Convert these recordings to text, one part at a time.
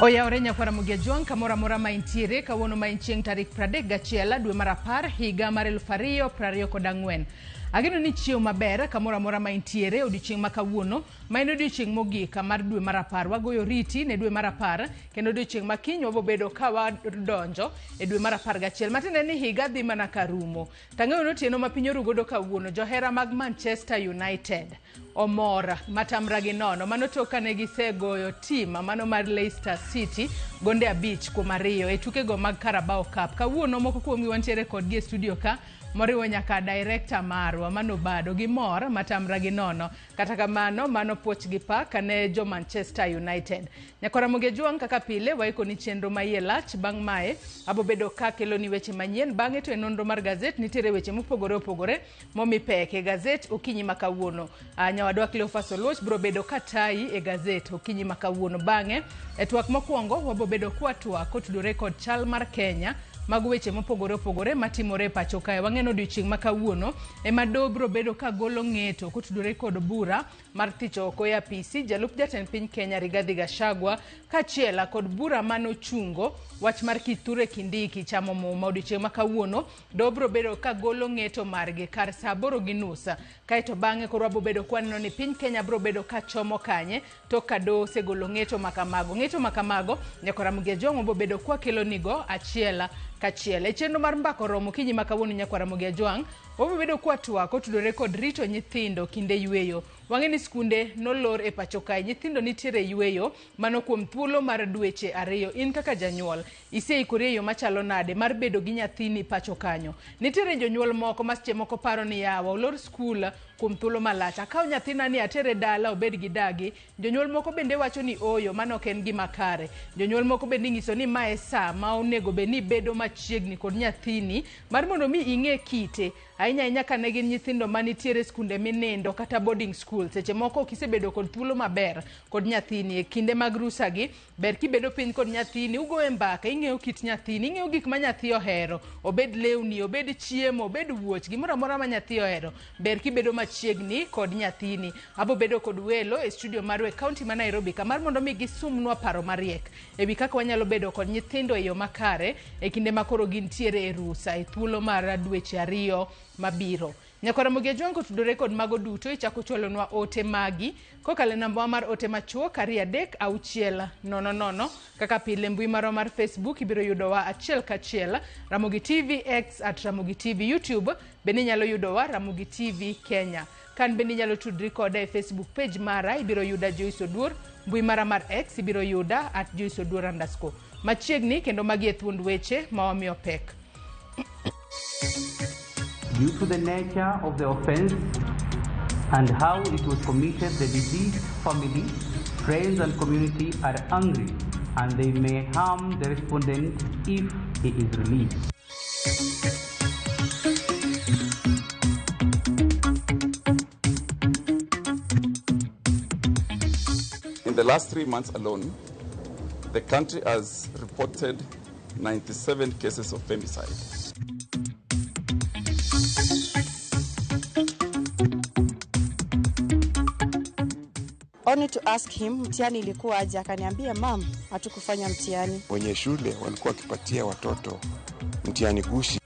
Oyawore nyakwara Mugia Jwang' kamoro amora ma intiere kawuono ma en chieng' tarik 31 dwe mar apar higa mar 2024. Ageno ni chiew maber kamoro amora ma intiere odiochieng' ma kawuono ma en odiochieng' mogik mar dwe mar apar. Wagoyo oriti ne dwe mar apar kendo odiochieng' ma kiny wabobedo ka wadonjo e dwe mar 11 matiende ni higa dhi mana ka rumo. Tang'eyo ni otieno ma piny oru godo kawuono johera mag Manchester United omor matamra gi nono. Mano tok kane gisegoyo tim mano mar Leicester City gonde 5-2 e tukego mag Carabao Cup. Kawuono moko kuomgi wantiere kodgi e studio ka moriwo nyaka director marwa mano Obado gimor matamra gi nono. Kata kamano mano puoch gi pak ne jo Manchester United. Nyakora Ramogi Ajwang' kaka pile waikoni chenro ma iye lach. Bang' mae abobedo ka keloni weche manyien. Bang'e to e nonro mar gazet nitiere weche mopogore opogore momi pek e gazet okinyi ma kawuono. Nyawadwa Cleophas Oluoch biro bedo ka tayi e gazet okinyi ma kawuono. Bang'e e twak mokwongo wabo bedo kwatwak kotudore kod chal mar Kenya mag weche mopogore opogore matimore e pacho kae. Wang'e ni odiochieng' ma kawuono ema doho biro bedo ka golo ng'eto kotudore kod bura mar thicho oko e apisi jalup jatend piny Kenya Rigathi Gachagua kaachiel kod bura mane ochungo wach mar Kithure Kindiki chamo muma odiochieng' ma kawuono. Doho biro bedo ka golo ng'eto margi kar saa 8:30 kaeto bang'e koro wabo bedo kwaneno ni piny Kenya biro bedo ka chomo kanye tok ka doho osegolo ng'eto ma kamago. Ng'eto ma kamago nyaka Ramogi Ajwang' wabo bedo kwakelo nigo achiel kachiel. E chenro mar mbaka oromo okinyi ma kawuono nyakwa Ramogi Ajwang' wabo bedo kwatwak kotudore kod rito nyithindo kinde yweyo. Wang'e ni skunde nolor e pacho kae, nyithindo nitiere yweyo mano kuom thuolo mar dweche 2. In kaka janyuol iseikori e yo machalo nade mar bedo gi nyathini pacho kanyo? Nitiere jonyuol moko ma seche moko paro ni yawa olor skul kuom thuolo malach, akaw nyathina ni atere dala obed gi dagi. Jonyuol moko bende wacho ni ooyo, mano ok en gima kare. Jonyuol moko bende inyiso ni ma e sa ma onego bed ni ibedo machiegni kod nyathini mar mondo mi ing'e kite, ahinya ahinya ka ne gin nyithindo manitiere skunde minindo kata boarding school. Seche moko ok isebedo kod thuolo maber kod nyathini e kinde mag rusa gi. Ber kibedo piny kod nyathini, ugoye mbaka, ing'eyo kit nyathini, ing'eyo gik ma nyathi ohero, obed lewni, obed chiemo, obed wuoch, gimoro amora ma nyathi ohero. Ber kibedo machiegni kod nyathini. Abo bedo kod welo e studio marwa e kaunti ma Nairobi ka mar mondo mi gisumnwa paro mariek e wi kaka wanyalo bedo kod nyithindo e yo makare e kinde ma koro gintiere e rusa e thuolo mar dweche 2 mabiro. Nyakwar Ramogi Ajwang' kotudore kod mago duto ichako chwalonwa ote magi kokalo e nambawa mar ote machuok 23600. Kaka pile mbui marwa mar Facebook ibiro yudowa achiel kachiel Ramogi TV, X at Ramogi TV, YouTube bende inyalo yudowa Ramogi TV Kenya. Kan bende inyalo tudri koda e Facebook page mara ibiro yuda Joyce Oduor, mbui mara mar X ibiro yuda at Joyce Oduor underscore. Machiegni kendo magi e thuond weche ma wamiyo pek. Due to the nature of the offense and how it was committed, the deceased family, friends and community are angry and they may harm the respondent if he is released. In the last 3 months alone, the country has reported 97 cases of femicide. Only to ask him mtihani ilikuwa aje, akaniambia mam, hatukufanya mtihani. Wenye shule walikuwa wakipatia watoto mtihani gushi.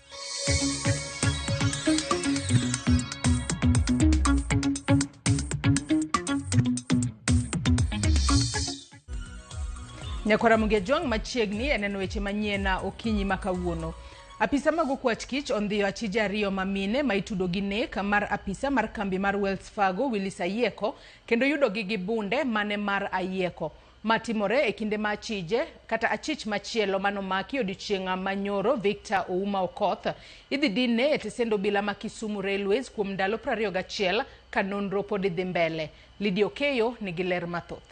Nyakwar Ramogi Ajwang' machiegni e neno weche manyien okinyi ma kawuono. Apisa mag okwach kich ondhiyo achije 2 ma mine ma itudo gi nek mar apisa mar kambi mar Wells Fargo Willis Ayieko kendo yudogi gi bunde mane mar Ayieko. Ma timore e kinde ma achije kata achich machielo manomaki odiochieng' manyoro Victor Ouma Okoth idhi dinne e tesend obila ma Kisumu Railways kuom ndalo 21 ka nonro pod dhi mbele. Lydia Okeyo nigi ler mathoth.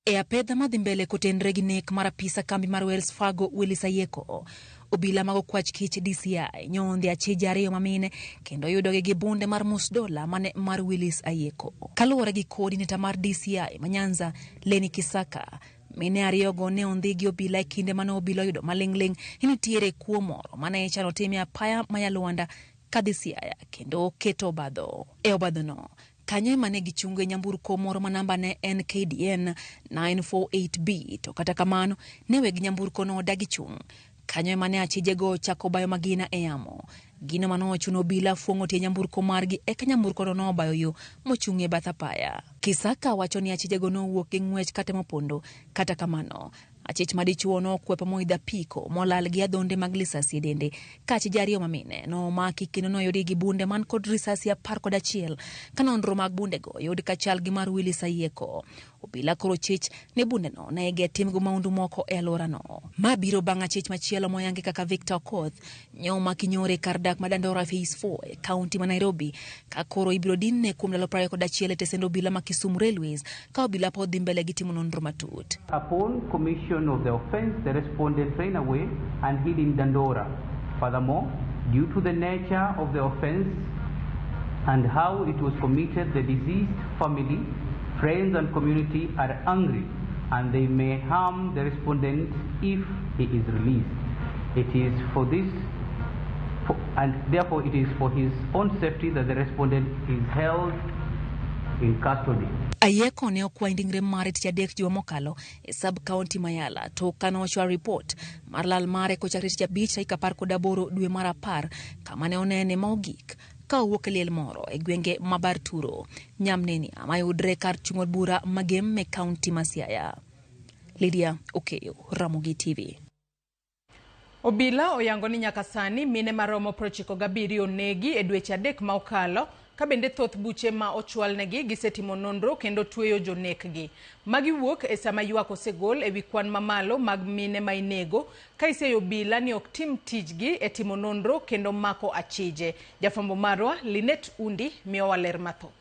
E apedha madhi mbele kotenre gi nek mar apisa kambi mar Wells Fargo Willis Ayieko, obila mag okwach kich DCI nyondhi achije 2 mamine kendo yudogi gi bunde mar musdola mane mar Willis Ayieko. Kaluwore gi coordinator mar DCI ma Nyanza Lenny Kisaka, mine 2 go ne ondhi gi obila e kinde mane obila oyudo maling'ling' ni nitiere kuo moro mane ichano time apaya ma Nyalwanda kadhi Siaya kendo keto obadho. E obadhono, Kanyo ema ne gichungo e nyamburko moro ma namba ne en KDN 948B to kata kamano ne weg nyamburko no odagi chung'. Kanyo ema ne achijego ochako bayo magina e yamo. Gino mane ochuno obila fuong'o tie nyamburko margi eka nyamburko no nobayo yo mochung' e bath apaya. Kisaka wacho ni achijego nowuok gi ng'wech katemo pondo. Kata kamano, achich madichuo nokwepo moidho apiko molal gi adhonde mag lisasi e dende ka achije ariyo mamine nomaki kendo noyudi gi bunde man kod risasi 11 ka nonro mag bundego oyud ka chal gi mar Willis Ayieko. Obila koro chich ni bundeno ne igetimgo maundu moko e alworano. Ma biro bang' achich machielo moyangi kaka Victor Okoth nyomaki nyore kar dak ma Dandora Phase 4 e kaunti ma Nairobi ka koro ibiro dinne kuom ndalo 21 e tesend obila ma Kisumu Railways ka obila pod dhi mbele gi timo nonro matut. Upon commission of the offense, the respondent ran away and hid in Dandora. Furthermore, due to the nature of the offense and how it was committed, the deceased family, friends and community are angry and they may harm the respondent if he is released. It is for this, for, and therefore it is for his own safety that the respondent is held in custody. Ayieko ne okwayo ringre mare tich adek juma mokalo e sub county ma Yala to kane ochwal ripot mar lal mare kochakre tich abich tarik 18 dwe mar 10 kama ne onene ma ogik ka owuok e liel moro e gwenge ma Barturo, Nyamnenia mayudre kar chung' od bura Magem e kaunti ma Siaya. Lydia Okeyo, Ramogi TV. Obila oyango ni nyaka sani mine maromo 97 onegi e dweche 3 ma okalo ka bende thoth buche ma ochwalnegi gisetimo nonro kendo tweyo jonekgi. Magi wuok e sama ywak osegol ewi kwan mamalo mag mine ma inego ka iseyo obila ni ok tim tijgi e timo nonro kendo mako achije. Jafwambo marwa Linet Undi miyowa ler mathoth.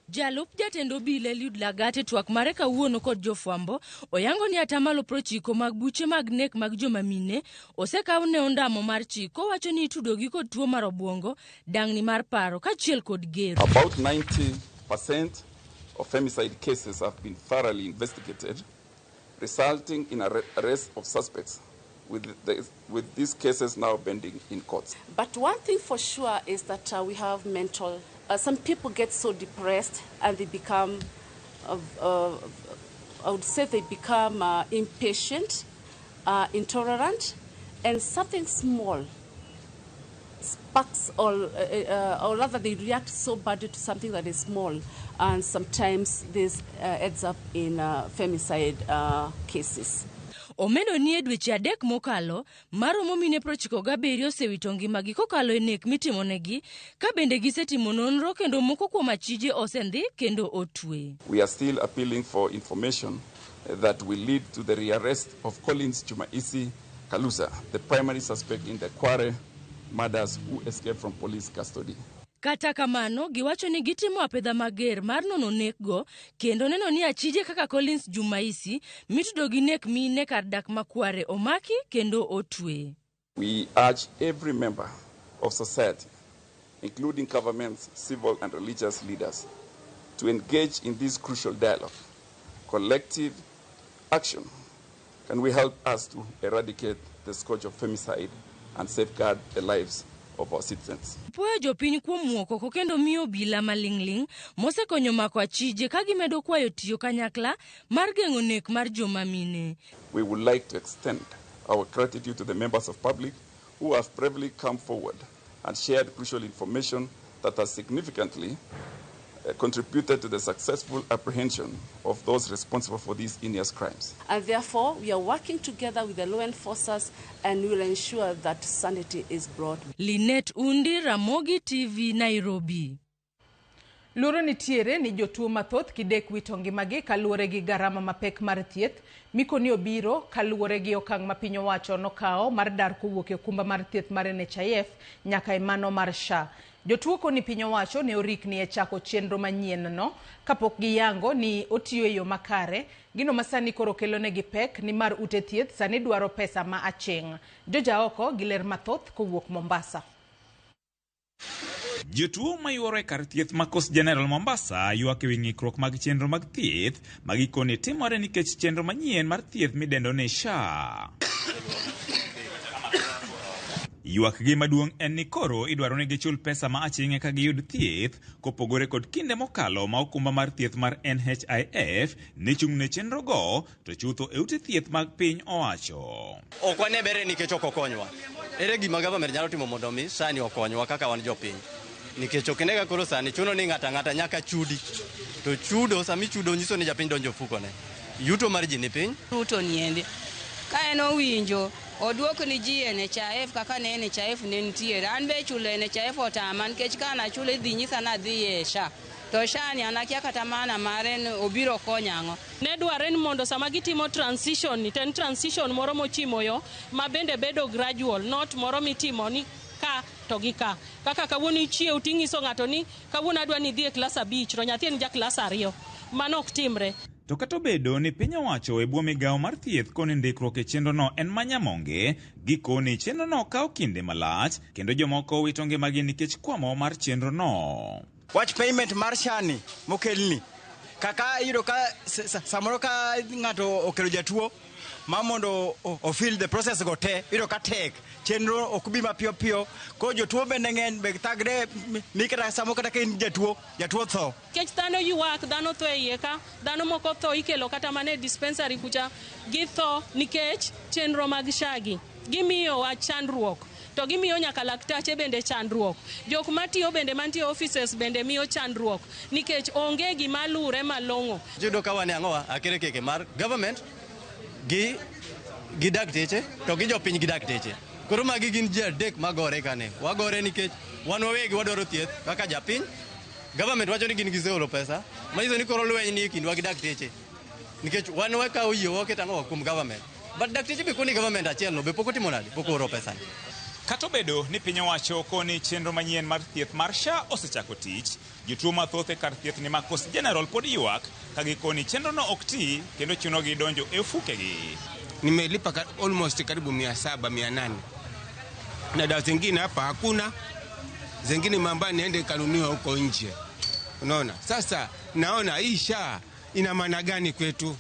Jalup jatend obila Eliud Lagat e twak mare kawuono kod jofwambo oyango ni atamalo 90 mag buche mag nek mag joma mine osekaw ne ondamo mar chik kowacho ni itudogi kod tuo mar obwongo, dang'ni mar paro kaachiel kod gero. About 90% of femicide cases have been thoroughly investigated, resulting in arrest of suspects, with these cases now pending in courts. But one thing for sure is that we have mental. Some people get so depressed and they become, I would say they become impatient, intolerant, and something small sparks or rather they react so badly to something that is small, and sometimes this ends up in femicide cases. Omedo ni e dweche 3 mokalo maromo mine 97 osewito ngimagi kokalo e nek mitimonegi ka bende gisetimo nonro kendo moko kuom achije osendhi kendo otwe. We are still appealing for information that will lead to the rearrest of Collins Jumaisi Kalusa, the primary suspect in the Kware murders who escaped from police custody. Kata kamano, giwacho ni gitimo apedha mager mar nono nekgo kendo neno ni achije kaka Collins Jumaisi mitudo gi nek mine kar dak ma Kware omaki kendo otwe. We urge every member of society, including governments, civil and religious leaders, to engage in this crucial dialogue. Collective action can we help us to eradicate the scourge of femicide and safeguard the lives of our citizens. Puoyo jopiny kuom muok oko kendo miyo obila maling'ling' mosekonyo mako achije ka gimedo kwayo tiyo kanyakla mar geng'o nek mar joma mine. We would like to extend our gratitude to the members of public who have bravely come forward and shared crucial information that has significantly contributed to the successful apprehension of those responsible for these heinous crimes. And therefore, we are working together with the law enforcers and we will ensure that sanity is brought. Linet Undi, Ramogi TV, Nairobi. Luoro nitiere ni jotuo mathoth kidek wito ngimagi kaluwore gi garama mapek mar thieth. Mikoni obiro kaluwore gi okang' ma piny owacho nokawo mar dar kowuok e okumba mar thieth mar NHIF nyaka e mano mar SHA. Jotuo koni piny owacho ne orikni e chako chenro manyien no kapok giyango ni otiyo e yo makare. Gino ma sani koro kelonegi pek ni mar ute thieth sani dwaro pesa ma aching'. Jojaoko gi ler mathoth kowuok Mombasa. Jotuo mayuoro e kar thieth ma Coast General Mombasa ywak ewi ng'ikruok mag chenro mag thieth ma gikone timore nikech chenro manyien mar thieth midendo ni SHA. Ywakgi maduong' en ni koro idwaro ni gichul pesa ma aching' eka giyud thieth, kopogore kod kinde mokalo ma okumba mar thieth mar NHIF ne chung' ne chenrogo, to chutho e ute thieth mag piny owacho. Ok wane bere nikech ok okonywa. Ere gima government nyalo timo mondo mi sani okonywa kaka wan jopiny? Nikech ok ine ka koro sani chuno ni ng'ato ang'ata nyaka chudi. To chudo sama ichudo nyiso ni japiny donjo e ofukone. Yuto mar ji ni piny. Ruto niendi ka en owinjo oduok ni ji NHIF kaka ne NHIF ne nitiere. An be chulo NHIF otama nikech ka nachulo idhi nyisa ni adhi e SHA. To SHA ni an akia kata maana mare ni obiro konyo ang'o. Ne dwarre ni mondo sama gitimo transition ni to en transition moro mochimo yo ma bende bedo gradual, not moro mitimo ni ka to gi ka. Kaka kawuono ichiew ting'iso ng'ato ni kawuono adwa ni idhi e klas 5 to nyathi en ja klas 2. Mano ok timre. To kata obedo ni piny owacho e bwo migawo mar thieth koni ndikruok e chenrono en manyamonge, gikoni chenrono kawo kinde malach kendo jomoko wito ngimagi nikech kwamo mar chenrono. Wach payment mar SHA ni mokelni, kaka iyudo ka samoro ka ng'ato okelo jatuo ma mondo o fill the process go te, iyudo ka tek, chenro ok bi mapiyo piyo, koro jotuo bende ng'eny be thagre mi kata samoro kata ka in jatuo, jatuo tho. Nikech dhano ywak, dhano tho e iye ka, dhano moko tho ikelo kata mana e dispensary kucha, githo nikech chenro mag SHA gi. Gimiyowa chandruok, to gimiyo nyaka laktache bende chandruok. Jok matiyo bende mantie e offices bende miyo chandruok, nikech onge gima lure malong'o. Iyudo ka wan e ang'owa akerekeke mar government gi dakteche to gi jopiny gi dakteche. Koro magi gin ji adek magore kane. Wagore nikech wan wawegi wadwaro thieth kaka japiny. Government wacho ni gin giseolo pesa. Manyiso ni koro lweny ni e kindwa gi dakteche. Nikech wan wakawo yie waketo ang'owa kuom government. But dakteche be koni government achiel no be pok otimo nade? Pok ooro pesa ni. Kata obedo ni piny owacho koni chenro manyien mar thieth mar SHA osechako tich, jotuo mathoth e kar thieth ni ma Coast General pod ywak ka gikoni chenrono ok ti kendo chunogi donjo e ofukegi. Nimelipa almost karibu 700 800, na dawa zingine hapa hakuna, zingine mamba niende kanunue huko nje. Unaona, sasa naona hii SHA ina maana gani kwetu?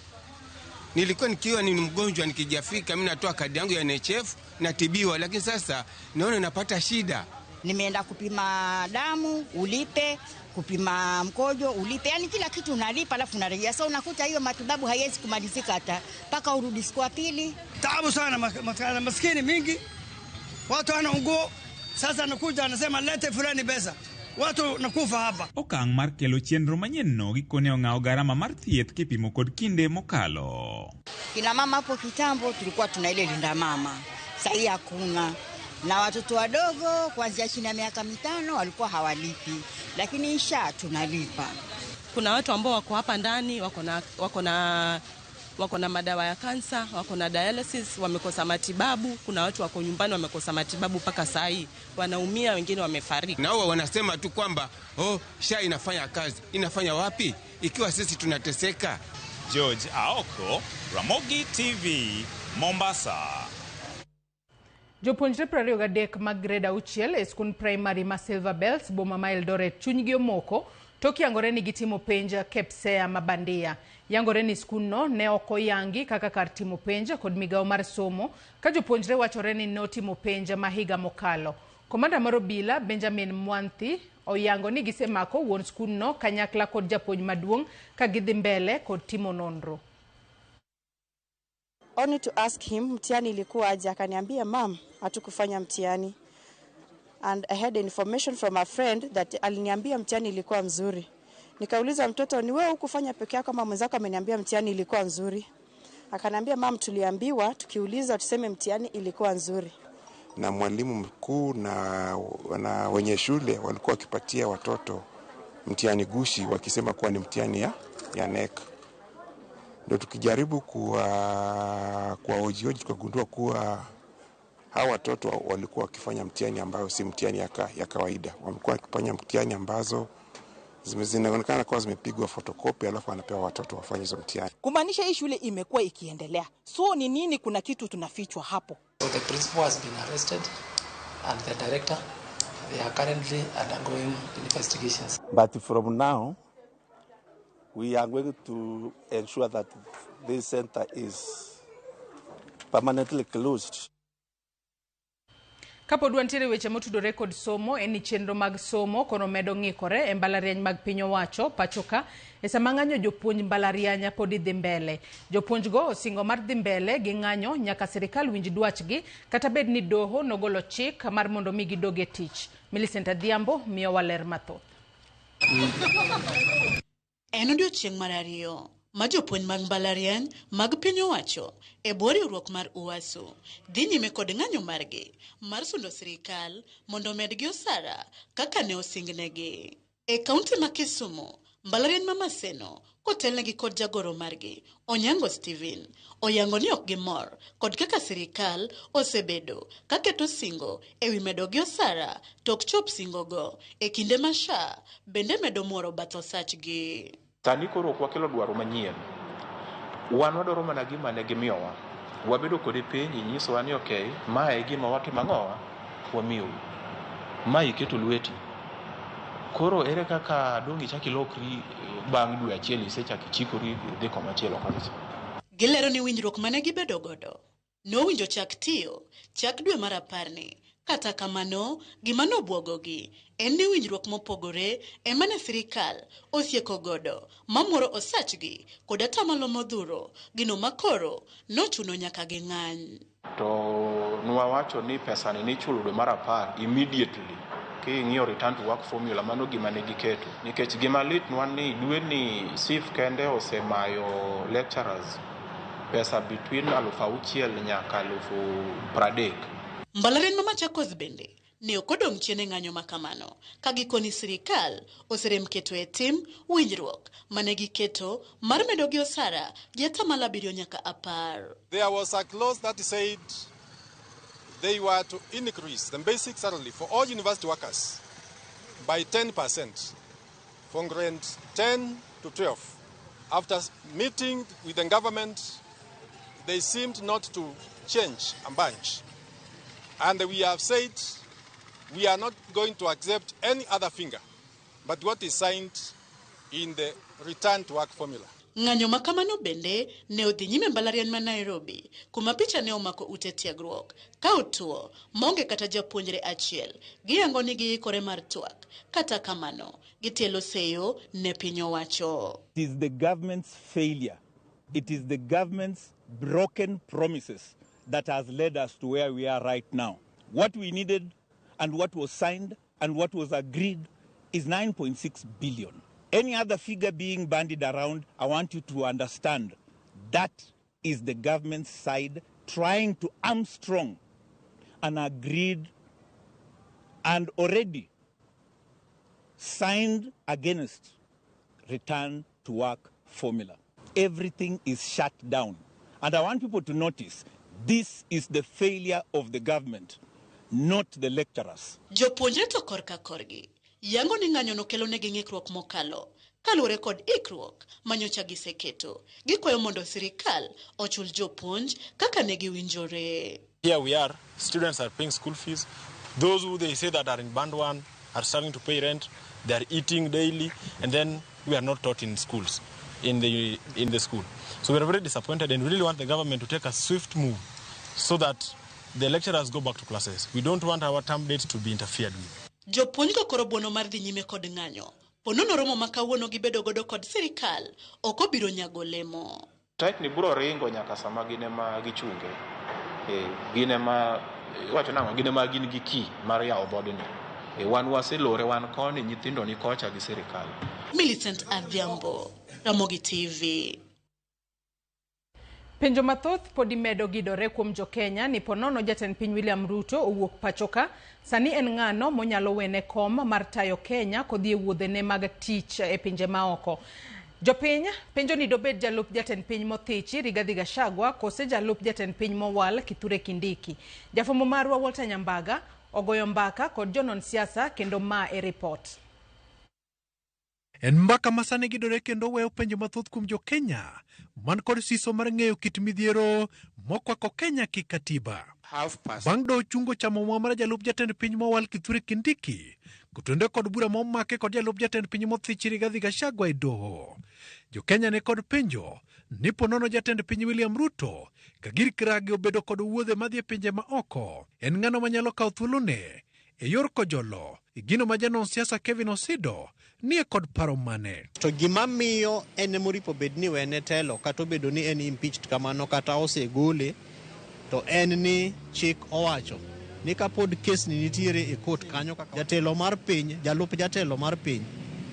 Nilikuwa nikiwa ni mgonjwa nikijafika, mimi natoa kadi yangu ya NHF natibiwa, lakini sasa naona napata shida. Nimeenda kupima damu ulipe, kupima mkojo ulipe, yani kila kitu unalipa, alafu unarejea. Sasa unakuta hiyo matibabu haiwezi kumalizika hata mpaka urudi siku ya pili. Taabu sana, maskini mingi, watu wana nguo. Sasa anakuja anasema lete fulani pesa, watu nakufa hapa. Okang' mar kelo chenro manyienno gikone ong'awo garama mar thieth kipimo kod kinde mokalo. Kina mama hapo kitambo tulikuwa tuna ile linda mama, sasa hakuna. Na watoto wadogo kuanzia chini ya miaka 5 walikuwa hawalipi, lakini SHA tunalipa. Kuna watu ambao wako hapa ndani wako na madawa ya kansa, wako na dialysis, wamekosa matibabu. Kuna watu wako nyumbani wamekosa matibabu mpaka saa hii, wanaumia, wengine wamefariki. Na wao wanasema tu kwamba oh, SHA inafanya kazi. Inafanya wapi ikiwa sisi tunateseka? George Aoko, Ramogi TV, Mombasa. Jopuonjre 23 mag grade 6 e skund primary ma Silver Bells boma ma Eldoret chunygi omoko tok yangore ni gitimo penj KPSEA mabandia. Yangore ni skundno ne ok oyangi kaka kar timo penj kod migawo mar somo ka jopuonjre wachore ni notimo penj ma higa mokalo. Komanda mar obila Benjamin Mwanthi oyango ni gisemako wuon skundno kanyakla kod japuonj maduong' ka gidhi mbele kod timo nonro. Only to ask him mtihani ilikuwa aje, akaniambia mam, hatukufanya mtihani. And I had information from a friend that aliniambia mtihani ilikuwa mzuri. Nikauliza mtoto, ni wewe hukufanya peke yako ama mwenzako ameniambia mtihani ilikuwa nzuri? Akaniambia mam, tuliambiwa tukiuliza tuseme mtihani ilikuwa nzuri. Na mwalimu mkuu na wenye shule walikuwa wakipatia watoto mtihani gushi wakisema kuwa ni mtihani ya KNEC. Ndio tukijaribu kwa hoji tukagundua kuwa hawa watoto walikuwa wakifanya mtihani ambayo si mtihani ya kawaida. Walikuwa wakifanya mtihani ambazo zinaonekana kuwa zimepigwa photocopy alafu wanapewa watoto wafanye hizo mtihani. Kumaanisha hii shule imekuwa ikiendelea. So ni nini, kuna kitu tunafichwa hapo? So the principal has been arrested and the director, they are currently undergoing investigations. But from now we are going to ensure that this center is permanently closed. Kapod wantiere weche motudore kod somo, en ni chenro mag somo kono medo ng'ikore e mbalariany mag piny owacho pacho ka e sama ng'anyo jopuonj mbalariany pod dhi mbele. Jopuonjgo osingo mar dhi mbele gi ng'anyo nyaka sirikal winj dwachgi kata bed ni doho nogolo chik mar mondo mi gidog e tich. Millicent Adhiambo miyowa ler mathoth. En odiochieng' mar ariyo ma jopuonj mag mbalariany mag piny owacho e bwo riwruok mar UASU dhi nyime kod ng'anyo margi mar sundo sirikal mondo omedgi osara kaka ne osingnegi. E kaunti ma Kisumu, mbalariany ma Maseno kotelnegi kod jagoro margi Onyango Steven oyango ni ok gimor kod kaka sirikal osebedo kaketo singo ewi medogi osara to ok chop singogo e kinde ma SHA bende medo muoro bath osachgi. Sani koro ok wakelo dwaro manyien. Wan wadwaro mana gima ne gimiyowa. Wabedo kode piny inyisowa ni okay, mae e gima watimo ang'owa? Wamiyou. Ma iketo lweti. Koro ere kaka dong' ichak ilokri bang' dwe achiel isechako ichikori idhi komachielo kabisa. Gilero ni winjruok mane gibedo godo nowinjo chak tiyo chak dwe mar aparni. Kata kamano, gima nobwogogi en ni winjruok mopogore ema ne sirikal osieko godo mamoro osachgi kod atamalo modhuro gino makoro nochuno nyaka ging'any. To nwawacho ni pesani nichulo dwe mar 10 immediately. King'iyo return to work formula mano gima ne giketo. Nikech gima litnwa ni dwe ni SIF kende osemayo lecturers pesa between 6,000 nyaka 30,000. Mbalariany ma Machakos bende ne ok odong' chien e ng'anyo ma kamano ka gikoni sirikal oserem keto e tim winjruok mane giketo mar medogi osara gi 7% nyaka 10%. There was a clause that said they were to increase the basic salary for all university workers by 10% from grade 10 to 12. After meeting with the government, they seemed not to change a bunch. And we have said we are not going to accept any other figure but what is signed in the return to work formula. Ng'anyo ma kamano bende ne odhi nyime mbalariany ma Nairobi kuma picha ne omako ute tiegruok ka otuo maonge kata japuonjre achiel. Giyango ni giikore mar twak, kata kamano gitielo seyo ne piny owacho. It is the government's failure. It is the government's broken promises that has led us to where we are right now. What we needed and what was signed and what was agreed is 9.6 billion. Any other figure being bandied around, I want you to understand that is the government's side trying to armstrong an agreed and already signed against return to work formula. Everything is shut down. And I want people to notice this is the failure of the government, not the lecturers. Jopuonjre to korka korgi yango ni ng'anyo no kelo negi ng'ikruok mokalo kaluwore kod ikruok manyocha giseketo. Gikwayo mondo sirikal ochul jopuonj kaka ne giwinjore. Here we are, students are paying school fees. Those who they say that are in band 1 are starting to pay rent, they are eating daily, and then we are not taught in schools, in the school. So we are very disappointed and we really want the government to take a swift move so that the lecturers go back to classes. We don't want our term dates to be interfered with. Jopuonj go koro buono mar dhi nyime kod ng'anyo. Ponono romo ma kawuono gibedo godo kod sirikal ok obiro nyago lemo. Strike ni biro ringo nyaka sama gin ema gichunge. Gin ema iwacho nang'o, gin ema gin gi key mar yawo dhoodni. Wan waselore, wan koni, nyithindo ni kocha gi sirikal. Millicent Adhiambo, Ramogi TV. Penjo mathoth pod imedo gidore kuom jokenya ni ponono jatend piny William Ruto owuok pachoka. Sani en ng'ano monyalo wene kom mar tayo Kenya kodhi e wuodhene mag tich e pinje maoko. Jopiny penjo ni dobed jalup jatend piny mothichi Rigathi Gachagua kose jalup jatend piny mowal Kithure Kindiki. Jafwambo marwa Walter Nyambaga ogoyo mbaka kod jonon siasa kendo ma e report. En mbaka ma sani gidore kendo weyo penjo mathoth kuom jo-Kenya man kod siso mar ng'eyo kit midhiero mokwako Kenya ki katiba. Bang' doho chungo chamo mwa mar jalup jatend piny mowal Kithure Kindiki kotwende kod bura momake kod jalup jatend piny mothichi Rigathi Gachagua e doho. Jo-Kenya ne kod penjo ni ponono jatend piny William Ruto ka gir kiragi obedo kod wuodhe madhi e pinje ma oko, en ng'ano manyalo kawo thuolone e yor kojolo gino ma janon siasa Kevin Osido nie kod paro mane. To gima miyo en emoripo bed ni wene telo kata obedo ni en impeached kamano kata osegole, to en ni chik owacho ni kapod kes ni nitiere e court kanyo kaka jatelo mar piny, jalup jatelo mar piny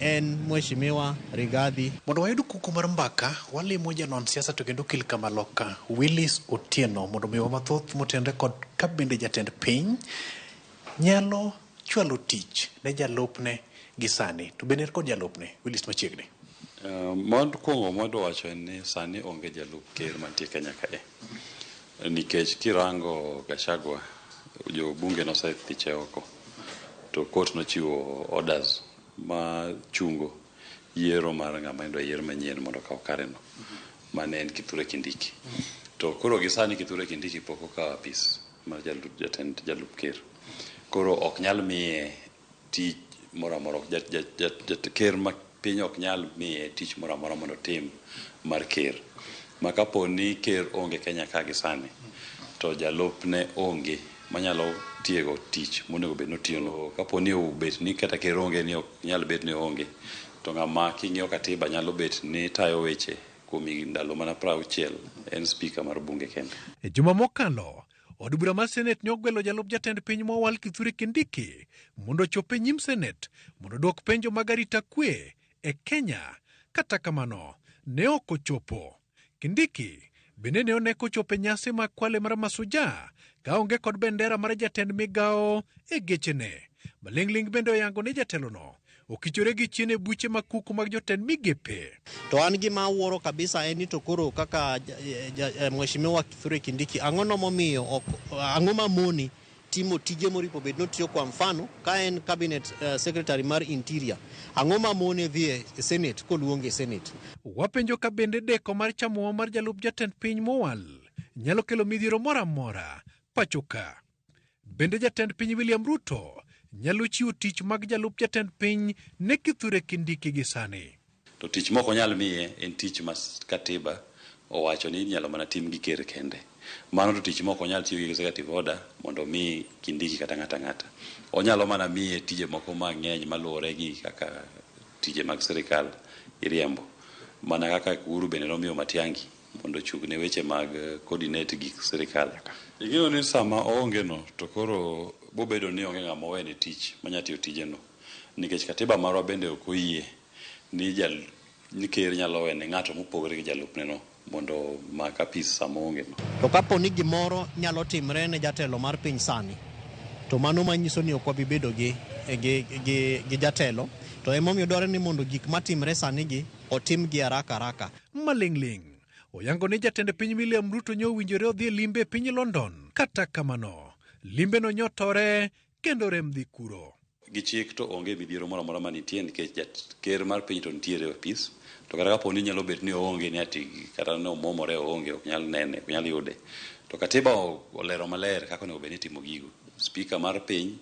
en Mheshimiwa Rigathi. Mondo wayud kuku mar mbaka, walimo janon siasa to kendo okil kamaloka Willis Otieno mondo omiwa mathoth motenre kod ka bende jatend piny nyalo chwalo tich ne jalupne gi sani. To bende en kod jalupne, Willis machiegni. Mokwongo mwadwa wacho en ni sani onge jalup ker mantie Kenya kae. Nikech kirango Gachagua, jobunge nosethiche oko to court nochiwo orders ma chungo yiero mar ng'ama idwa yier manyien mondo okaw kareno mane en Kithure Kindiki. To koro gi sani Kithure Kindiki pok okawo apis mar jatend jalup ker. Koro ok nyal miye tich moro amora, ker ma piny ok nyal miye tich moro amora mondo otim mar ker. Ma kapo ni ker onge Kenya ka gi sani, to jalupne onge manyalo tiego tich monego bed ni otiyono. Kapo ni obet ni kata ker onge ni ok nyal bet ni oonge, to ng'ama king'iyo katiba nyalo bet ni tayo weche kuom ndalo mana 60 en spika mar bunge kende. E juma mokalo, od bura mar Senet ne ogwelo jalup jatend piny mowal Kithure Kindiki mondo ochop e nyim Senet mondo odwok penjo mag arita kwe e Kenya. Kata kamano, ne ok ochopo. Kindiki bende ne one kochopo e nyasi mag kwale mar Mashujaa kaonge kod bendera mar jatend migawo e gechene. Maling'ling' bende oyango ni jatelono okichore gi chien e buche mag kuku mag jotend migepe. To an gima awuoro kabisa en ni to koro kaka Mheshimiwa Kithure Kindiki, ang'o no momiyo ok, ang'o mamoni timo tije moripo bed notiyo? Kwa mfano ka en cabinet secretary mar interior, ang'o mamone dhi e Senate koluonge e Senate? Wapenjo ka bende deko mar chamo mar jalup jatend piny mowal nyalo kelo midhiero moro amora pacho ka. Bende jatend piny William Ruto nyalo chiwo tich mag jalup jatend piny ne Kithure Kindiki gi sani. To tich mok onyal miye en tich ma katiba owacho ni inyalo mana tim gi ker kende. Mano to tich mok onyal tiyo gi executive order mondo omi Kindiki kata ng'ato ang'ata. Onyalo mana miye tije moko mang'eny maluwore gi kaka tije mag sirikal iriembo. Mana kaka Uhuru bende nomiyo Matiang'i mondo ochung' ne weche mag coordinate gik sirikal. Ing'eyo ni sama oonge no to koro bobedo ni onge ng'ama owene tich manya tiyo tijeno. Nikech katiba marwa bende ok oyie ni ni ker nyalo wene ng'ato mopogore gi jalupne no mondo omak apis sama oonge no. To kapo ni gimoro nyalo timre ne jatelo mar piny sani, to mano manyiso ni ok wabi bedo gi jatelo. To emomiyo dwarore ni mondo gik matimre sani gi otim gi haraka haraka. Maling'ling' oyango ni jatend piny William Ruto nyo owinjore odhi e limbe e piny London. Kata kamano, limbeno nyotore kendo rem dhi kuro. Gi chik to onge midhiero moro amora manitie nikech ker mar piny to nitiere e apis. To kata kapo ni nyalo bet ni oonge ni ati kata ni omwomore oonge ok nyal nene ok nyal yude. To katiba olero maler kaka onego bed ni itimo gigo. Spika mar piny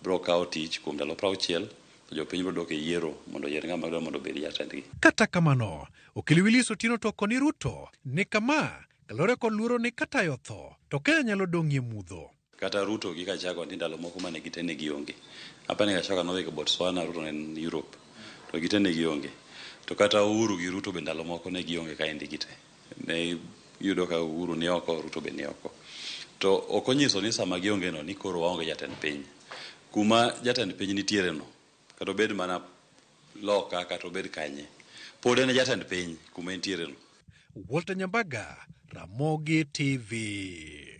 biro kawo tich kuom ndalo 60 to jopiny biro dok e yiero mondo oyier ng'ama dwaro mondo obed jatendgi. Kata kamano, okil Willis Otieno to koni Ruto ni kama kaluwore kod luoro ni katayo otho to Kenya nyalo dong'ie mudho. Kata Ruto gi Gachagua nitie ndalo moko mane gite ne gionge. Apani Gachagua nodhi Botswana, Ruto ne en Europe. To gite ne gionge. To kata Uhuru gi Ruto be ndalo moko ne gionge kaendi gite. Ne iyudo ka Uhuru ni oko, Ruto be ni oko. To ok onyiso ni sama gionge no ni koro waonge jatend piny. Kuma jatend piny nitiere no, kata obed mana loka kata obed kanye, pod en jatend piny kuma entiere no. Walter Nyambaga, Ramogi TV.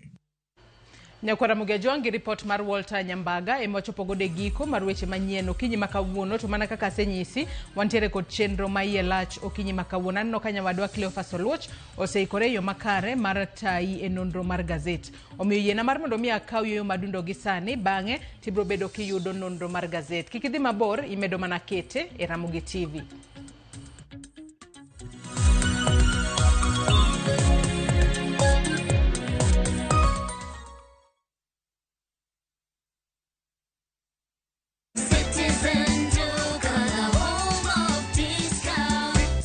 Nyakwara Ramogi gi ripot mar Walter Nyambaga ema wachopo godo e giko mar weche manyien okinyi ma kawuono. To mana kaka asenyisi, wantiere kod chenro ma iye lach okinyi ma kawuono. Aneno ka nyawadwa Cleophas Oluoch oseikore e yo makare mar tayi e nonro mar gazet. Omiyo yiena mar mondo mi akaw yueyo madundo gi sani, bang'e tibiro bedo kiyudo nonro mar gazet. Kik idhi mabor, imedo mana kete e Ramogi TV.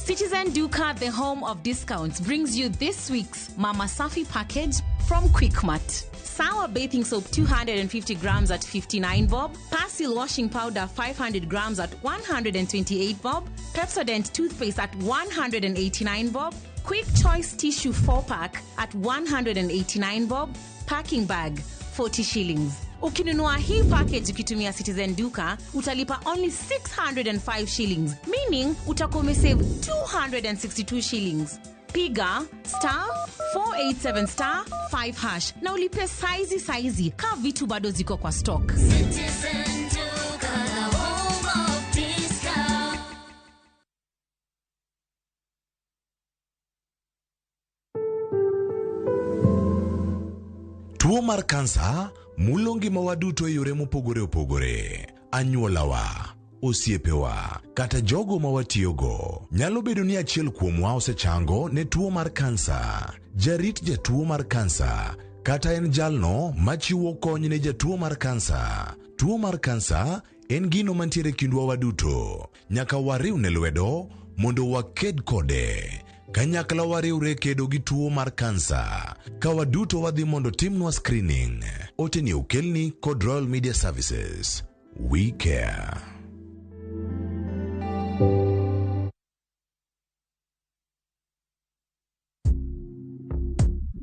Citizen Duka, the home of discounts, brings you this week's Mama Safi package from Quickmart. Sour bathing soap 250 grams at 59 bob, Persil washing powder 500 grams at 128 bob, Pepsodent toothpaste at 189 bob, Quick Choice tissue 4 pack at 189 bob, packing bag 40 shillings. Ukinunua hii package ukitumia Citizen Duka utalipa only 605 shillings, meaning utakuwa umesave 262 shillings. Piga star 487 star 5 hash na ulipe saizi saizi ka vitu bado ziko kwa stock. Citizen Duka, the home of discount. Tuo mar kansa mulo ngimawa duto e yore mopogore opogore. Anyuolawa, osiepewa, kata jogo ma watiyogo. Nyalo bedo ni achiel kuomwa osechango ne tuo mar kansa. Jarit jatuo mar kansa kata en jalno machiwo kony ne jatuo mar kansa. Tuo mar kansa en gino mantiere kindwa waduto. Nyaka wariwne lwedo mondo waked kode. Kanyakla wariwre kedo gi tuo mar kansa. Ka waduto wadhi mondo timnwa screening. Ote ni okelni kod Royal Media Services. We care.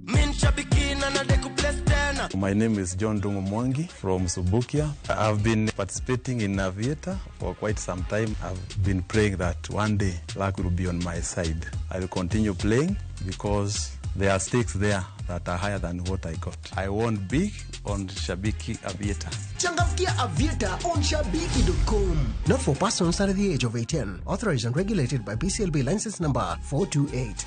Min shabiki na nadeku bless tena. My name is John Dungu Mwangi from Subukia. I've been participating in Aviator for quite some time. I've been praying that one day luck will be on my side. I will continue playing because there are stakes there that are higher than what I got. I won big on Shabiki Aviator. Changamkia Aviator on Shabiki.com. Not for persons under the age of 18. Authorized and regulated by BCLB license number 428.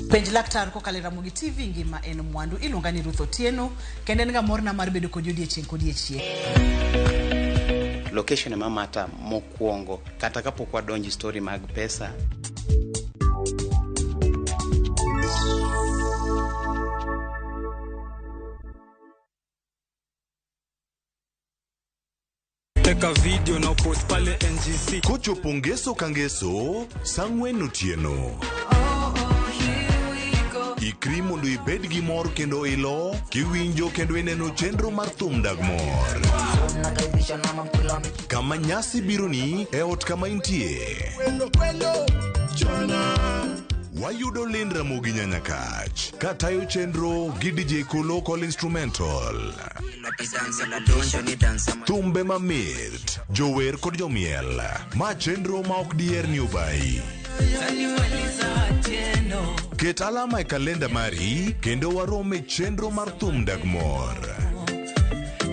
Penj laktar kokalo e Ramogi TV ngima en mwandu iluonga ni Ruth Otieno kendo en ga morna mar bedo kodi odiechieng' kodiechieng'. Location ema mata mokwongo kata kapok wadonjo e story mag pesa. Teka video na post pale NGC. Kochopo ngeso ka ngeso, sa ang'wen otieno. Ikri mondo ibed gi mor kendo ilo, kiwinjo kendo ineno chenro mar thum dag mor. Kama nyasi bironi e ot kama intie. Wayudo Lynn Ramogi Nyanyakach katayo chenro gi DJ Kolo Call Instrumental. Thumbe mamit, jower kod jomiel. Ma chenro ma ok diher ni obayi. Ket alama e kalenda mari kendo warom e chenro mar thum dag mor.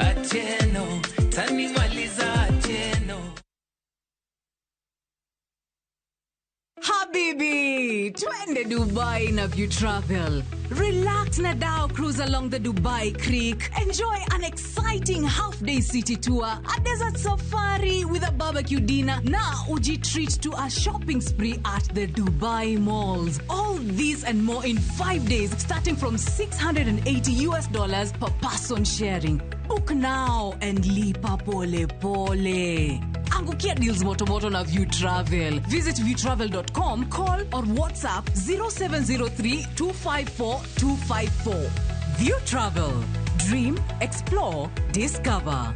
Atieno, tanimaliza Atieno. Habibi, twende Dubai na View Travel. Relax na dhow cruise along the Dubai Creek. Enjoy an exciting half-day city tour, a desert safari with a barbecue dinner, na uji treat to a shopping spree at the Dubai malls. All these and more in 5 days, starting from $680 US per person sharing. Book now and lipa pole pole. Angukia deals moto moto na View Travel. Visit viewtravel.com, call or WhatsApp 0703 254 254. View Travel. Dream, explore, discover.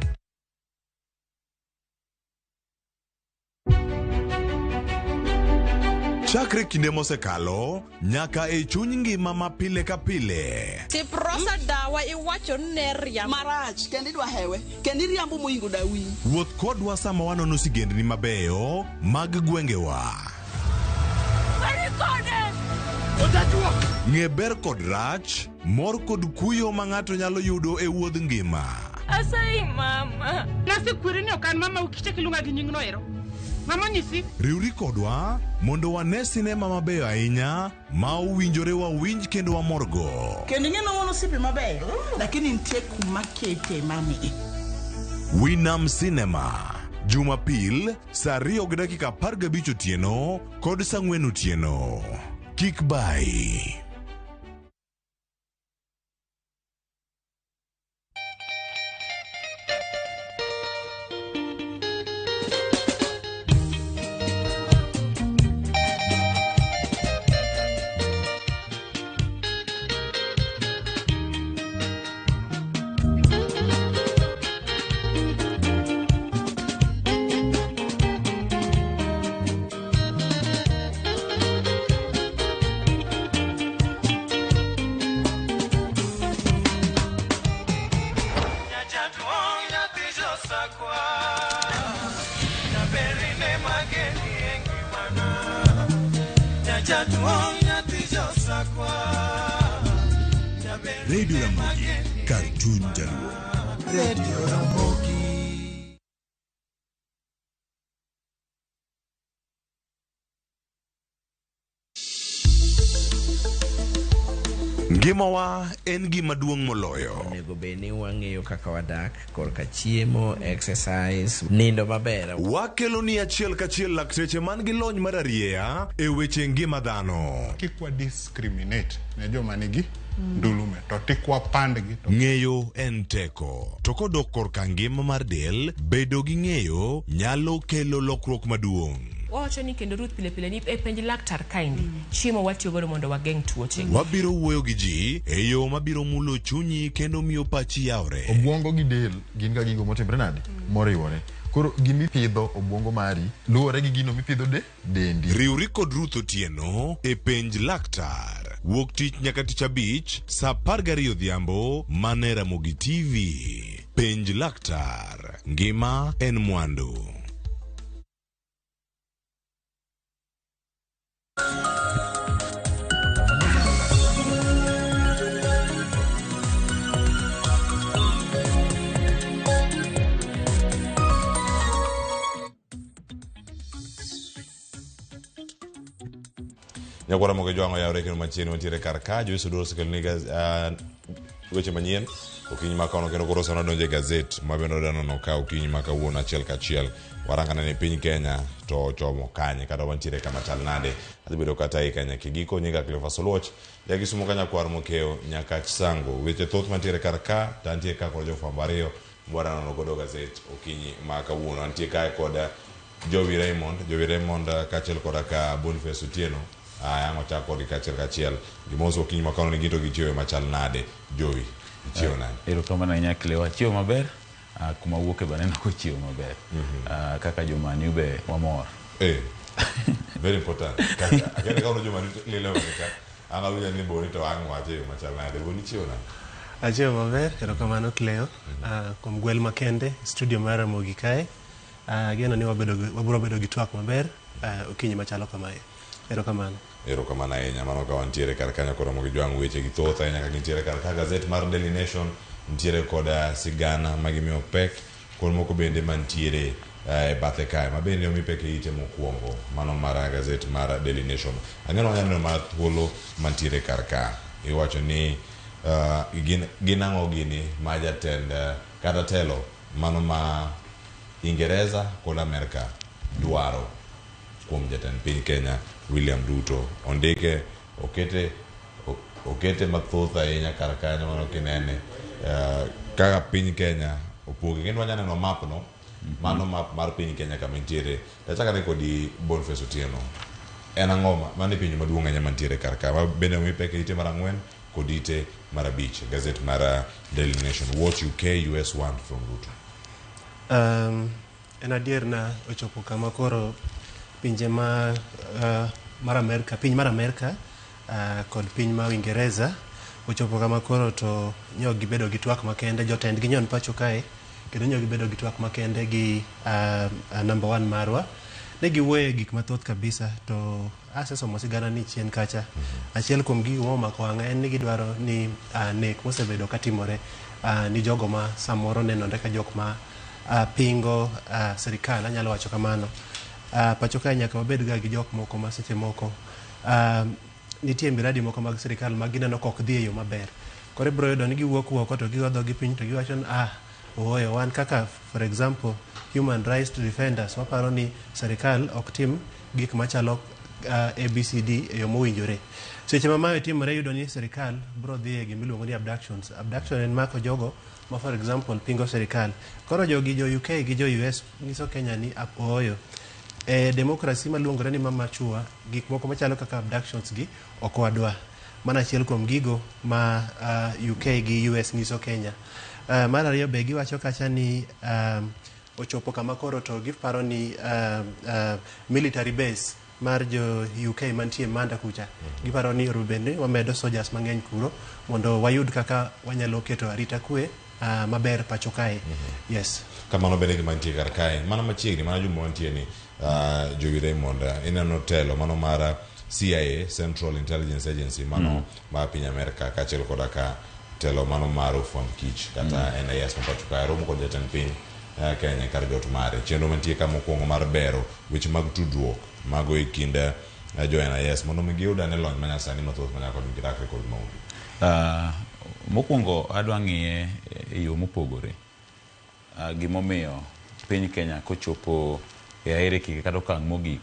Chakre kinde mosekalo, nyaka e chuny ngima ma pile ka pile. Tiprosa dawa iwacho ni ne riambo. Marach kendo idwa hewe kendo iriambo moingo dawi. Wuoth kodwa sama wanono sigendni mabeyo mag gwengewa. Ng'e ber kod rach, mor kod kuyo ma ng'ato nyalo yudo e wuodh ngima. Asayi mama. Nasekweri ni ok an mama ukichak iluonga gi nyingno ero. Mama nyisi. Riwri kodwa mondo wane sinema mabeyo ahinya ma owinjore wawinj kendo wamorgo. Kendo ing'e ni wan osiepe mabeyo, lakini nitie kuma kete mami. Winam Cinema Jumapil saa 2:15 otieno kod saa 4 otieno. Kik bai. Radio Ramogi, kar chuny Jaluo. Radio Ramogi. Ngimawa en gima duong' moloyo. Onego bed ni wang'eyo kaka wadak korka chiemo, exercise, nindo maber. Wakelo ni achiel kachiel lakteche man gi lony mar arieya e weche ngima dhano. Kik wa discriminate ne joma nigi ndulume to tik wapandgi to Ng'eyo en teko. To kodok korka ngima mar del, bedo gi ng'eyo nyalo kelo lokruok maduong'. Wawacho ni kendo Ruth pile pile ni e penj laktar kaendi chiemo watiyo godo mondo wageng' tuoche. Wabiro wuoyo gi ji e yo mabiro mulo chunyi kendo miyo pachi yawre. Obwongo gi del gin ga gigo motimre nade? Moriwore. Koro gimipidho obwongo mari luwore gi gino mipidho de dendi. Riwri kod Ruth Otieno e penj laktar. Wuok tich nyaka tich abich saa 12 odhiambo mana e Ramogi TV. Penj laktar. Ngima en mwandu. Nyakwara mogo jwang'o yawre kendo machiegni wantiere kar ka Joyce Oduor osekeloni weche manyien okinyi ma kono kendo koro sano donjo e gazet ma bende wadwa nono ka okinyi ma kawuono achiel kachiel warangane ni piny Kenya to ochomo kanye kata wantiere kama chal nade adhi bedo kata ei Kenya kigiko nyinga Cleophas Oluoch ja Kisumo ka nyakwar Mokeo Nyakach Sango weche thoth mantiere kar ka to antie ka kod jofwambo ariyo mwadwa nono godo gazet okinyi ma kawuono antie kae kod Jowi Raymond, Jowi Raymond kaachiel koda ka Boniface Otieno. Aya, ang' wachak kodgi kaachiel kachiel. Gimoso okinyi ma kawuono ni gin to gichiewo machal nade? Jowi, ichiewo nade? Erokamano ahinya Cleo. Achiewo maber. Kuma awuoke be aneno kochiewo maber. Kaka jomaniu be wamor. Very important. Kaka, akene ka uno jomaniu lilo ka. An awinjo ni Boni to ang' wache yo machal nade. Boni ichiewo nade? Achiewo maber, erokamano Cleo. Kuom gwel makende, studio mar Ramogi kae. Ageno ni wabiro bedo gi twak maber okinyi machalo kamae. Erokamano. Erokamano ahinya. Mano ka wantiere kar kanyo koro Ramogi Jwang' weche gi thoth ahinya ka gintiere kar ka. Gazet mar Daily Nation nitiere koda sigana ma gimiyo pek kod moko bende mantiere e bathe kae ma bende omi pek e ite mokwongo. Mano mar gazet mar Daily Nation. Ang'eno wanyalo neno mana thuolo mantiere kar ka. Iwacho ni gin ang'o gini ma jatend kata telo mano ma Ingereza kod Amerka dwaro kuom jatend piny Kenya William Ruto. Ondike okete mathoth ahinya kar kanyo mano kinene kaka piny Kenya opogi. Kendo wanyalo neno map no, mano map mar piny Kenya kama entiere. Tachakane kodi Boniface Otieno. En ang'o mano e penjo maduong' ahinya mantiere kar ka. Ma bende omi pek e ite mar 4 kod ite mar 5. Gazet mar Daily Nation. What UK US want from Ruto. En adier na ochopo kama koro pinje ma mar Amerka, piny mar Amerka kod piny ma Uingereza ochopo kama koro to nyo gibedo gi twak makende, jotendgi nyon pacho kae kendo nyo gibedo gi twak makende gi number 1 marwa. Ne giwuoye gik mathoth kabisa to asesomo sigana ni chien kacha. Achiel kuom gigo momako wang'a en ni gidwaro ni nek mosebedo katimore ni jogo ma samoro nenore ka jok ma pingo sirikal, anyalo wacho kamano. Pacho kae nyaka wabed ga gi jok moko ma seche moko nitie miradi moko mag sirikal ma gineno ka ok dhi e yo maber. Koro ibiro yudo ni giwuok oko to gigo dhogi piny to giwacho ni ooyo, wan kaka for example human rights defenders waparo ni sirikal ok tim gik machalo ABCD e yo mowinjore. Seche ma mae timore iyudo ni sirikal biro dhi e gima iluongo ni abductions. Abduction en mako jogo ma for example pingo sirikal. Koro jogi jo UK gi jo US nyiso Kenya ni ooyo. E demokrasi maluongore ni mama chua, gik moko machalo kaka abductions gi ok wadwa. Mano achiel kuom gigo ma UK gi US nyiso Kenya. Mar ariyo be giwacho kacha ni ochopo kama koro to giparo ni military base mar jo UK mantie Manda kucha. Giparo ni onego bed ni wamedo soldiers mang'eny kuro mondo wayud kaka wanyalo keto arita kwe maber pacho kae. Yes. Kamano bende gima nitie kar kae. Mana machiegni, mana juma mantie ni Jowi Raymond, ineno telo mano mar CIA, Central Intelligence Agency, mano mar piny Amerka kaachiel koda ka Telo mano mar ofwamb kich kata NIS ma pacho kae romo kod jatend piny Kenya kar jot mare. Chenro mantie ka mokwongo mar bero weche mag tudruok mago e kind jo NIS mondo mi giyud ane lony manyasani mathoth manyalo konyogi girakre kod mahundu. Mokwongo adwa ng'iye e yo mopogore. Gimomiyo piny Kenya kochopo e hierarchy kata okang' mogik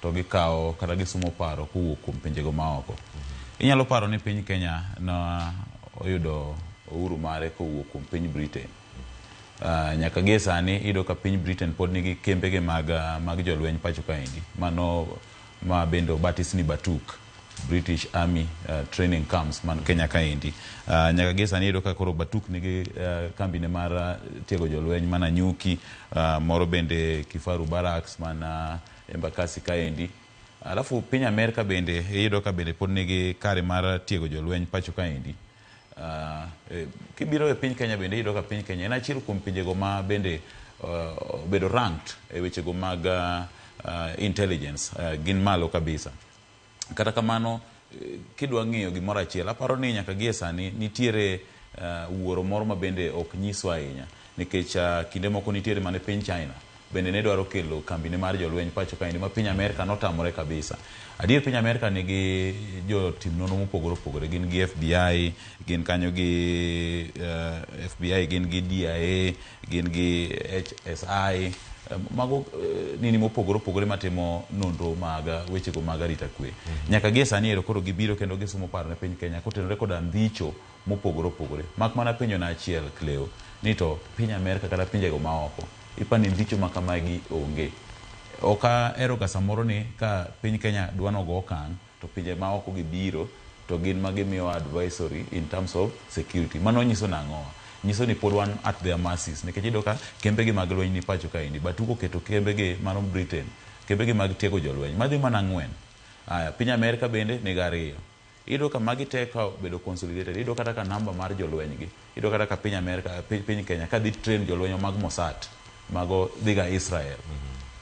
to gikawo kata gisumo paro kowuok kuom pinjego maoko. Inyalo paro ni piny Kenya na oyudo uhuru mare kowuok kuom piny Britain. Nyaka gie sani iyudo ka piny Britain pod nigi kembege mag jolweny pacho kaendi. Mano ma bende obatis ni Batuk, British Army Training Camps man Kenya kaendi. Nyaka gie sani iyudo ka koro Batuk nigi kambine mar tiego jolweny man Nanyuki, moro bende Kifaru Barracks man Embakasi kaendi. Alafu piny Amerka bende iyudo ka bende pod nigi kare mar tiego jolweny pacho kaendi. Kibiro e piny Kenya bende iyudo ka piny Kenya en achiel kuom pinjego ma bende obedo ranked e wechego mag intelligence, gin malo kabisa. Kata kamano, kidwa ng'iyo gimoro achiel, aparo ni nyaka gie sani nitiere wuoro moro ma bende ok nyiswa ahinya, nikech kinde moko nitiere mane piny China bende ne dwaro kelo kambine mar jolweny pacho kaendi ma piny Amerka notamore kabisa. Adier piny Amerka nigi jotim nonro mopogore opogore, gin gi FBI, gin kanyo gi FBI, gin gi DIA, gin gi HSI, mago nini mopogore opogore matimo nonro mag wechego mag arita kwe. Nyaka gie sani ero koro gibiro kendo gisumo paro ne piny Kenya kotenore koda ndhicho mopogore opogore. Mak mana penjo na achiel Cleo, ni to piny Amerka kata pinjego maoko ipani ndhicho ma kamagi onge. Ok ahero ga samoro ni ka piny Kenya dwa nogo okang' to pinje maoko gibiro to gin ma gimiyo advisory in terms of security. Mano nyiso nang'o? Nyiso ni pod wan at their mercies, nikech iyudo ka kembegi mag lweny ni pacho kaendi. Batuk oketo kembegi mano Britain, kembegi mag tiego jolweny madhi mana 4. Aya, piny Amerka bende nigo 2. Iyudo ka magi te ka obedo consolidated, iyudo kata ka namba mar jolweny gi, iyudo kata ka piny Amerka, piny Kenya kadhi train jolweny mag Mossad, mago dhiga Israel.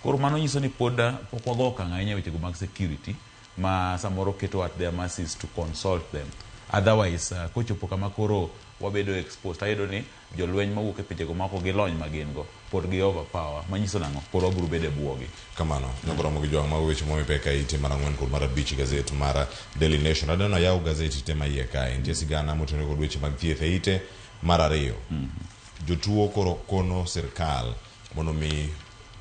Koro mano nyiso ni pod pok wago okang' ahinya e wechego mag security ma samoro keto at their mercies to consult them. Otherwise, kochopo kama koro wabedo exposed, ayudo ni jolweny mawuok e pinjego maoko gi lony ma gin go pod gi overpower, manyiso nang'o? Pod wabiro bedo e buogi. Kamano, nyakoromo gi jwang' mago weche momi pek e ite mar 4 kod mar 5 gazet mar Daily Nation. Adaneno ayaw gazeti te maiye kae. Nitie sigana motenore kod weche mag thieth e ite mar 2. Jotuo koro kono sirkal mondo mi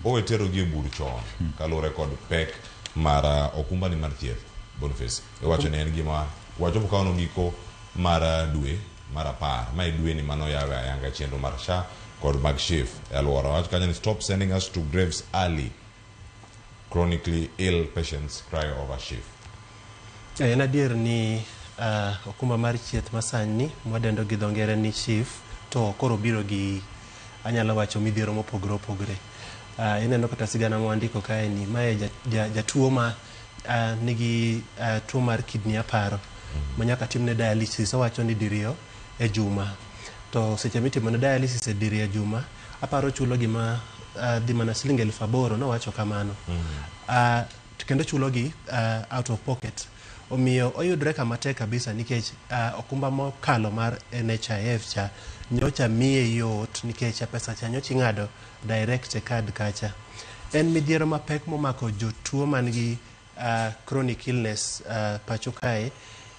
owe terogi e bur chon kaluwore kod pek mar okumbani mar thieth. Boniface, iwacho ni en gima wachopo ka giko mar dwe mar 10. Mae dwe ni mano yawe ayanga chenro mar SHA kod mag SHIF e alwora. Wacho kanyo ni stop sending us to graves early. Chronically ill patients cry over SHIF. En adier ni okumba mar thieth masani mwadendo gi dho ngere ni SHIF to koro biro gi anyalo wacho midhiero mopogore opogore. Ineno kata sigana mwandiko kae ni mae jatuo ma nigi tuo mar kidney aparo ma nyaka timne dialysis, owacho ni diriyo e juma. To seche mitimone dialysis e diriyo e juma, aparo chulo gima dhi mana siling 8,000, nowacho kamano. Kendo chulogi out of pocket. Omiyo oyudre kama tek kabisa nikech okumba mokalo mar NHIF cha nyocha miye yot nikech pesa cha nyocha ing'ado direct e card kacha. En midhiero mapek momako jotuo man gi chronic illness pacho kae,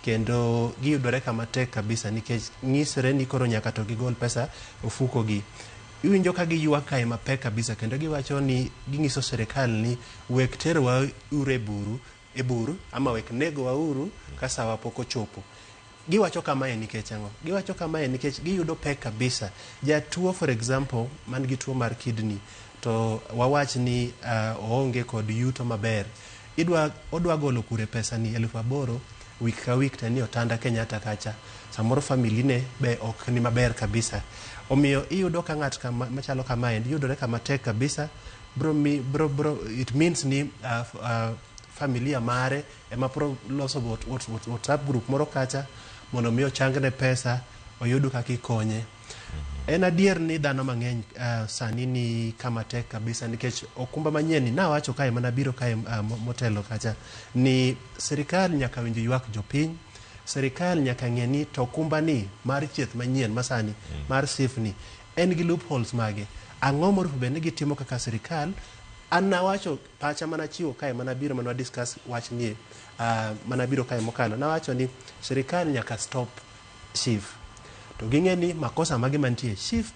kendo giyudore kama tek kabisa nikech nyisre ni koro nyaka to gigol pesa ofuko gi. Iwinjo ka giywak kae mapek kabisa kendo giwacho ni ginyiso sirikal ni wek terowa uru e buru ama wek negowa uru ka sawa pok ochopo. Giwacho kamae nikech ang'o? Giwacho kamae nikech giyudo pek kabisa. Jatuo for example man gi tuo mar kidney to wawach ni oonge kod yuto maber. Odwa golo kure pesa ni 8,000 week ka week to ni otanda Kenyatta kacha. Samoro family ne be ok ni maber kabisa. Omiyo iyudo ka ng'at machalo kamae yudore kama tek kabisa. Bro, it means ni familia mare ema pro loso WhatsApp group moro kacha mondo mi ochangne pesa oyud kaka ikonye. En adier ni dhano mang'eny sani ni kama tek kabisa nikech okumba manyien ni nawacho kae mana biro kae motelo kacha ni sirikal nyaka winj ywak jopiny. Serikal nyaka ng'e ni to okumba ni mar thieth manyien masani mar SHIF ni en gi loopholes mage. Ang'o moripo bed ni gitimo kaka sirikal? An nawacho pacha mana chiwo kae mana biro mana discuss wach nie mana biro kae mokalo. Nawacho ni sirikal nyaka stop SHIF. To ging'e ni makosa mage mantie e SHIF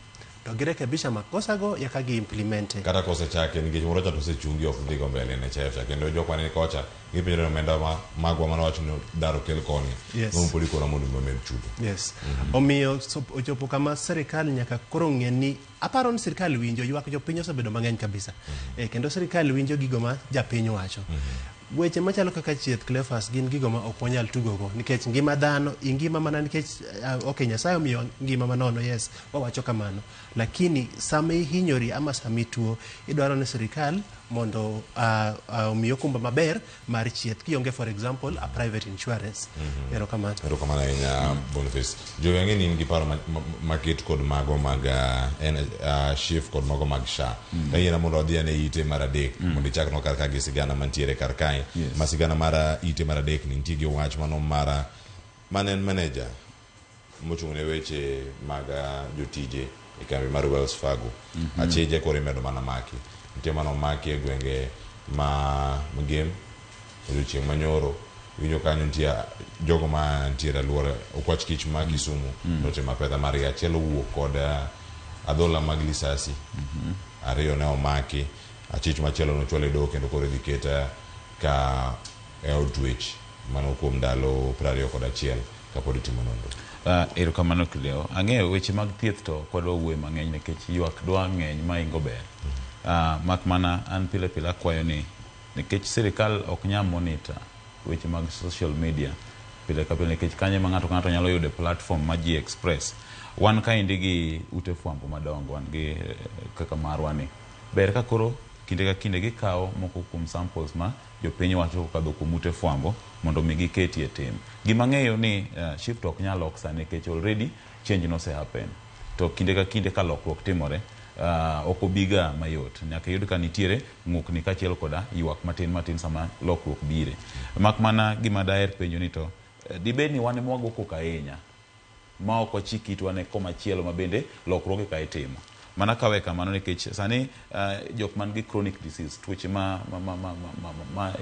to girekebisha makosa go yaka gi implement. Kata kosechake nikech moro cha to osechungi ok dhi go mbele NHIF cha kendo jok mane kocha gipenjore ni omenda ma magwa mane wacho ni dar okel koni no pod ikona mondo mi wamed chudo. Yes. Omiyo ochopo kama sirikal nyaka koro ng'e ni aparo ni sirikal winjo ywak jopiny osebedo mang'eny kabisa. Kendo sirikal winjo gigo ma japiny wacho. Weche machalo kaka chieth Cleophas gin gigo ma ok wanyal tugogo nikech ngima dhano ingima mana nikech okay Nyasaye omiyo ngima manono yes wawacho kamano lakini sama ihinyori ama sama ituo idwaro ni sirikal mondo omiyi okumba maber mar chieth kionge for example a private insurance. Erokamano. Erokamano ahinya Boniface. Jowi ang'e ni in gi paro maket kod mago mag SHIF kod mago mag SHA. Kayiena mondo wadhi ane ite mar adek mondo ichaknwa kar ka gi sigana mantiere kar kae. Ma sigana mar ite mar adek ni nitie gi wach mano mar mane en manager mochung' ne weche mag jotije e kambi mar Wells Fargo. Achije koro imedo mana maki. Nitie mano maki e gwenge ma Mgem odiochieng' manyoro. Iwinjo kanyo nitie jogo ma nitiere alwora okwach kich ma Kisumu notimo apedha margi. Achiel owuok kod adhola mag lisasi. Ariyo ne omaki. Achich machielo nochwal e doho kendo koro idhi ket ka e od twech mano kuom ndalo 21 kapod itimo nonro. Erokamano Cleo. Ang'eyo weche mag thieth to ok wadwa wuoyo mang'eny nikech ywak dwa ng'eny maingo ber. Mak mana an pile pile akwayo ni nikech sirikal ok nyal monitor weche mag social media pile ka pile nikech kanyo ema ng'ato ka ng'ato nyalo yude platform ma ji express. Wan kaendi gi ute fwambo madongo, wan gi kaka marwa ni. Ber ka koro kinde ka kinde gikawo moko kuom samples ma jopiny wacho kokadho kuom ute fwambo mondo mi giketie tim. Gima ang'eyo ni shift ok nyal lok sani nikech already change nose happen. To kinde ka kinde ka lokruok timore, ok obiga mayot. Nyaka iyud ka nitiere ng'ukni kaachiel koda ywak matin matin sama lokruok bire. Mak mana gima daher penjo ni to dibed ni wan ema wago koko ahinya ma ok wachik itwa ne komachielo ma bende lokruoge ka itimo. Mana kawe kamano nikech sani jok man gi chronic disease, tuoche ma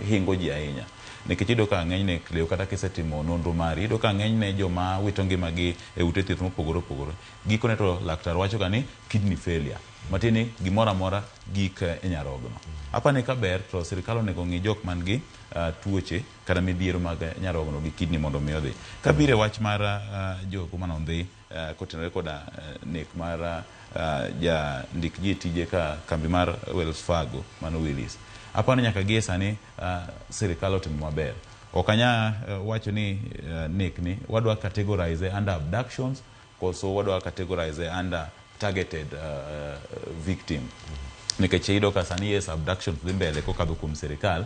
hingo ji ahinya. Nikech iyudo ka ng'enyne Cleo kata kisetimo nonro mari, iyudo ka ng'enyne joma wito ngimagi e ute thieth mopogore opogore, gikone to laktar wacho ga ni kidney failure. Matiende ni gimoro amora gik e nyarogno. Apani ka ber to sirikal onego ong'i jok man gi tuoche kata midhiero mag nyarogno gi kidney mondo mi odhi. Kabiro e wach mar jogo manodhi kotenore koda nek mar ja ndik ji tije ka kambi mar Wells Fargo mano Willis. Apani nyaka gie sani sirikal otimo maber. Ok anya wacho ni nek ni wadwa categorize under abductions koso wadwa categorize under targeted victim. Nikech iyudo ka sani yes abductions dhi mbele kokadho kuom sirikal.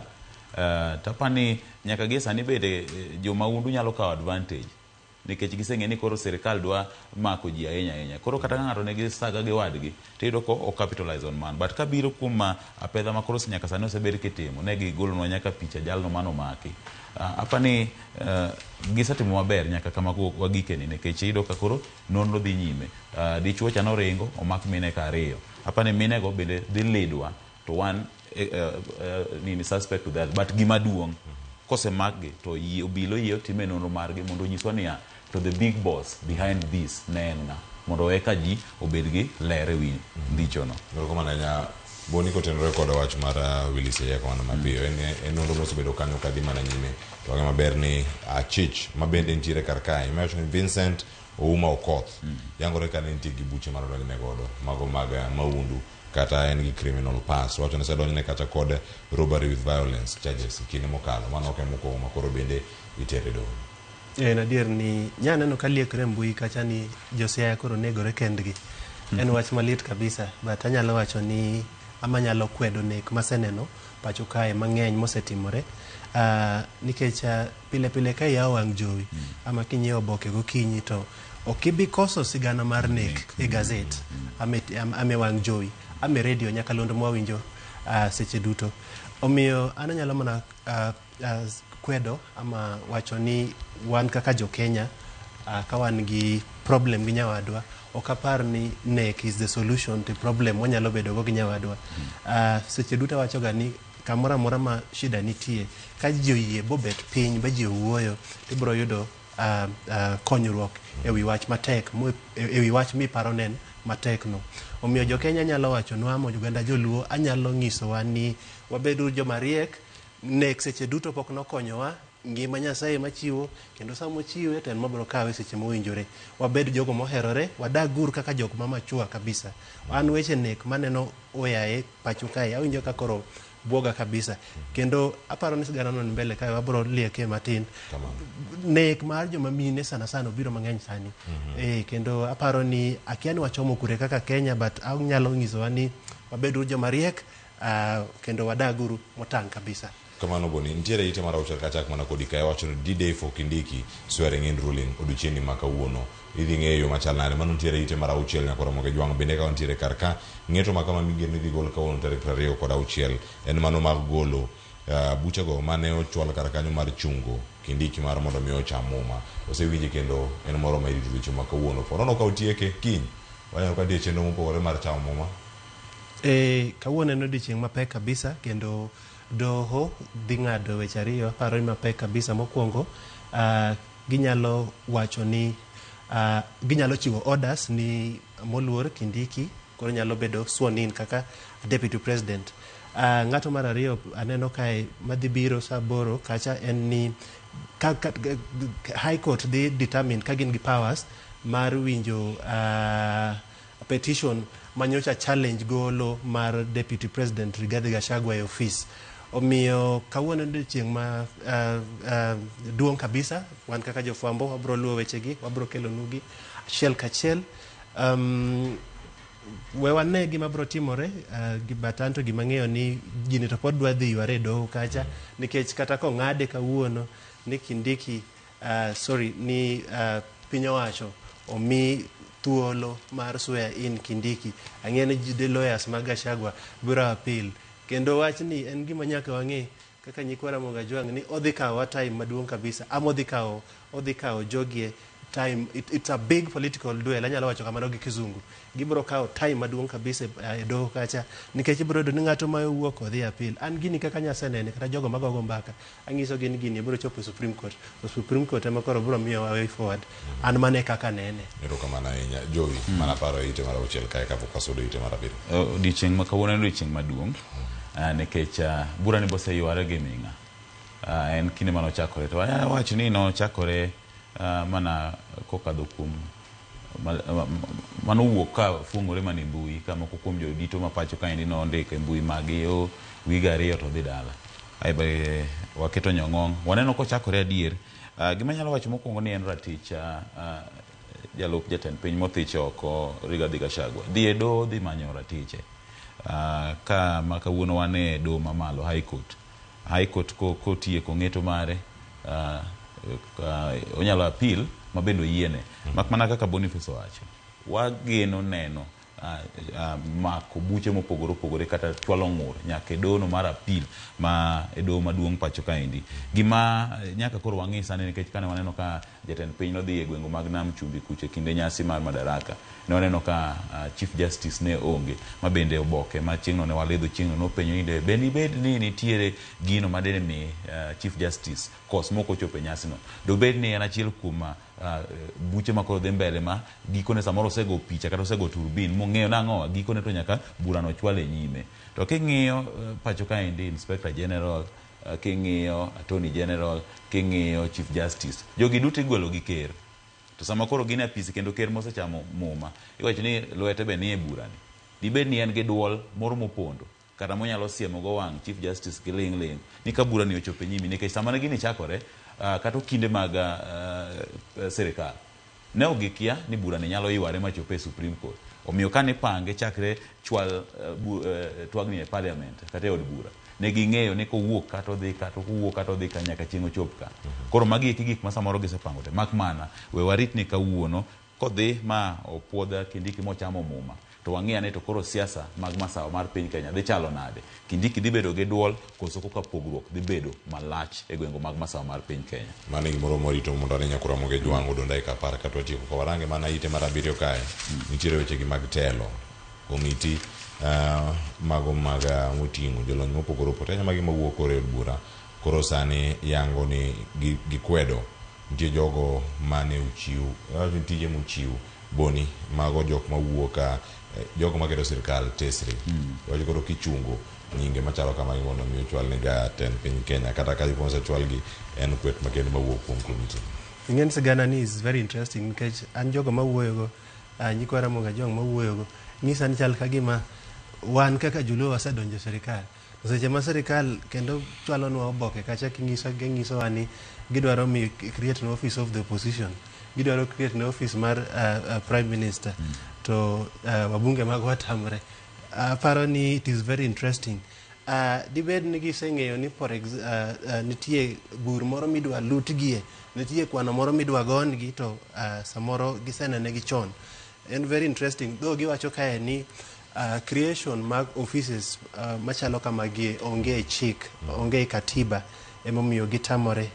Tapani nyaka gie sani bende jomahundu nyalo kawo advantage. Nikech giseng'e ni koro sirikal dwa mako ji ahinya ahinya. Koro kata ka ng'ato nigi saga gi wadgi, tiyudo ko o capitalize on man. But kabiro kuom apedha ma koro nyaka sani osebed kitimo, ne gigolonwa nyaka picha jalno manomaki. Apani gisetimo maber nyaka kama wagikeni nikech iyudo ka koro nonro dhi nyime. Dichuo cha noringo, omak mine ka ariyo. Apani mine go bende dhi lidwa to one nini suspect to that. But gima duong' kosemakgi to obilo yie otime nonro margi mondo onyiswa niya to the big boss behind this ne en ng'a mondo eka ji obed gi ler ewi ndichono. Erokamano ahinya Boni kotenore kod wach mar Willis Ayeko mano mapiyo. En nonro mosebedo kanyo kadhi mana nyime. To wang'e maber ni achich ma bende nitiere kar kae. Iwacho ni Vincent Ouma Okoth yangore ka ne nitie gi buche manodonjne godo mago mag mahundu kata en gi criminal past. Wacho ni osedonjne kata kod robbery with violence charges e kinde mokalo. Mano ok en mokwongo ma koro bende itere doho. En adier ni nyaneno ka liekre e mbui kacha ni jo Siaya koro negore kendgi. En wach malit kabisa, but anyalo wacho ni ama anyalo kwedo nek maseneno pacho kae mang'eny mosetimore. Nikech pile pile ka iyawo wang' jowi ama kinyiewo oboke gokinyi to ok ibi koso sigana mar nek e gazet ama e wang' jowi ama e redio nyakalondo mwawinjo seche duto. Omiyo an anyalo mana kwedo ama wacho ni wan kaka jo Kenya ka wan gi problem gi nyawadwa, ok apar ni nek is the solution to problem wanyalo bedo go gi nyawadwa. Seche duto awacho ga ni kamoro amora ma shida nitie, ka ji oyie bobet piny ba ji owuoyo, tibiro yudo konyruok ewi wach matek ewi wach miparo ne en matek no. Omiyo jo Kenya nyalo wachonwa ama oganda joluo anyalo nyisowa ni wabeduru joma riek. Nek seche duto pok nokonyowa. Ngima Nyasaye machiwo, kendo sama ochiwe to en mabiro kawe seche mowinjore. Wabed jogo moherore, wadag uru kaka jok ma machua kabisa. An weche nek maneno oyaye pacho kae, awinjo ka koro buoga kabisa. Kendo aparo ni sigana no ni mbele kae wabiro lieke matin. Nek mar joma mine sana sana obiro mang'eny sani. Kendo aparo ni akia ni wachomo kure kaka Kenya, but anyalo nyisowa ni wabeduru joma riek, kendo wadaguru motang' kabisa. Kamano Boni, nitiere ite mar auchiel kachak mana kodi kae wacho ni D-Day for Kindiki swearing in ruling odiochieng'ni ma kawuono. Idhi ng'eyo yo machal nade? Mano nitiere ite mar auchiel nyakoro Ramogi Jwang' bende ka wantiere kar ka ng'eto ma kama migeno idhi gol kawuono tarik 26 en mano mar golo buchego mane ochwal kar kanyo mar chungo Kindiki mar mondo mi ocham muma. Osewinje kendo en moro ma irito odiochieng' ma kawuono. Po nono ka otieke kiny, waneno ka nitie chenro mopogore mar chamo muma. Kawuono en odiochieng' mapek kabisa, kendo doho dhi ng'ado weche ariyo aparo ni mapek kabisa. Mokwongo, ginyalo wacho ni ginyalo chiwo orders ni moluor Kindiki koro nyalo bedo sworn in kaka deputy president. Ng'ato mar ariyo aneno kae madhi biro saa 8 kacha en ni ka High Court dhi determine ka gin gi powers mar winjo petition manyocha challenge golo mar deputy president Rigathi Gachagua e ofis. Omiyo kawuono en odiochieng' ma duong' kabisa. Wan kaka jofwambo wabro luwo wechegi, wabro kelonugi achiel kachiel. We wane gima bro timore, but anto gima ng'eyo ni gini to pod dwa dhi yware e doho kacha, nikech kata kong'ade kawuono ni Kindiki, sorry, ni piny owacho omi thuolo mar swear in Kindiki, ang'e ni the lawyers mag Gachagua biro appeal. Kendo wachni en gima nyaka wang'e kaka nyikwa Ramogi Ajwang' ni odhi kawowa time maduong' kabisa, ama odhi kawo jogie time. It's a big political duel, anyalo wacho kamano gi kizungu. Gibiro kawo time maduong' kabisa e doho kacha, nikech ibiro yudo ni ng'ato ma owuok odhi appeal. An gini kaka nyasenene kata jogo magogo mbaka anyiso gi ni gini biro chopo e Supreme Court, to Supreme Court ema koro biro miyowa way forward. An mane kaka nene. Erokamano ahinya Jowi. Mana paro e ite mar auchiel kae kapok wasudo ite mar abiriyo. Odiochieng' ma kawuono en odiochieng' maduong', nikech burani boseyware gi ming'a. En kinde manochakore to anyalo wacho ni nochakore mana kokadho kuom manowuok ka fuong'ore mana e mbui ka moko kuom jodito ma pacho kaendi nondiko e mbui maggi o wige 2 to dhi dala. Ai be waketo nyong'ong' waneno kochakore adier. Gima anyalo wacho mokwongo ni en ratich jalup jatend piny mothich oko Rigathi Gachagua dhi e doho dhi manyo ratiche. Ka ma kawuono wan e doho mamalo High Court. High Court kotieko ng'eto mare, onyalo appeal ma bende oyiene. Mak mana kaka Boniface owacho, wageno neno mako buche mopogore opogore kata chwalo ng'ur nyaka e doho mar appeal ma e doho maduong' pacho kaendi. Gima nyaka koro wang'i sani, nikech kane waneno ka jatend piny nodhi e gwenge mag Nam Chumbi kucho e kinde nyasi mar Madaraka, ne waneno ka Chief Justice ne onge, ma bende oboke ma chieng'no ne walidho chieng'no nopenjo ni de be nibed ni nitiere gino madine mi Chief Justice kos mok ochopo e nyasino. Dobed ni en achiel kuom buche ma koro dhi mbele ma gikone samoro osego picha kata osego turbin mong'eyo nang'o gikone to nyaka burano chwal e nyime. To king'iyo pacho kaendi Inspector General, king'iyo Attorney General, king'iyo Chief Justice, jogi duto igwelo gi ker. To sama koro gin e apisi kendo ker mosechamo muma, iwacho ni lwete be nie burani. Dibed ni en gi duol moro mopondo kata monyalo siemo go wang' Chief Justice gi ling' ling' ni ka burani ochopo e nyimi, nikech sama ne gini chakore, kata okinde mag sirikal ne ok gikia ni burani nyalo yware machop e Supreme Court. Omiyo kane ipange chakre chwal twagni e parliament kata e od bura, ne ging'eyo ni kowuok kata odhi kata kowuok kata odhi ka nyaka chieng' ochop ka. Koro magi eki gik ma samoro gisepango te, mak mana we warit ni kawuono kodhi ma opuodh Kindiki mochamo muma. to wang'i ane to koro siasa mag masawa mar piny Kenya dhi chalo nade. Kindiki dhi bedo gi duol koso koka pogruok dhi bedo malach e gwenge mag masawa mar piny Kenya. Mano e gimoro morito mondo ane nyakura Ramogi Ojwang' odong' dakika apar ka twatieko. Ka warange mana ite mar abiriyo kae, nitiere wechegi mag telo. Komiti mago mag moting'o jolony mopogore opogore ahinya magi mawuok koro e od bura koro sani yango ni gikwedo nitie jogo mane ochiw awacho ni tije mochiw boni mago jok mawuok jogo maketo sirkal tesre wacho koro kichungo nyinge machalo kamagi mondo mi ochwal ne jatend piny Kenya kata ka dipo osechwalgi en kwet makende mawuok kuom komiti. Ing'eni sigana ni is very interesting nikech an jogo mawuoyogo nyikwa Ramogi Ajwang' mawuoyogo nyisa ni chal ka gima wan kaka joluo wasedonjo e sirikal. To seche ma sirikal kendo chwalonwa oboke kacha kinyiso ginyisowa ni gidwaro mi create an office of the opposition, gidwaro create an office mar prime minister to wabunge magwa tamre. Aparo ni it is very interesting. Dibed ni giseng'eyo ni for nitie bur moro midwa lutgie, nitie kwano moro midwa gongi to samoro gisenene gi chon. En very interesting though giwacho kae ni creation mag offices machalo kamagi onge e chik, onge e katiba emomiyo gitamore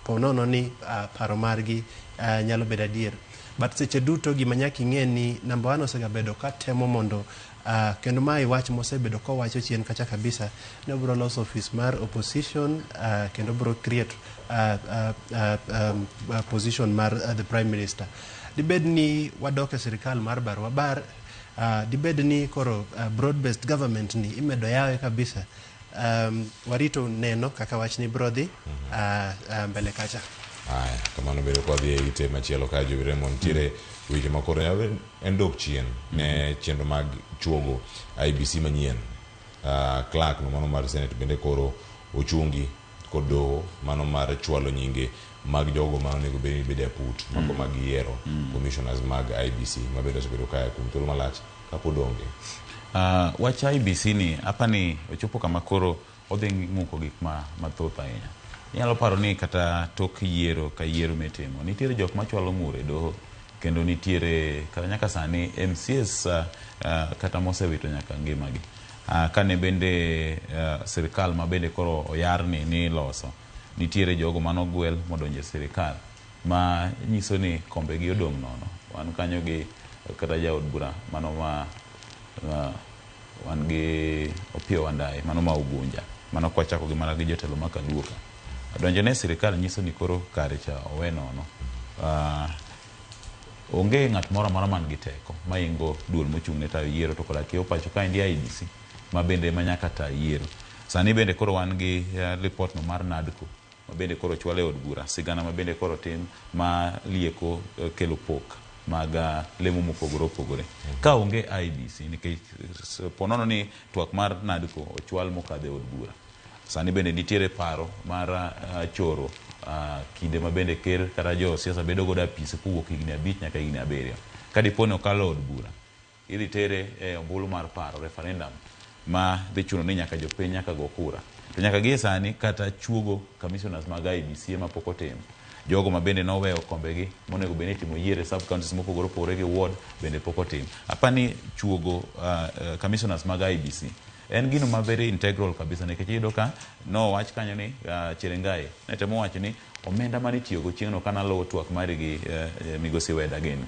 po nono ni paro margi nyalo bedo adier. But seche duto gima nyaka ing'e ni number one osegabedo ka temo mondo kendo mae wach mosebedo kowacho chien kacha kabisa ni obiro loso office mar opposition kendo obiro create position mar the prime minister. Dibed ni wadok e sirikal mar barua bar dibed ni koro broad based government ni imedo yawe kabisa. Warito neno kaka wachni biro dhi mbele kacha. Aya, kamano bedo kwa dhi e ite machielo ka Jowi Raymond nitiere weche ma koro en dok chien ne chenro mag chuogo IEBC manyien. Clerk no mano mar Senate bende koro ochungi kod doho mano mar chwalo nyinge mag jogo ma onego bed ni bedo e aput mago mag yiero commissioners mag IEBC ma bende osebedo kae kuom thuolo malach kapod onge. Wach IEBC ni apani ochopo kama koro odhi muko gik mathoth ahinya. Inyalo paro ni kata tok yiero ka yiero mitimo, nitiere jok machwalo ng'ur e doho kendo nitiere kata nyaka sani MCAs kata mosewito nyaka ngimagi. Kane bende sirikal ma bende koro oyarni ni iloso, nitiere jogo manogwel modonjo e sirikal ma nyiso ni kombegi odong' nono. Wan kanyo gi kata jaod bura mano ma wan gi Opiyo Wandayi mano ma Ugunja, mano kwachako gi mana gi jotelo ma Kaluo ka. Donjo ne sirikal nyiso ni koro kare cha owe nono. Onge ng'at moro amora man gi teko maingo duol mochung' ne tayo yiero to koda kiewo pacho kaendi IEBC ma bende ema nyaka ta yiero. Sani bende koro wan gi report no mar NADCO ma bende koro ochwal e od bura, sigana ma bende koro tim ma lieko kelo pok mag lemo mopogore opogore. Ka onge IEBC nikech po nono ni twak mar NADCO ochwal mokadho e od bura. Sani bende nitiere paro mar choro kinde ma bende ker kata jo siasa bedo godo apise kowuok higni 5 nyaka higni 7. Ka dipo ni okalo od bura, idhi tere e ombulu mar paro, referendum, ma dhi chuno ni nyaka jopiny nyaka go kura. To nyaka gie sani kata chuogo commissioners mag IEBC ema pok otim. Jogo ma bende noweyo kombegi monego bed ni itimo yiero e sub counties mopogore opogore gi ward bende pok otim. Apani chuogo commissioners mag IEBC en gino ma very integral kabisa nikech iyudo ka nowach kanyo ni Cherengai ne temo wacho ni omenda mane itiyogo chieng'no kanaluwo twak mari gi migosi Weda gini.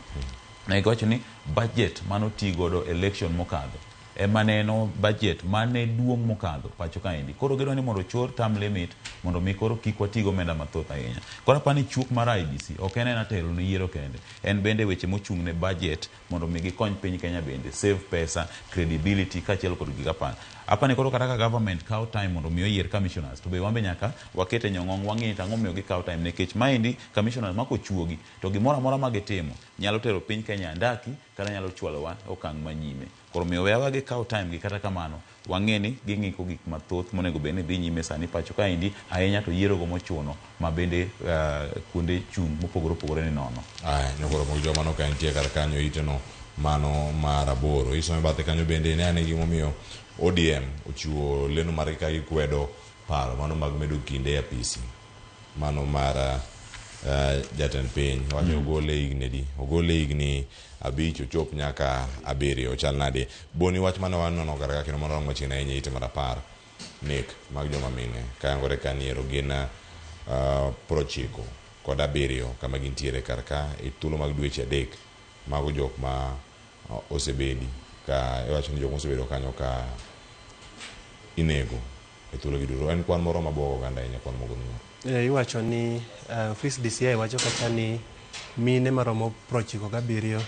Ne giwacho ni budget manotii godo election mokadho ema ne en budget mane duong' mokadho pacho kaendi. Koro gidwa ni mondo ochor term limit mondo mi koro kik wati gi omenda mathoth ahinya. Koro apani chuok mar IEBC ok en ena telo ne yiero kende, en bende weche mochung' ne budget mondo mi gikony piny Kenya bende save pesa, credibility kaachiel kod gik apani. Apani koro kata ka government kawo time mondo mi oyier commissioners to be wan be nyaka waket e nyong'ong wang'i to ang'o momiyo gikawo time nikech maendi commissioners ma kochuogi to gimoro amora ma gitimo nyalo tero piny Kenya andaki kata nyalo chwalowa e okang' manyime. Koro omiyo wewa gikaw time gi kata kamano wang'e ni ging'iko gik mathoth monego bed ni dhi nyime sani pacho kaendi ahinya to yiero go mochuno ma bende kuonde chung' mopogore opogore ni nono. Aya, nyokoro mag joma no ka nitie kar kanyo iteno mano mar 8. Isome bathe kanyo bende ne ane gimomiyo ODM ochiwo lendo margi ka gikwedo paro mano mag medo kinde e apisi mano mar jatend piny wacho mm. Ogole higni adi? Ogole higni 5 ochop nyaka 7 ochal nade? Boni wach mane wanono kar ka kendo mano romo machiegni ahinya ite mar 10 nek mag joma mine kayangore ka niero gin 97 kama gintiere kar ka e thuolo mag dweche 3 mago jok ma osebedi ka iwacho ni jok mosebedo kanyo ka inego e thuolo gi duto en kwan moro mabuogo oganda ahinya kwan mogo ni Iwacho ni ofis DCI wacho kacha ni mine maromo 97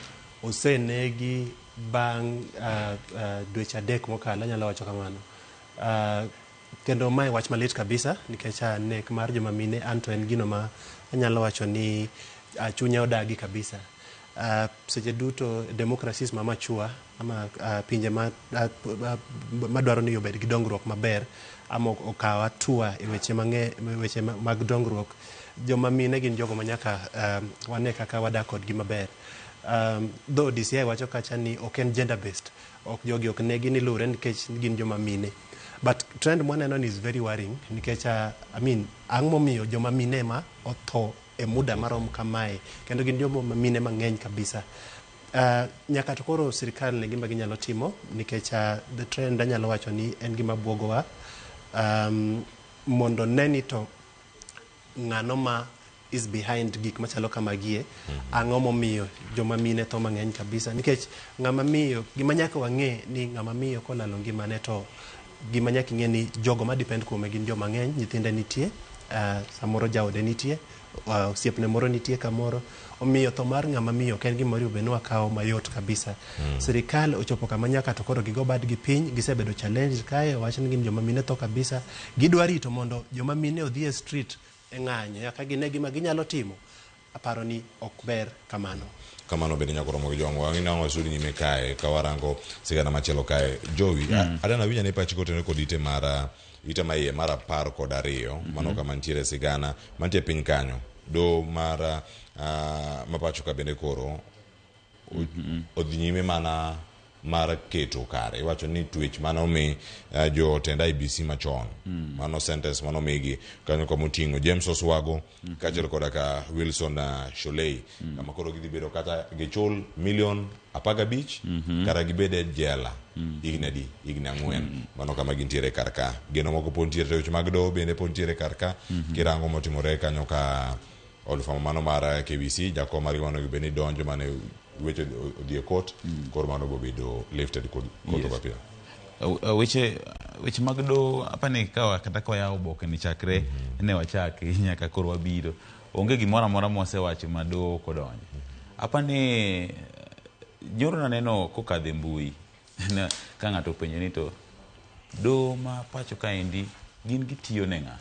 osenegi bang' dweche 3 mokalo, anyalo wacho kamano. Kendo mae wach malit kabisa nikech nek mar joma mine anto en gino ma anyalo wacho ni chunya odagi kabisa. Seche duto democracies ma mature ama pinje ma madwaro ni obed gi dongruok maber ama okaw hatua e weche mang'e weche mag dongruok, joma mine gin jogo ma nyaka wane kaka wadak kodgi maber. Though DCI wacho kacha ni ok en gender based, ok jogi ok negi ni luwre nikech gin joma mine. But trend mwaneno ni is very worrying nikech I mean, ang' momiyo joma mine ema otho e muda marom kamae kendo gin joma mine mang'eny kabisa. Nyaka to koro sirikal ne gima ginyalo timo nikech the trend anyalo wacho ni en gima buogowa mondo ne ni to ng'ano ma is behind gik machalo kamagie. Ang'o momiyo joma mine tho mang'eny kabisa nikech ng'ama miyo gima nyaka wang'e ni ng'ama miyo kolalo ngimane to gima nyaka ing'e ni jogo ma depend kuome gin joma ng'eny, nyithinde nitie, samoro jaode nitie, osiepne moro nitie kamoro. Omiyo tho mar ng'ama miyo ok en gima onego bed ni wakawo mayot kabisa. Sirikal ochopo kama nyaka to koro gigo badgi piny, gisebedo challenge kae, owach ni gin joma mine tho kabisa. Gidwa rito mondo joma mine odhi e street e ng'anyo nyaka gine gima ginyalo timo. Aparo ni ok ber kamano. Kamano bende nyaka romo gi jong'o wang'i nang'o sudi nyime kae ka warango sigana machielo kae Jowi. Adana winja ni pachi kotenore kod ite mar ite ma iye mar 12 mano kama nitiere sigana mantie piny kanyo do mar mapacho ka bende koro odhi nyime mana mar keto kare iwacho ni twech mane omi jotend IBC machon mano sentence mane omigi kanyo kama oting'o James Oswago kaachiel koda ka Wilson Sholei kama koro gidhi bedo kata gichul milion 15 kata gibed e jela higni adi higni 4 mano kama gintiere kar ka geno moko pod nitiere to weche mag doho bende pod nitiere kar ka kirango motimore kanyo ka od fwambo mano mar KBC jakom margi mano onego bed ni donjo mane weche odhi e court koro mano bobedo lifted kod court of appeal. Weche mag doho apani kawa kata ka wayawo oboke ni chakre ne wachaki nyaka koro wabiro onge gimoro amora mwasewacho ma doho ok odonjo. Apani nyoro naneno kokadho e mbui ka ng'ato openjo ni to doho ma pacho kaendi gin gitiyo ne ng'a?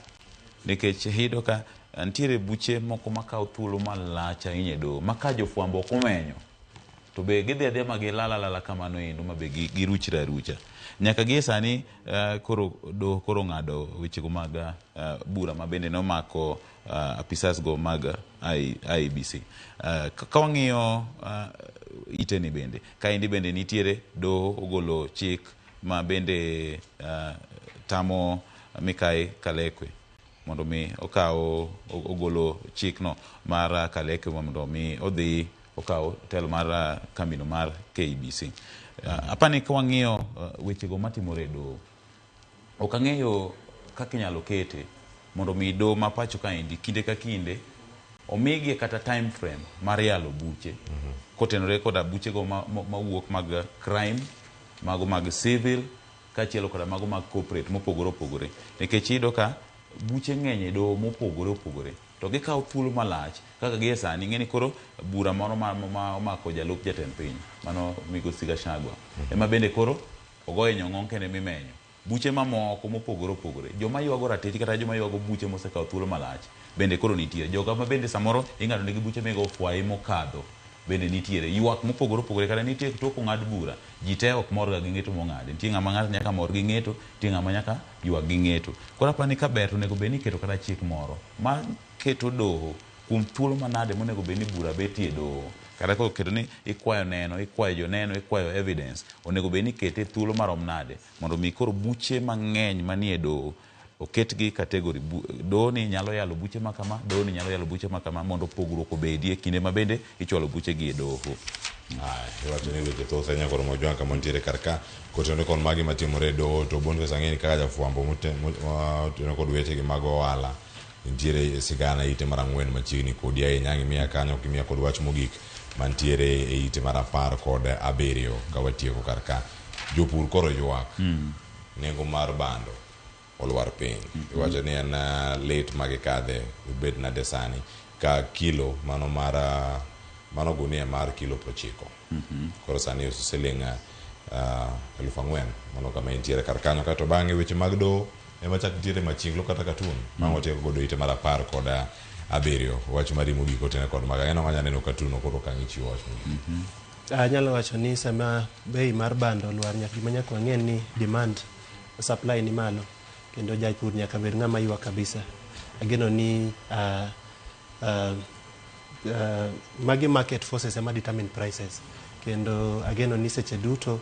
Nikech iyudo ka nitiere buche moko makawo thuolo malach ahinya e doho ma ka jofwambo ok omenyo to be gidhi adhiya ma gilal alala kamano endo ma be giruchre arucha. Nyaka gie sani koro doho koro ong'ado wechego mag bura ma bende nomako apisas go mag IEBC. Ka wang'iyo iteni bende, kaendi bende nitiere doho ogolo chik ma bende tamo Mikai Kalekwe mondo mi okaw ogolo chikno mar Kalekwe mondo mi odhi okaw telo mar kambino mar KBC. Apani ka wang'iyo wechego matimore e doho, ok ang'eyo kaka inyalo kete mondo mi doho ma pacho kaendi kinde ka kinde omigi kata time frame mar yalo buche kotenore koda buchego mawuok mag crime, mago mag civil kaachiel koda mago mag corporate mopogore opogore. Nikech iyudo ka buche ng'eny e doho mopogore opogore to gikawo thuolo malach kaka gie sani ing'e ni koro bura moro ma omako jalup jatend piny mano migosi Gachagua ema bende koro ogoye nyong'ong kende mimenyo. Buche mamoko mopogore opogore, joma ywago ratich kata joma ywago buche mosekawo thuolo malach bende koro nitiere. Joga ma bende samoro ing'ado negi buche migo fwaye mokadho bende nitiere. Ywak mopogore opogore kata nitie tok ong'ad bura, ji te ok morga gi ng'eto mong'adi. Nitie ng'ama ng'ato nyaka mor gi ng'eto, nitie ng'ama nyaka ywak gi ng'eto. Koro apani ka ber to onego bed ni iketo kata chik moro ma keto doho kuom thuolo manade monego bed ni bura betie e doho. Kata koketo ni ikwayo neno, ikwayo joneno, ikwayo evidence, onego bed ni ikete thuolo marom nade mondo mi koro buche mang'eny manie doho Oketgi category. Doho ni nyalo yalo buche ma kama, doho ni nyalo yalo buche ma kama mondo pogruok obedie kinde ma bende ichwalo buche gi e doho. Aya, iwacho ni weche thoth ahinya koro Mojwang' kama nitiere kar ka kotenore kod magi matimore e doho to Boniface ang'e ni kaka jafwambo motenore kod wechegi mag ohala nitiere sigana ite mar ang'wen machiegni kodi ahinya ang' imiya kanyo ok imiya kod wach mogik mantiere e ite mar 17 ka watieko kar ka jopur koro ywak nengo mar bando olwar piny iwacho ni en lit ma gikadhe obed nade sani ka kilo mano mar mano gunia mar kilo 90 koro sani iuso siling 4,000 mano kama intiere kar kanyo kaeto bang'e weche mag doho ema chak nitiere machinglo kata katun ma watieko godo ite mar 17 wach mari mogik otene kod maga en ang'o aneno katun koro ka ichiwo wach mogik Anyalo wacho ni sama bei mar bando olwar nyaka gima nyaka wang'e ni demand supply ni malo kendo japur nyaka bed ng'ama ywak kabisa. Ageno ni magi market forces ema determine prices kendo ageno ni seche duto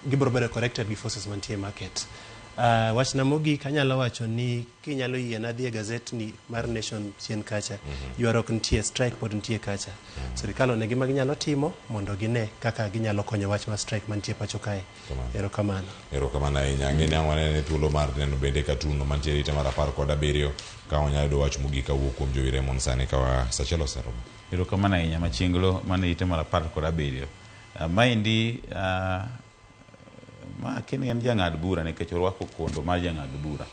gibiro bedo corrected gi forces mantie e market. Wachna mogik anyalo wacho ni kinyalo yiena dhi e gazetni mar Nation chien kacha ywaruok nitie strike pod nitie kacha sirikal one gima ginyalo timo mondo gine kaka ginyalo konyo wach mar strike mantie pacho kae erokamano erokamano ahinya ang'e ni ang' wanene thuolo mar neno bende katuno mantiere ite mar 17 ka wanyalo yudo wach mogik kawuok kuom Jowi Raymond sani ka sa achiel oserumo Erokamano ahinya machinglo mane ite mar 17 maendi ma kini en jang'ad bura nikech orwako kondo mar jang'ad bura.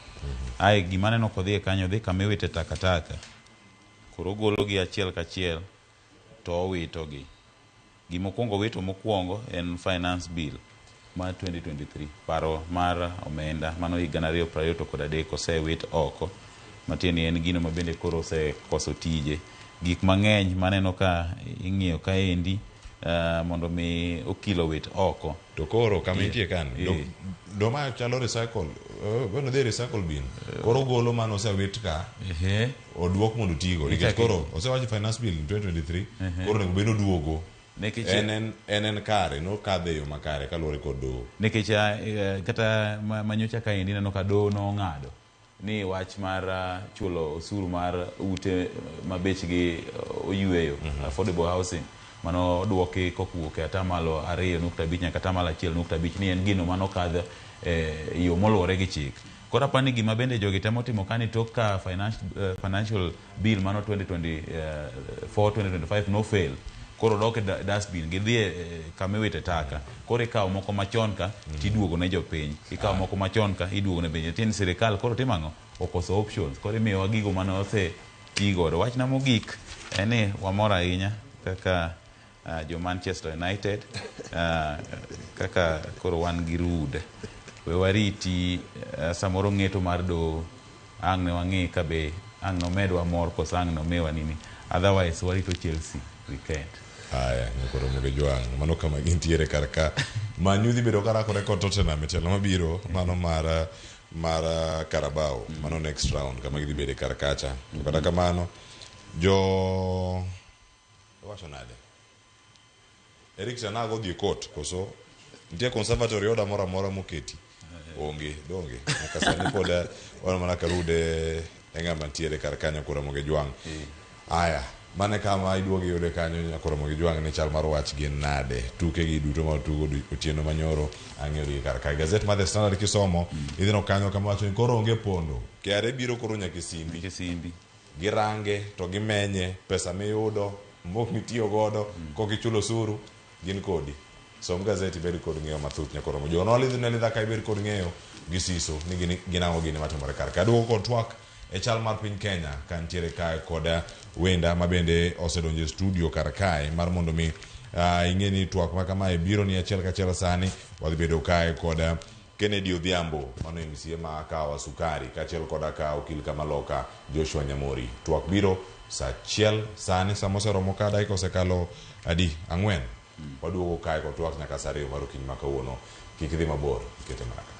Ae gima aneno kodhi kanyo odhi kama iwite takataka. Koro ogologi achiel kachiel to owitogi. Gima okwongo wito mokwongo en finance bill mar 2023 paro mar omenda mano higa 2023 osewit oko matiende ni en gino ma bende koro osekoso tije. Gik mang'eny maneno ka ing'iyo kaendi mondo mi okil owit oko. To koro kama intie kani do ma chalo recycle bueno dhi recycle bin koro golo mano osewit ka oduok mondo otigo nikech koro osewach finance bill 2023 koro onego bed oduogo en en kare nokadhe e yo makare kaluwore kod doho nikech kata manyocha kaendi neno ka doho nong'ado ni wach mar chulo osuru mar ute ma bechgi oyweyo affordable housing mano oduoki kokowuok e atamalo 2.5 nyaka atamalo 1.5 ni en gino mano kadho yo moluwore gi chik. Koro apani ni gima bende jogi temo timo kani tok ka financial bill mano 2024-2025 no fail koro dok e dustbin gidhi kama iwite taka koro ikawo moko machon ka tiduogo ne jopiny ikawo moko machon ka iduogo ne piny tiende sirikal koro timo ang'o okoso options koro imiyowa gigo mane ose ti godo. Wachna mogik en ni wamor ahinya kaka jo Manchester United kaka koro wan gi rude we wariti samoro ng'eto mar doho ang' ne wang'i ka be ang' nomedwa mor koso ang' nomiwa nini otherwise warito Chelsea weekend. Aya, nyakoro moge jwang' mano kama gintiere kar ka Man U dhi bedo karakore kod Tottenham e tielo mabiro mano mar Carabao mano next round kama gidhi bede kar kacha to kata kamano jo iwacho nade Eric Ten Hag odhi e court koso nitie conservatory order moro amora moketi onge donge nyaka sani pod wan mana karude e ng'ama ntiere kar kanyo koro Ramogi Jwang'. Aya, mane kama iduogo iyude kanyo nyakoro Ramogi Jwang' ni chal mar wach gin nade tuke gi duto ma tugo otieno manyoro ang'eyo gi kar kae gazet mar The Standard kisomo idhi no kanyo kama wacho ni koro onge pondo KRA biro koro nyaka e simbi girange to gimenye pesa miyudo mok mitiyo godo kok ichulo osuru gin kodi som gazet ibed kod ng'eyo mathoth nyakoro Ramogi Jwang' nolidhi nalidha ka ibed kod ng'eyo gi siso ni gin ang'o gini matimore kar ka duogo kod twak e chal mar piny Kenya ka nitiere kae kod wenda ma bende osedonjo e studio kar kae mar mondo mi ing'e ni twak ma kamae biro ni achiel kachiel sani wadhi bedo kae kod Kennedy Odhiambo mano MCA ma Kahawa Sukari kaachiel koda ka okil kamaloka Joshua Nyamori twak biro saa achiel sani sama oseromo ka dakika osekalo adi 4 waduogo kae kod twak nyaka saa 2 mar okinyi ma kawuono kik idhi mabor kete mana ka.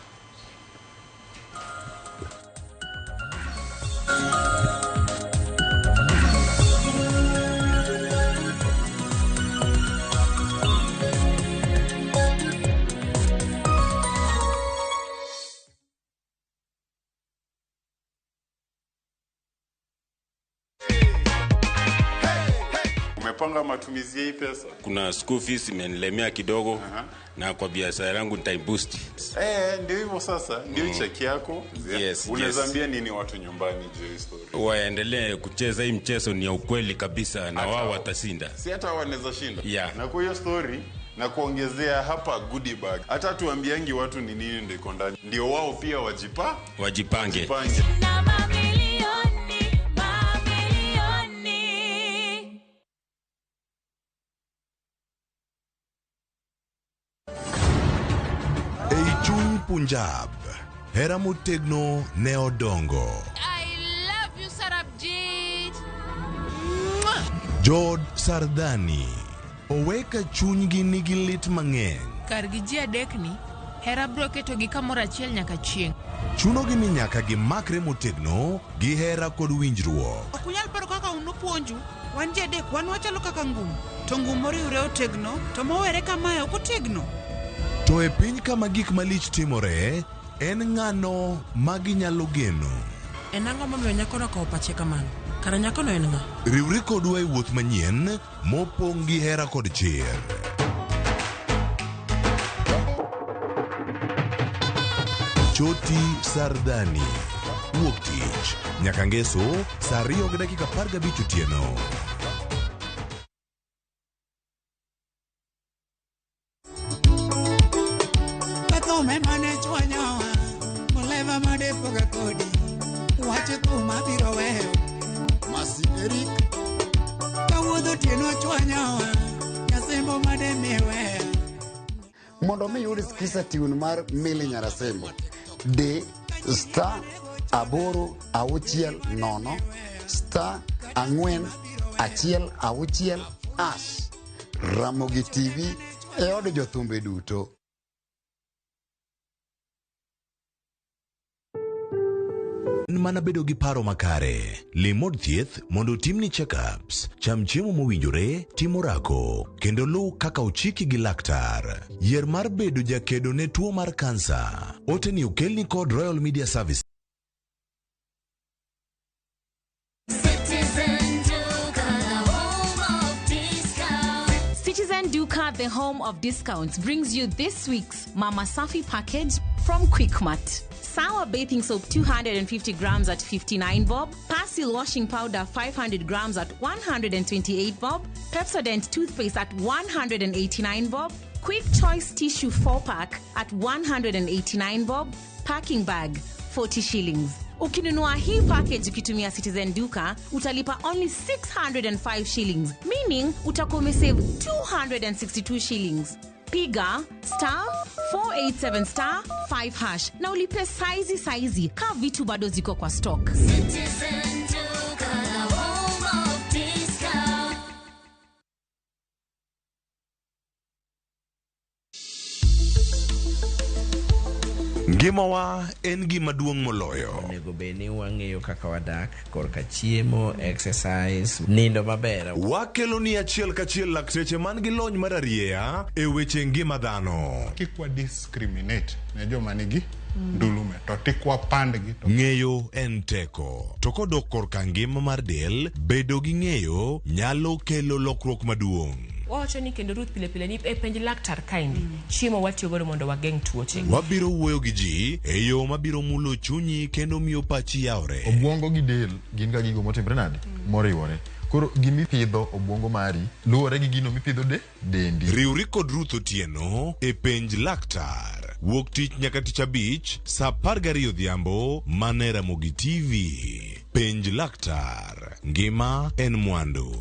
Umepanga matumizi ya hii pesa? Kuna school fees imenilemea kidogo na kwa biashara yangu nitaiboost. Eh, ndio hivyo sasa, ndio cheki yako. Yes, Unaweza yes. ambia nini watu nyumbani juu ya hii story? Waendelee kucheza hii mchezo, ni ya ukweli kabisa na wao watashinda. Si hata wanaweza shinda. Yeah. Na kwa hiyo story na kuongezea hapa goodie bag. Hata tuambiangi watu ni nini ndio iko ndani. Ndio wao pia wajipa Wajipange. wajipange. Na mamilioni, mamilioni. Ei chuny Punjab, hera motegno ne odongo. I love you, Sarabjit. Mwah! Jod Sardani oweka chunygi nigi lit mang'eny. Kargi ji adekni, hera biro ketogi kamoro achiel nyaka chieng'. Chunogi ni nyaka gimakre motegno gi hera kod winjruok. Ok unyal paro kaka un upuonju. Wan ji adek, wan wachalo kaka ngum. To ngum moriwre otegno, to mowere kamae ok otegno. To e piny kama gik malich timore, en ng'ano ma ginyalo geno? En ang'o momiyo nyakono okawo pache kamano? Kara nyakono en ng'a? Riwri kodwa e wuoth manyien mopong' gi hera kod chir. Choti Sardani. Wuok tich nyaka ngeso saa 2:15 otieno. Kathome mane chwanyowa, muleva madepoga kodi, wach thum abiro weyo. Masi Eric. Kawuodho otieno chwanyowa, nyasembo mademiweya. Mondo mi iyud Skiza tune mar Milly Nyarasembo, di star 8 6 0 star 4 1 6 hash. Ramogi TV e od jothumbe duto. En mana bedo gi paro makare. Lim od thieth mondo otimni check-ups, cham chiemo mowinjore, tim orako, kendo luw kaka ochiki gi laktar. Yier mar bedo jakedo ne tuo mar kansa. Ote ni okelni kod Royal Media Services. Citizen Duka, the home of discounts. Citizen Duka, the home of discounts, brings you this week's Mama Safi package from Quickmart. Sour bathing soap 250 grams at 59 bob, Persil washing powder 500 grams at 128 bob, Pepsodent toothpaste at 189 bob, Quick Choice tissue 4 pack at 189 bob, packing bag 40 shillings. Ukinunua hii package ukitumia Citizen Duka utalipa only 605 shillings, meaning utakuwa umesave 262 shillings. Piga star 487 star 5 hash na ulipe saizi saizi ka vitu bado ziko kwa stock. Citizen Duka, the home of discount. Ngimawa en gima duong' moloyo. Onego bed ni wang'eyo kaka wadak korka chiemo, exercise, nindo maber. Wakelo ni achiel kachiel lakteche man gi lony mar arieya e weche ngima dhano. Kik wa discriminate ne joma nigi ndulume to tik wapandgi to Ng'eyo en teko. To kodok korka ngima mar del, bedo gi ng'eyo nyalo kelo lokruok maduong'. Wawacho ni kendo Ruth pile pile ni e penj laktar kaendi chiemo watiyo godo mondo wageng' tuoche. Wabiro wuoyo gi ji e yo mabiro mulo chunyi kendo miyo pachi yawre. Obwongo gi del gin ga gigo motimre nade? Moriwore. Koro gimipidho obwongo mari luwore gi gino mipidho de dendi. Riwri kod Ruth Otieno e penj laktar. Wuok tich nyaka tich abich saa 12 odhiambo mana e Ramogi TV. Penj laktar. Ngima en mwandu.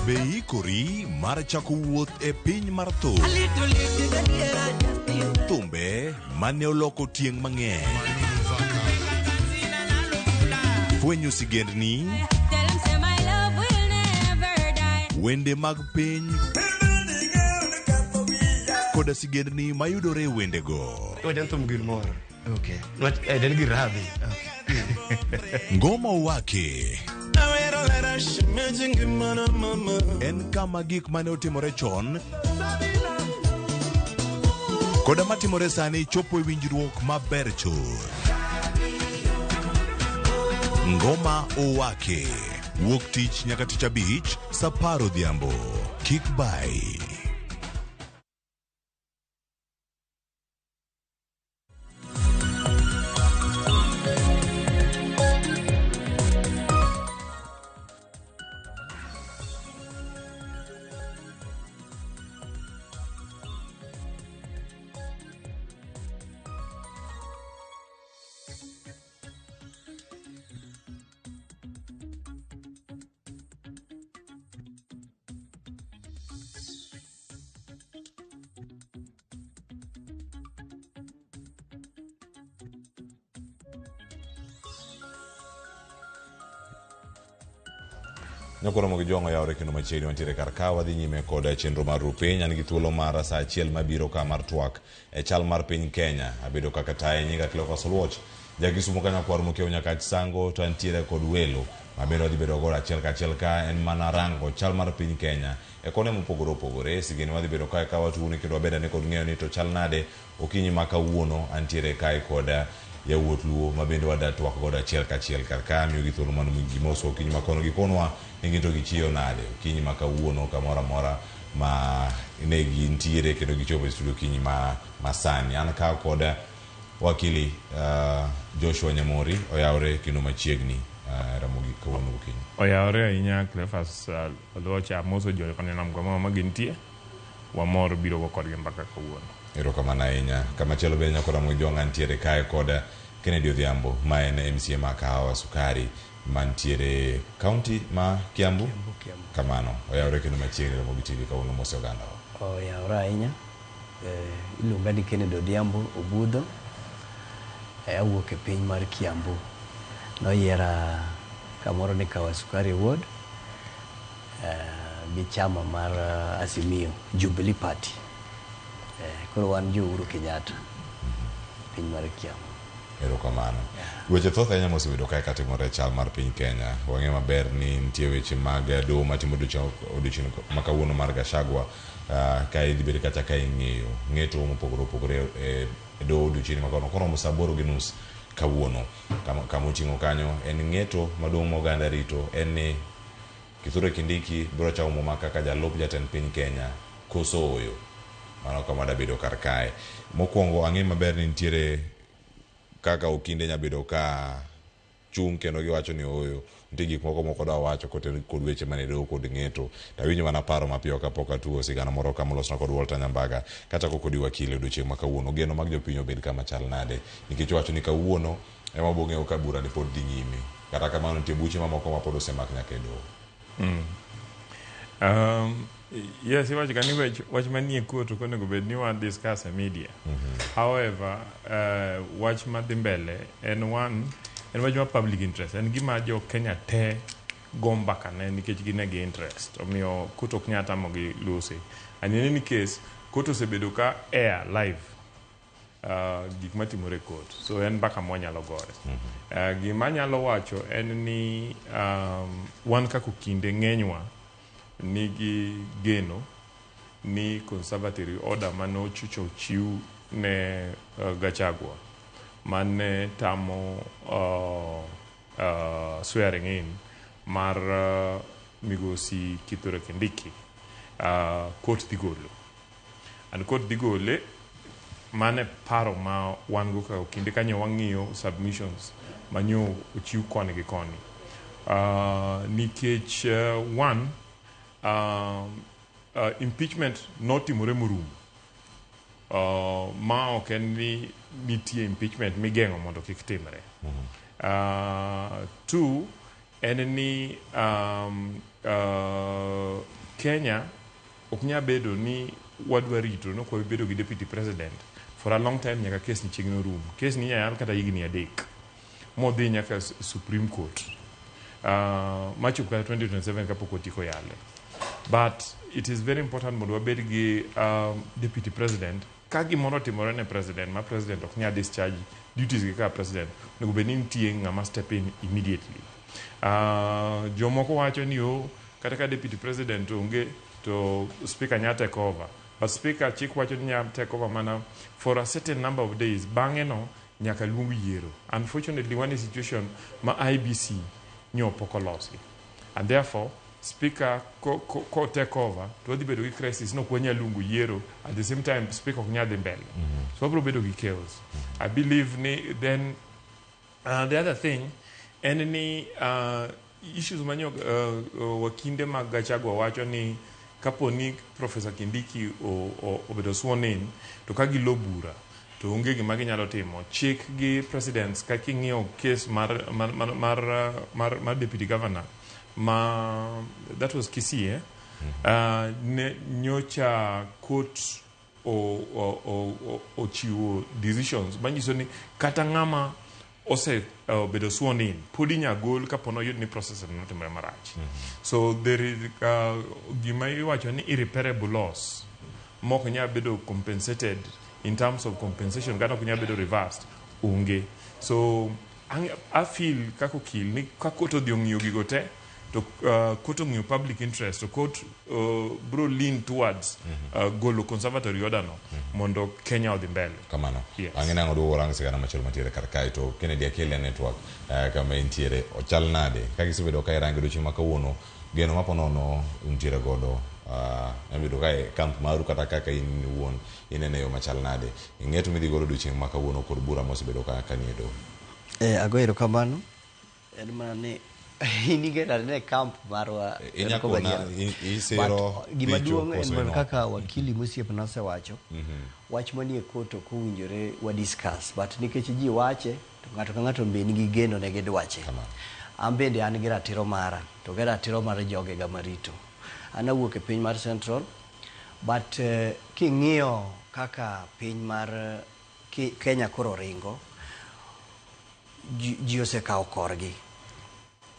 Be ikori mar chako wuoth e piny mar thum? Thumbe mane oloko tieng' mang'eny. Fwenyo sigendni, Tell 'em say my love will never die. wende mag piny koda sigendni mayudore e wendego. Wajan thum gir moro. Okay. Nwach den gir rabi. Ngoma Wake en kama gik mane otimore chon koda matimore sani chopo e winjruok maber chuth. Ngoma Owake. Wuok tich nyaka tich abich, sa apar odhiambo. Kik bai. Nyakoro gi jwang'o yawre kendo machiegni wantiere kar ka wadhi nyime kod chenro mar rupiny an gi thuolo mar saa achiel mabiro ka mar twak e chal mar piny Kenya abedo kaka taye nyinga Cleophas Oluoch jakisumo ka nyakwar mokiewo nyakach sango to antiere kod welo mabende wadhi bedo godo achiel kachiel ka en mana rango chal mar piny Kenya e kone mopogore opogore sigeni wadhi bedo kae ka watuoni kendo wabed ane kod ng'eyo ni to chal nade okinyi ma kawuono antiere kae kod yawuot luo ma bende wada twak godo achiel kachiel kar ka miyogi thuolo mondo gimos okinyi ma kono gikonwa ni gin to gichiyo nade okinyi ma kawuono kamoro amora ma ne gintiere kendo gichopo e studio okinyi ma masani an ka kod wakili Joshua Nyamori oyawre kendo machiegni Ramogi kawuono gokinyi. Oyawre ahinya Cleophas Oluoch amoso jo Kanyanam kamoro ma gintie wamor biro go kodgi mbaka kawuono. Erokamano ahinya. Kamachielo bende nyako Ramogi Jwang' antiere kae kod Kennedy Odhiambo ma en MCA ma Kahawa Sukari mantiere county ma Kiambu. Kiambu. Kamano oyawre kendo machiegni Ramogi TV kawuono mose oganda. Oyawre ahinya. Iluonga ni Kennedy Odhiambo Obudho. Awuok e piny mar Kiambu. Noyiera kamoro ni Kahawa Sukari Ward gi chama mar Azimio Jubilee Party. Koro wan jo Uhuru Kenyatta piny mar Kiambu. Erokamano. Weche thoth ahinya mosebedo kae katimore e chal mar piny Kenya. Wang'eyo maber ni nitie weche mag doho matimo odiochieng' ma kawuono mar Gachagua ka idhi bed kata ka ing'eyo ng'eto mopogore opogore e doho odiochieng' ma kawuono koromo saa 8:30 kawuono. Kama oting'o kanyo en ng'eto maduong' ma oganda rito en ni Kithure Kindiki biro chamo muma kaka jalup jatend piny Kenya koso ooyo. Mano kama dabedo kar kae. Mokwongo ang'e maber ni nitiere kaka okinde nyabedo ka chung' kendo giwacho ni ooyo nitie gik moko moko dwa wacho kod weche mane doho kod ng'eto to awinjo mana paro mapiyo kapok atuo sigana moro ka molosna kod Walter Nyambaga kachako kodi wakili odiochieng' ma kawuono geno mag jopiny obed kama chal nade nikech owacho ni kawuono ema wabiro ng'eyo ka bura ni pod dhi nyime kata kamano nitie buche mamoko ma pod osemak nyaka e doho. Yes, iwacho ka ni wach manie court ok onego bed ni wa discuss e media. However, wach madhi mbele en one, en wach mar public interest, en gima jo Kenya te go mbaka ne nikech gin e gi interest. Omiyo court ok nyal tamogi lose. And in any case, court osebedo ka air live gik matimore e court. So en mbaka mwanyalo gore. Gima anyalo wacho en ni wan kaka okinde ng'enywa nigi geno ni conservatory order mane ochucho ochiw ne Gachagua mane tamo swearing in mar migosi Kithure Kindiki court dhi golo. And court dhi gole mane paro ma wan go kaka okinde kanyo wang'iyo submissions manyo ochiw koni gi koni. Nikech one impeachment notimore morumo. Ma ok en ni nitie impeachment migeng'o mondo kik timre. Two, en ni Kenya ok nyal bedo ni wadwa rito nok wabedo gi deputy president for a long time nyaka kes ni chiegni orum. Kes ni inyalo yal kata higni 3 modhi nyaka Supreme Court machop kata 2027 kapok otieko yale. But it is very important mondo wabed gi deputy president ka gimoro otimore ne president ma president ok nyal discharge duties gi kaka president onego bed ni nitie ng'ama step in immediately. Jomoko wacho ni o kata ka deputy president onge to speaker nya take over. But speaker chik wacho ni nya take over mana for a certain number of days. Bang'e no nyaka luong yiero. Unfortunately, wan e situation ma IEBC nyo pok olosi. And therefore, speaker ko take over to wadhi bedo gi crisis no ok wanyal luongo yiero at the same time speaker ok nyal dhi mbele. So wabiro bedo gi chaos. I believe ni then the other thing en ni issues manyo wakinde mag Gachagua wacho ni kapo ni Professor Kindiki obedo sworn in to ka gilo bura to onge gima ginyalo timo. Chik gi presidents ka king'iyo case mar deputy governor ma that was Kisii, eh? Ne, nyocha court ochiwo decisions manyiso ni kata ng'ama ose bedo sworn in pod inya gol kapo noyud ni process notimore marach. So there is gima iwacho ni irreparable loss mok nyal bedo compensated in terms of compensation kata ok nyal bedo reversed onge. So I feel kaka okil ni ka court odhi ong'iyo gigo te to court ong'iyo public interest to court bro lean towards golo conservatory order no mondo Kenya odhi mbele. Kamano. Yes. Ang'e nang'o duogo rang sigana machielo mantiere kar kae to Kennedy Akele Network kama entiere ochal nade ka gisebedo ka irango odiochieng' ma kawuono geno ma ponono untiere godo nyalo ka e camp maru kata kaka in iwuon inene yo machal nade ing'eto midhi godo odiochieng' ma kawuono kod bura mosebedo ka nie doho. Ago erokamano. En mana ni in ing'eyo ne camp marwa Inya kona isiro. But gima duong' en mana kaka wakili mosiepna osewacho. Wach manie court ok owinjore wa discuss, but nikech ji wache to ng'ato ka ng'ato be nigi geno ne gi dwache. An bende an gi ratiro mara to gi ratiro mar jogega marito. An awuok e piny mar Central, but king'iyo kaka piny mar Kenya koro ringo, ji osekawo korgi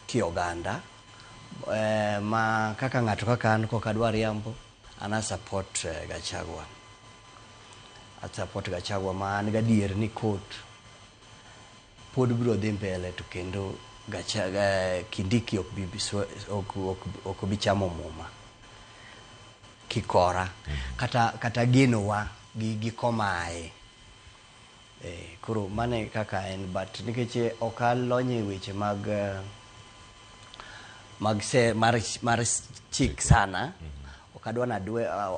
ki oganda ma kaka ng'ato kaka an kok adwa riambo an a support Gachagua. A support Gachagua ma an gadier ni court pod biro dhi mbele to kendo Gachagua Kindiki ok bi chamo muma kikora kata genowa gi komae. Koro mane kaka en, but nikech ok alony e weche mag mag se mar chik sana, ok adwa na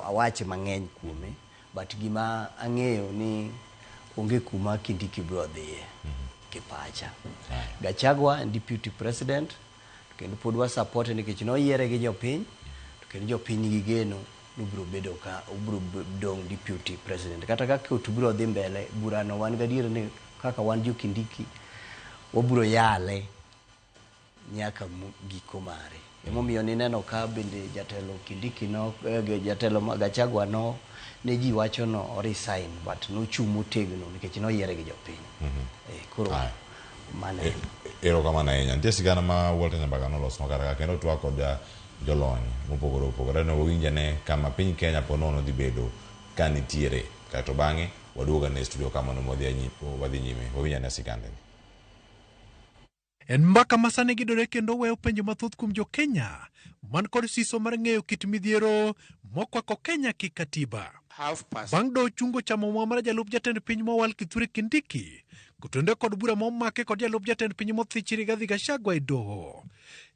awache mang'eny kuome, but gima ang'eyo ni onge kuma Kindiki biro dhiye kipacha. Gachagua en deputy president kendo pod wa support nikech noyiere gi jopiny to kendo jopiny nigi geno ni obiro bedo ka obiro dong' deputy president. Kata ka court biro dhi mbele burano wan gadier ni kaka wan jo Kindiki wabiro yale nyaka giko mare. Emomiyo nineno ka bende jatelo Kindiki no jatelo ma Gachagua no ne ji wacho no o resign but nochung' motegno nikech noyiere gi jopiny. Koro mano. Erokamano ahinya. Nitie sigana ma Walter Nyambaga nolosnwa kar ka kendo twak kod jolony mopogore opogore. Ne wawinj ane kama piny Kenya po nono dhi bedo ka nitiere. Kaeto bang'e waduog ane e studio ka mondo wadhi nyime. Wawinj ane sigandeni. En mbaka ma sani gidore kendo weyo penjo mathoth kuom jo Kenya man kod siso mar ng'eyo kit midhiero mokwako Kenya ki katiba. Bang' doho chungo chamo mwa mar jalup jatend piny mowal Kithure Kindiki kotenore kod bura momake kod jalup jatend piny mothich Rigathi Gachagua e doho.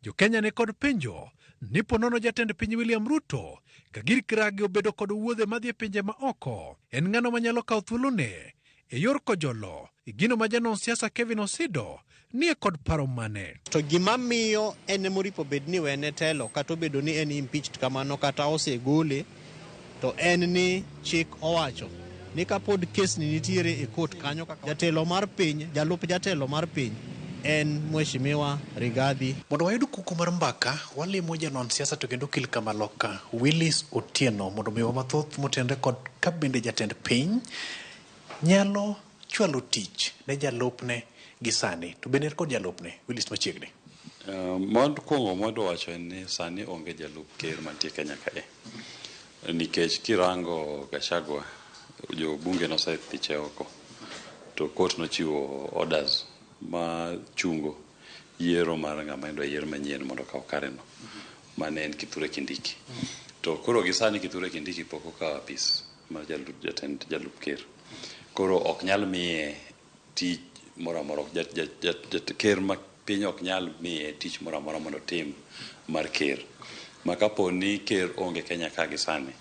Jo Kenya ne kod penjo ni ponono jatend piny William Ruto ka gir kiragi obedo kod wuodhe madhi e pinje ma oko, en ng'ano manyalo kawo thuolone e yor kojolo gino ma janon siasa Kevin Osido nie kod paro mane. To gima miyo en emoripo bed ni wene telo kata obedo ni en impeached kamano kata osegole, to en ni chik owacho ni kapod kes ni nitiere e court kanyo kaka jatelo mar piny, jalup jatelo mar piny en Mheshimiwa Rigathi. Mondo wayud kuku mar mbaka, walimo janon siasa to kendo okil kamaloka Willis Otieno mondo omiwa mathoth motenore kod ka bende jatend piny nyalo chwalo tich ne jalupne gi sani to bende en kod jalupne. Willis machiegni. Mokwongo mwadwa wacho en ni sani onge jalup ker mantie Kenya kae. Nikech kirango Gachagua, jobunge nosethiche oko to court nochiwo orders ma chungo yiero mar ng'ama idwa yier manyien mondo okaw kareno mane en Kithure Kindiki. To koro gi sani Kithure Kindiki pok okawo apis mar jatend jalup ker. Koro ok nyal miye tich moro amora. Ker ma piny ok nyal miye tich moro amora mondo otim mar ker. Ma kapo ni ker onge Kenya ka gi sani,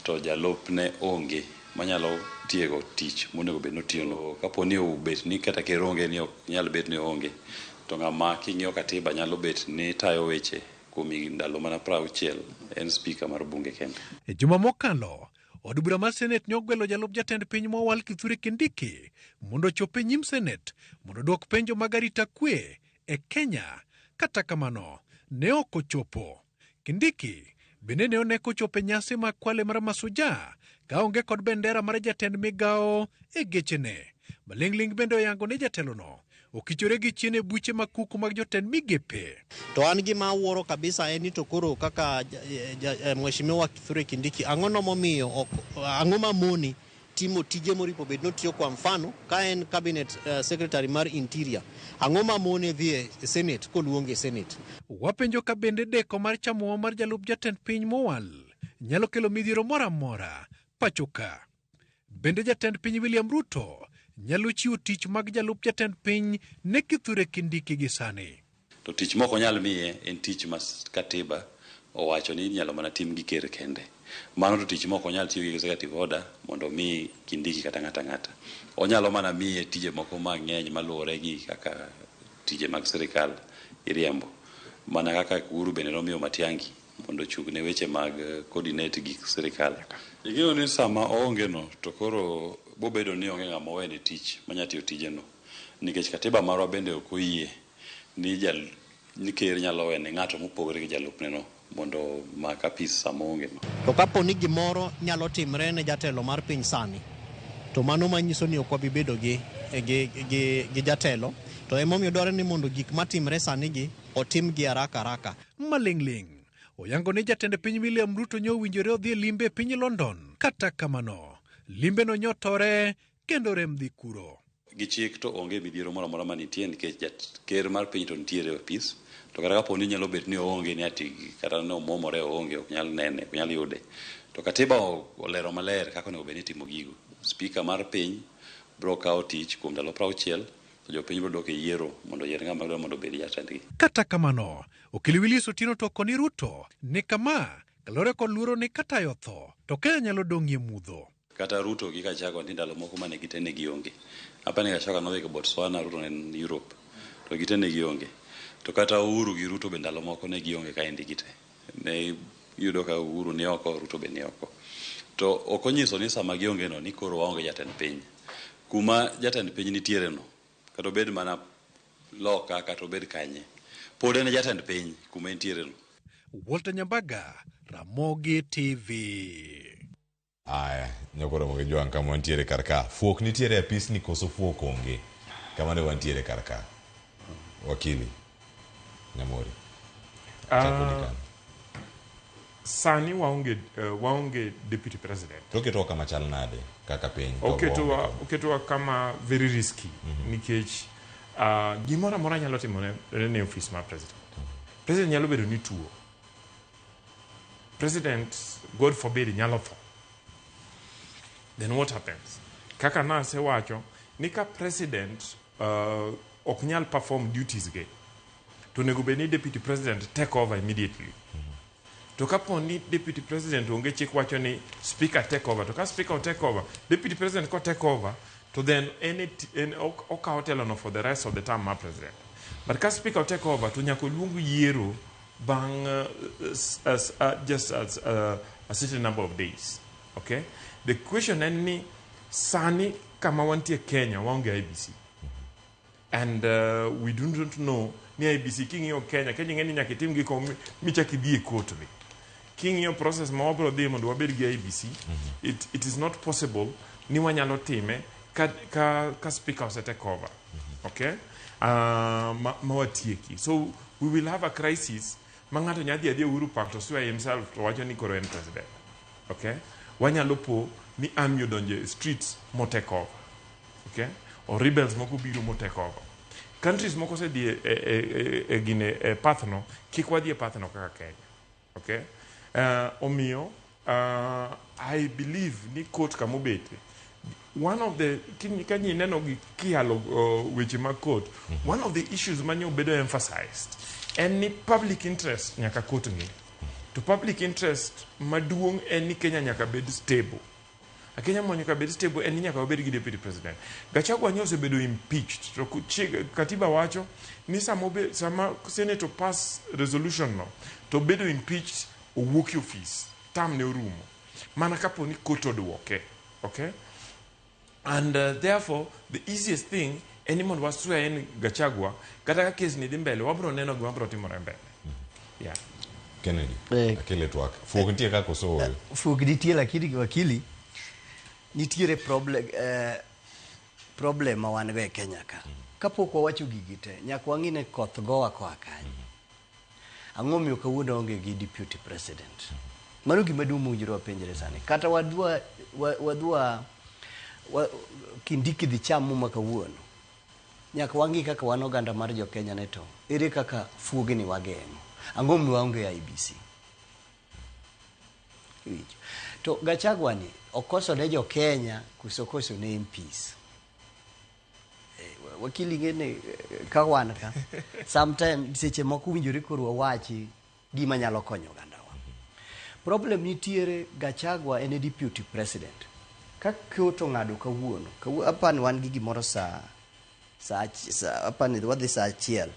to jalupne onge manyalo tiego tich monego bed ni otiyono. Kapo ni obet ni kata ker onge ni ok nyal bet ni oonge, to ng'ama king'iyo katiba nyalo bet ni tayo weche kuom ndalo mana 60 en spika mar bunge kende. E juma mokalo, od bura mar Senet ne ogwelo jalup jatend piny mowal Kithure Kindiki mondo ochop e nyim Senet mondo odwok penjo mag arita kwe e Kenya. Kata kamano, ne ok ochopo. Kindiki bende ne one kochopo e nyasi mag kwale mar Mashujaa kaonge kod bendera mar jatend migawo e gechene. Maling'ling' bende oyango ni jatelono okichore gi chien e buche makuku mag jotend migepe. To an gima awuoro kabisa en ni to koro kaka Mheshimiwa Kithure Kindiki, ang'o no momiyo ok ang'o mamoni timo tije moripo bed notiyo? Kwa mfano, ka en cabinet secretary mar interior, ang'o mamone dhi e Senate koluonge e Senate? Wapenjo ka bende deko mar chamo mar jalup jatend piny mowal nyalo kelo midhiero moro amora pacho ka. Bende jatend piny William Ruto nyalo chiwo tich mag jalup jatend piny ne Kithure Kindiki gi sani? To tich mok onyal miye en tich ma katiba owacho ni inyalo mana tim gi ker kende. Mano to tich mok onyal tiyo gi executive order mondo omi Kindiki kata ng'ata ang'ata. Onyalo mana miye tije moko mang'eny maluwore gi kaka tije mag sirikal iriembo. Mana kaka Uhuru bende nomiyo Matiang'i mondo ochung' ne weche mag coordinate gik sirikal. Ing'eyo ni sama oonge no to koro bobedo ni onge ng'ama owene tich manya tiyo tijeno. Nikech katiba marwa bende ok oyie ni jal ni ker nyalo wene ng'ato mopogore gi jalupne no mondo omak apis sama oonge no. To kapo ni gimoro nyalo timre ne jatelo mar piny sani, to mano manyiso ni ok wabi bedo gi jatelo. To emomiyo dwarore ni mondo gik matimre sani gi otim gi haraka haraka. Maling'ling' oyango ni jatend piny William Ruto nyo owinjore odhi e limbe e piny London. Kata kamano, limbeno nyotore kendo rem dhi kuro. Gi chik to onge midhiero moro amora manitie nikech ker mar piny to nitiere e apis. To kata kapo ni nyalo bet ni oonge ni ati kata ni omwomore oonge, ok nyal nene, ok nyal yude. To katiba olero maler kaka onego bed ni itimo gigo. Spika mar piny biro kawo tich kuom ndalo 60 to jopiny biro dok e yiero mondo oyier ng'ama dwaro mondo obed jatendgi. Kata kamano, okil Willis Otieno to koni Ruto ni kama kaluwore kod luoro ni katayo otho to Kenya nyalo dong'ie mudho. Kata Ruto gi Gachagua nitie ndalo moko mane gite ne gionge. Apani Gachagua nodhi Botswana, Ruto ne en Europe. To gite ne gionge. To kata Uhuru gi Ruto be ndalo moko ne gionge kaendi gite. Ne iyudo ka Uhuru ni oko, Ruto be ni oko. To ok onyiso ni sama gionge no ni koro waonge jatend piny. Kuma jatend piny nitiere no, kata obed mana loka kata obed kanye, pod en jatend piny kuma entiere no. Walter Nyambaga, Ramogi TV. Aya, nyakoro mogi jwang' kama wantiere kar ka. Fuok nitiere e apisni koso fuok onge? Kama ne wantiere kar ka. Wakili Nyamori. Sani waonge deputy president. To oketowa kama chal nade kaka piny? Oketowa kama very risky nikech gimoro amora nyalo timore ne ofis mar president. President nyalo bedo ni tuo. President, God forbid, nyalo tho. Then what happens? Kaka nasewacho ni ka president ok nyal perform duties ge, to onego bed ni deputy president take over immediately. To kapo ni deputy president onge, chik wacho ni speaker take over. To ka speaker take over, deputy president ko take over, to then en okawo telono for the rest of the term mar president. But ka speaker take over, to nyaka oluong yiero bang' just as a certain number of days. Okay? The question en ni sani kama wantie Kenya waonge IEBC. And we do not know ni IEBC king'iyo Kenya, Kenya ing'e ni nyaka itim gik michak idhi e court be. King'iyo process ma wabiro dhi mondo wabed gi IEBC, it is not possible ni wanyalo time ka speaker ose take over. Okay? Ma watieki. So we will have a crisis ma ng'ato nyalo dhi adhiya Uhuru Park to swear himself to wacho ni koro en president. Okay? Wanyalo po ni army odonjo e streets mo take over. Okay? Or rebels moko biro mo take over. Countries moko osedhi e gine e path no, kik wadhi e path no kaka Kenya. Okay? Omiyo I believe ni court kamobete One of the ka nyi neno gi kiyalo weche mag court, one of the issues ma nyo bedo emphasized en ni public interest nyaka court ng'i. To public interest maduong' en ni Kenya nyaka bed stable. A Kenya mo nyaka bed stable en ni nyaka wabed gi deputy president. Gachagua nyo osebedo impeached. To katiba wacho ni sama Senate pass resolution no to bedo impeached, owuok e office, term ne orumo. Mana kapo ni court oduoke. Okay? And therefore the easiest thing en ni mondo waswear in Gachagua kata ka case ni dhi mbele, wabro neno gima bro timore mbele. Yeah. Kennedy, akele twak. Fuok nitie kaka koso ooyo? Fuok nitie, lakini wakili nitiere problem, problem ma wan go e Kenya ka. Kapok wawacho gigi te, nyaka wang'i ni koth gowa koa kanye. Ang'o miyo kawuono onge gi deputy president? Mano gima duong' mowinjore wapenjre sani. Kata wadwa wadwa wa, Kindiki dhi cham muma kawuono. Nyaka wang'i kaka wan oganda mar jo Kenya ne to ere kaka fuogni wageng'o. Ang'o miyo waonge IEBC? Iwinjo. To Gachagua ni okoso ne jo Kenya koso koso ne MPs? Wakili ng'e ka wan ka sometimes seche moko winjore koro wawachi gima nyalo konyo ogandawa. Problem nitiere, Gachagua en e deputy president. Ka court ong'ado kawuono, apani wan gi gimoro saa apani wadhi saa 1.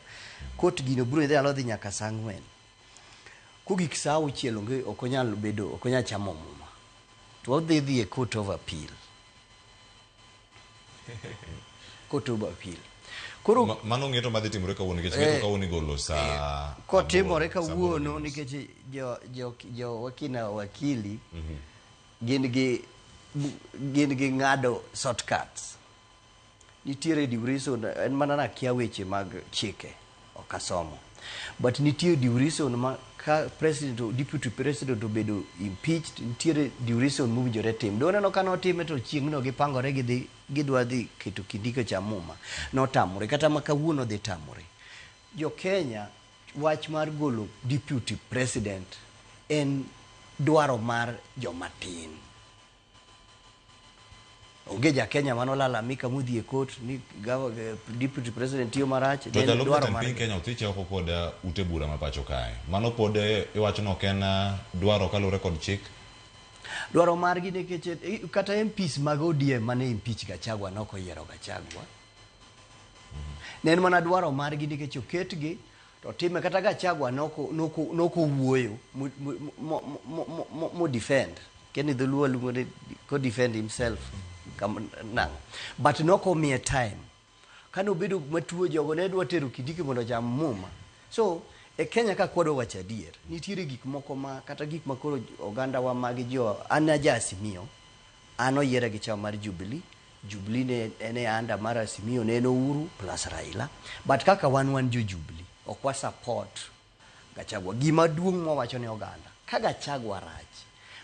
Court gino biro nyalo dhi nyaka saa 4. Kogik saa 6 onge, ok onyal bedo, ok onyal chamo muma. To wadhi dhi e court of appeal. Court of appeal. Koro Mano ng'eto madhi timore kawuono nikech ng'eto kawuono igolo saa kotimore 8, saa 8 kawuono gi nus. Nikech jo wakina wakili gin gi ng'ado shortcuts. Nitiere duration, en mana nakia weche mag chike ok asomo, but nitie duration ma ka president, deputy president obedo impeached, nitiere duration mowinjore tim. Do neno ka notime to chieng'no gipangore gidhi gidwa dhi keto Kindiki ocham muma, notamore. Kata ma kawuono dhi tamore. Jo Kenya, wach mar golo deputy president en dwaro mar joma tin. Onge ja Kenya manolalamika modhi e court ni deputy president tiyo marach. To Ne en jalup dwaro jatend mar piny Kenya othiche oko kod ute bura ma pacho kae. Mano pod iwacho ni ok en dwaro kaluwore kod chik. Dwaro margi nikech kata MPs mag ODM mane impeach Gachagua nok oyiero Gachagua. Ne en mana dwaro margi nikech oketgi to time. Kata Gachagua noko wuoyo mo defend keni dholuo luongo ni ko defend himself nang'o, but nokomiye time. Kane obedo matuo, jogo ne dwa tero Kindiki mondo ocham muma. So e Kenya ka kwadwa wacho adier, nitiere gik moko ma kata gik ma koro oganda wa magi jo an aja Azimio, an oyiera gi chama mar Jubilee. Jubilee ne en e under mar Azimio, ne en Uhuru plus Raila, but kaka wan jo Jubilee ok wa support Gachagua. Gima duong' mwawacho ne oganda, ka Gachagua rach,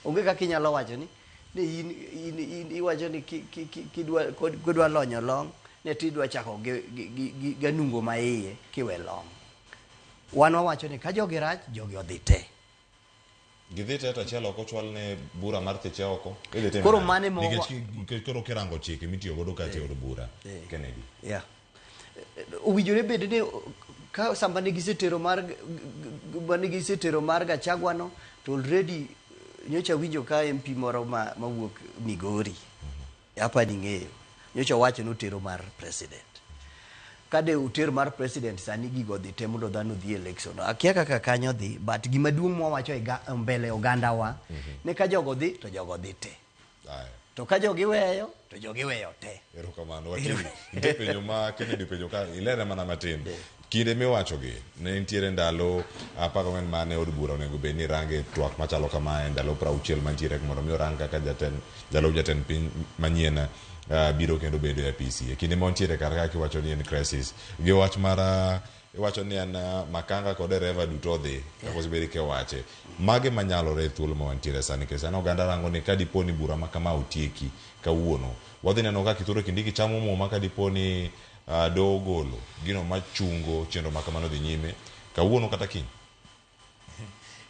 onge kaka inyalo wacho ni in iwacho ni kidwa lonyo long ne tidwa chako gi ganungo ma iye kiwe long. Wan wawacho ni ka jogi rach, jogi odhi te. Gidhi te to achiel ok ochwal ne bura mar thiche oko. Idhi time Koro nade? mane Nikech koro kirango chike mitiyo godo kacha e od bura. Kennedy. Yeah. Owinjore bed ni ka sama ne gisetero mar mane gisetero mar Gachagua no to already nyocha winjo ka MP moro ma mawuok Migori, apa ni ng'eyo, nyocha owacho notero mar president. Ka de uter mar president, sani gigo dhi te mondo dhano dhi election. Akia kaka kanyo dhi, but gima duong' mwawacho e mbele ogandawa ne ka jogo dhi to jogo dhi te. Aya. To ka jogi weyo to jogi weyo te. Erokamano. Wakili, nitie penjo ma Kennedy penjo ka ilere mana matin. Kinde miwachogi ne nitiere ndalo 14 mane od bura onego bed ni range twak machalo kamae, ndalo 60 mantiere mondo mi orang kaka jatend jalup jatend piny manyien biro kendo bedo e apisi. E kinde ma wantiere kar ka kiwacho ni en crisis gi wach mar iwacho ni en makanga kod dereva duto odhi kaka osebed kiwache. Mage manyalore e thuolo ma wantiere sani nikech sani oganda rango ni ka dipo ni bura ma kama otieki kawuono, wadhi neno ka Kithure Kindiki chamo muma ka dipo ni doho ogolo gino machungo chenro ma kamano dhi nyime kawuono kata kiny.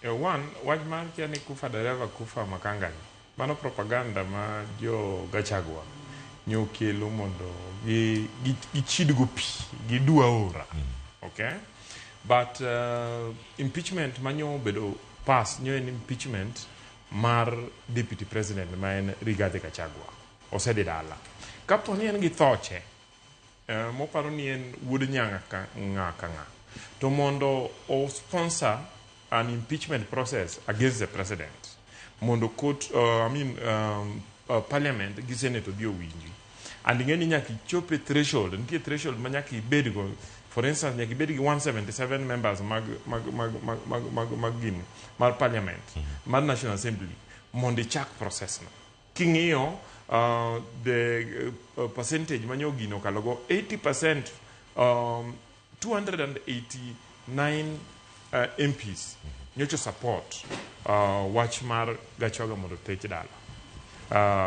One, wach mar kia ni kufa dereva kufa makanga ni mano propaganda ma jo Gachagua Nyokelo mondo gichidgo pi, gidu aora. Okay? But impeachment manyo obedo pass nyo en impeachment mar deputy president ma en Rigathi Gachagua. Osedhi dala. Kapo ni en gi thoche, moparo ni en wuod nyanga ka ng'a ka ng'a, to mondo o sponsor an impeachment process against the president, mondo court, I mean, parliament gi senate odhi owinji. And ing'e ni nyaka ichop e threshold, nitie threshold ma nyaka ibedgo. For instance, nyaka ibed gi 177 members mag gini, mar parliament, mar National Assembly, mondo ichak process no. King'iyo the percentage manyo gino okalogo 80%, 289 MPs nyocha support wach mar Gachagua mondo otech dala,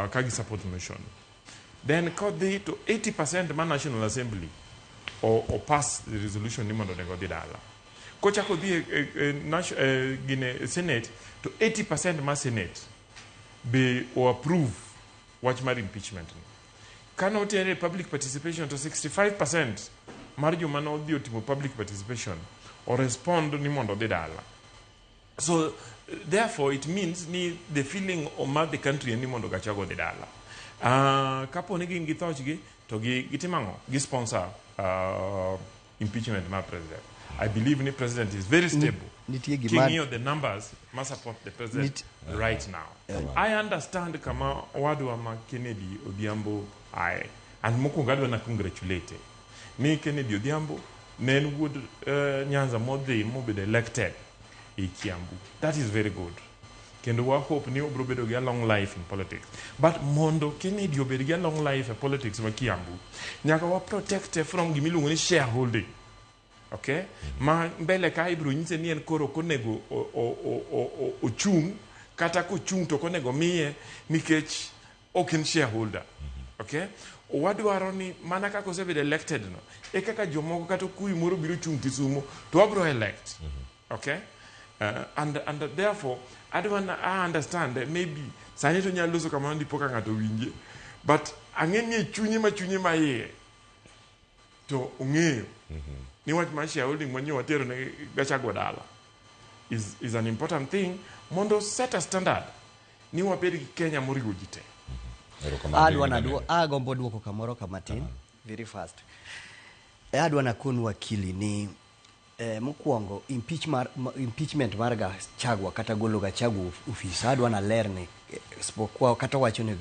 ka gi support motion. Then kodhi to 80% mar National Assembly o pass the resolution ni mondo onego odhi dala. Kochako dhi e gine Senate to 80% mar Senate be o approve wach mar impeachment ni. Kane otere public participation to 65% mar joma nodhi otimo public participation o respond ni mondo odhi dala. So therefore it means ni the feeling mar the country en ni mondo Gachagua odhi dala. Kapo ni gin gi thochgi to gitimo ang'o? Gi sponsor impeachment mar president. I believe ni president is very stable. Nitie gima King'iyo the numbers ma support the president right now. I understand kama owadwa ma Kennedy Odhiambo ae. And mokwongo adwa na congratulate ni Kennedy Odhiambo ne en wuod Nyanza modhi mobedo elected e Kiambu. That is very good. Kendo wa hope ni obiro bedo gi a long life in politics. But mondo Kennedy obed gi a long life e politics ma Kiambu, nyaka wa protect from gimiluongo ni shareholding. Okay? Ma mbele ka ibiro nyise ni en koro ok onego ochung', kata kochung' to ok onego miye nikech ok en shareholder. Okay? Wadwaro ni mana kaka osebedo elected no, e kaka jomoko kata okuyu moro biro chung' Kisumu to wabiro elect. Okay? And therefore, adwa I understand maybe sani to nyalo loso kamano dipo ka ng'ato winje. But ang'e ni e chunye ma chunye ma iye to ong'eyo ni wach mar shareholding manyo watero ne Gachagua dala is an important thing mondo set a standard ni wabed gi Kenya moriwo ji te. Adwa na agombo duoko kamoro kamatin very fast. Adwa na kon wakili ni mokwongo impeachment mar Gachagua kata golo Gachagua ofis adwa na ler ni kwa kata wacho ni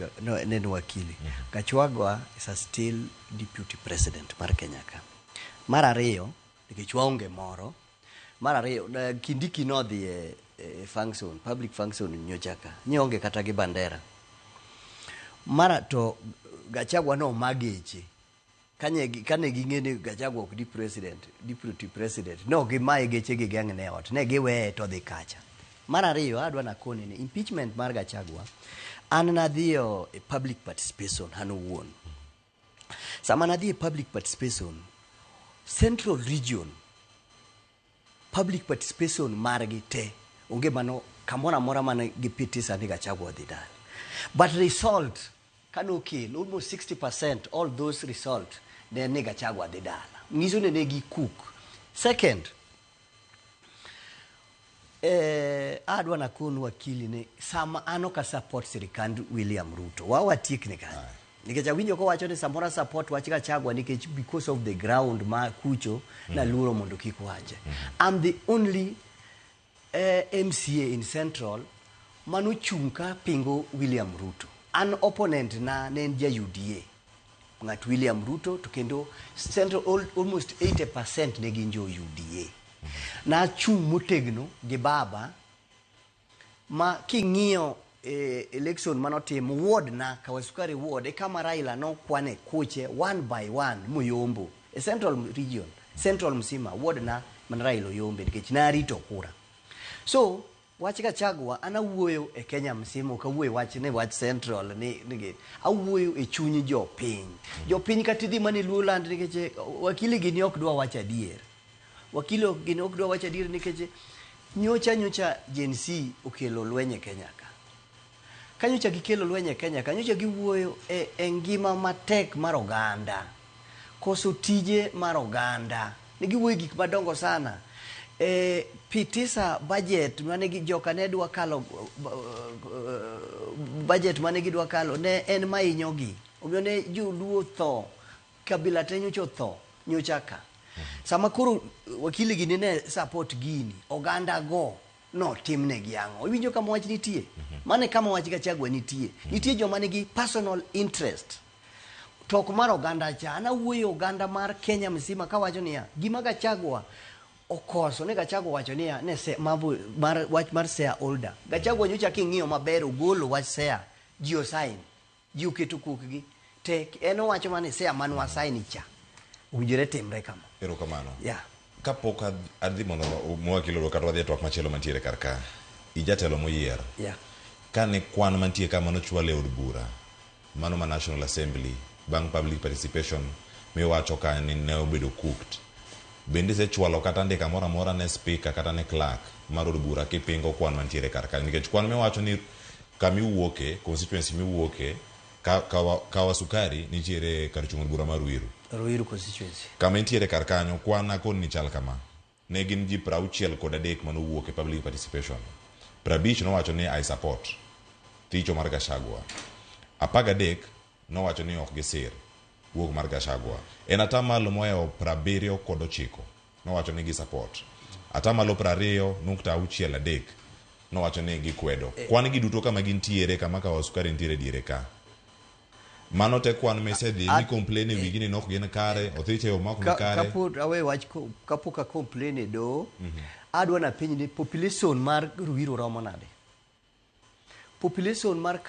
ne wakili Gachagua is a still deputy president mar Kenya ka. Mar ariyo nikech waonge moro. Mar ariyo Kindiki nodhi e function, public function nyocha ka. Ni onge kata gi bandera. Mara to Gachagua no mageche. Kane ging'e ni Gachagua ok di president, deputy president, no gimaye geche gi geng' ne ot, ne giweye to dhi kacha. Mar ariyo adwa nakoni ni impeachment mar Gachagua an nadhiyo e public participation an owuon. Sama nadhi e public participation, Central Region public participation margi te onge mano kamoro amora mane gipitisa ni Gachagua odhi dala. But result kanokel almost 60% all those result ne ni Gachagua dhi dala. Nyiso ni ne gikuk. Second, adwa nakon wakili ni sama an ok support sirikand William Ruto. Wa watiekne kanyo. Nikech awinjo kowacho ni samoro support wach Gachagua nikech because of the ground ma kucho naluoro mondo kik wache. I'm the only MCA in Central manochung' ka pingo William Ruto. An opponent na ne en ja UDA. Ng'at William Ruto to kendo Central almost 80% ne gin jo UDA. Nachung' motegno gi baba ma king'iyo election manotim ward na Kawasukari ward e kama Raila nokwane kuche one by one moyombo e Central Region, Central msima ward na man Raila oyombe nikech narito kura. So wach Gachagua an awuoyo e Kenya msima ok awuoyo wach ni wach Central ni awuoyo e chuny jopiny. Jopiny kata idhi mana e Luoland nikech wakili gini ok dwa wacho adier. Wakili gini ok dwa wacho adier nikech nyocha Gen Z okelo lweny e Kenya ka. Kanyocha gikelo lweny e Kenya, kanyocha giwuoyo e ngima matek mar oganda. Koso tije mar oganda. Ne giwuoyo gik madongo sana. Pitisa budget mane gi joka ne dwa kalo, budget mane gidwa kalo ne en mainyogi. Omiyo ne joluo tho, kabila te nyocha otho, nyocha ka. Sama koro wakili gi ne support gini, oganda go no timnegi ang'o? Iwinjo kama wach nitie? Mano e kama wach Gachagua nitie. Nitie joma nigi personal interest. To ok mar oganda cha. An awuoyo oganda mar Kenya mzima kawacho niya, gima Gachagua okoso ne Gachagua wacho niya, ne se, mambo mar wach mar shareholder. Gachagua nyocha king'iyo maber ogolo wach share, ji osign, ji oketo kokgi. Te en owacho mana ni share man wasign cha. Owinjore timre kama. Erokamano. Yeah. Kapok adhi mondo mwakilo kata wadhi e twak machielo mantiere kar ka, ijatelo moyier. Yeah. Kane kwan mantie ka manochwal e od bura, mano ma National Assembly, bang' public participation miwacho ka ni ne obedo cooked. Bende isechwalo kata andika moro amora ne speaker kata ne clerk mar od bura kipingo kwan mantiere kar ka, nikech kwan miwacho ni kamiwuoke, constituency miwuoke, Kawasukari nitiere kar chung' od bura mar Ruiru. Ruiru constituency. Kama intiere kar kanyo, kwan akoni ni chal kama. Ne gin ji 63 manowuok e public participation. 50 nowacho ni I support thicho mar Gachagua. 13 nowacho ni ok gisir wuok mar Gachagua. En atamalo mohewo 79 nowacho ni gi support. Atamalo 20.63 nowacho ni gikwedo. Kwan gi duto kama gintiere, kama Kawasukari nitiere diere ka. Mano te kwan misedhi mi complain e wigi ni nok gin kare, othiche yo mok ni kare. Kapod awe wach kapok a complain e doho, adwa napenj ni population mar Ruiru romo nade? Population mar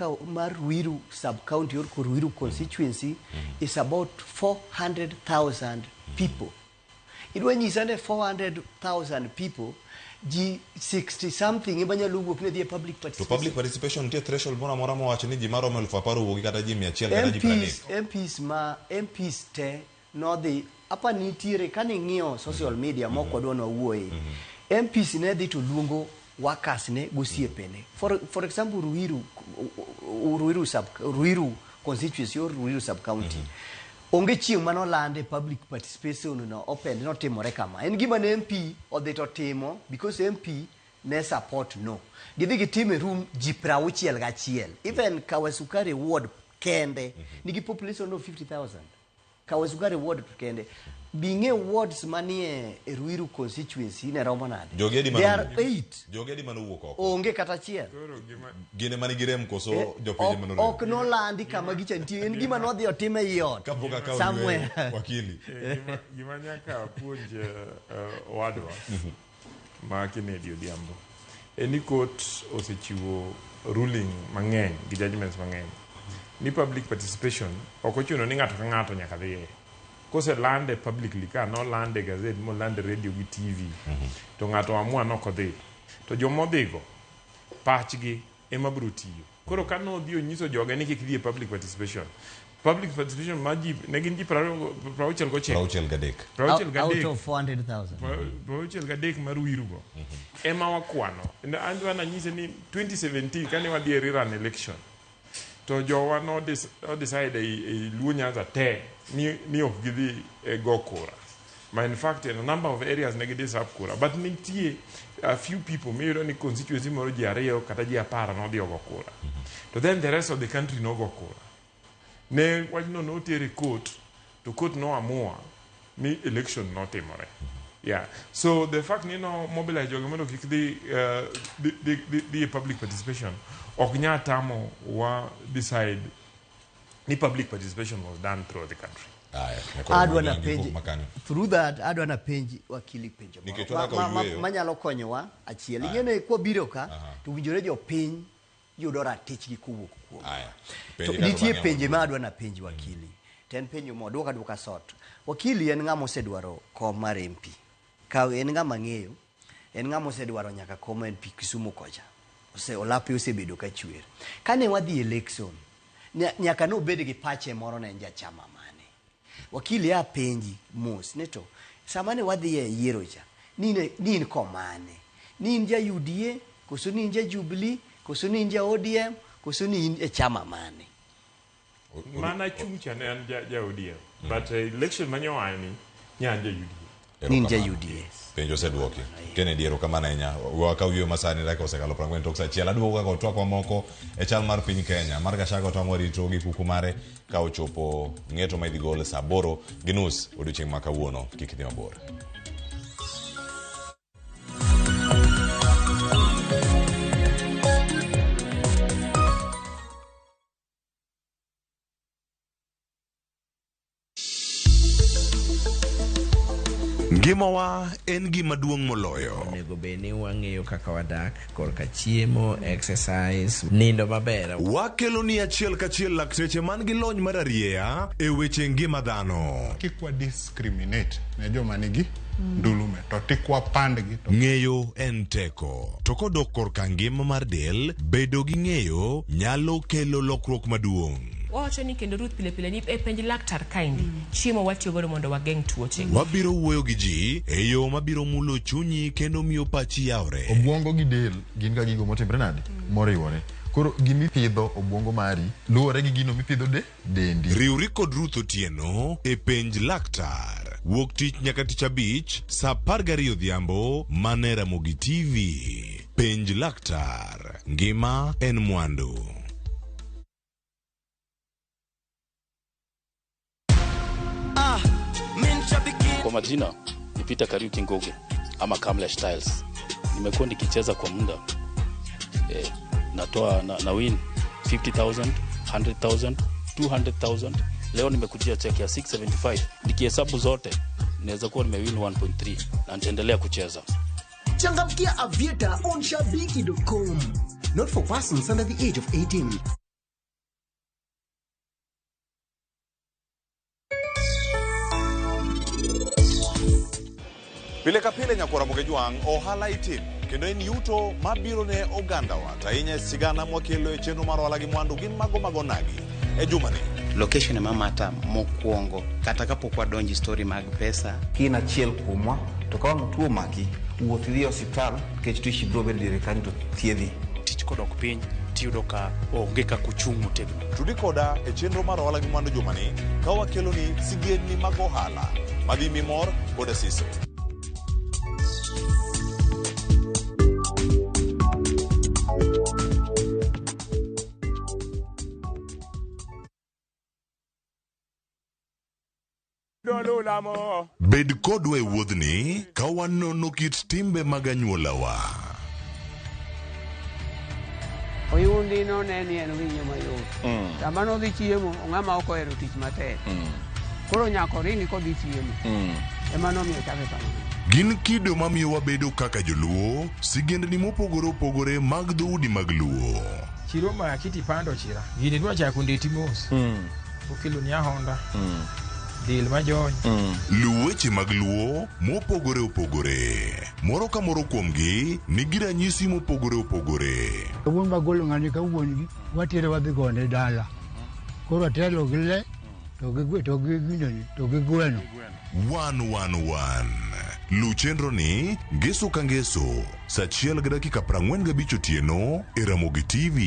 Ruiru sub county or Ruiru constituency is about 400,000 people. Idwa nyisa ni 400,000 people, ji 60 something ema nyalo wuok ne dhi e public To participation. public participation nitie threshold moro amora mowacho ni ji maromo 10,000 owuogi kata ji 100 kata ji 30. MPs te nodhi apa nitiere kane ing'iyo social media mok wadwa ni wawuoye. MPs ne dhi to luongo workers ne gosiepene. For example, Ruiru constituency or Ruiru sub county. Onge chieng' manolande public participation no open notimore kama. En gima ne MP odhi to timo because MP ne support no. Gidhi gitime room ji 61. Even Kawasukari ward kende nigi population of 50,000. Kawasukari ward kende. Bing'e wards manie e Ruiru constituency ne romo nade? Jogi adi There are manowuok? 8. Jogi adi manowuok oko? Onge kata achiel. Gin ema nigi rem koso jopiny ema norem? Ok nolandi kama gicha nitie. En gima nodhi otim ei ot. Kapok akawo Somewhere. yweyo, wakili. Gima nyaka puonj owadwa ma Kennedy Odhiambo en ni court osechiwo ruling mang'eny gi judgments mang'eny ni public participation ok ochuno ni ng'ato ka ng'ato nyaka dhiye. Koselande publicly ka nolande gazette molande radio gi TV to ng'ato amua nok odhi to jomodhigo pachgi ema biro tiyo. Koro ka nodhi onyiso joge ni kik dhi e public participation, public participation ma ji ne gin ji 69. 63. 63. Out of 400,000. 63 mar Ruiru go ema wakwano. An dwa nanyise ni 2017 kane wadhi e rerun election to jowa no decide ei Luo Nyanza te ni ok gidhi e go kura. Ma in fact in a number of areas ne gidisrupt kura, but nitie a few people miyudo ni constituency moro ji 2 kata ji 10 nodhi ogo kura. To then the rest of the country nogo kura. Ne wachno noter e court, to court noamua ni election notimore. Yeah. So the fact ni no mobilize jogi mondo kik dhi e public participation ok nyal tamo wa decide ni public participation was done throughout the country. Adwa na penj through that adwa na penj wakili penjo moro manyalo konyowa achiel. Ing'e kwabiro ka to winjore jopiny yudo ratichgi kowuok kuom. To nitie penje ma adwa na penj wakili. To en penjo mo duoka duoka sot. Wakili en ng'ama osedwaro kom mar MP. Ka en ng'ama ng'eyo, en ng'ama osedwaro nyaka kom MP Kisumu kocha. Olape osebedo ka chwer. Kane wadhi election, nyaka nobed gi pache moro ne en jachama mane. Wakili a penji mos ne to sama ne wadhi e yiero cha, ni in komane? Ni in ja UDA, koso ni in ja Jubilee, koso ni in ja ODM, Koso ni in e chama mane? Mana chung' cha ne an ja ODM. But election manyoa ni ne an ja UDA. Ni in ja UDA. Penjo oseduoki. Kennedy, erokamano ahinya. Wakaw yweyo masani dakika osekalo 40 tok saa achiel. Aduogo kaka otwak mamoko e chal mar piny Kenya. Mar Gachagua to ang' warito gi kuku mare ka ochopo ng'eto ma idhi gol saa 8:30 odiochieng' ma kawuono. Kik idhi mabor. Ngimawa en gima duong' moloyo. Onego bed ni wang'eyo kaka wadak korka chiemo, exercise, nindo maber. Wakelo ni achiel kachiel lakteche man gi lony mar arieya e weche ngima dhano. Kik wa discriminate ne joma nigi ndulume to tik wapandgi to Ng'eyo en teko. To kodok korka ngima mar del, bedo gi ng'eyo nyalo kelo lokruok maduong'. Wawacho ni kendo Ruth pile pile ni e penj laktar kaendi chiemo watiyo godo mondo wageng' tuoche. Wabiro wuoyo gi ji e yo mabiro mulo chunyi kendo miyo pachi yawre. Obwongo gi del gin ga gigo motimre nade? Moriwore. Koro gimipidho obwongo mari luwore gi gino mipidho de dendi. Riwri kod Ruth Otieno e penj laktar. Wuok tich nyaka tich abich saa 12 odhiambo mana e Ramogi TV. Penj laktar. Ngima en mwandu. Kwa majina ni Peter Kariuki Ngugi ama Kamlesh Tiles. Nimekuwa nikicheza kwa muda natoa na win 50,000, 100,000, 200,000. Leo nimekujia check ya 675. Nikihesabu zote naweza kuwa nimewin 1.3 na nitaendelea kucheza. Changamkia Aviator on shabiki.com. Not for persons under the age of 18. Pile ka pile nyakwar Ramogi Jwang' ohala itimo kendo en yuto mabiro ne ogandawa to ahinya e sigana mwakelo e chenro mar ohala gi mwandu gin mago mag onagi e jumani. Location ema mata mokwongo kata kapok wadonjo story mag pesa. Ka in achiel kuomwa to ka wang' tuo omaki, wuoth idhi e osiptal nikech tuishi biro bedo diere kanyo to thiedhi. Tich kodok piny tiyudo ka onge kaka ochung' motegno. Tudi koda e chenro mar ohala gi mwandu jumani ka wakeloni sigendni mag ohala madhi mi mor koda siso. Bed kodwa e wuodhni ka wanono kit timbe mag anyuolawa. Oyundi none ni en winyo mayot. Sama nodhi chiemo, ong'ama ok ohero tich matek. Koro nyaka oringi kodhi chiemo. Ema nomiyo ochake kamano. Gin kido mamiyo wabedo kaka joluo, sigendni mopogore opogore mag dhoudi mag luo. Chiro ma kiti pando chira. Gini dwa chako ndeti mos. Okelo ni ahonda. Del majony. Luw weche mag luo mopogore opogore. Moro ka moro kuomgi nigi ranyisi mopogore opogore. Wuon magolo ng'ani ka wuon gi watere wadhi gone dala. Koro atelo gi le to gi to gi gineni to gi gweno. 111. Luw chenro ni ngeso ka ngeso saa 1:45 otieno e Ramogi TV.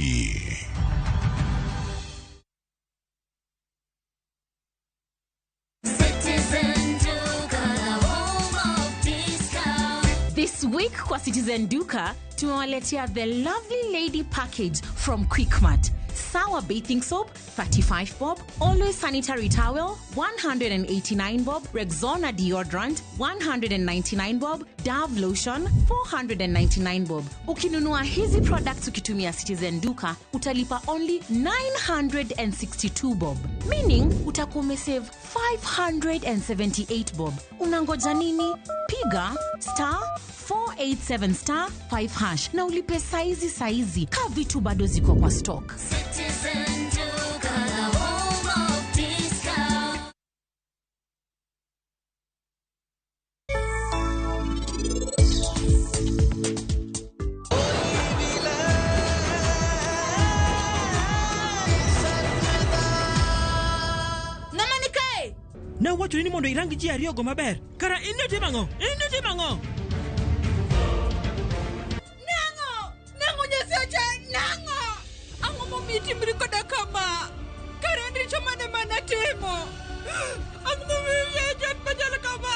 Citizen Duka, the home of discount. This week kwa Citizen Duka tumewaletea the lovely lady package from Quickmart. Sour bathing soap 35 bob, Always sanitary towel 189 bob, Rexona deodorant 199 bob, Dove lotion 499 bob. Ukinunua hizi products ukitumia Citizen Duka utalipa only 962 bob, meaning utakuwa umesave 578 bob. Unangoja nini? Piga star 487 star 5 hash na ulipe saizi saizi, ka vitu bado ziko kwa stock. Citizen Duka, the home of discount. Ng'ama ni kae? Nawachoni ni mondo irang ji ariyogo maber. Kara in nitimo ang'o? In nitimo ang'o? Nang'o? Nang'o Nyasacha? Nang'o? Ang'o momiyo itimri koda kama? Kare en richo mane manatimo? Ang'o momiyo wiya chot machal kama?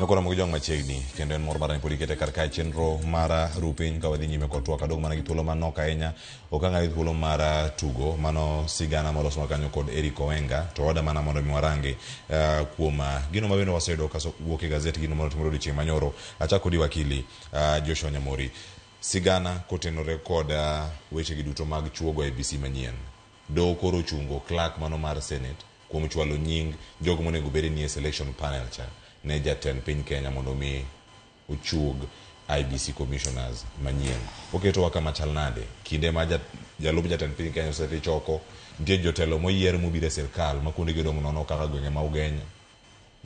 Nyakoro mogi jong machiegni kendo en mor mara ni pod ikete kar kae chenro mar ru piny ka wadhi nyime kod twak adong mana gi thuolo manok ahinya ok ang' gi thuolo mar tugo mano sigana molos kanyo kod Eric Owenga to oda mana mondo mi warangi kuom gino ma bende waseyudo ka wuok e gazet gino manotimore odiochieng' manyoro achako kodi wakili Joshua Nyamori sigana kotenore kod weche gi duto mag chuogo IEBC manyien doho koro ochungo clerk mano mar Senate kuom chwalo nying jogo monego bed ni e selection panel cha ne jatend piny Kenya mondo mi ochuog IEBC commissioners manyien. Oketowa kama chal nade? Kinde ma jalup jatend piny Kenya osedhi choko, nitie jotelo moyier mobiro e sirkal ma kuondegi odong' nono kaka gwenge ma Ugenya,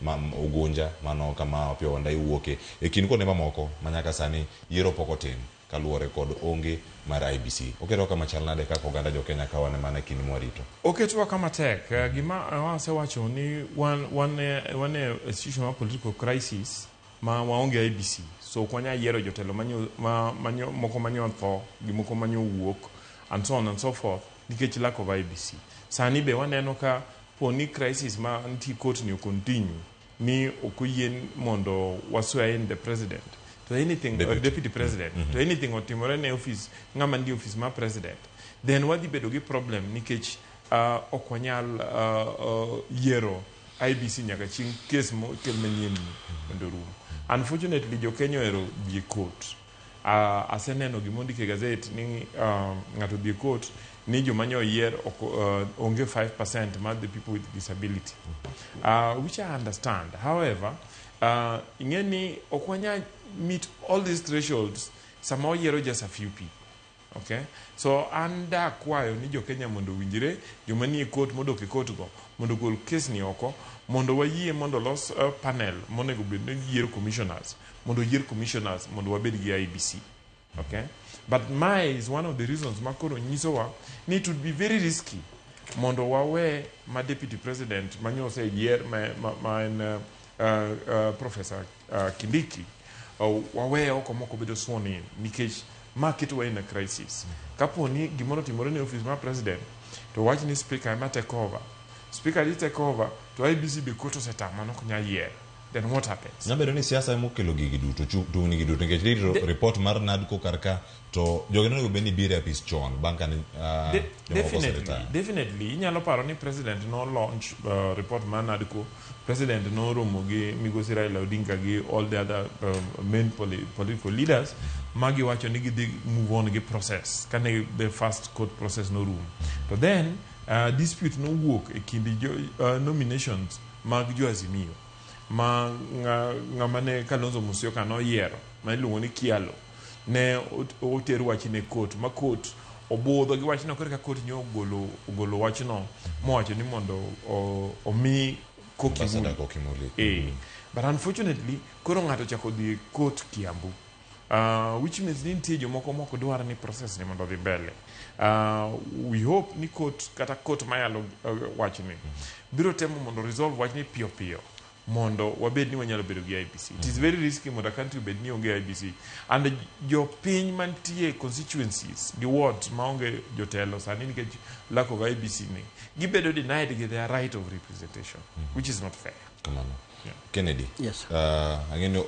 ma Ugunja, mano kama Opiyo Wandayi wuoke, e kind kuonde mamoko ma nyaka sani yiero pok otim kaluwore kod onge mar IEBC. Oketowa kama chal nade kaka oganda jo Kenya ka wan mana e kinde mwarito? Oketowa kama tek. Gima wasewacho ni wan e situation mar political crisis ma waonge IEBC. So ok wanyal yiero jotelo moko manyo otho gi moko manyo wuok and so on and so forth nikech lack of IEBC. Sani be waneno ka po ni crisis ma nitie court ni continue ni ok oyie mondo wa swear in the president to anything Deputy. deputy president to anything otimore ne office ng'ama nitie office mar president then wadhi bedo gi problem nikech ok wanyal yiero IEBC nyaka chieng' kes mokel manyien ni mondo orum. Unfortunately jo Kenya ohero dhi e court. Aseneno gima ondik e gazet ni ng'ato odhi e court ni joma nyo oyier onge 5% mar the people with disability. Which I understand. However, ing'e ni ok wanyal meet all these thresholds sama oyiero just a few people. Okay? So an da kwayo ni jo Kenya mondo owinjre, joma nie court modok e court go mondo ogol kes ni oko mondo wayie mondo los panel monego bed ni yiero commissioners mondo oyier commissioners mondo wabed gi IEBC. Okay? But mae is one of the reasons ma koro nyisowa ni it would be very risky mondo wawe ma deputy president manyo oseyier ma en Professor Kindiki wawe oko mok obedo sworn in nikech ma ketowa in a crisis. Kapo ni gimoro otimore ne office mar president to wach ni speaker ema take over. Speaker dhi take over to IEBC be court osetamo ni ok nyal yier. Then what happens? Nyalo bedo ni siasa ema okelo gigi duto, tungni gi duto nikech rito report mar NADCO kar ka to jogi nonego bed ni biro e apis chon bang' kane jomoko oseretire. Definitely inyalo paro ni president no launch report mar NADCO, president noromo gi migosi Raila Odinga gi all the other main political leaders ma giwacho ni gidhi move on gi process kane the first court process norumo. To then dispute nowuok e kind nominations mag jo Azimio ma ng'ama ne Kalonzo Musyoka noyiero ma iluongo ni Kialo ne oter wachne e court ma court obudho gi wachno koro ka court nyo ogolo wachno mowacho ni mondo omi Koki Ambassador Muli. Koki Muli. But unfortunately koro ng'ato ochako dhi e court Kiambu. Which means ni nitie jomoko mok dwar ni process ni mondo odhi mbele. We hope ni court kata court mayalo wachni biro temo mondo resolve wachni piyo piyo mondo wabed ni wanyalo bedo gi IEBC. It is very risky mondo a country obed ni onge IEBC. And jopiny mantie constituencies gi wards maonge jotelo sani nikech lack of IEBC ni gibedo denied gi their right of representation, which is not fair. Kamano. Kennedy. Yes. Ang'e ni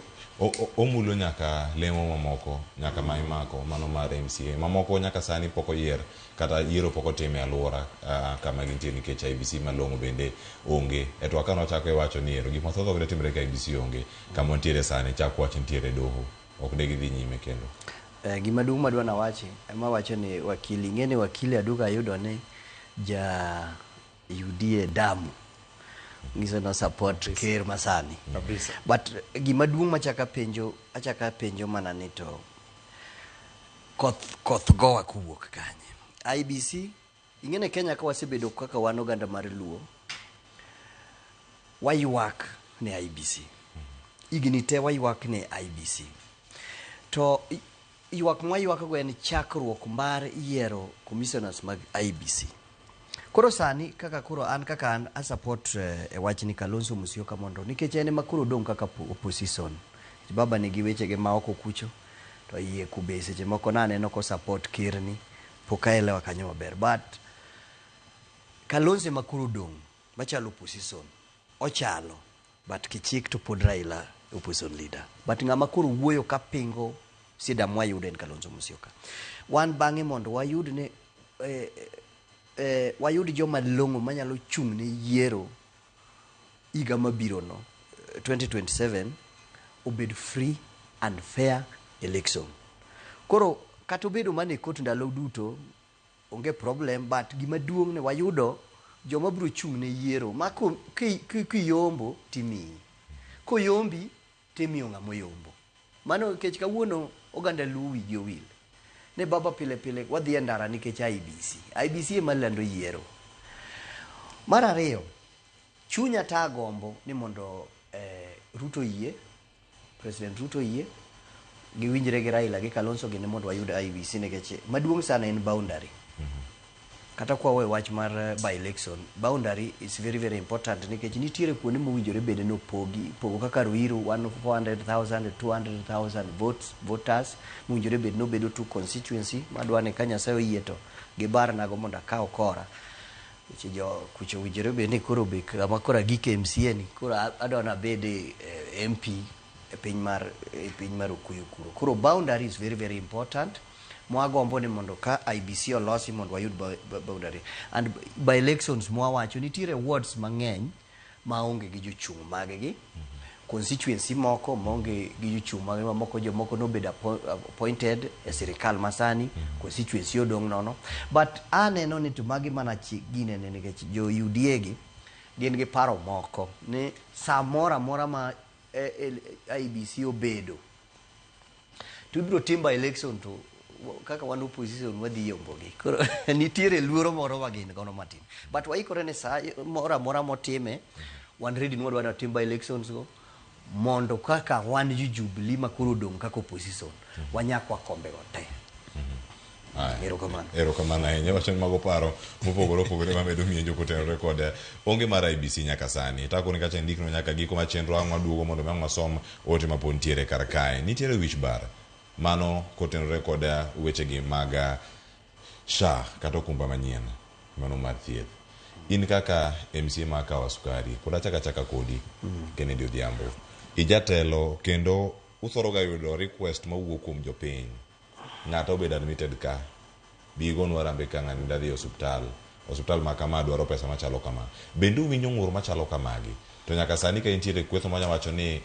omulo nyaka lemo mamoko, nyaka ma imako, mano mar MCA. Mamoko nyaka sani pok oyier, kata yiero pok otim e alwora kama gintie nikech IEBC malong'o bende onge. E twak kane wachako iwacho ni ero gik mathoth ok detimre ka IEBC onge. Kama wantiere sani, chak wach nitiere e doho. Ok de gidhi nyime kendo. Gima duong' madwa nawachi, ema wacho ni wakili, ing'e ni wakili Aduga ayudo ni ja UDA damu. Nyiso no support ker masani. Kabisa. But gima duong' machaka penjo, achaka penjo mana ni to koth gowa kowuok kanye? IEBC, ing'e ni Kenya ka wasebedo kaka wan oganda mar Luo, waywak ne IEBC. Higni te waywak ne IEBC. To ywak mwaywak go en chakruok mar yiero commissioners mag IEBC. Koro sani kaka koro an kaka an a support e wachni Kalonzo Musyoka mondo nikech en ema koro odong' kaka opposition. Baba nigi wechege ma oko kucho to iye kube seche moko naneno ko support kerni pok aelewa kanyo maber but Kalonzo ema koro odong' machalo opposition ochalo but kichik to pod Raila opposition leader but ng'ama koro wuoyo kapingo sida mwayudo en Kalonzo Musyoka. Wan bang'e mondo wayud ne wayud joma long'o manyalo chung' ne yiero higa mabiro no 2027 obed free and fair election. Koro kata obedo mana e court ndalo duto onge problem but gima duong' ne wayudo joma biro chung' ne yiero ma kiyombo timiyi koyombi timiyo ng'ama oyombo. Mano nikech kawuono oganda Luo wigi owil ne baba pile pile wadhi e ndara nikech IEBC. IEBC ema lando yiero. Mar ariyo, chunya ta gombo ni mondo Ruto yie, President Ruto yie, giwinjre gi Raila gi Kalonzo gini mondo wayud IEBC nikech maduong' sana en boundary. Kata kwa wawe wach mar by election, boundary is very very important nikech nitiere kuonde mowinjore bed ni opogi, pogo kaka Ruiru 400,000, 200,000 votes, voters mowinjore bed ni obedo two constituency madwa ni ka Nyasaye oyie to gibarnago mondo akaw kora. Nikech jo kucho owinjore bed ni koro be kama koro agike MCA ni koro adwa nabed MP e piny mar Okuyu kuro. Koro boundary is very very important. Mwagombo ni mondo ka IEBC olosi mondo wayud boundary. And by elections mwawacho nitiere wards mang'eny maonge gi jochung' mag gi. Constituency moko maonge gi jochung' mag gi mamoko jomoko nobedo appointed e sirikal masani, constituency odong' nono. But aneno ni to magi mana ginene nikech jo UDA gi gin gi paro moko ni samoro amora ma IEBC obedo to ibiro tim by election to kaka wan opposition wadhi yombogi. Koro nitiere luoro moro ma gin godo matin. But waikore ne sa moro amora motime, wan ready ni wadwa ni watim by elections go mondo kaka wan jo Jubilee ma koro odong' kaka opposition wanyakwa kombe go te. Erokamano. Erokamano ahinya. Wacho ni mago paro mopogore opogore mamedo mienjo kotenore kod onge mar IEBC nyaka sani. Takoni kacha ndikno nyaka giko mar chenro ang' waduogo mondo mi ang' wasom ote mapod nitiere kar kae. Nitiere wich bar mano kotenore kod wechegi mag SHA kata okumba manyien mano mar thieth. In kaka MCA ma Kawa Sukari pod achaka achaka kodi Kennedy Odhiambo. Ijatelo kendo uthoro ga yudo request mawuok kuom jopiny. Ng'ato obedo admitted ka bi gonwa harambee ka ng'ani dwa dhi e osiptal osiptal ma kama dwaro pesa machalo kama. Bende uwinjo ng'ur machalo kamagi? To nyaka sani ka intiere kweth manya wacho ni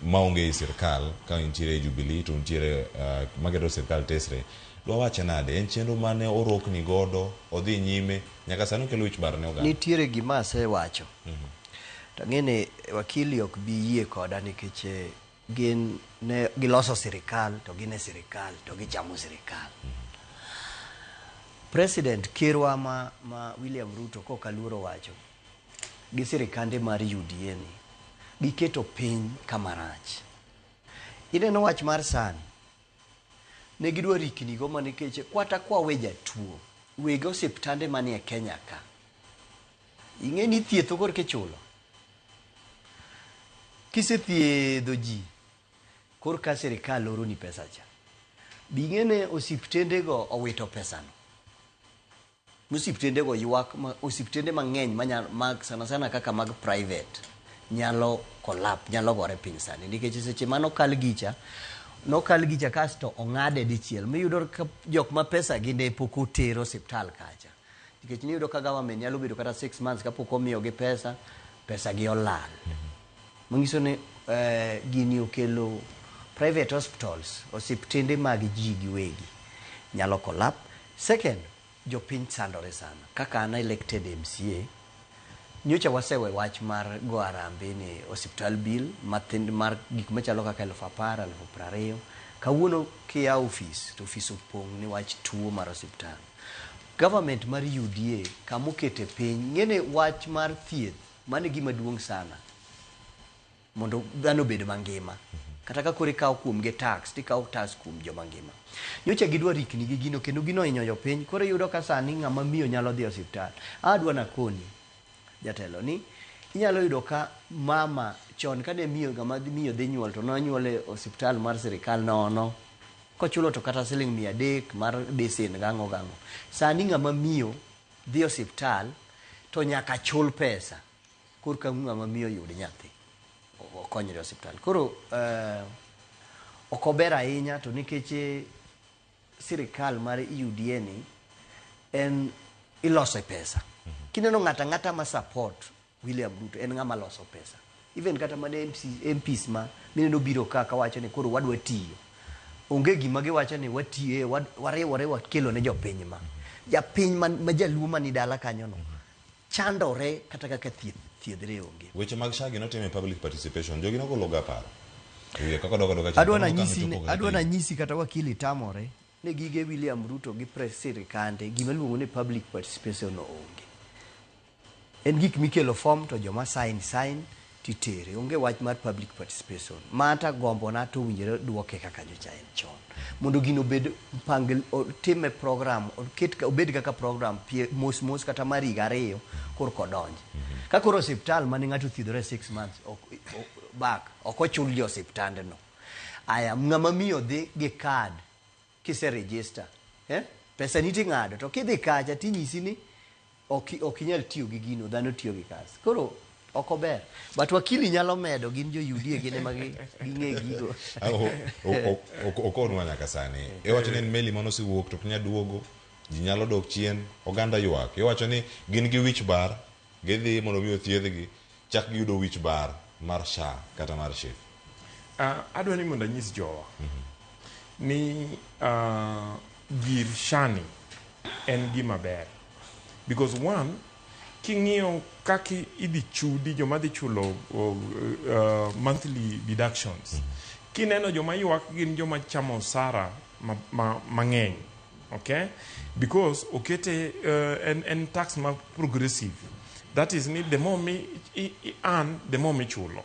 maonge e sirkal ka intiere e Jubilee to untiere maketo sirkal tesre. Dwa wache nade? En chenro mane orokni godo odhi nyime nyaka sani okelo wich bar ne oganda. Nitiere gima asewacho. To ang'e ni wakili ok bi yie koda nikech gin ne giloso sirikal to gin e sirikal to gichamo sirikal. President kerwa ma William Ruto kok aluoro wacho gi sirikande mar UDA ni giketo piny kama rach. Ineno wach mar sani ne gidwa rikni go ma nikech kwata kwa we jatuo weg osiptande manie Kenya ka ing'e ni thietho korka ichulo kisethiedho ji korka sirikal oroni pesa cha bi ing'e ni osiptende go owito pesano osiptende go ywak ma osiptende mang'eny mag sana sana kaka mag private nyalo collapse nyalo gore piny sani nikech seche mano kal gicha nokal gicha kasto ong'ade dichiel miyudo ka jok ma pesa gi ne pok otero osiptal kacha nikech niyudo ka government nyalo bedo kata 6 months kapok omiyogi pesa pesa gi olal manyiso ni gini okelo private hospitals osiptende mag ji giwegi nyalo collapse. Second, jopiny sandore sana kaka an elected MCA nyocha wasewe wach mar go harambee ne osiptal bill mathin mar gik machalo kaka 10,000 20,000 kawuono kiyawo ofis to ofis opong' ni wach tuo mar osiptal. Government mar UDA kamokete piny ng'ene wach mar thieth mano e gima duong' sana. Mondo dhano obed mangima. Kata ka koro ikawo kuomgi tax, tikawo tax kuom joma ngima. Nyocha gidwa rikni gi gino kendo gino ohinyo jopiny. Koro iyudo ka sani ng'ama miyo nyalo dhi e osiptal. Adwa nakoni jatelo ni inyalo yudo ka mama chon kane miyo ng'ama miyo dhi nyuol to nonyuol e osiptal mar sirikal nono. Kochulo to kata siling 300 mar besen gang'o gang'o. Sani ng'ama miyo dhi e osiptal to nyaka chul pesa korka ng'ama miyo yud nyathi okonyre e osiptal. Koro ok ober ahinya to nikech sirikal mar UDA ni en ilose pesa. Kineno ng'ato ang'ata ma support William Ruto en ng'ama loso pesa. Even kata mana MC, MPs ma mineno biro ka kawacho ni koro wadwa tiyo. Onge gima giwacho ni watiye, wariwore wakelo ne jopiny ma. Japiny ma jaluo mani dala kanyo no chandore kata kaka thieth thiedhre onge. Weche mag SHA gi notim e public participation. Jogi nogolo ga paro. Wiye kaka dogo dogo chien. Adwa Koro nanyisi kama ni chopo kaka adwa piny. nanyisi kata wakili tamore ni gige William Ruto gi press sirikande gima iluongo ni public participation no onge. En gik mikelo form to joma sign sign titere. Onge wach mar public participation. Mata gombona to owinjore duoke kaka nyocha en chon. Mondo gino obed mpangil, otime program, oket obed kaka program pie, mos mos kata mar higa ariyo korka odonj. Ka koro osiptal mane ng'ato thiedhore 6 months ok, back, ok ochul jo osiptandno. Aya, ng'ama miyo dhi gi card kise register, eh? Pesa ni ting'ado to kidhi kacha tinyisi ni ok inyal tiyo gi gino, dhano tiyo gi kas. Koro ok ober. But wakili nyalo medo, gin jo UDA gin ema ging'e gigo. Okonwa nyaka sani. Iwacho ni en meli mane osewuok to ok nyal duogo, ji nyalo dok chien, oganda ywak. Iwacho ni gin gi wich bar, gidhi mondo mi othiedhgi, chak giyudo wich bar mar SHA kata mar SHIF. Adwa ni mondo anyis jowa ni gir SHA ni en gima ber. Because one, king'iyo kaka idhi chudi joma dhi chulo monthly deductions. Kineno joma ywak gin joma chamo osara mang'eny. Okay? Because okete en tax ma progressive. That is ni the more mi i earn, the more michulo.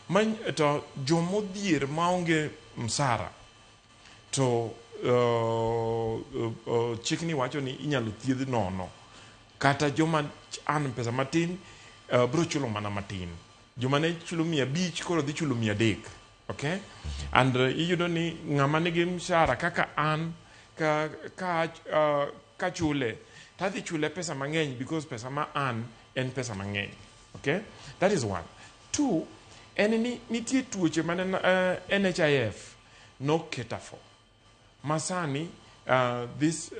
Man, to jomodhier maonge msara to chikni wacho ni inyalo thiedh nono kata joma earn pesa matin bro chulo mana matin. Joma ne chulo 500 koro dhi chulo 300. Okay? And iyudo ni ng'ama nigi mshahara kaka an ka chule tadhi chule pesa mang'eny because pesa ma an en pesa mang'eny. Okay? That is one. Two, en ni nitie tuoche mane NHIF no cater for. Masani this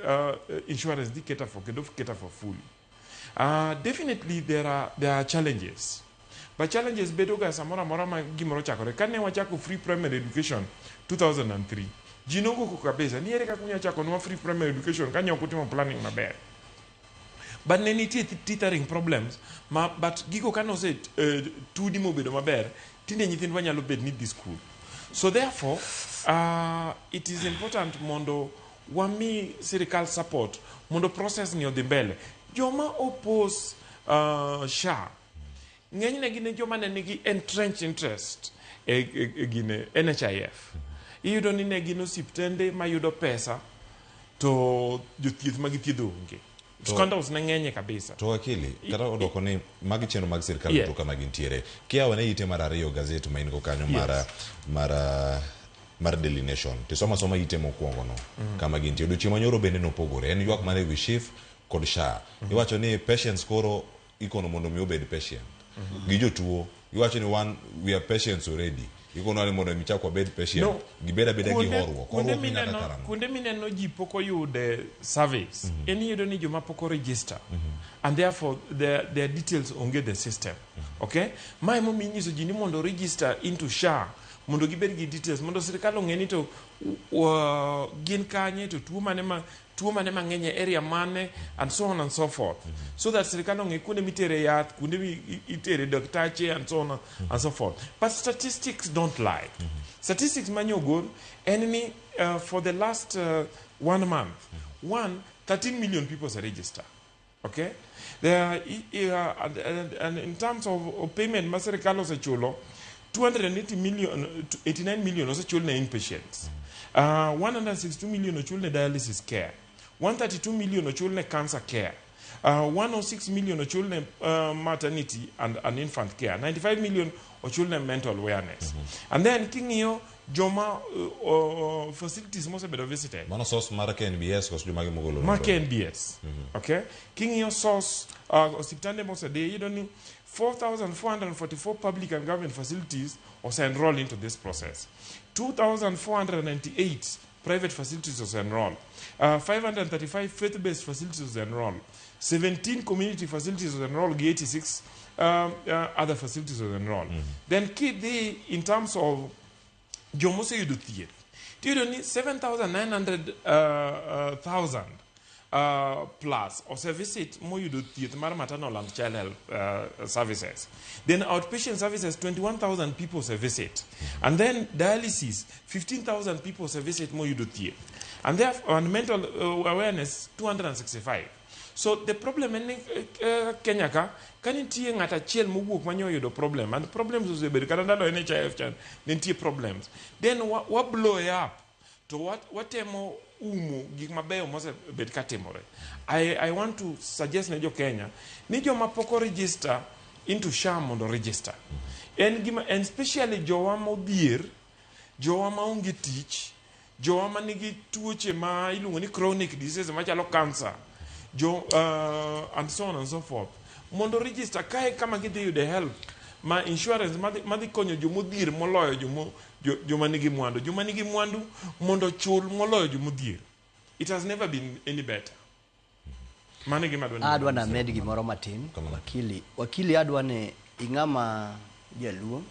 insurance dhi cater for kendo cater for fully. Definitely there are challenges. But challenges bedo ga samoro amora ma gimoro chakore. Kane wachako free primary education 2003, ji nogoko kabisa ni ere kaka unya chako nwa free primary education ka ne ok utimo planning maber. But ne nitie tethering problems ma but gigo kane ose tudi mobedo maber, tinde nyithindwa nyalo bet ni dhi school. So therefore, it is important mondo wami sirikal support mondo process ni odhi mbele. Joma oppose SHA ng'enyne gin joma ne nigi entrenched interest e gine NHIF. Iyudo ni ne gin osiptende mayudo pesa to jothieth ma githiedho onge. Scandals ne ng'enye kabisa. To wakili, kata odwoko ni magi chenro mag sirikal duto kama gintiere. Kiyawo ne ite mar ariyo gazet ma in go kanyo mar Daily Nation. Tisomo asoma ite mokwongo no kama gintie. Odiochieng' manyoro bende nopogore. En ywak mar ewi SHIF kod SHA. Iwacho ni patients koro ikono mondo mi obed patient. Gi jotuo, iwacho ni one, we are patients already. Ikono ni mondo mi chak wabed patient. No. Gibed abeda gi horuok. Horuok ni nyaka karang'o? Kuonde mineno ji pok oyude service, en iyudo ni joma pok oregister. And therefore their details onge the system. Okay? Ma emomiyo inyiso ji ni mondo register into SHA, mondo gibed gi details, mondo sirikal ong'e ni to gin kanye, to tuo mane ma tuo mane mang'eny e area mane, and so on and so forth. So that sirikal ong'e kuonde mitere yath, kuonde itere daktache, and so on and so forth. But statistics don't lie. Statistics manyogol en ni for the last 1 month, 13 million people are registered. Okay? There are, and in terms of payment, ma sirikal osechulo, 280 million, 89 million osechul ne inpatients. 162 million ochul ne dialysis care. 132 million ochul ne cancer care. 106 million ochul ne maternity and infant care. 95 million ochul ne mental awareness. And then king'iyo joma facilities mosebedo visited. Mano source mar KNBS koso joma gimogolo? Ma KNBS. Okay? King'iyo source osiptande mosedhi, iyudo ni 4,444 public and government facilities ose enroll into this process. 2,498 private facilities was enrolled. 535 faith-based facilities was enrolled. 17 community facilities was enrolled, 86 other facilities was enrolled. Then kidhi in terms of jomoseyudo thieth, tiyudo ni 7,900 thousand plus osevisit moyudo thieth mar maternal and child health services. Then outpatient services, 21,000 people osevisit. And then dialysis, 15,000 people osevisit moyudo thieth. And therefore, and mental awareness, 265. So the problem en ni Kenya ka nitie ng'at achiel mowuok manyo oyudo problem, and problems osebedo kata ndalo NHIF chan ne nitie problems, then wa blow it up to watemo umo gik mabeyo mosebet ka timore. I want to suggest ne jo Kenya ni joma pok o register into SHA mondo register. En gima, and especially jowa modhier, jowa maonge tich, jowa manigi tuoche ma iluongo ni chronic disease machalo cancer, jo, and so on and so forth, mondo register kae kama gidhi yude help ma insurance madhi konyo jomodhier moloyo joma nigi mwandu. Joma nigi mwandu mondo chul moloyo jomodhier. It has never been any better. Mano e gima adwa ni Adwa mondo named gimoro matin. Wakili, wakili, adwa ni ing'ama jaluo,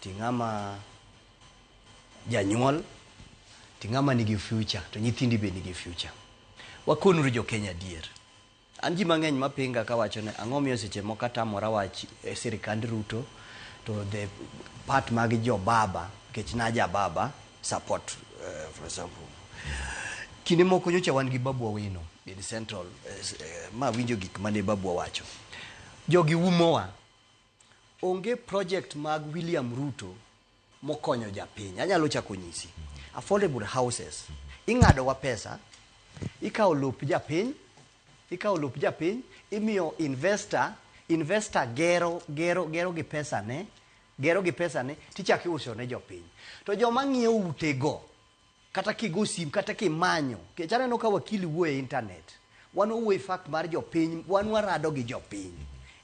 ting'ama janyuol, ting'ama nigi future, to nyithindi be nigi future. Wakonuru jo Kenya adier. An ji mang'eny mapinga kawacho ni ang'o miyo seche moko atamora wach e sirikand Ruto to the part mag jo baba, nikech naja baba support, for example. Kinde moko nyocha wan gi Babu Owino in Central, ma winjo gik mane Babu owacho. Jogi umowa. Onge project mag William Ruto mokonyo japiny. Anyalo chako nyisi. Affordable houses. Ing'ado wa pesa, ikawo lop japiny, ikawo lop japiny, imiyo investor, investor gero, gero, gero gi pesa ne, gero gi pesa ne, tichako iuso ne jopiny. To joma ng'iewo utego, kata kigo sim, kata kimanyo, nikech aneno ka wakili wuoyo e internet, wan wawuoyo e fact mar jopiny, wan warado gi jopiny.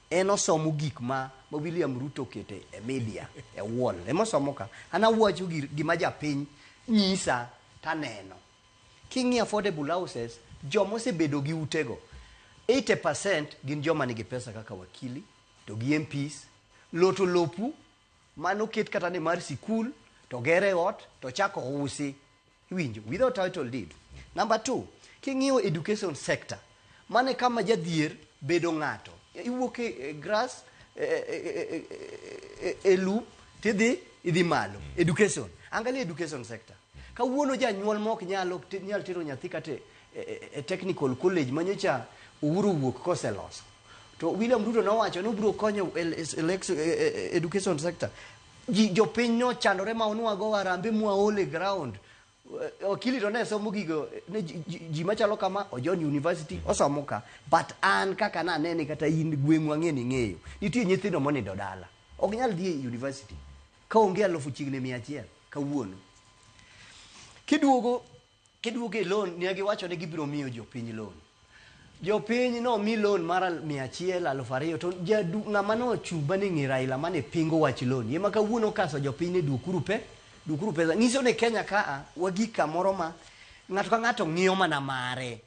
En osomo gik ma William Ruto okete e media, e wall. Ema osomo ka. An awacho gima japiny nyisa taneno. King'iyo affordable houses, joma osebedo gi utego, 80% gin joma nigi pesa kaka wakili, to gi MPs, loto lopu, mano ket kata ni mar sikul, to gere ot, to chako usi. Iwinjo, without title deed. Number 2, king'iyo education sector, mane kama jadhier bedo ng'ato. Iwuok e grass, e lum, tidhi, idhi malo. Education. Angalia education sector. Kawuono janyuol mok nyal tero nyathi kata e technical college manyocha Uhuru wuok koseloso. To William Ruto nowacho ni obiro konyo education sector. Ji jopiny nochandore ma onwago harambee mwaole ground. Wakili to ne somo gigo, ne ji machalo kama ojoin university osomo ka, but an kaka nanene kata in gweng'wa ang'e ni ing'eyo nitie nyithindo monindo dala ok nyal dhi e university ka onge alufu chiegni 100 kawuono. Kiduogo e loan, ne giwacho ni gibiro miyo jopiny loan. Jopiny nomi loan mar 100, 2,000, to ng'ama nochung' mane ng'e Raila mane pingo wach loan ema kawuono kaso jopiny ni dwokuru dwokuru pesa. Nyiso ni Kenya ka wagik kamoro ma ng'ato ka ng'ato ng'iyo mana mare.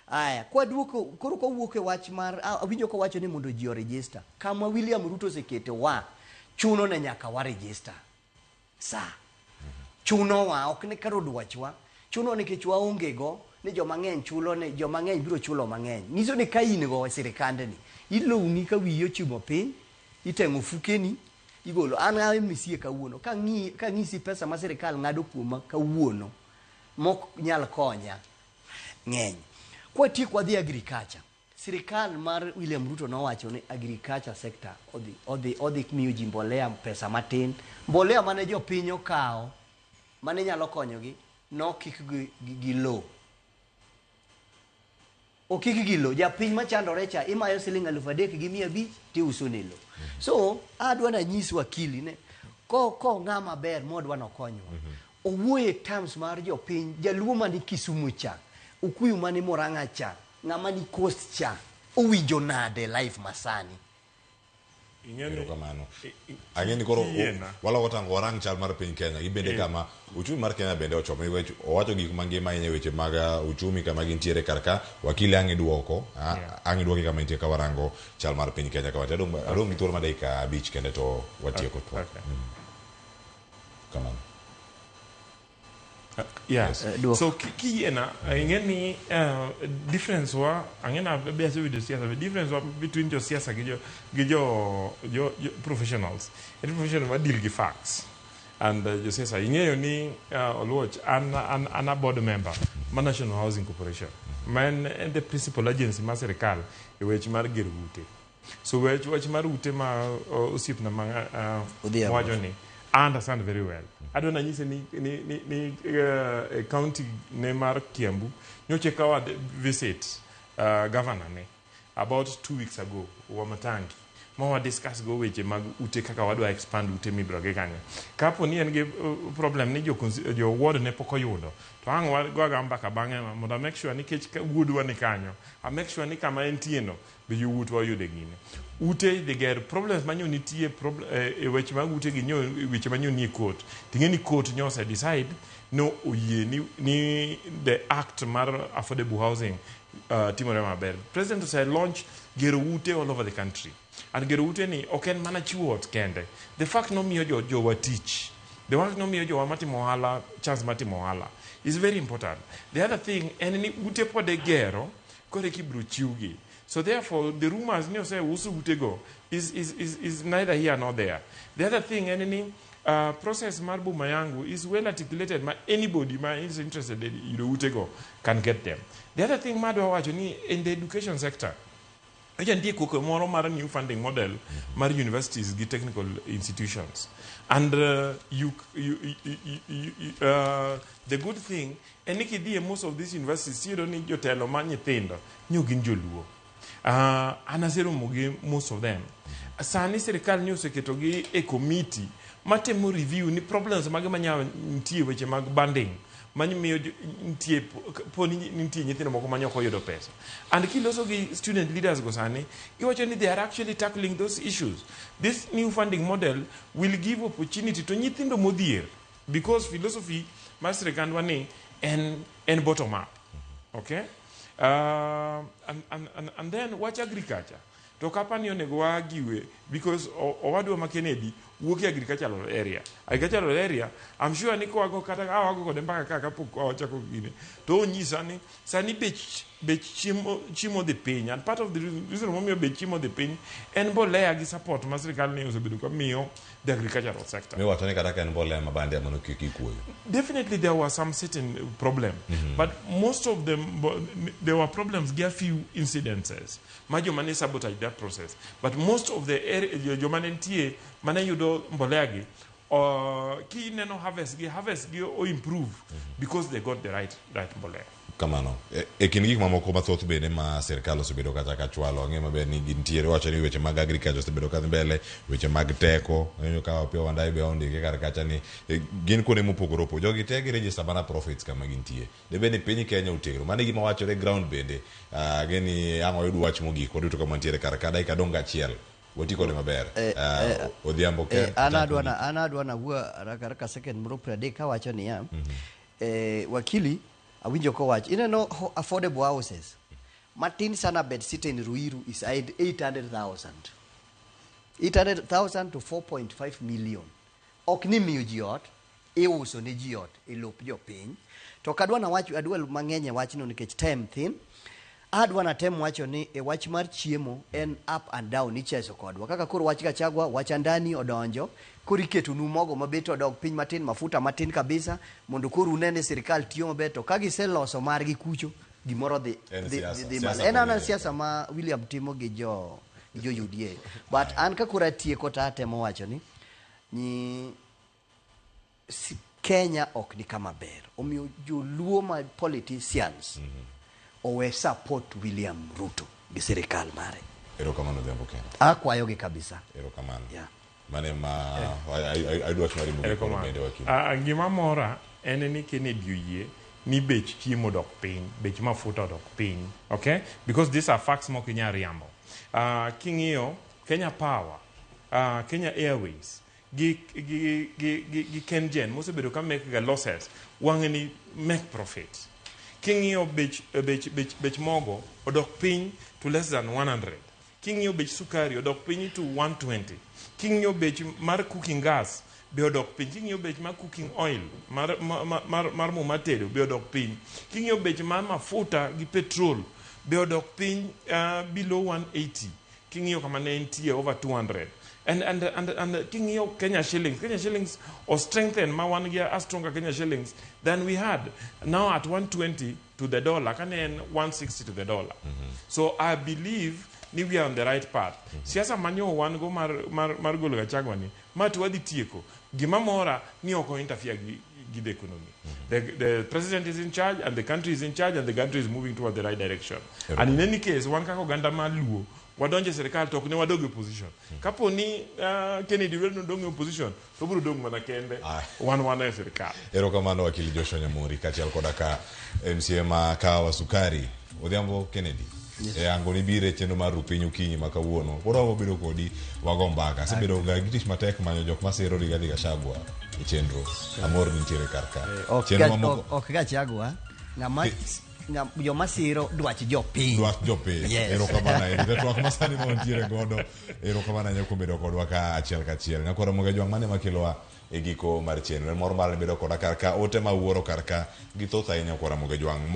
Aya, kwaduoko koro kowuok e wach mar awinjo kowacho ni mondo ji oregister. Kama William Ruto osekete wa chuno ne nyaka wa register. Sa chuno wa ok ne karo dwachwa, chuno nikech waonge go ni joma ng'eny chulo ni joma ng'eny biro chulo mang'eny. Nyiso ni ka in go e sirikande ni ilowni ka wiyi ochimo piny, iteng'o fukeni, igolo. An a MCA kawuono, ka ng'isi pesa ma sirikal ng'ado kuoma kawuono mok nyal konya ng'eny. Kwatieko wadhi agriculture. Sirikal mar William Ruto nowacho ni agriculture sector odhi miyo ji mbolea pesa matin. Mbolea mane jopiny okawo mane nyalo konyogi nokik gi lowo. Okik gi lowo. Japiny machandore cha imayo siling 3,500 tiuso ne lowo. So adwa nanyis wakili ne ko ng'ama ber modwa nokonywa. Owuoye terms mar jopiny, jaluo mani Kisumu cha, Okuyu mani Murang'a cha, ng'ama ni Coast cha, owinjo nade life masani? Erokamano. Ang'e ni koro waloko tango warang chal mar piny Kenya gi bende kama uchumi mar Kenya bende ochomo nikech owacho gik mangima ahinya e weche mag uchumi kama gintiere kar ka wakili ang' iduoko ang' iduoki kama intie ka warango chal mar piny Kenya kama adong' gi thuolo mar dakika 5 kende to watieko twak. Kamano. Yeah. Yes. So kiyiena ing'e ni difference wa ang'e na be asewinjo siasa but difference wa between josiasa gi jo professionals en professional ma deal gi facts and josiasa ing'eyo ni Oluoch an a board member ma National Housing Corporation ma en the principal agency ma sirikal e wech mar gero ute. So wech mar ute ma osiepna ma wacho ni I understand very well. Adwa nanyise ni county ne mar Kiambu nyocha kawa visit governor ne about 2 weeks ago Wamatangi ma wa discuss go weche mag ute kaka wadwa expand ute mibiro gi kanyo. Kapo ni en gi problem ni jo ward ne pok oyudo to ang' wagoga mbaka bang'e mondo make sure nikech wuodwa ni kanyo a make sure ni kama entie no be yowuotwa oyude gine. Ute dhi ger problems manyo nitie e weche mag ute gi nyo weche manyo nie court. Ting'e ni court nyo ose decide no oyie ni the act mar affordable housing timore maber. President ose launch gero ute all over the country. And gero ute ni ok en mana chiwo ot kende. The fact no miyo jowa tich. The fact no miyo jowa matimo ohala chance matimo ohala is very important. The other thing en ni ute pod e gero kore kibiro chiwgi. So therefore, the rumors ni ose uso utego is neither here nor there. The other thing, any process mar Boma Yangu is well articulated. Ma anybody ma is interested in utego can get them. The other thing, madwa wacho ni in the education sector, nitie koko moro mar new funding model mar universities gi technical institutions, and the good thing en ni kidhi e most of these universities iyudo ni jotelo ma nyithindo nyo gin joluo. An aseromo gi most of them. Sani sirikal ni oseketo gi e committee matemo review ni problems mage manya nitie weche mag banding manyimiyo nitie poni nitie nyithindo moko manyok oyudo pesa. And kiloso gi student leaders go sani giwacho ni they are actually tackling those issues. This new funding model will give opportunity to nyithindo modhier because philosophy mar sirikandwa ni en bottom up. Okay? And then watch agriculture. To kapani onego wagiwe because owadwa ma Kennedy wuok e agricultural area. Agricultural area, I'm sure ni kowago kata awago kode mbaka kaka kapok wachako gine. To onyisa ni sani bech chiemo dhi piny, and part of the reason momiyo bech chiemo dhi piny en mbolea gi support ma sirikal ne osebedo ka miyo the agricultural sector. Miwacho ni kata ka en mbolea ma bandia mano kik ikuoyo. Definitely there was some certain problem, but most of them there were problems, there few incidences ma joma ne sabotage that process, but most of the joma ne nitie mane yudo mbolea gi kineno harvest gi o improve because they got the right mbolea. Kamano. E kind gik mamoko mathoth bende ma sirikal osebedo kata ka chwalo, ang'e maber ni gintiere, wacho ni weche mag agriculture osebedo ka dhi mbele, weche mag teko, ang'eyo ka Opiyo Wandayi be ondike kar kacha ni gin kuonde mopogore opogore. Jogi te gi register mana profits kama gintie. Debed ni piny Kenya otegno. Mano e gima wachore ground bende. Ang'e ni ang' wayud wach mogik waduto kama wantiere kar ka dakika dong' achiel. Wati kode maber. Odhiambo Ken. An adwa na wuo haraka second moro 30 kawacho niya. Wakili awinjo kowach ineno affordable houses matin sana bed sit in Ruiru is 800,000 800,000 to 4.5 million. Ok ni miyo ji ot, iuso ne ji ot e lop jopiny. To kadwa na wach adwa mang'eny e wachno nikech time thin. Adwa na tem wacho ni e wach mar chiemo en up and down icheso kodwa. Kaka koro wach Gachagua, wach Andani odonjo, koro iketonu mogo mabet odok piny matin, mafuta matin kabisa, mondo koro unene sirikal tiyo maber. To ka giseloso margi kucho, gimoro dhi En dhi- siasa, dhi siasa malo. En ana pod siasa ma William timo gi jo UDA. But an ka koro atieko to atemo wacho ni Kenya ok ni kama ber. Omiyo joluo ma politicians owe support William Ruto gi sirikal mare. Erokamano Odhiambo Ken. Akwayogi kabisa. Erokamano. Yeah. Mane ma ayudo wach mari mogik koro bende wakil. Gima mora en ni Kennedy oyie ni bech chiemo odok piny, bech mafuta odok piny. Okay? Because these are facts mok inyal riambo. King'iyo Kenya Power, Kenya Airways, gi KenGen mosebedo ka make ga losses, wang'e ni make profit. King'iyo bech mogo odok piny to less than 100. King'iyo bech sukari odok piny to 120. King'iyo bech mar cooking gas be odok piny. King'iyo bech mar cooking oil mar mo mar tedo be odok piny. King'iyo bech mar mafuta gi petrol be odok piny below 180. King'iyo kama ne entie over 200. And king'iyo Kenya shillings or strengthen ma wan gi a stronger Kenya shillings than we had now at 120 to the dollar, kane en 160 to the dollar. So I believe ni we are on the right path. Siasa manyo wan go mar golo Gachagua ni ma to wadhi tieko. Gima mora ni ok interfere gi the economy. The president is in charge and the country is in charge and the country is moving toward the right direction. And in any case, wan kaka oganda mar Luo wadonje sirikal to ok ne wadog e opposition. Kapo ni Kennedy dwaro ni odong e opposition, to obiro dong' mana kende. Wan e sirikal. Erokamano wakili Joshua Nyamuri kaachiel koda ka MCA ma Kahawa Sukari Odhiambo Kennedy. E ango nibiro e chenro mar Rupiny okinyi ma kawuono. Pod wabiro kodi wago mbaka. Asebedo ga gi tich matek manyo jok masiro Rigathi Gachagua e chenro. Amor ni nitiere kar ka. Chenro mamoko Ok Gachagua, ng'ama joma siro dwach jopiny. Dwach jopiny. Yes. Erokamano ahinya. Twak masani ma wantiere godo. Erokamano ahinya kuom bedo kodwa ka achiel kachiel. Nyakwara Ramogi Ajwang' mane makelowa e giko mar chenro. En mor mar bedo koda kar ka. Ote ma wuoro kar ka githoth ahinya nyakwara Ramogi Ajwang'.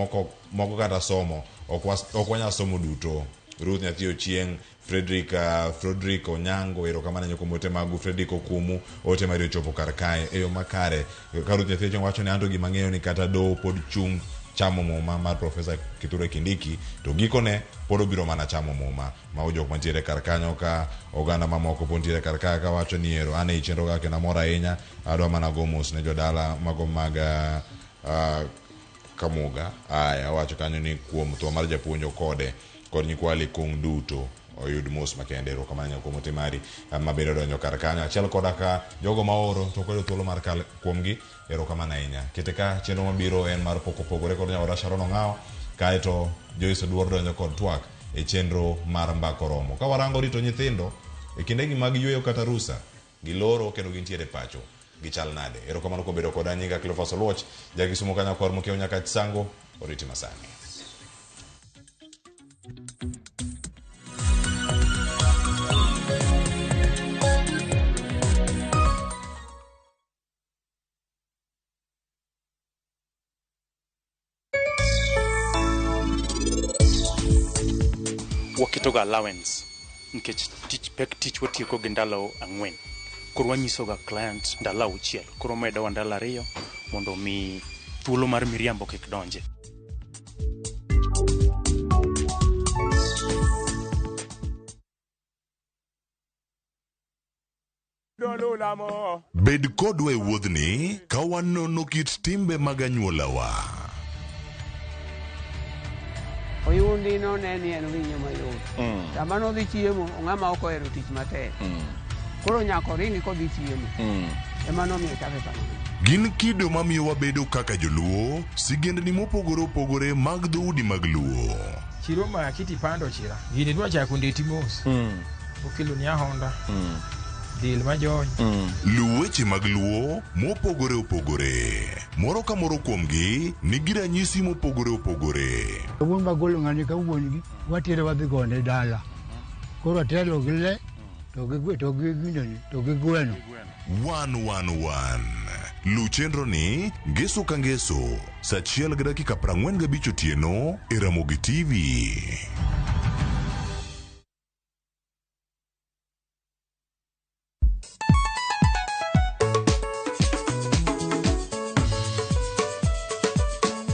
Moko kata somo ok wanyal somo duto. Ruth Nyathi Ochieng', Frederick Onyango, erokamano ahinya kuom ote magu. Frederick Okumu, ote mari ochopo kar kae e yo makare. Ka Ruth Nyathi Ochieng' wacho ni anto gima ang'eyo ni kata doho pod chung' chamo muma mar Profesa Kithure Kindiki, to gikone pod obiro mana chamo muma. Mago jok mantiere kar kanyo ka oganda mamoko pod nitiere kar ka kawacho ni ero an ei chenro ka kendo amor ahinya, adwa mana go mos ne jodala mago mag Kamuga. Aya, owacho kanyo ni kuom tho mar japuonj Okode kod nyikwa Likung' duto oyud mos makende. Erokamano ahinya kuom ote mari mabende odonjo kar kanyo. Achiel koda ka jogo maoro to ok oyudo thuolo mar kal kuomgi, erokamano ahinya. Kete ka chenro mabiro en mar pok opogore kod nyawadwa Sharon Ong'awo, kaeto Joyce Oduor donjo kod twak e chenro mar mbaka oromo. Ka warango rito nyithindo e kindegi mag yueyo kata rusa, giloro kendo gintiere pacho, gichal nade? Erokamano kuom bedo koda. Nyinga Cleophas Oluoch, jakisumo ka nyakwar Mokeo nyaka Sango, oriti masani. Waketoga allowance nikech tich pek tich watieko gi ndalo 4. Koro wanyisoga client ndalo 6, koro omedowa ndalo 2 mondo mi thuolo mar miriambo kik donje. Bed kodwa e wuodhni ka wanono kit timbe mag anyuolawa. Oyundi no ne ni en winyo mayot. Sama nodhi chiemo, ng'ama ok ohero tich matek. Koro nyaka oringi kodhi chiemo. Ema nomiyo chake kamano. Gin kido mamiyo wabedo kaka joluo, sigendni mopogore opogore mag dhoudi mag Luo. Chiro ma kiti pando chira. Gini dwa chako ndeti mos. Okelo ni ahonda. Dil majony. Luw weche mag Luo mopogore opogore. Moro ka moro kuomgi nigi ranyisi mopogore opogore. Wuon magolo ng'ani ka wuon gi watere wadhi gone dala. Koro atelo gi le to gi to gi ginene to gi gweno. 111. Luw chenro ni ngeso ka ngeso saa 1:45 otieno e Ramogi TV.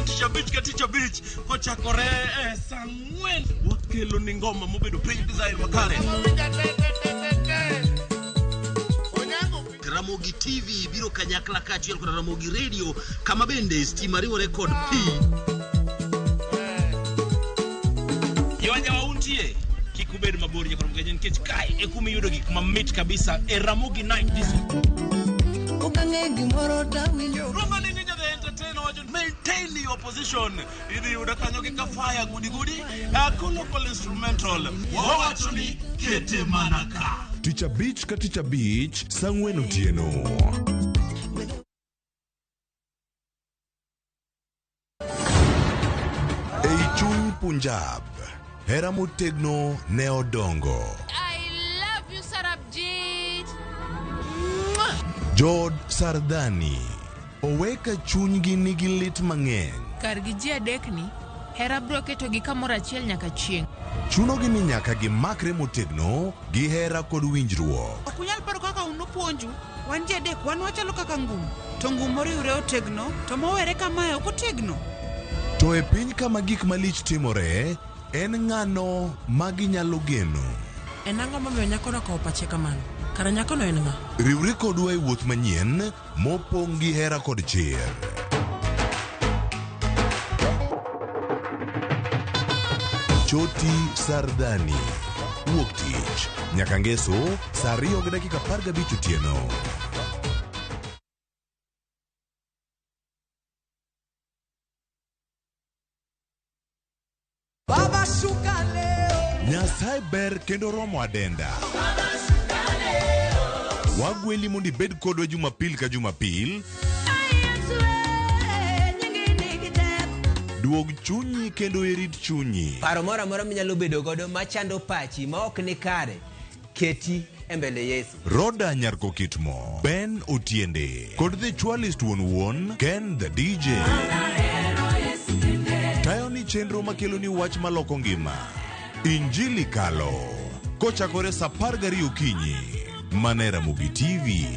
Tich abich ka tich abich abich kochakore e saa ang'wen wakelo ni ngoma mobedo piny design makare. Ramogi TV biro kanyakla kaachiel kod Ramogi Radio kama bende stima riwore kod pi. Yowajawa untie kik ubed mabor nyaka Ramogi Ajwang' nikech kae e kuma iyudo gik mamit kabisa e Ramogi Night Disco. Okang'e gimoro tawinjo. Roma ni Ninja the Entertainer wacho maintain your position. Idhi yudo kanyo gi kafaya gudi gudi. Local instrumental. Wawacho ni kete mana ka. Tich abich ka tich abich saa ang'wen otieno. Ei chuny Punjab, hera motegno ne odongo. I love you, Sarabjit. Jood Sardani oweka chunygi nigi lit mang'eny. Kargi ji adekni, hera biro ketogi kamoro achiel nyaka chieng'. Chunogi ni nyaka gimakre motegno gi hera kod winjruok. Ok unyal paro kaka un nopuonju. Wan ji adek, wan wachalo kaka ngum. To ngum moriwre otegno, to mowere kamae ok otegno. To e piny kama gik malich timore, en ng'ano ma ginyalo geno? En ang'o momiyo nyakono okawo pache kamano? Kara nyakono en ng'a? Riwri kodwa e wuoth manyien mopong' gi hera kod chir. Choti Sardani. Wuok tich nyaka ngeso saa 2:15 otieno. Baba shuka leo. Nyasaye ber kendo romo adenda. Wagweli mondo ibed kodwa Jumapil ka Jumapil. Duog chunyi kendo irit chunyi. Paro moro amora minyalo bedo godo machando pachi ma ok ni kare, keti e mbele Yesu. Roda Nyarko Kitmo, Ben Otiende, kod The Chwalist wuon wuon, Ken the DJ. Tayo ni chenro makelo ni wach maloko ngima. Injili kalo. Kochakore saa 12 okinyi. Mana e Ramogi TV.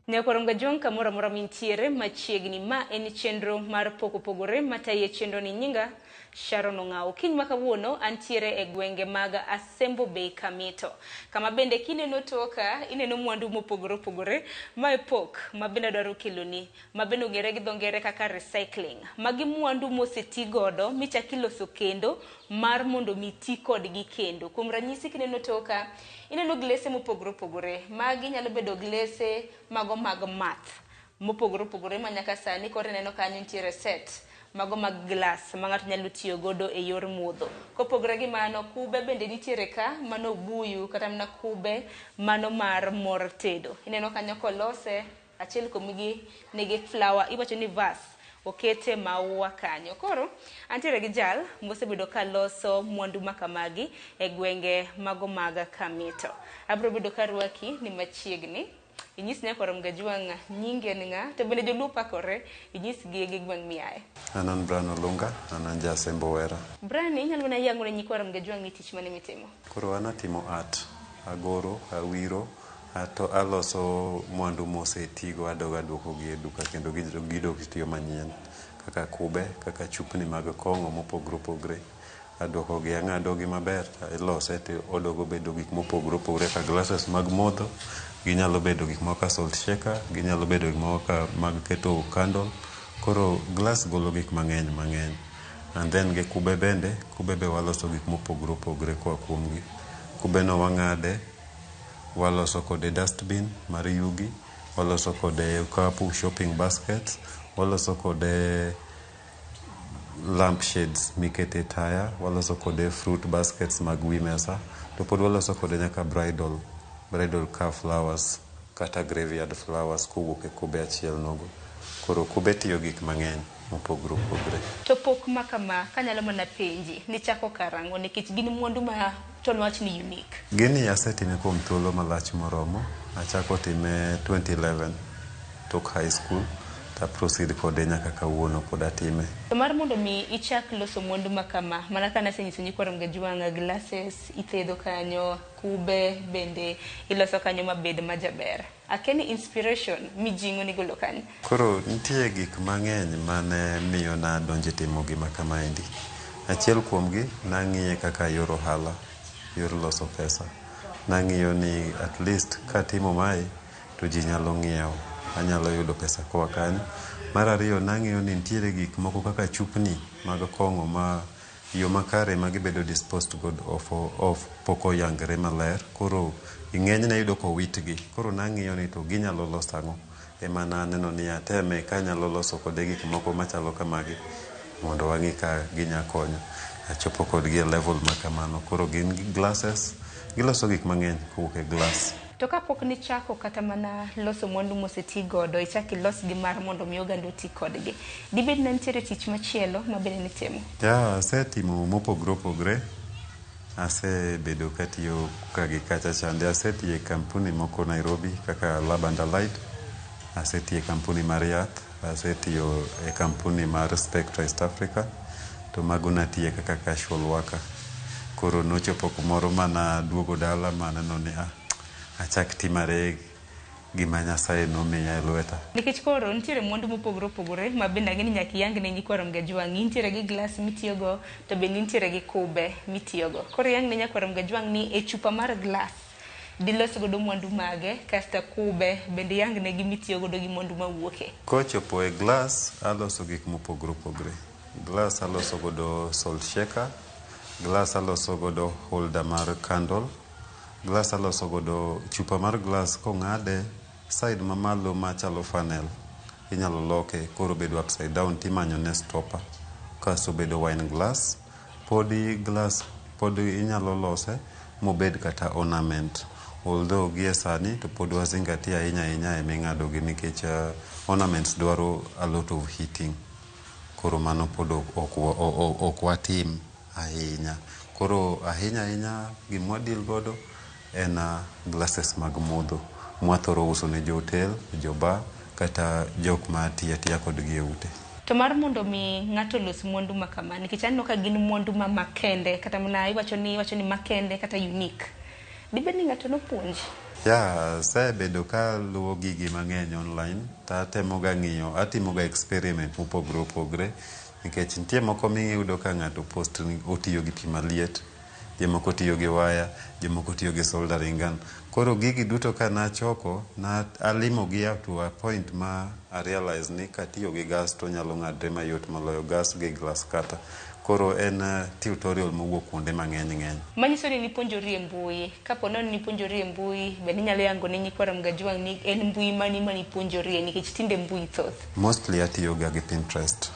Nyakoronga Jong kamoro amora mintiere machiegni ma en chenro mar pok opogore mataye chenro ni nyinga Sharon Ong'awo. Kiny ma kawuono antiere e gwenge mag Asembo Bay Kamito. Kama bende kineno toka ineno mwandu mopogore opogore ma e pok ma bende adwaro keloni ma bende ong'ere gi dho ngere kaka recycling. Magi mwandu moseti godo michak iloso kendo mar mondo mi ti kodgi kendo. Kuom ranyisi kineno toka ineno glese mopogore opogore. Magi nyalo bedo glese mago mag math mopogore opogore ma nyaka sani koro ineno kanyo nitiere set mago mag glass ma ng'ato nyalo tiyo godo e yor modho. Kopogore gi mano, kube bende nitiere ka, mano buyu kata mana kube mano mar mor tedo. Ineno kanyo kolose, achiel kuomgi nigi flower, iwacho ni vase, okete maua kanyo. Koro, antiere gi jal mosebedo ka loso mwandu makamagi e gwenge mago mag Kamito. Abiro bedo ka rwaki ni machiegni. Inyis nyakwar Mgajwang' nyinge en ng'a, to bende joluo pakore, inyisgi gi gweng' miaye. An an Brian Olunga, an an ja Asembo Wera. Brian, inyalo mana yango ne nyikwar Mgajwang' ni tich mane mitimo? Koro an atimo art, agoro, awiro, to aloso mwandu mosetigo adog aduokogi e duka kendo gidok tiyo manyien kaka kube, kaka chupni mag kong'o mopogore opogore. Aduokogi, ang'adogi maber, ilose to odogo bedo gik mopogore opogore kaka glasses mag modho, ginyalo bedo gik moko kaka salt shaker, ginyalo bedo gik moko kaka mag keto candle. Koro glass golo gik mang'eny mang'eny. And then gi kube bende, kube be waloso gik mopogore opogore koa kuomgi. Kube no wang'ade, waloso kode dustbin mar yugi, waloso kode okapu shopping baskets, waloso kode lamp shades mikete taya, waloso kode fruit baskets mag wi mesa, to pod waloso kode nyaka bridal car flowers kata graveyard flowers kowuok e kube achiel nogo. Koro kube tiyo gik mang'eny mopogore opogore. To pok ma kama, kanyalo mana penji, nichako karang'o nikech gin mwandu ma To nwach ni unique. Gini asetime kuom thuolo malach moromo. Achako time 2011 tok high school to proceed kode nyaka kawuono pod atime. To mar mondo mi ichak loso mwandu ma kama, mana ka nasenyiso nyikwa Ramogi Ajwang', glasses ithedho kanyo, kube bende iloso kanyo mabed majaber. Akia ni inspiration mijing'o nigolo kanye? Koro nitie gik mang'eny mane miyo nadonjo e timo gima kamaendi. Achiel kuomgi nang'iye kaka yor ohala, yor loso pesa. Nang'iyo ni at least katimo mae to ji nyalo ng'iewo, anyalo yudo pesa koa kanyo. Mar ariyo nang'iyo ni nitiere gik moko kaka chupni mag kong'o ma yo makare ma gibedo disposed god of, of pok oyangre maler. Koro ng'enyne iyudo kowitgi. Koro nang'iyo ni to ginyalo loso ang'o. Ema naneno ni ateme kanyalo loso kode gik moko machalo kamagi mondo wang'i ka ginya konyo. Achopo kodgi e level ma kamano. Koro gin gi glasses, giloso gik mang'eny kowuok e glass. To kapok nichako kata mana loso mwandu moseti godo, ichak ilos gi mar mondo mi oganda oti kodgi. Dibed ne nitiere tich machielo ma bende nitimo? Ya, asetimo mopogore opogore. Asebedo katiyo ka gi kacha chande. Asetiyo e kampuni moko Nairobi kaka Lab and Allied. Asetiyo e kampuni mar yath. Asetiyo e kampuni mar Spectra East Africa. To mago natiye kaka casual worker. Koro nochopo kumoro mana duogo dala maneno ni ah, achak timare gima Nyasaye nomiya e lweta. Nikech koro nitiere mwandu mopogore opogore ma bende ang'e ni nyaka iyang ne nyikwa Ramogi Ajwang'. Intiere gi glass mitiyogo to bende intiere gi kube mitiyogo. Koro iyang ne nyakwar Ramogi Ajwang' ni e chupa mar glass dilos godo mwandu mage kasto kube bende iyang ne gi mitiyo godo gi mwandu mawuoke. Kochopo e glass, aloso gik mopogore opogore. Glass aloso godo salt shaker, glass aloso godo holder mar candle, glass aloso godo chupa mar glass kong'ade side mamalo machalo funnel inyalo loke koro obedo upside down timanyo ne stopper kasto obedo wine glass. Podi glass pod inyalo lose mobed kata ornament. Although gie sani to pod wazingatia ahinya ahinya e ming'ado gi nikech ornaments dwaro a lot of heating. Koro mano pod ok watim ahinya. Koro ahinya ahinya gima deal godo en glasses mag modho mwathoro uso ne jo hotel, jo bar kata jok ma tiyo atiya kodgi e ute. To mar mondo mi ng'ato olos mwandu ma kama, nikech aneno ka gin mwandu ma makende, kata mana iwacho ni makende kata unique. Dibed ni ng'ato nopuonji? Ya, asebedo kaluwo gigi mang'eny online to atemoga ng'iyo, atimoga experiment mopogore opogore nikech nitie moko miyudo ka ng'ato post ni otiyo gi pi maliet, jomoko tiyo gi waya, jomoko tiyo gi soldering gun. Koro gigi duto ka nachoko, na alimogi up to a point ma a realize ni katiyo gi gas to onyalo ng'adre mayot moloyo gas gi glass cutter. Koro en tutorial mowuok kuonde mang'eny ng'eny. Manyiso ni nipuonjori e mbui. Kapo nono ni nipuonjori e mbui, bende inyalo yango ne nyikwa Ramogi Ajwang' ni en mbui mani manipuonjorie nikech tinde mbui thoth. Mostly atiyoga gi Pinterest.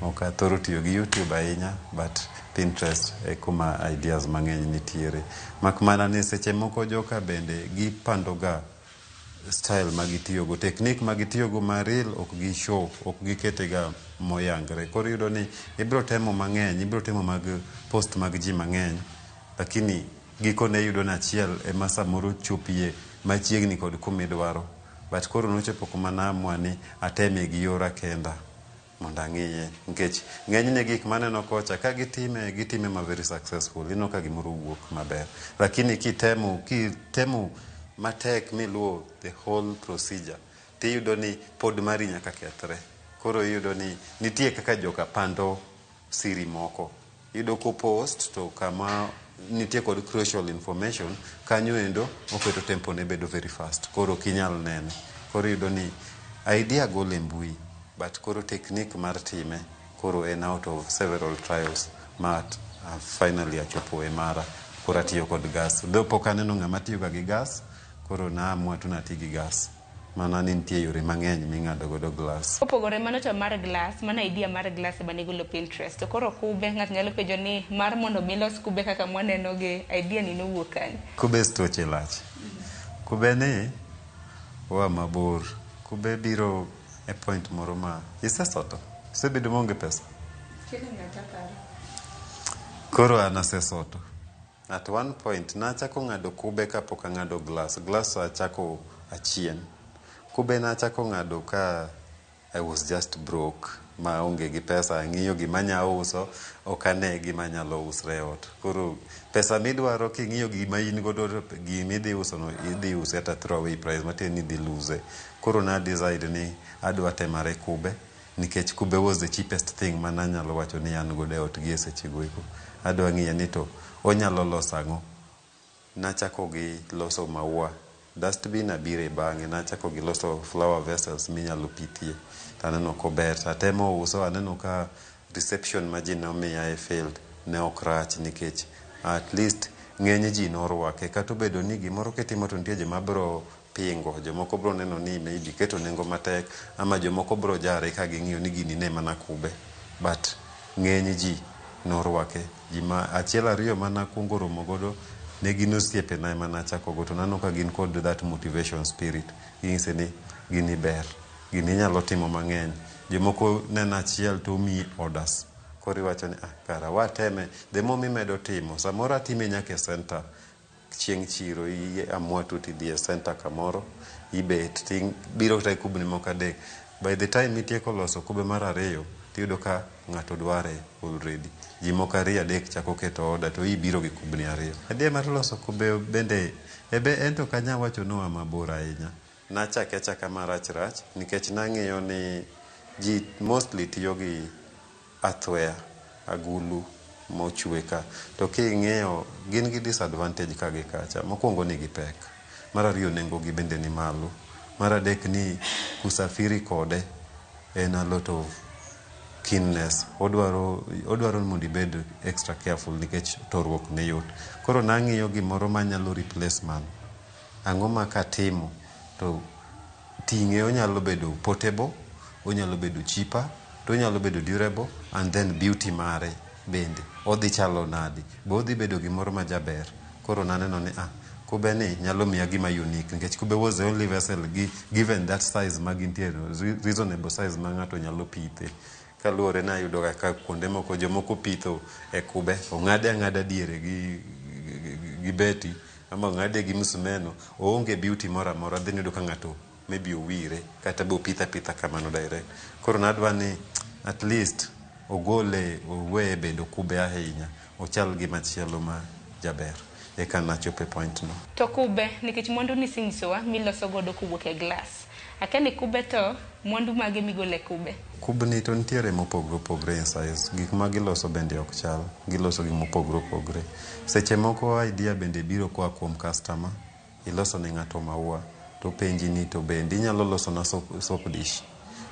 Ok athoro tiyo gi YouTube ahinya, but Pinterest e kuma ideas mang'eny nitiere. Mak mana ni seche moko joka bende gipandoga style ma gitiyogo, technique ma gitiyogo ma real ok gi show, ok giketega moyangre. Koro iyudo ni ibiro temo mang'eny, ibiro temo mag post mag ji mang'eny, lakini gikone iyudo ni achiel ema samoro chopie machiegni kod kumidwaro. But koro nochopo kuma naamua ni ateme gi yora kenda mondo ang'iye nikech ng'enyne gik maneno kocha ka gitime gitime ma very successful ineno ka gimoro wuok maber lakini kitemo matek miluwo the whole procedure tiyudo ni pod mari nyaka kethre koro iyudo ni nitie kaka joka pando siri moko iyudo ko post to kama nitie kod crucial information kanyo endo oketo tempo ne bedo very fast koro ok inyal nene koro iyudo ni idea gol e mbui but koro technique mar time koro en out of several trials ma finally achopo e mara koro atiyo kod gas though pok aneno ng'ama tiyo ga gi gas koro naamua tu nati gi gas mana ni nitie yore mang'eny ming'ado godo glass Kopogore mano to mar glass, mano idea mar glass ema nigolo Pinterest. To koro kube, ng'ato nyalo penjo ni mar mondo mi ilos kube kaka mwaneno gi, idea ni nowuok kanye? Kube stoche lach. Kube ni oa mabor. Kube biro e point moro ma isesoto. Isebedo maonge pesa. Koro an asesoto. At one point nachako ng'ado kube kapok ang'ado glass. Glass achako achien. Kube nachako ng'ado ka I was just broke maonge gi pesa ang'iyo gima anya uso ok ane gima nyalo usre e ot. Koro pesa midwaro king'iyo gima in godo to gima idhi uso no idhi use at a throwaway price matiende ni idhi lose. Koro na decide ni adwa temare kube nikech kube was the cheapest thing mananyalo wacho ni an godo e ot gi e seche go eko. Adwa ng'iye ni to onyalo loso ang'o. Nachako gi loso maua. Dustbin abire bang'e nachako gi loso flower vessels minyalo pithie. Taneno kober tatemo uso aneno ka reception ma ji nomiya e field ne ok rach nikech at least ng'eny ji norwake kata obedo ni gimoro kitimo to nitie joma bro pingo jomoko bro neno ni maybe iketo nengo matek ama jomoko bro jare ka ging'iyo ni gini ne mana kube but ng'eny ji norwake ji ma achiel ariyo manakuongo romo godo ne gin osiepena ema nachako go to naneno ka gin kod that motivation spirit ginyise ni gini ber gini inyalo timo mang'eny jomoko neno achiel to omiyi orders koro iwacho ni ah, kara wateme the more mimedo timo samoro atime nyaka e center chieng' chiro iamua tu tidhi e center kamoro ibet tibiro kata gi kubni moko adek by the time itieko loso kube mar ariyo tiyudo ka ng'ato dware already ji moko ariyo adek chako keto order to ibiro gi kubni ariyo idea mar loso kube bende ebe en to ok anyal wacho noa mabor ahinya nachake achaka marach rach nikech nang'iyo ni ji mostly tiyo gi earthenware agulu mochwe ka to king'iyo gin gi disadvantage ka gi kacha mokwongo ni gipek mar ariyo nengo gi bende ni malo mar adek ni kusafiri kode en a lot of keenness odwaro odwaro ni mondo ibed extra careful nikech toruok ne yot koro nang'iyo gimoro manyalo replace mano ang'o ma katimo to ting'e onyalo bedo portable onyalo bedo cheaper to onyalo bedo durable and then beauty mare bende odhi chalo nadi be odhi bedo gimoro ma jaber koro naneno ni ah kube ni nyalo miya gima unique nikech kube was the only vessel gi, given that size ma gintie no, reasonable size ma ng'ato nyalo pithe kaluwore ni ayudo ga ka kuonde moko jomoko pitho e kube ong'ade ang'ada diere gi beti ama ong'ade gi msumeno oonge beauty moro amora dhi yudo ka ng'ato maybe owire kata be opithe apitha kamano direct koro nadwa ni at least ogole oweye bedo kube ahinya ochal gi machielo ma jaber eka nachopo e point no To kube, nikech mwandu nisenyisowa miloso godo kowuok e glass. Akia ni kube to mwandu mage migolo e kube? Kubni to nitiere mopogore opogore e size. Gik ma giloso bende ok chal. Giloso gik mopogore opogore. Seche moko idea bende biro koa kuom customer. Iloso ne ng'ato maua to openji ni to bende inyalo loso na soap dish.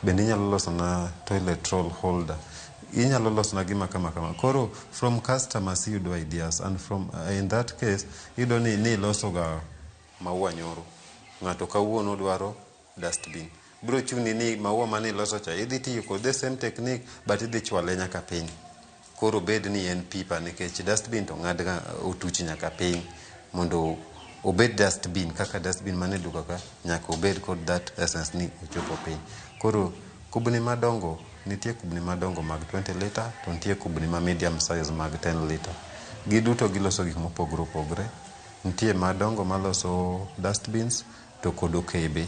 Bende inyalo loso na toilet roll holder. Inyalo loso na gima kama kama. Koro from customers iyudo ideas and from in that case iyudo ni iloso ga maua nyoro. Ng'ato kawuono dwaro dustbin. Biro chuni ni maua mane iloso cha idhi tiyo kod the same technique but idhi chwale nyaka piny. Koro bed ni en pipa nikech dustbin to ng'ad ga otuch nyaka piny mondo obed dustbin kaka dustbin mane duka ka nyaka obed kod that essence ni ochopo piny. Koro kubni madongo nitie kubni madongo mag 20 litre to nitie kubni ma medium size mag 10 litre. Giduto giloso gik mopogore opogore. Nitie madongo maloso dustbins to kod okebe.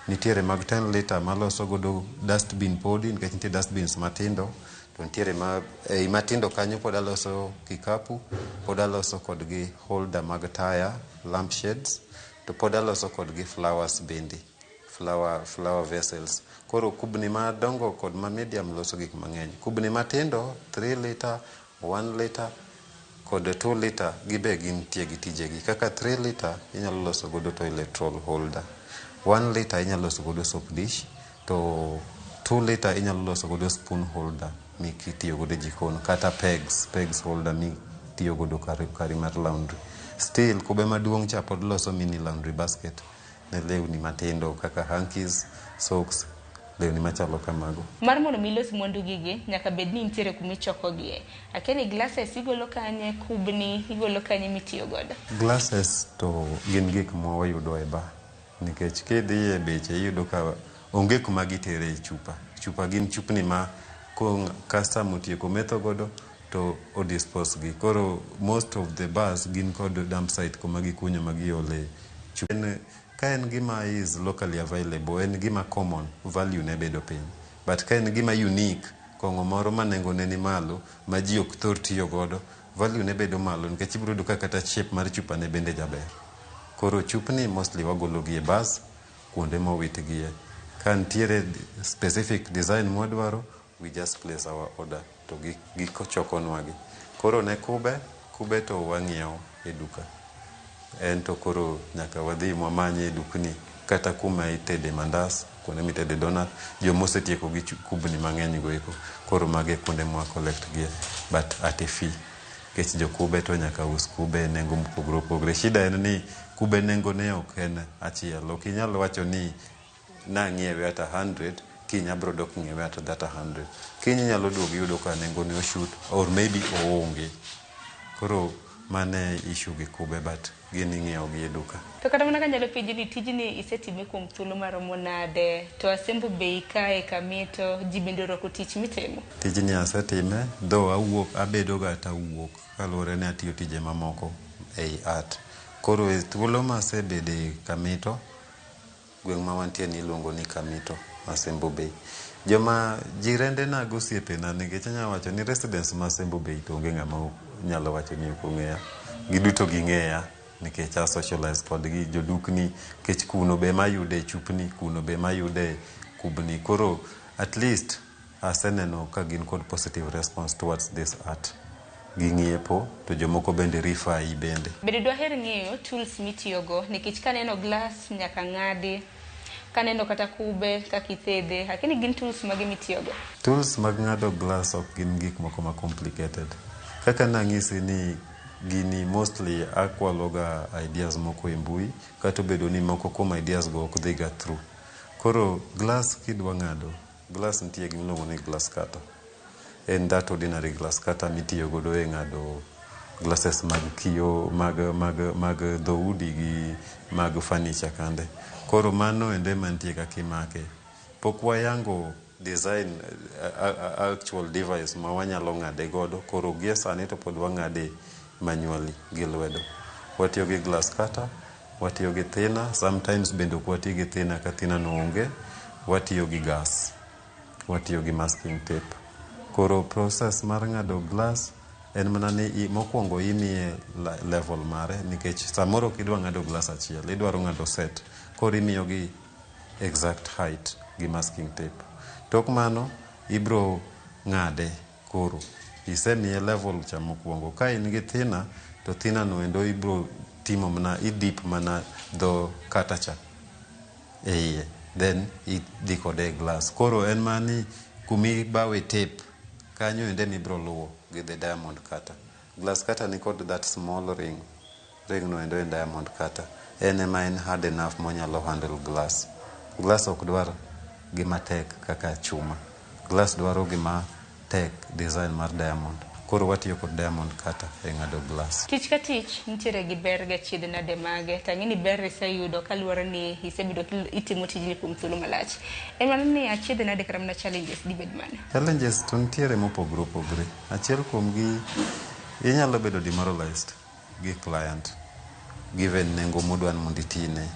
Nitiere mag 10 litre maloso godo dustbin podi nikech nitie dustbins matindo to nitiere ma ei matindo kanyo pod aloso kikapu pod aloso kodgi holder mag taya lamp shades to pod aloso kodgi flowers bende flower vessels. Koro kubni madongo kod ma medium loso gik mang'eny. Kubni matindo 3 litre, 1 litre kod 2 litre gibe gintie gi tijegi. Kaka 3 litre inyalo loso godo toilet roll holder. 1 litre inyalo loso godo soap dish to 2 litre inyalo loso godo spoon holder mitiyo godo e jikon kata pegs holder mitiyo godo kari mar laundry. Still kube maduong' cha pod loso mini laundry basket ne lewni matindo kaka hankies, socks, lewni machalo kamago. Mar mondo mi ilos mwandu gigi, nyaka bed ni nitiere kuma ichokogie. Akia ni glasses igolo kanye, kubni igolo kanye mitiyo godo? Glasses to gin gik ma wayudo e bar nikech kidhi e beche iyudo ka onge kuma gitere e chupa. Chupa gin chupni ma ko customer otieko metho godo to to o dispose gi. Koro most of the bars gin kod dump site kuma gikunyo ma giole chupa. Ka en gima is locally available, en gima common, value ne bedo piny. But ka en gima unique, kong'o moro ma nengone ni malo, ma ji ok thor tiyo godo, value ne bedo malo nikech ibiro yudo ka kata shape mar chupa ne bende jaber. Koro chupni mostly wagolo gi e bars, kuonde mowitgie. Ka nitiere specific design mwadwaro, we just place our order to gichokonwa gi. Koro ne kube, kube to wang'iewo e duka. En to koro nyaka wadhi mwamanye e dukni kata kuma itede mandas, kuonde mitede donut, jomosetieko gi kubni mang'eny go eko. Koro mago e kuonde mwa collect gie, but at a fee. Nikech jokube to nyaka us kube e nengo mopogore opogore. Shida en ni kube nengo ne ok en achiel. Ok inyal wacho ni nang'iewe at 100, kiny abro dok ng'iewe at that 100. Kiny inyalo duogo iyudo ka nengo ne oshoot or maybe oonge. Koro mano e issue gi kube, but gin ing'iewo gi e duka. To kata mana kanyalo penji ni tijni isetime kuom thuolo maromo nade, to asembo bei kae kamito ji bende orwako tich mitimo? Tijni asetime, though awuok, abedo ga tawuok kaluwore ni atiyo tije mamoko ei art. Koro e thuolo masebede Kamito, gweng' ma wantie ni iluongo ni Kamito, Asembo Bay. Joma jirende na gi osiepena, nikech anyalo wacho ni residents ma Asembo Bay to onge ng'ama nyalo wacho ni ok ong'eya. Giduto ging'eya nikech a socialize kodgi, jodukni, nikech kuno be mayude chupni, kuno be mayude kubni. Koro at least aseneno ka gin kod positive response towards this art. Ging'iepo to jomoko bende refer yi bende. Bende dwaher ng'eyo tools mitiyogo nikech kaneno glass nyaka ng'adi, kaneno kata kube kaka ithedhe, lakini gin tools mage mitiyogo? Tools mag ng'ado glass ok gin gik moko ma complicated. Kaka nang'isi ni gini mostly akwalo ga ideas moko e mbui, kata obedo ni moko kuom ideas go ok dhi ga through. Koro glass kidwa ng'ado, glass nitie gimiluongo ni glass cutter. En that ordinary glass cutter mitiyo godo e ng'ado glasses mag kiyo mag dhoudi gi mag furniture kande. Koro mano ende mantie kaka imake. Pok wayango design actual device ma wanyalo ng'ade godo. Koro gie sani to pod wang'ade manually gi lwedo. Watiyo gi glass cutter, watiyo gi thinner, sometimes bende ok wati gi thinner ka thinner no onge, watiyo gi gas, watiyo gi masking tape. Koro process mar ng'ado glass en mana ni mokwongo imiye level mare, nikech samoro ok idwa ng'ado glass achiel, idwaro ng'ado set. Koro imiyo gi exact height gi masking tape. Tok mano, ibro ng'ade koro. Isemiye level cha mokwongo. Ka in gi thinner, to thinner no endo ibro timo mana, idip mana dho cutter cha e iye. Then idhi kode e glass. Koro en mana ni kumibawe tape, kanyo ende mibro luwo gi the diamond cutter. Glass cutter ni kod that small ring. Ring no endo en diamond cutter. En ema en hard enough monyalo handle glass. Glass ok dwar gima tek kaka chuma. Glass dwaro gima tek, design mar diamond. Koro watiyo kod diamond cutter e ng'ado glass. Tich ka tich nitiere gi ber gi achiedh nade mage, to ang'e ni ber iseyudo kaluwore ni isebedo itimo tijni kuom thuolo malach. En mana ni achiedh nade kata mana challenges dibed mane? Challenges to nitiere mopogore opogore. Achiel kuomgi, inyalo bedo demoralized gi client given nengo modwa ni mondo itine.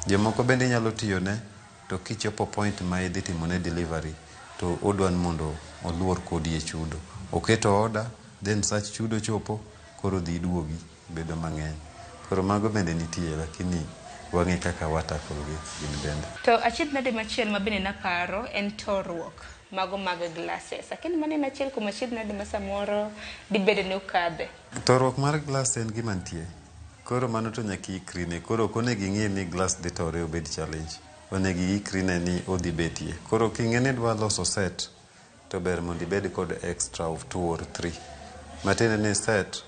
Jomoko bende inyalo tiyone to kichopo point ma idhi timone delivery to odwa ni mondo oluor kodi e chudo. Oketo order, then sach chudo chopo, koro dhi iduogi bedo mang'eny. Koro mago bende nitie, lakini wang'e kaka wa tackle gi gin bende. To achiedh nade machielo ma bende naparo en toruok mago mag glasses. Lakini mano en achiel kuom achiedh nade ma samoro dibed ni ukadhe. Toruok mar glass en gima nitie. Koro mano to nyaka iikri ne. Koro ok onego ing'i ni glass dhi tore obed challenge. Onego iikri ne ni odhi betie. Koro king'e ni idwa loso set, to ber mondo ibed kod extra of 2 or 3. Matiende ni set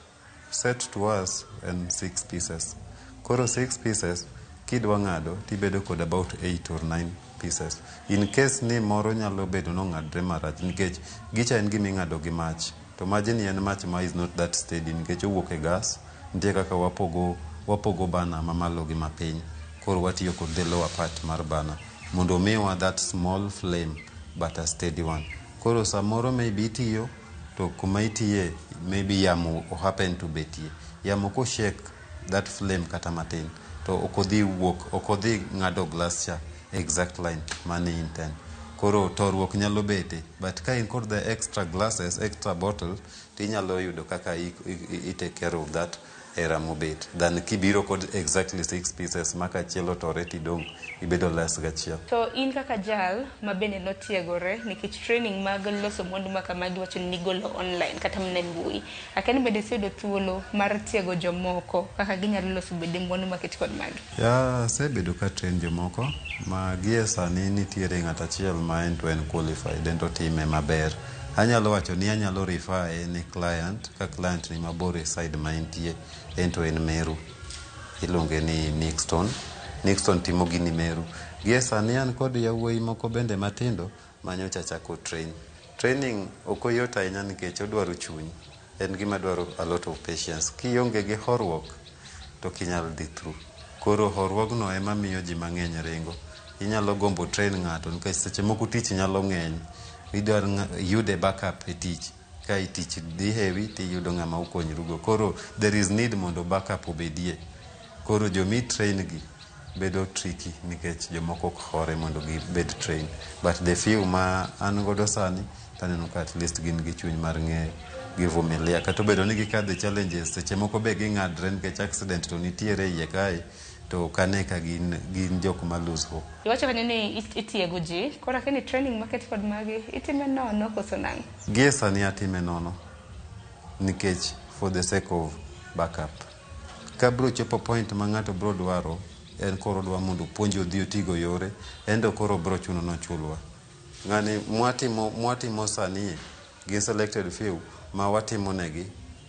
to us en 6 pieces. Koro 6 pieces, kidwa ng'ado, tibedo kod about 8 or 9 pieces. In case ni moro nyalo bedo nong'adre marach, nikech gicha en gima ing'ado gi mach. To majni en mach ma is not that steady, nikech owuok e gas, nitie kaka wapogo burner mamalo gi mapiny. Koro watiyo kod the lower part mar burner mondo omiwa that small flame but a steady one. Koro samoro maybe itiyo To kuma itiye maybe yamo o happen to betie. Yamo ko shake that flame kata matin to ok odhi wuok, ok odhi ng'ado glass cha exact line mane intend. Koro toruok nyalo bete, but ka in kod the extra glasses, extra bottle, tinyalo yudo kaka i take care of that error mobet than kibiro kod exactly 6 pieces ma kachiel otore tidong' ibedo less gachiel. To in kaka jal ma bende notiegore nikech training mag loso mwandu ma kamagi wacho ni nigolo online kata mana e mbui. Akia ni bende iseyudo thuolo mar tiego jomoko kaka ginyalo loso bende mwandu maket kod magi. Ya, asebedo ka train jomoko ma gie sani nitiere ng'at achiel ma en to en qualified, en to time maber. Anyalo wacho ni anyalo refer e ne client ka client ni mabor e side ma entie, en to en Meru. Iluonge ni Nixton. Nixton timo gini Meru. Gie sani an kod yawuoyi moko bende matindo manyocha chako train. Training ok oyot ahinya nikech odwaro chuny. En gima dwaro a lot of patience. Kionge gi horuok to ok inyal dhi through. Koro horuogno ema miyo ji mang'eny ringo. Inyalo gombo train ng'ato nikech seche moko tich nyalo ng'eny. Idwaro yude backup e tich. Ka tich dhi heavy tiyudo ng'ama ukonyrugo. Koro there is need mondo backup obedie. Koro jomi train gi bedo tricky nikech jomoko ok hore mondo gibed train. But the few ma an godo sani taneno ka at least gin gi chuny mar ng'eyo givumilia. Kata obedo ni gikadhe challenges, seche moko be ging'adre nikech accident to nitiere iye kae, to ok ane ka gin jok ma lose hope. Iwacho kanyo ni itiego ji, koro akia ni training maket kod magi itime nono koso nang'o? Gie sani atime nono nikech for the sake of backup. Ka bro chopo point ma ng'ato bro dwaro, en koro dwa mondo opuonje odhi otigo yore, en to koro bro chuno nochulwa. Ng'ani mwatimo sani gi selected few ma watimo negi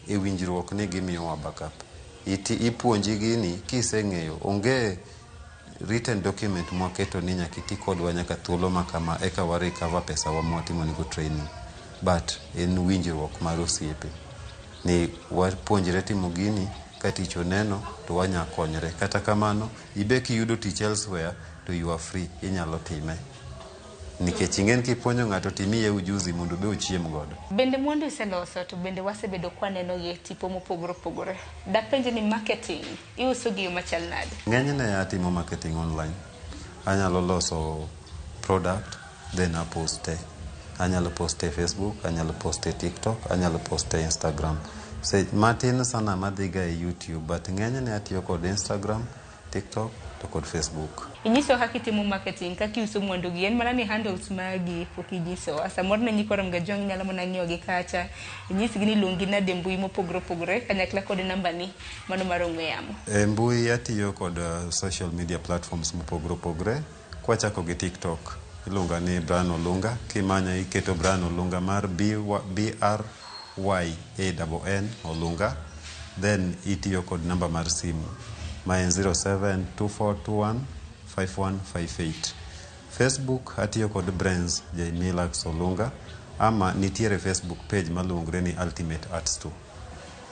e winjruok ni gimiyowa backup. Ipuonji gini kiseng'eyo, onge written document mwaketo ni nyaka iti kodwa nyaka thuolo ma kama eka wa recover pesa wa mwatimo nego training. But en winjruok mar osiepe ni wapuonjre timo gini ka tich oneno to wanya konyre. Kata kamano, ibe kiyudo tich elsewhere to you are free, inyalo time. Nikech ing'en kipuonjo ng'ato timiye ujuzi mondo be ochiem godo. Bende mwandu iseloso to bende wasebedo kwaneno gi e tipo mopogore opogore. Dapenje ni marketing, iuso gi yo machal nade? Ng'enyne atimo marketing online. Anyalo loso product, then aposte. Anyalo poste e Facebook, anyalo poste e TikTok, anyalo poste e Instagram. Matin sana madhiga e YouTube, but ng'enyne atiyo kod Instagram, TikTok to kod Facebook. Inyiso kaka itimo marketing, kaka iuso mwandu gi, en mana ni handles magi pok inyisowa. Samoro ne nyikwa Ramogi Ajwang' inyalo mana ng'iyo gi kacha, inyisgi ni iluongi nade e mbui mopogore opogore kanyakla kod namba ni mano mar ong'we yamo. E mbui atiyo kod social media platforms mopogore opogore. Kwachako gi TikTok, iluonga ni Brian Olunga. Kimanya iketo Brian Olunga mar B R Y A N N Olunga. Then itiyo kod namba mar simu ma en 0724215158. Facebook atiyo kod Brains Jaimilax Olunga, ama nitiere Facebook page maluongre ni Ultimate Art Store.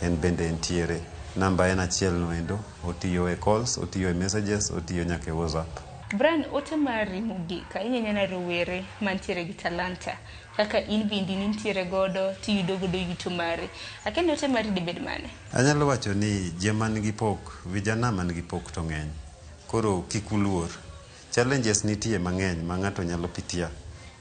En bende entiere. Namba en achiel noendo, otiyo e calls, otiyo e messages, otiyo nyaka e WhatsApp. Brian, ote mari mogik ahinya ne rowere mantiere gi talanta kaka in bende nintiere godo tiyudo godo yuto mari. Akia ni ote mari dibed mane? Anyalo wacho ni joma nigi pok, vijana man gi pok to ng'eny. Koro kik uluor. Challenges nitie mang'eny ma ng'ato nyalo pitia.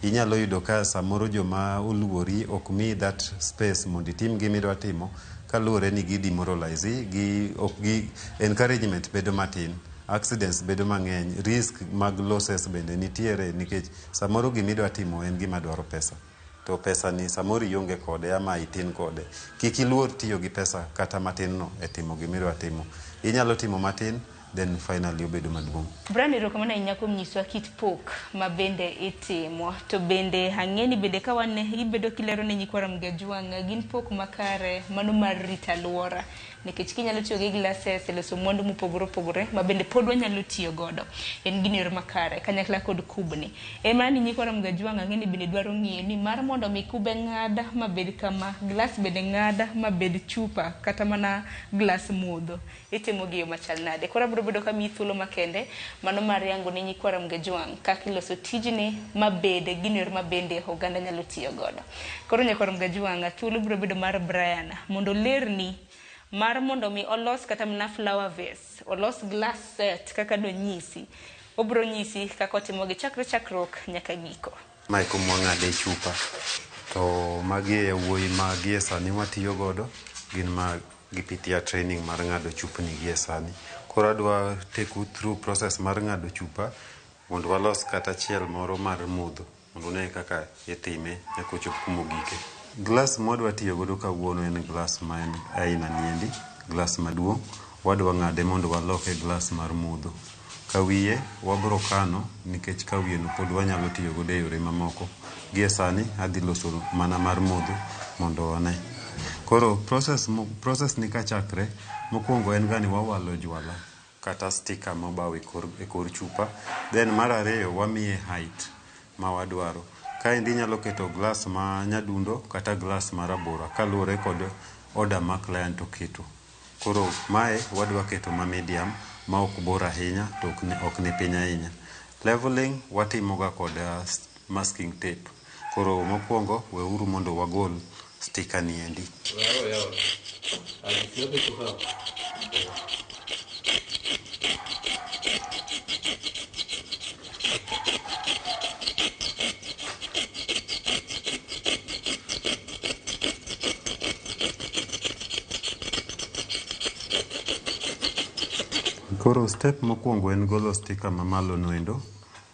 Inyalo yudo ka samoro joma oluori ok miyi that space mondo itim gima idwa timo kaluwore ni gi demoralize gi ok gi encouragement bedo matin. Accidents bedo mang'eny, risk mag losses bende nitiere nikech samoro gima idwa timo en gima dwaro pesa. To pesa ni samoro ionge kode ama itin kode. Kik iluor tiyo gi pesa kata matin no e timo gima idwa timo. Inyalo timo matin, then finally obedo maduong'. Brian, erokamano ahinya kuom nyisowa kit pok ma bende itimo. To bende ang'e ni bende ka wan ibedo kilero ne nyikwa Ramogi Ajwang' gin pok makare mano mar rito alwora. Nikech kinyalo tiyo gi glasses e loso mwandu mopogore opogore ma bende pod wanyalo tiyo godo. En gino ero makare kanyakla kod kubni. En mana ni nyikwa Ramogi Ajwang' ang'e ni bende dwaro ng'eyo ni mar mondo mi kube ng'ad mabed kama, glass bende ng'ad mabed chupa kata mana glass modho. Itimo gi yo machal nade. Koro abiro Abiro bedo ka miyi thuolo makende mano mar yango ne nyikwa Ramogi Ajwang' kaka iloso tijni mabede gino ero mabende oganda nyalo tiyo godo. Koro nyakwa Ramogi Ajwang' thuolo biro bedo mar Brian mondo olerni mar mondo mi olos kata mana flower vase, olos glass set kaka nonyisi. Obiro nyisi kaka otimogi chakre chakruok nyaka giko. Mae kuma wang'ade chupa. To magi e yawuoyi ma gie sani watiyo godo gin ma gipitia training mar ng'ado chupni gie sani. Koro adwa take u through process mar ng'ado chupa mondo walos kata achiel moro mar mudho mondo une kaka itime nyaka ochop kuma ogike. Glass mwadwa tiyo godo kawuono en glass ma en aina niendi, glass maduong'. Wadwa ng'ade mondo waloke glass mar mudho. Kawiye wabro kano nikech kawiye no pod wanyalo tiyo godo e yore mamoko. Gie sani adhi loso mana mar mudho mondo wane. Koro process, process ni kachakre, mokwongo en ga ni wawalo jwala kata sticker mobaw e kor chupa. Then mar ariyo wamiye height ma wadwaro. Kaendi inyalo keto glass ma nyadundo kata glass ma rabora kaluwore kod order ma client oketo. Koro mae wadwa keto ma medium ma ok bor ahinya to ok ni piny ahinya. Leveling watimo ga kod masking tape. Koro mokwongo weuru mondo wagol sticker ni endi. Koro step mokwongo en golo sticker mamalo noendo.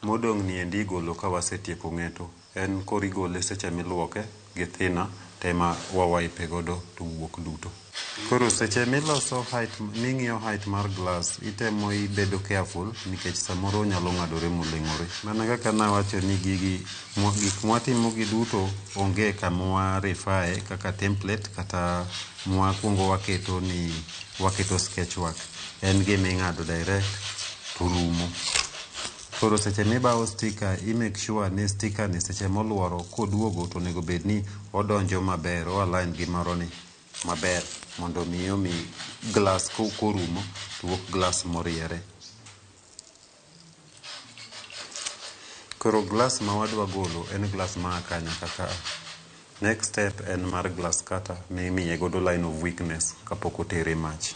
Modong' ni endi igolo ka wasetieko ng'eto. En koro igole seche miluoke gi thinner to ema wa wipe godo to wuok duto. Koro seche miloso height, ming'iyo height mar glass, itemo ibedo careful nikech samoro onyalo ng'adore moleng'ore. Mana kaka nawacho ni gigi, gik mwatimo gi duto onge kama wa refer kaka template kata mwakwongo waketo ni waketo sketch work. En gima ing'ado direct to rumo. Koro seche mibawo sticker, i make sure ni sticker ni seche moluoro koduogo to onego bed ni odonjo maber, o align gi moro ni maber mondo mi omi glass korumo to wuok glass moriere. Koro glass ma wadwa golo en glass ma aa ka nyaka ka. Next step en mar glass cutter mimiye godo line of weakness kapok otere e mach.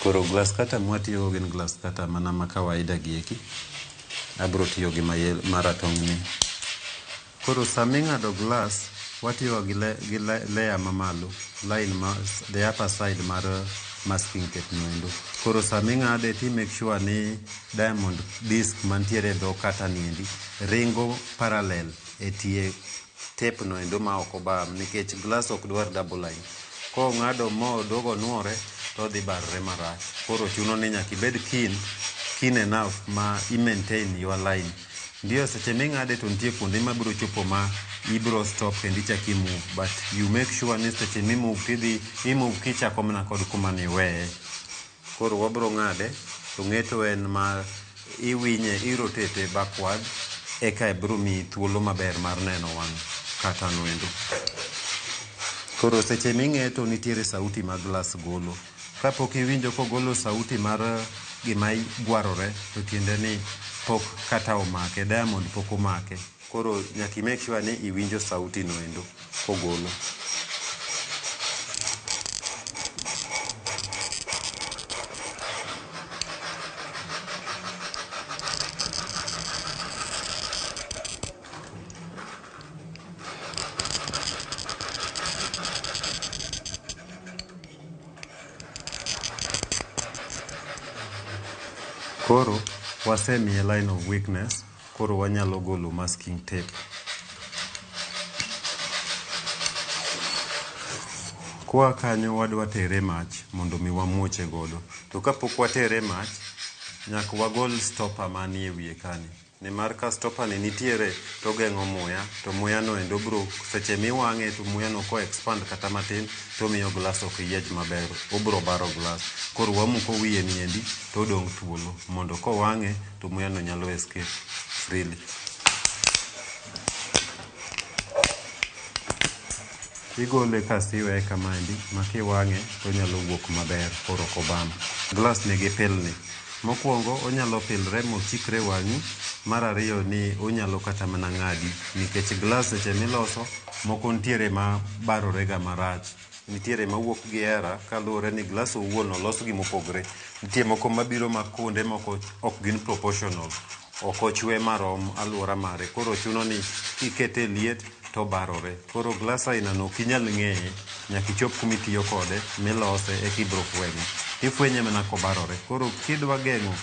Koro glass cutter mwatiyogo gin glass cutter mana ma kawaida gi eki. Abro tiyo gi maratong' ni. Koro sama ing'ado glass, watiyo gi layer mamalo, line ma the upper side mar masking tape noendo. Koro sama ing'ade ti make sure ni diamond disc mantiere e dho cutter ni endi ringo parallel e tie tape noendo ma ok obam nikech glass ok dwar double line. Kong'ado moduogo onuore to odhi barore marach. Koro chuno ni nyaka ibed keen enough ma i maintain your line. Ndiyo seche ming'ade to nitie kuonde mabiro chopo ma ibiro stop kendo ichak i move but you make sure ni seche mi move tidhi i move kichako mana kod kuma niweye. Koro wabiro ng'ade to ng'eto en ma iwinye i rotate backward eka ibiro miyi thuolo maber mar neno wang' kata noendo. Koro seche ming'eto nitiere sauti ma glass golo. Kapok iwinjo kogolo sauti mar gima gwarore to tiende ni pok kata omake, diamond pok omake. Koro nyaka i make sure ni iwinjo sauti noendo kogolo. Koro wasemiye line of weakness, koro wanyalo golo masking tape. Kwa kanyo wadwa tere mach mondo mi wamuoche godo. To kapok watere mach, nyaka wagol stopper manie wiye kani. Nimar ka stopper ni nitiere to ogeng'o muya, to muya no endo bro seche miwang'e to muya no ko expand kata matin to miyo glass ok yiech maber, obro baro glass. Koro wamuko wiye ni endi to odong' thuolo mondo kowang'e to muya no nyalo escape freely. Igole kasto iweye kamaendi ma kiwang'e to onyalo wuok maber koro ok obam. Glass nigi pilni. Mokwongo onyalo pilre mochikre e wang'i. Mar ariyo ni onyalo kata mana ng'adi nikech glass seche miloso moko nitiere ma barore ga marach. Nitiere mawuok gi error kaluwore ni glass owuon olos gi mopogre. Nitie moko mabiro ma kuonde moko ok gin proportional. Ok ochwe marom aluora mare. Koro chuno ni kikete e liet to obarore. Koro glass aina no ok inyal ng'eye nyaka ichop kuma itiyo kode milose eka ibiro fwenye. Ifwenye mana kobarore. Koro kidwa geng'o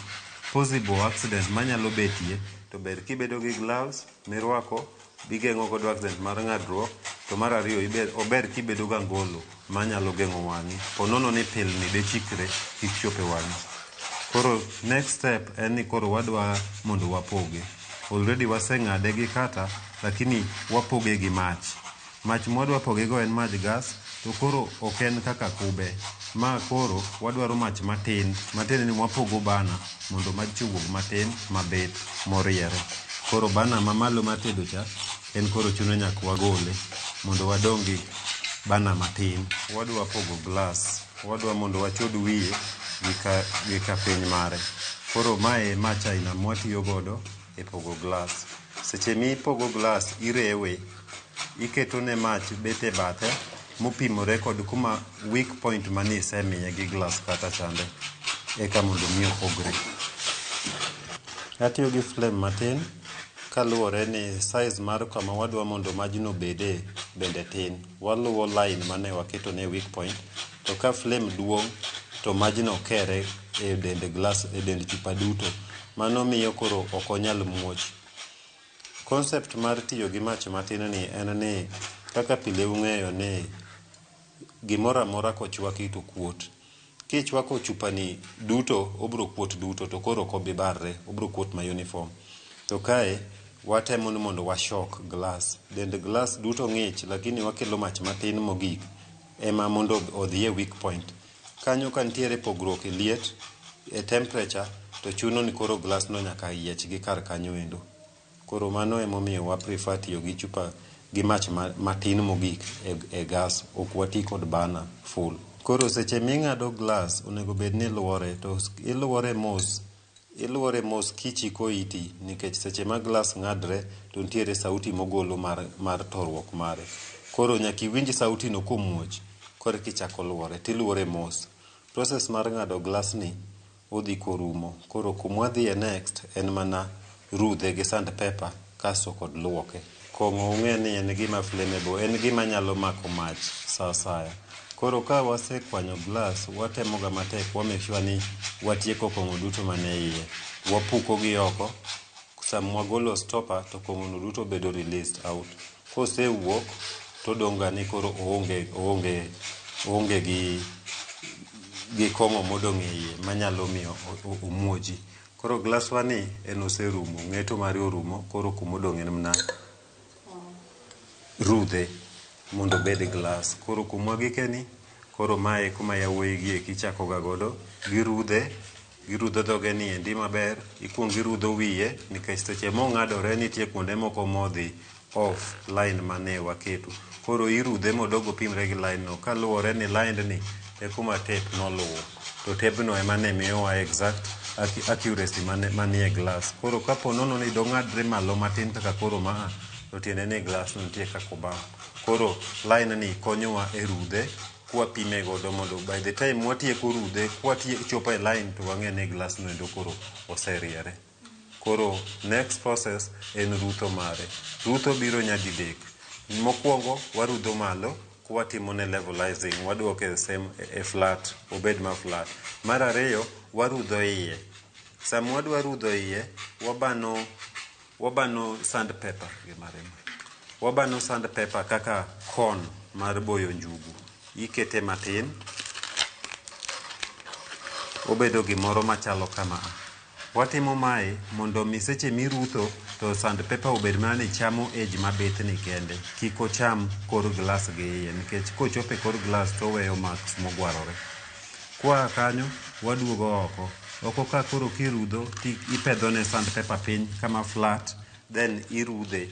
possible accident manyalo betie to ber kibedo gi gloves mirwako bigeng'o godo accident mar ng'adruok to mar ariyo ober kibedo gi angolo manyalo geng'o wang'i po nono ni pilni dechikre kik chop e wang'i. Koro next step en ni koro wadwa mondo wapoge. Already waseng'ade gi kata lakini wapoge gi mach. Mach mwadwa poge go en maj gas to koro ok en kaka kube. Ma koro wadwaro mach matin matiende ni wapogo bana mondo maj cha owuog matin mabith moriere. Koro bana mamalo mar tedo cha en koro chuno nyaka wagole mondo wadong' gi bana matin. Wadwa pogo glass, wadwa mondo wachod wiye gi ka piny mare. Koro mae e mach aina mwatiyo godo e pogo glass. Seche mipogo glass irewe, iketo ne mach bet e bathe mopimore kod kuma weak point mane isemiye gi glass kata chande eka mondo mi opogre. Atiyo gi flame matin kaluwore ni size mar kama wadwa mondo majno obede bende tin. Waluwo line mane waketo ne weak point to ka flame duong' to majno kere e dend glass e dend chupa duto. Mano miyo koro ok onyal muoch. Concept mar tiyo gi mach matin ni en ni kaka pile ung'eyo ni gimoro amora kochwaki to kuot. Kichwako chupani duto obiro kuot duto to koro ok obi barre, obiro kuot ma uniform. To kae watemo ni mondo washok glass. Dend glass duto ng'ich lakini wakelo mach matin mogik ema mondo odhi e weak point. Kanyo ka nitiere pogruok e liet e temperature to chuno ni koro glass no nyaka yiech gi kar kanyo endo. Koro mano emomiyo wa prefer tiyo gi chupa gi mach matin mogik e gas ok wati kod burner full. Koro seche ming'ado glass onego bed ni iluore to iluore mos iluore mos kichiko iti nikech seche ma glass ng'adre to nitiere sauti mogolo mar toruok mare. Koro nyaka iwinj sauti no komuoch korka ichako luore tiluore mos. Process mar ng'ado glass ni odhi korumo. Koro kumwadhiye next en mana rudhe gi sandpaper kasto kod luoke. Kong'o ung'e ni en gima flammable, en gima nyalo mako mach sa asaya. Koro ka wasekwanyo glass, watemo ga matek wa make sure ni watieko kong'o duto mane iye. Wapuko gi oko, sama wagolo stopper to kong'o no duto bedo released out. Kosewuok todong' ga ni koro oonge gi kong'o modong' e iye manyalo miyo omuoji. Koro glass wa ni en oserumo, ng'eto mare orumo, koro kumodong' en mana rudhe mondo obed glass. Koro kumwagike ni, koro mae e kuma yawuoyi gi eki chako ga godo, girudhe, girudho dhoge ni endi maber, ikuongo irudho wiye nikech seche mong'adore nitie kuonde moko modhi off line mane waketo. Koro irudhe modog opimre gi line no kaluwore ni line ni e kuma tape noluwo. To tape no ema ne miyowa exact accuracy manie glass. Koro kapo nono ni dong'adre malo matin kaka koro maa, to tiende ni glass no nitie kaka obam. Koro line ni konyowa e rudhe kwapime godo mondo by the time watieko rudhe chopo e line to wang'e ni glass no endo koro oseriere. Koro next process en rutho mare. Rutho biro nyadidek. Mokwongo warudho malo kwatimo ne levelizing, waduoke same e flat, obed ma flat. Mar ariyo, warudho iye. Sama wadwa rudho iye, wabano sandpaper gi marema. Wabano sandpaper kaka kon mar boyo njugu. Ikete matin, obedo gimoro machalo kama. Watimo mae mondo mi seche mirutho to sandpaper obed mana ni chamo edge mabith ni kende. Kik ocham kor glass gi iye nikech kochopo e kor glass to oweyo marks mogwarore. Kwa kanyo, waduogo oko. Oko ka koro kirudho, ipedho ne sandpaper piny kama flat, then irudhe.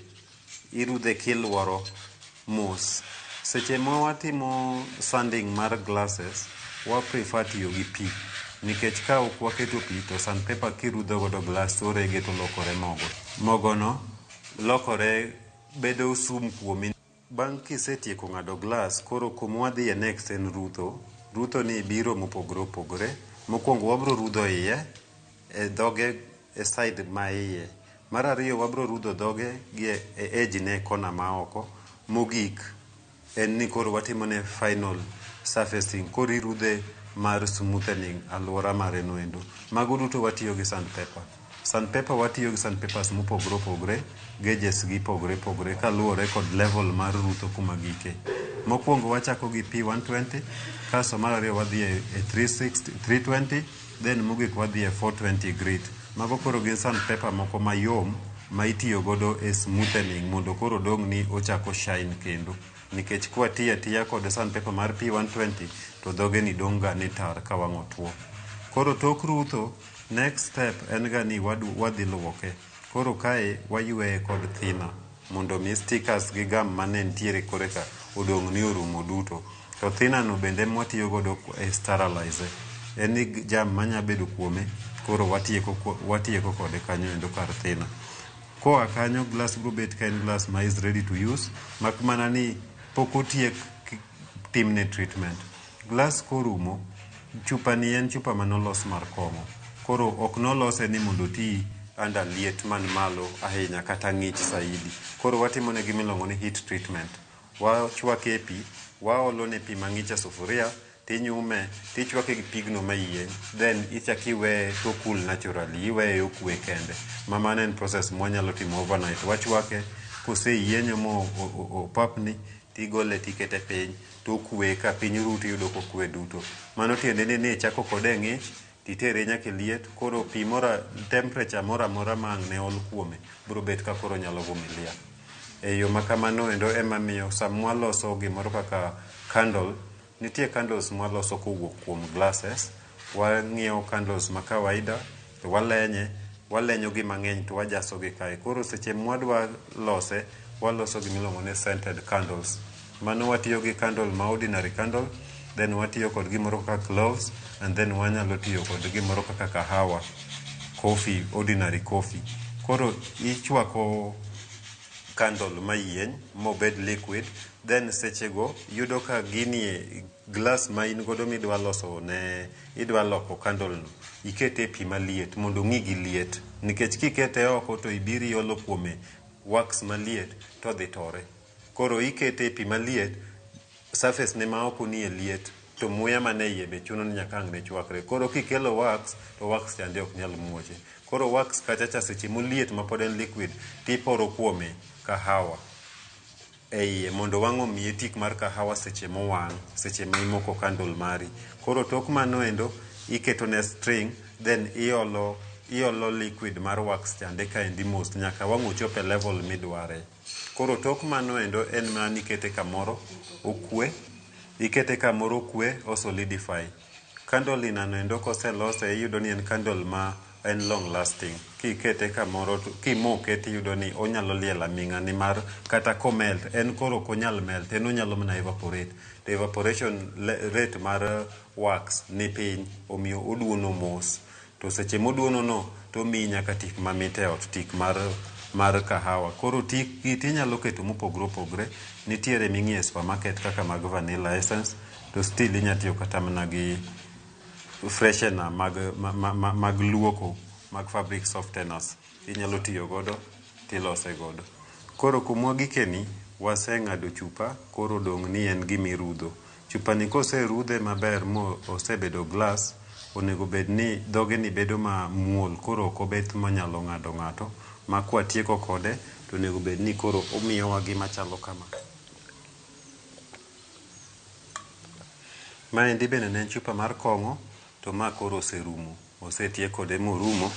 Irudhe kiluoro mos. Seche ma watimo sanding mar glasses, wa prefer tiyo gi pi. Nikech ka ok waketo pi to sandpaper kirudho godo glass to orege to olokore mogo. Mogono lokore bedo sum kuomi. Bang' kisetieko ng'ado glass, koro kuma wadhiye next en rutho. Rutho ni biro mopogore opogore. Mokwongo wabro rudho iye, e dhoge e side ma iye. Mar ariyo wabro rudho dhoge gi e edge ne kona ma oko. Mogik en ni koro watimo ne final surfacing. Koro irudhe mar smoothening alwora mare noendo. Mago duto watiyo gi sandpaper. Sandpaper watiyo gi sandpapers mopogore opogore, gauges gi pogore pogore kaluwore kod level mar rutho kuma gike. Mokwongo wachako gi P120, kasto mar ariyo wadhi e 360, 320, then mogik wadhi e 420 grit. Mago koro gin sandpaper moko mayom ma itiyo godo e smoothening mondo koro dong' ni ochako shine kendo. Nikech kwatiyo atiya kod sandpaper mar P120 to dhoge ni dong' ga ni tar ka wang' otuo. Koro tok rutho, next step en ga ni wadhi luoke. Koro kae wayweye kod thinner mondo mi stickers gi gum mane nitiere kore ka odong' ni orumo duto. To thinner no bende mwatiyo godo e sterilize. En ni jam manya bedo kuome koro watieko kode kanyo endo kar thinner. Koa kanyo glass biro bet ka en glass ma is ready to use mak mana ni pok otiek timne treatment. Glass korumo, chupa ni en chupa manolos mar kong'o. Koro ok nolose ni mondo oti under liet man malo ahinya kata ng'ich saidi. Koro watimo ne gima iluongo ni heat treatment. Wachwake e pi, waolo ne pi mang'ich e sufuria, tinyume, tichwake gi pigno mayieny, then ichak iweye to cool naturally, iweye okwe kende. Ma mano en process mwanyalo timo overnight. Wachwake, koseyienyo mo opapni, tigole tikete piny, tokwe ka piny ru tiyudo kokwe duto. Mano tiende ni nichako kode e ng'ich, titere nyaka e liet, koro pi mora, temperature moro amora ma ang' ne ol kuome, biro bet ka koro nyalo vumilia. E yo ma kamano endo ema miyo sama waloso gimoro kaka candle, nitie candles mwaloso kowuok kuom glasses. Wang'iewo candles ma kawaida, to walenye, walenyo gi mang'eny to wajaso gi kae. Koro seche mwadwa lose, waloso gimiluongo ni scented candles. Mano watiyo gi candle ma ordinary candle, then watiyo kod gimoro kaka cloves, and then wanyalo tiyo kod gimoro kaka kahawa, coffee, ordinary coffee. Koro ichwako candle mayieny mobed liquid, then sechego yudo ka ginie glass ma in godo midwa loso ne idwa loko candle no, ikete e pi maliet mondo ong'i gi liet. Nikech kikete oko to ibiro iolo kuome wax maliet to odhi tore. Koro ikete e pi maliet, surface ne ma oko nie liet, to muya mane iye be chuno ni nyaka ang' ne chwakre. Koro kikelo wax, to wax chande ok nyal muoche. Koro wax kacha cha seche moliet ma pod en liquid, tiporo kuome kahawa e iye mondo wang' omiye tik mar kahawa seche mowang', seche ma imoko candle mari. Koro tok mano endo, iketo ne string, then iolo liquid mar wax chande kaendi mos nyaka wang' ochop e level midware. Koro tok mano endo en mana ni ikete kamoro okwe, ikete kamoro okwe o solidify. Candle inano endo koselose iyudo ni en candle ma en long lasting. Kikete kamoro to kimoke tiyudo ni onyalo liel aming'a nimar kata komelt en koro ok onyal melt en onyalo mana evaporate. To evaporation rate mar wax ni piny omiyo oduono mos. To seche moduono no tomiyi nyaka tik mamit e ot, tik mar kahawa. Koro tik gi tinyalo keto mopogore opogore. Nitiere ming'iewo e supermarket kaka mag vanilla essence, to still inya tiyo kata mana gi freshener mag luoko mag fabric softeners. Inyalo tiyo godo tilose godo. Koro kumwa gikeni, waseng'ado chupa, koro dong' ni en gimirudho. Chupa ni koserudhe maber mo osebedo glass, onego bed ni dhoge ni bedo mamuol, koro ok obet manyalo ng'ado ng'ato. Ma kwatieko kode, to onego bed ni koro omiyowa gima chalo kama. Maendi bende ne en chupa mar kong'o, to ma koro oserumo. Osetiek kode morumo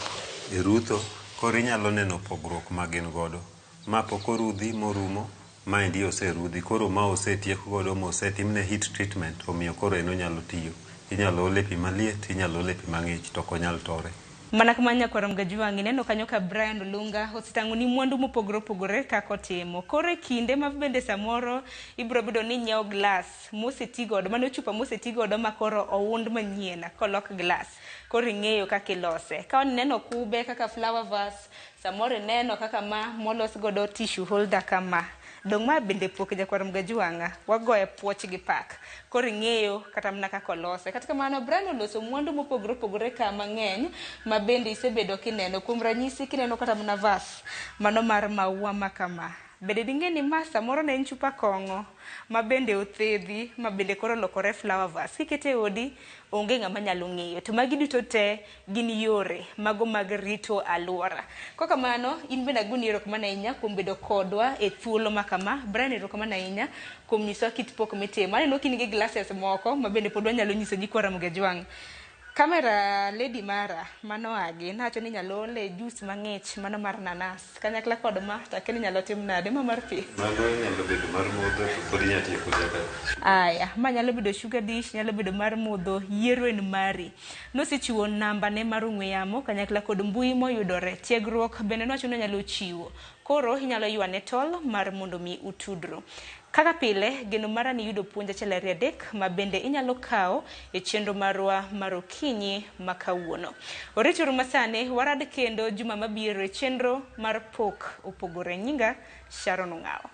e rutho, koro inyalo neno pogruok ma gin godo. Ma pok orudhi morumo, maendi oserudhi. Koro ma osetiek godo mosetimne heat treatment, omiyo koro en onyalo tiyo. Inyalo ole pi maliet, inyalo ole pi mang'ich, to ok onyal tore. Mana kama nyakwar Mgajuang' ineno kanyo ka Brian Olunga osetang'oni mwandu mopogore opogore kaka otimo. Koro e kinde ma bende samoro ibiro bedo ni inyiewo glass moseti godo, mano chupa moseti godo ma koro ound manyien kolok glass. Koro ing'eyo kaka ilose. Ka ineno kube kaka flower vase, samoro ineno kaka ma molos godo tissue holder kama. Dong' ma bende pok jakwar Mgajuang' wagoye puoch gi pak. Koro ing'eyo kata mana kaka olose. Kata kamano Brian oloso mwandu mopogore opogore ka mang'eny ma bende isebedo kineno. Kuom ranyisi kineno kata mana vas mano mar maua ma kama. Bende ding'e ni ma samoro ne en chupa kong'o ma bende othedhi ma bende koro olokore flower vase. Kikete e odi onge ng'ama nyalo ng'eyo. To magi duto te gin yore mago mag rito alwora. Kokamano, in bende agoni erokamano ahinya kuom bedo kodwa e thuolo ma kama. Brian erokamano ahinya kuom nyisowa kit pok mitimo. Aneno ka in gi glasses moko ma bende pod wanyalo nyiso nyikwa Ramogi Ajwang'. Camera lady mara mano agi nawacho ni inyalo ole juice mang'ich mano mar nanas kanyakla kod ma to akia ni inyalo tim nade ma mar pi. Mano nyalo bedo mar modho to pod inyalo tiyo kode kaka Aya, ma nyalo bedo sugar dish, nyalo bedo mar modho, yiero en mari. Nosechiwo namba ne mar ong'we yamo kanyakla kod mbui moyudore. Tiegruok bende nowacho ni onyalo chiwo. Koro inyalo ywane tol mar mondo mi utudru. Kaka pile, geno mara ni yudo puonj achiel ariyo adek ma bende inyalo kawo e chenro marwa mar okinyi ma kawuono. Orituru masani, warad kendo juma mabiro e chenro mar Pok Opogore. Nyinga Sharon Ong'awo.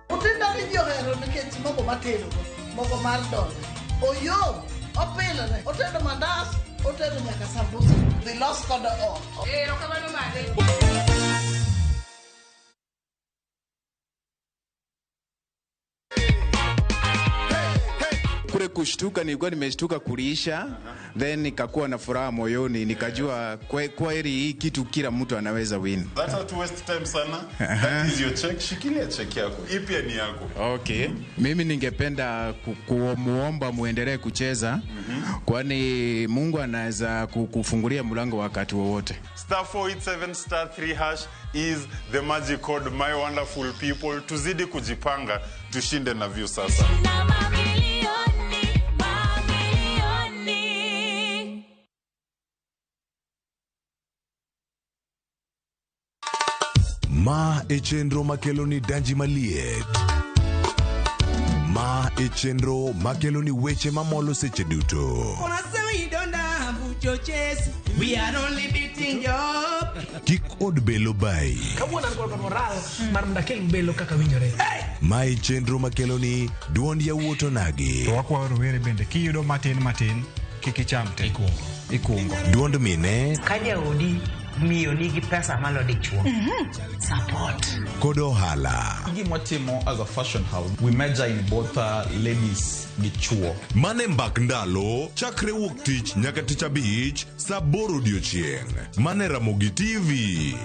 Utinda ni ji ohero nikech mogo matedogo, mogo mar dola. Oyom, opilore, otedo mandas, otedo nyaka sambusa. Dhi los kodo ot. Erokamano made. Kule kushtuka nilikuwa nimeshtuka kuliisha, then nikakuwa na furaha moyoni, nikajua kweli hii kitu kila mtu anaweza win. That's not to waste time sana. That is your check. Shikilia check yako. Hii pia ni yako. Okay. Mimi ningependa kumuomba muendelee kucheza, kwani Mungu anaweza kufungulia mlango wakati wowote. Star 487 star 3 hash is the magic code, my wonderful people. Tuzidi kujipanga, tushinde na view sasa. Ma e chenro makelo ni danji maliet. Ma e chenro makelo ni weche mamolo seche duto. We are only beating job. Kik od belo bai. Kawuono an kod moral mar mondo akel belo kaka winjore. Ma e chenro makelo ni duond yawuot onagi. To wakwayo rowere bende kiyudo matin matin kik icham te. Ikungo. Duond mine Ka jaodi miyo nigi pesa malo dichuo. Support. Kod ohala. Gima watimo as a fashion house, we major in both ladies gi chuo. Mane mbak ndalo chakre wuok tich nyaka tich abich saa aboro odiochieng'. Mane Ramogi TV.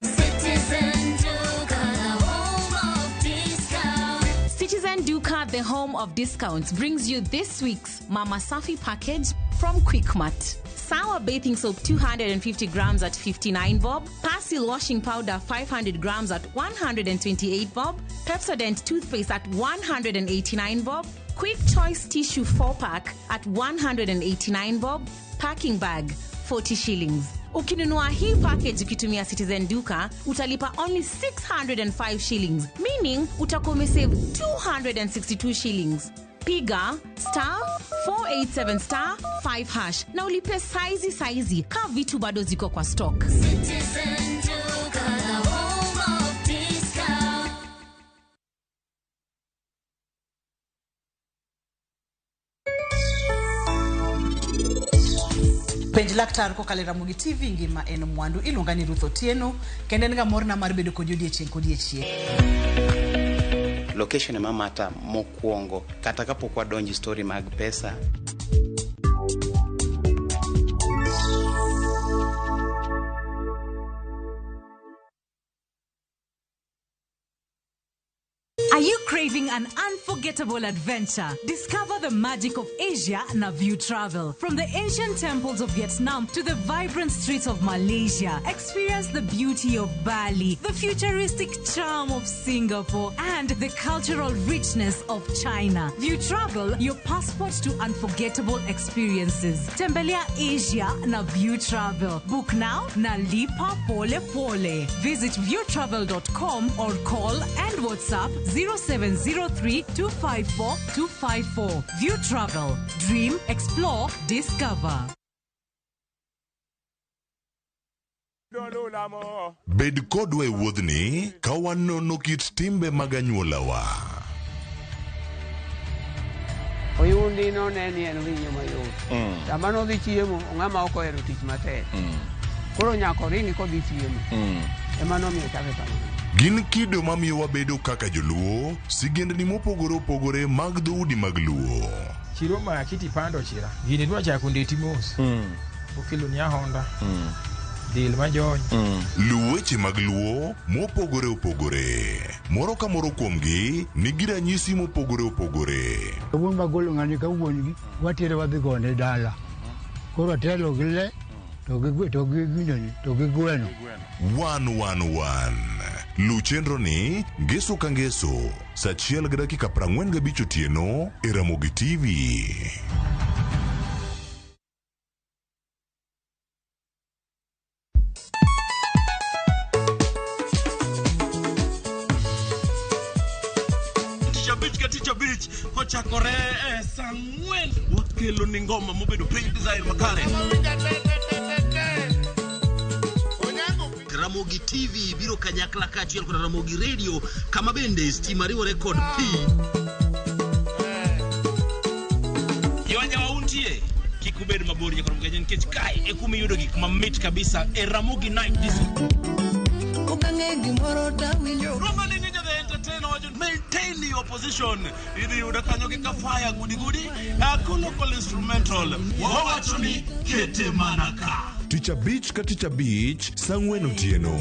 Citizen Duka, the home of discounts. Citizen Duka, the home of discounts, brings you this week's Mama Safi package from Quickmart. Sour bathing soap 250 grams at 59 bob, Persil washing powder 500 grams at 128 bob, Pepsodent toothpaste at 189 bob, Quick Choice tissue 4 pack at 189 bob, packing bag 40 shillings. Ukinunua hii package ukitumia Citizen Duka, utalipa only 605 shillings, meaning utakuwa umesave 262 shillings. Piga star 487 star 5 hash na ulipe saizi saizi ka vitu bado ziko kwa stock. Citizen Duka, the home of discount. Penj laktar kokalo e Ramogi TV ngima en mwandu. Iluonga ni Ruth Otieno kendo en ga morna mar bedo kodi odiechieng' kodiechieng'. Location ema mata mokwongo kata kapok wadonjo e story mag pesa. Are you craving an unforgettable adventure? Discover the magic of Asia na View Travel. From the ancient temples of Vietnam to the vibrant streets of Malaysia, experience the beauty of Bali, the futuristic charm of Singapore, and the cultural richness of China. View Travel, your passport to unforgettable experiences. Tembelea Asia na View Travel. Book now na lipa pole pole. Visit viewtravel.com or call and WhatsApp 0703 254 254. View Travel. Dream, explore, discover. Bed kodwa e wuodhni ka wanono kit timbe mag anyuolawa. Oyundi none ni en winyo mayot. Sama nodhi chiemo, ng'ama ok ohero tich matek. Koro nyaka oringi kodhi chiemo. Ema nomiyo chake kamano. Gin kido mamiyo wabedo kaka joluo, sigendni mopogore opogore mag dhoudi mag luo. Chiro maki tipando chira. Gini dwa chako ndeti mos. Okelo ni ahonda. Del majony. Luw weche mag luo mopogore opogore. Moro ka moro kuomgi nigi ranyisi mopogore opogore. Wuon magolo ng'ani ka wuon gi watere wadhi gone dala. Koro atelo gi le to gi to gi ginene to gi gweno. 111. Luw chenro ni ngeso ka ngeso saa 1:45 otieno e Ramogi TV. Tich abich ka tich abich kochakore e saa 4 wakelo ni ngoma mobedo piny design makare. Ramogi TV biro kanyakla kaachiel kod Ramogi Radio kama bende stima riwore kod pi. Jowanja wa untie kik ubed mabor nyakoro mgajen nikech kae e kuma iyudo gik mamit kabisa e Ramogi Night Disco. Okang'e gimoro tawinjo. Roma ni ng'injo the entertainer wacho maintain your position. Idhi yudo kanyo gi kafaya gudi gudi. Local instrumental. Wawacho ni kete mana ka. Tich abich ka tich abich saa 4 otieno.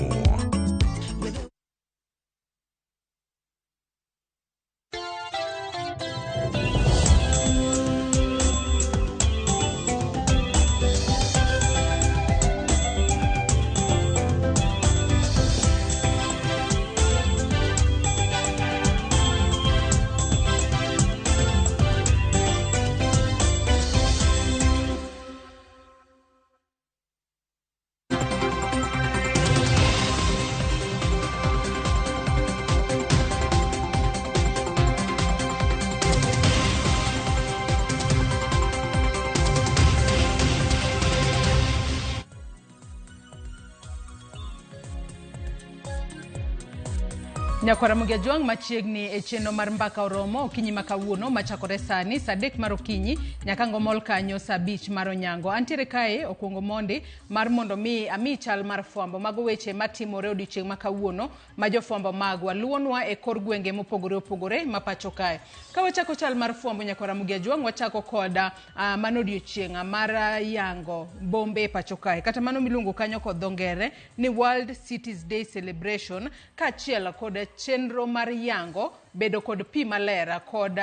Nyakwara Ramogi Ajwang' machiegni e chenro mar mbaka oromo okinyi ma kawuono machakore sani saa 3 mar okinyi nyaka ngomol kanyo saa 5 mar onyango. Antiere kae okuongo mondi mar mondo mi ami chal mar fwambo mago weche matimore odiochieng' ma kawuono ma jofwambo magwa luwonwa e kor gwenge mopogore opogore ma pacho kae. Ka wachako chal mar fwambo nyakwara Ramogi Ajwang' wachako koda mano odiochieng' mar yango bombe e pacho kae kata mano miluongo kanyo kod dho ngere ni World Cities Day Celebration kaachiel kod chenro mar yango bedo kod pi maler kod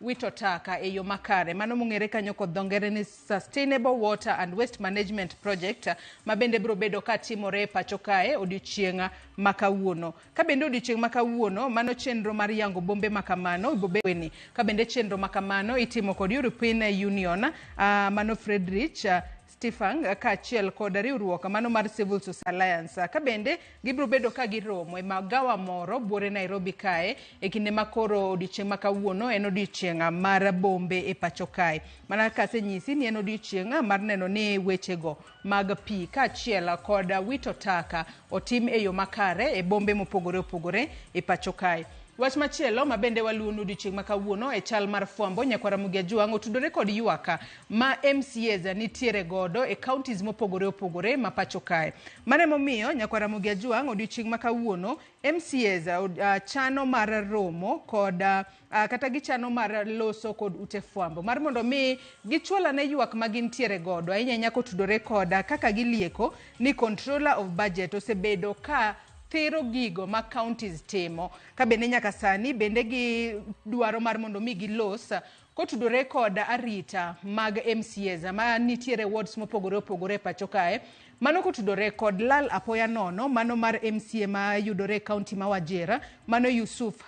wito taka e yo makare. Mano mong'ere kanyo kod dho ngere ni Sustainable Water and Waste Management Project ma bende biro bedo katimore e pacho kae odiochieng' ma kawuono. Ka bende odiochieng' ma kawuono mano chenro mar yango bombe ma kamano ibobeweni. Ka bende chenro ma kamano itimo kod European Union mano Friedrich Stifang kaachiel kod riwruok mano mar Civil Society Alliance. Ka bende gibiro bedo ka giromo e magawa moro buore Nairobi kae e kinde ma koro odiochieng' ma kawuono en odiochieng' mar bombe e pacho kae. Mana kaka asenyisi ni en odiochieng' mar neno ni wechego mag pi kaachiel kod wito taka otim e yo makare e bombe mopogore opogore e pacho kae. Wach machielo ma bende waluwonu odiochieng' ma kawuono e chal mar fwambo nyakwar Ramogi Ajwang' otudore kod ywak ma MCAs nitiere godo e counties mopogore opogore ma pacho kae. Mano emomiyo nyakwar Ramogi Ajwang' odiochieng' ma kawuono MCAs chano mar romo kod kata gichano mar loso kod ute fwambo mar mondo mi gichwal ane ywak ma gintiere godo ahinya ahinya kotudore kod kaka gilieko ni controller of budget osebedo ka thiro gigo ma counties timo ka bende nyaka sani bende gi dwaro mar mondo mi gilos kotudore kod arita mag MCAs ma nitiere wards mopogore opogore e pacho kae. Mano kotudore kod lal apoya nono mano mar MCA ma yudore e county ma Wajir, mano Yusuf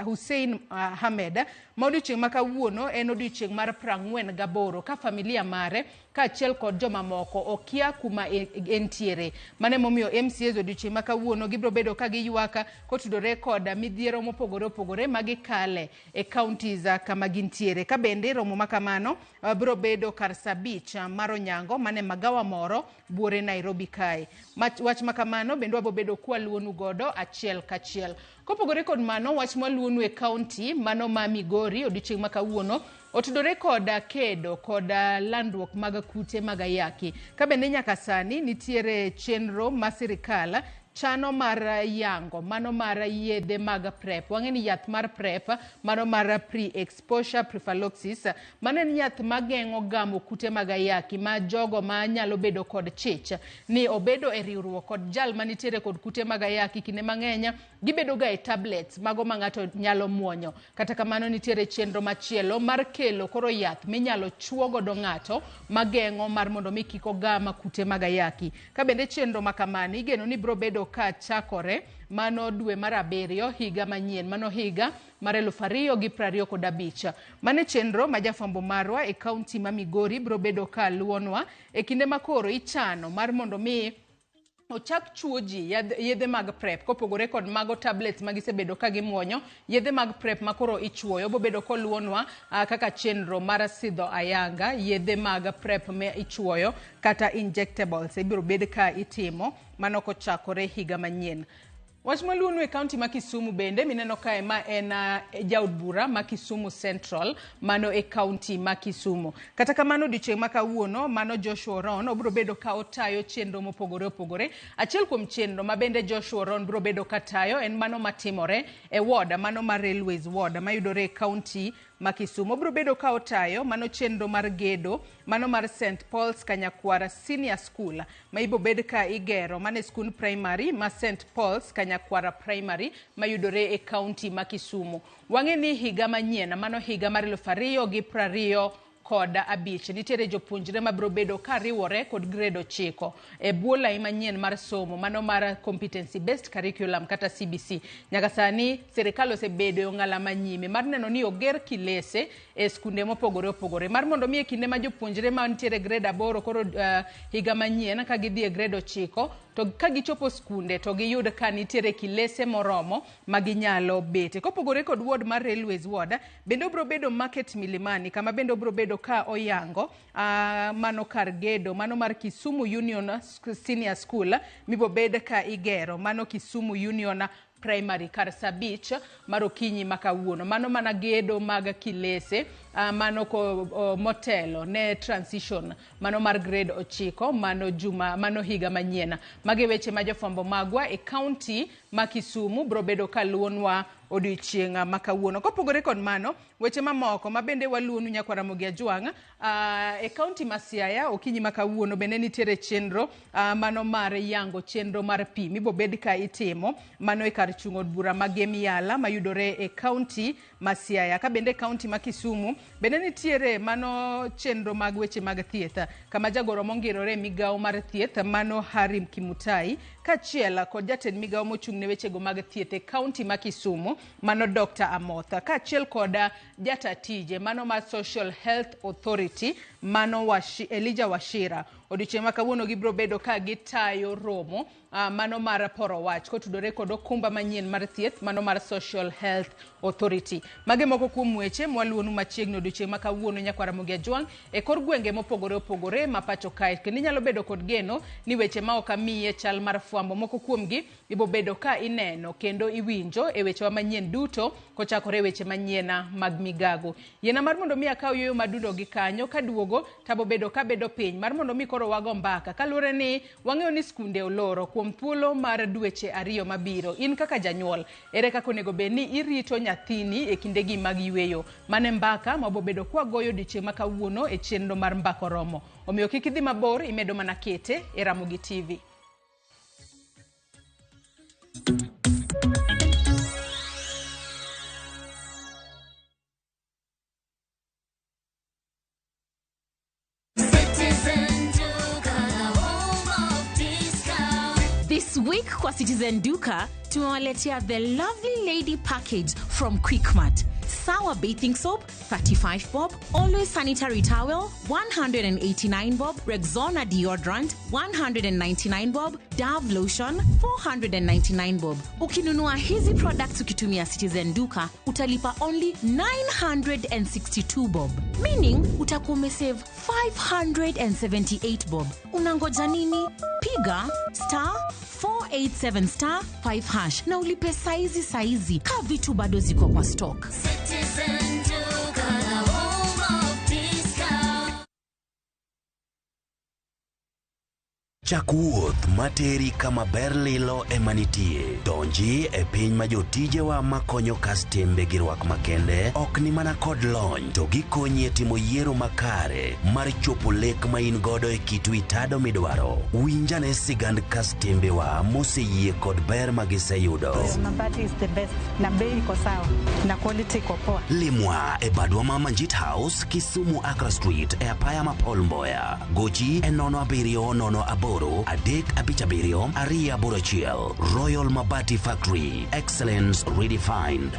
Hussein Ahmed, ma odiochieng' ma kawuono en odiochieng' mar 48 ka familia mare kaachiel kod jomamoko okia kuma entiere. Mano emomiyo MCAs odiochieng' ma kawuono gibiro bedo ka giywak kotudore kod midhiero mopogore opogore ma gikale e counties kama gintiere. Ka bende romo ma kamano biro bedo kar saa 5 mar onyango mane magawa moro buore Nairobi kae. Wach ma kamano bende wabo bedo kwaluwonu godo achiel kachiel. Kopogore kod mano, wach mwaluwonu e county mano ma Migori odiochieng' ma kawuono otudore kod kedo kod landruok mag kute mag ayaki. Ka bende nyaka sani nitiere chenro ma sirikal chano mar yango mano mar yedhe mag PrEP. Wang'e ni yath mar PrEP mano mar pre-exposure prophylaxis, mano en yath mageng'o gamo kute mag ayaki ma jogo ma nyalo bedo kod chich ni obedo e riwruok kod jal manitiere kod kute mag ayaki. Kinde mang'eny gibedo ga e tablets mago ma ng'ato nyalo muonyo. Kata kamano nitiere chenro machielo mar kelo koro yath minyalo chuo godo ng'ato mageng'o mar mondo mi kik ogam kute mag ayaki. Ka bende chenro ma kamano igeno ni biro bedo ka chakore mano dwe mar 7 higa manyien, mano higa mar 2025. Mano chenro ma jafwambo marwa e kaunti ma Migori biro bedo ka luwonwa e kinde ma koro ichano mar mondo mi ochak chuo ji yedhe mag PrEP. Kopogore kod mago tablets ma gisebedo ka gimuonyo, yedhe mag PrEP ma koro ichuoyo bobedo koluwonwa kaka chenro mar sidho ayanga yedhe mag PrEP ma ichuoyo kata injectables ibiro bed ka itimo mano kochakore higa manyien. Wach maluwonu e kaunti ma Kisumu bende mineno kae ma en jaod bura ma Kisumu Central mano e kaunti ma Kisumu. Kata kamano odiochieng' ma kawuono mano Joshua Oron obiro bedo ka otayo chenro mopogore opogore. Achiel kuom chenro ma bende Joshua Oron biro bedo ka tayo en mano matimore e ward mano mar Railways ward mayudore e kaunti ma Kisumu. Obiro bedo ka otayo mano chenro mar gedo mano mar St Paul's Kanyakwara Senior School ma ibo bed ka igero mano e skund primary ma St Paul's Kanyakwara Primary mayudore e kaunti ma Kisumu. Wang'e ni higa manyien mano higa mar 2025 nitiere jopuonjre mabiro bedo ka riwore kod grade 9 e bwo lai manyien mar somo mano mar competency based curriculum kata CBC. Nyaka sani sirikal osebedo e ong'ala manyime mar neno ni oger kilese e skunde mopogore opogore mar mondo mi e kinde ma jopuonjre mantiere grade 8 koro higa manyien ka gidhi e grade 9 to ka gichopo skunde to giyud ka nitiere kilese moromo ma ginyalo bete. Kopogore kod ward mar Railways ward bende obiro bedo Market Milimani kama bende obiro bedo ka oyango mano kar gedo mano mar Kisumu Union Senior School mibo bed ka igero mano Kisumu Union Primary kar saa 5 mar okinyi ma kawuono. Mano mana gedo mag kilese mano motelo ne transition mano mar grade 9 mano juma mano higa manyien. Magi weche ma jofwambo magwa e kaunti ma Kisumu biro bedo ka luwonwa odiochieng' ma kawuono. Kopogore kod mano, weche mamoko ma bende waluwonu nyakwar Ramogi Ajwang' e kaunti ma Siaya okinyi ma kawuono bende nitiere chenro mano mar yango chenro mar pi mibo bed ka itimo mano e kar chung' od bura ma Gemiala mayudore e kaunti ma Siaya. Ka bende kaunti ma Kisumu bende nitiere mano chenro mag weche mag thieth kama jagoro mongirore e migawo mar thieth mano Harry Kimutai kaachiel kod jatend migawo mochung' ne wechego mag thieth e kaunti ma Kisumu mano Dr. Amotha kaachiel kod jata tije mano mar Social Health Authority mano Elijah Wachira. Odiochieng' ma kawuono gibiro bedo ka gitayo romo mano mar poro wach kotudore kod okumba manyien mar thieth mano mar Social Health Authority. Mage moko kuom weche mwaluwonu machiegni odiochieng' ma kawuono nyakwar Ramogi Ajwang' e kor gwenge mopogore opogore ma pacho kae. Kendo inyalo bedo kod geno ni weche ma ok amiye chal mar fwambo moko kuomgi ibo bedo ka ineno kendo iwinjo e wechewa manyien duto kochakore e weche manyien mag migago. Yiena mar mondo mi akaw yueyo madundo gi kanyo kaduogo tabo bedo kabedo piny mar mondo mi koro wago mbaka kaluwore ni wang'eyo ni skunde oloro kuom thuolo mar dweche 2 mabiro. In kaka janyuol, ere kaka onego bed ni irito nyathini e kindegi mag yueyo? Mano e mbaka ma wabobedo kwagoyo odiochieng' ma kawuono e chenro mar Mbaka Oromo. Omiyo kik idhi mabor, imedo mana kete e Ramogi TV. This week kwa Citizen Duka tumewaletea the lovely lady package from Quickmart. Sour bathing soap 35 bob, Always sanitary towel 189 bob, Rexona deodorant 199 bob, Dove lotion 499 bob. Ukinunua hizi products ukitumia Citizen Duka utalipa only 962 bob, meaning utakuwa umesave 578 bob. Unangoja nini? Piga star 487 star 5 hash na ulipe saizi saizi ka vitu bado ziko kwa stock. Citizen Duka, the home of discount. Chak wuoth materi kama ber lilo ema nitie. Donji e piny ma jotijewa makonyo kastembe gi rwak makende ok ni mana kod lony to gikonyi e timo yiero makare mar chopo lek ma in godo e kit wi tado midwaro. Winjane sigand kastembewa moseyie kod ber ma giseyudo. Mabati is the best na bei iko sawa na quality iko poa. Limwa e badwa ma Manjit House, Kisumu Accra Street e apaya ma Paul Mboya. Gochi e 07 08 3 5 7 2 8 1. Royal Mabati Factory, excellence redefined.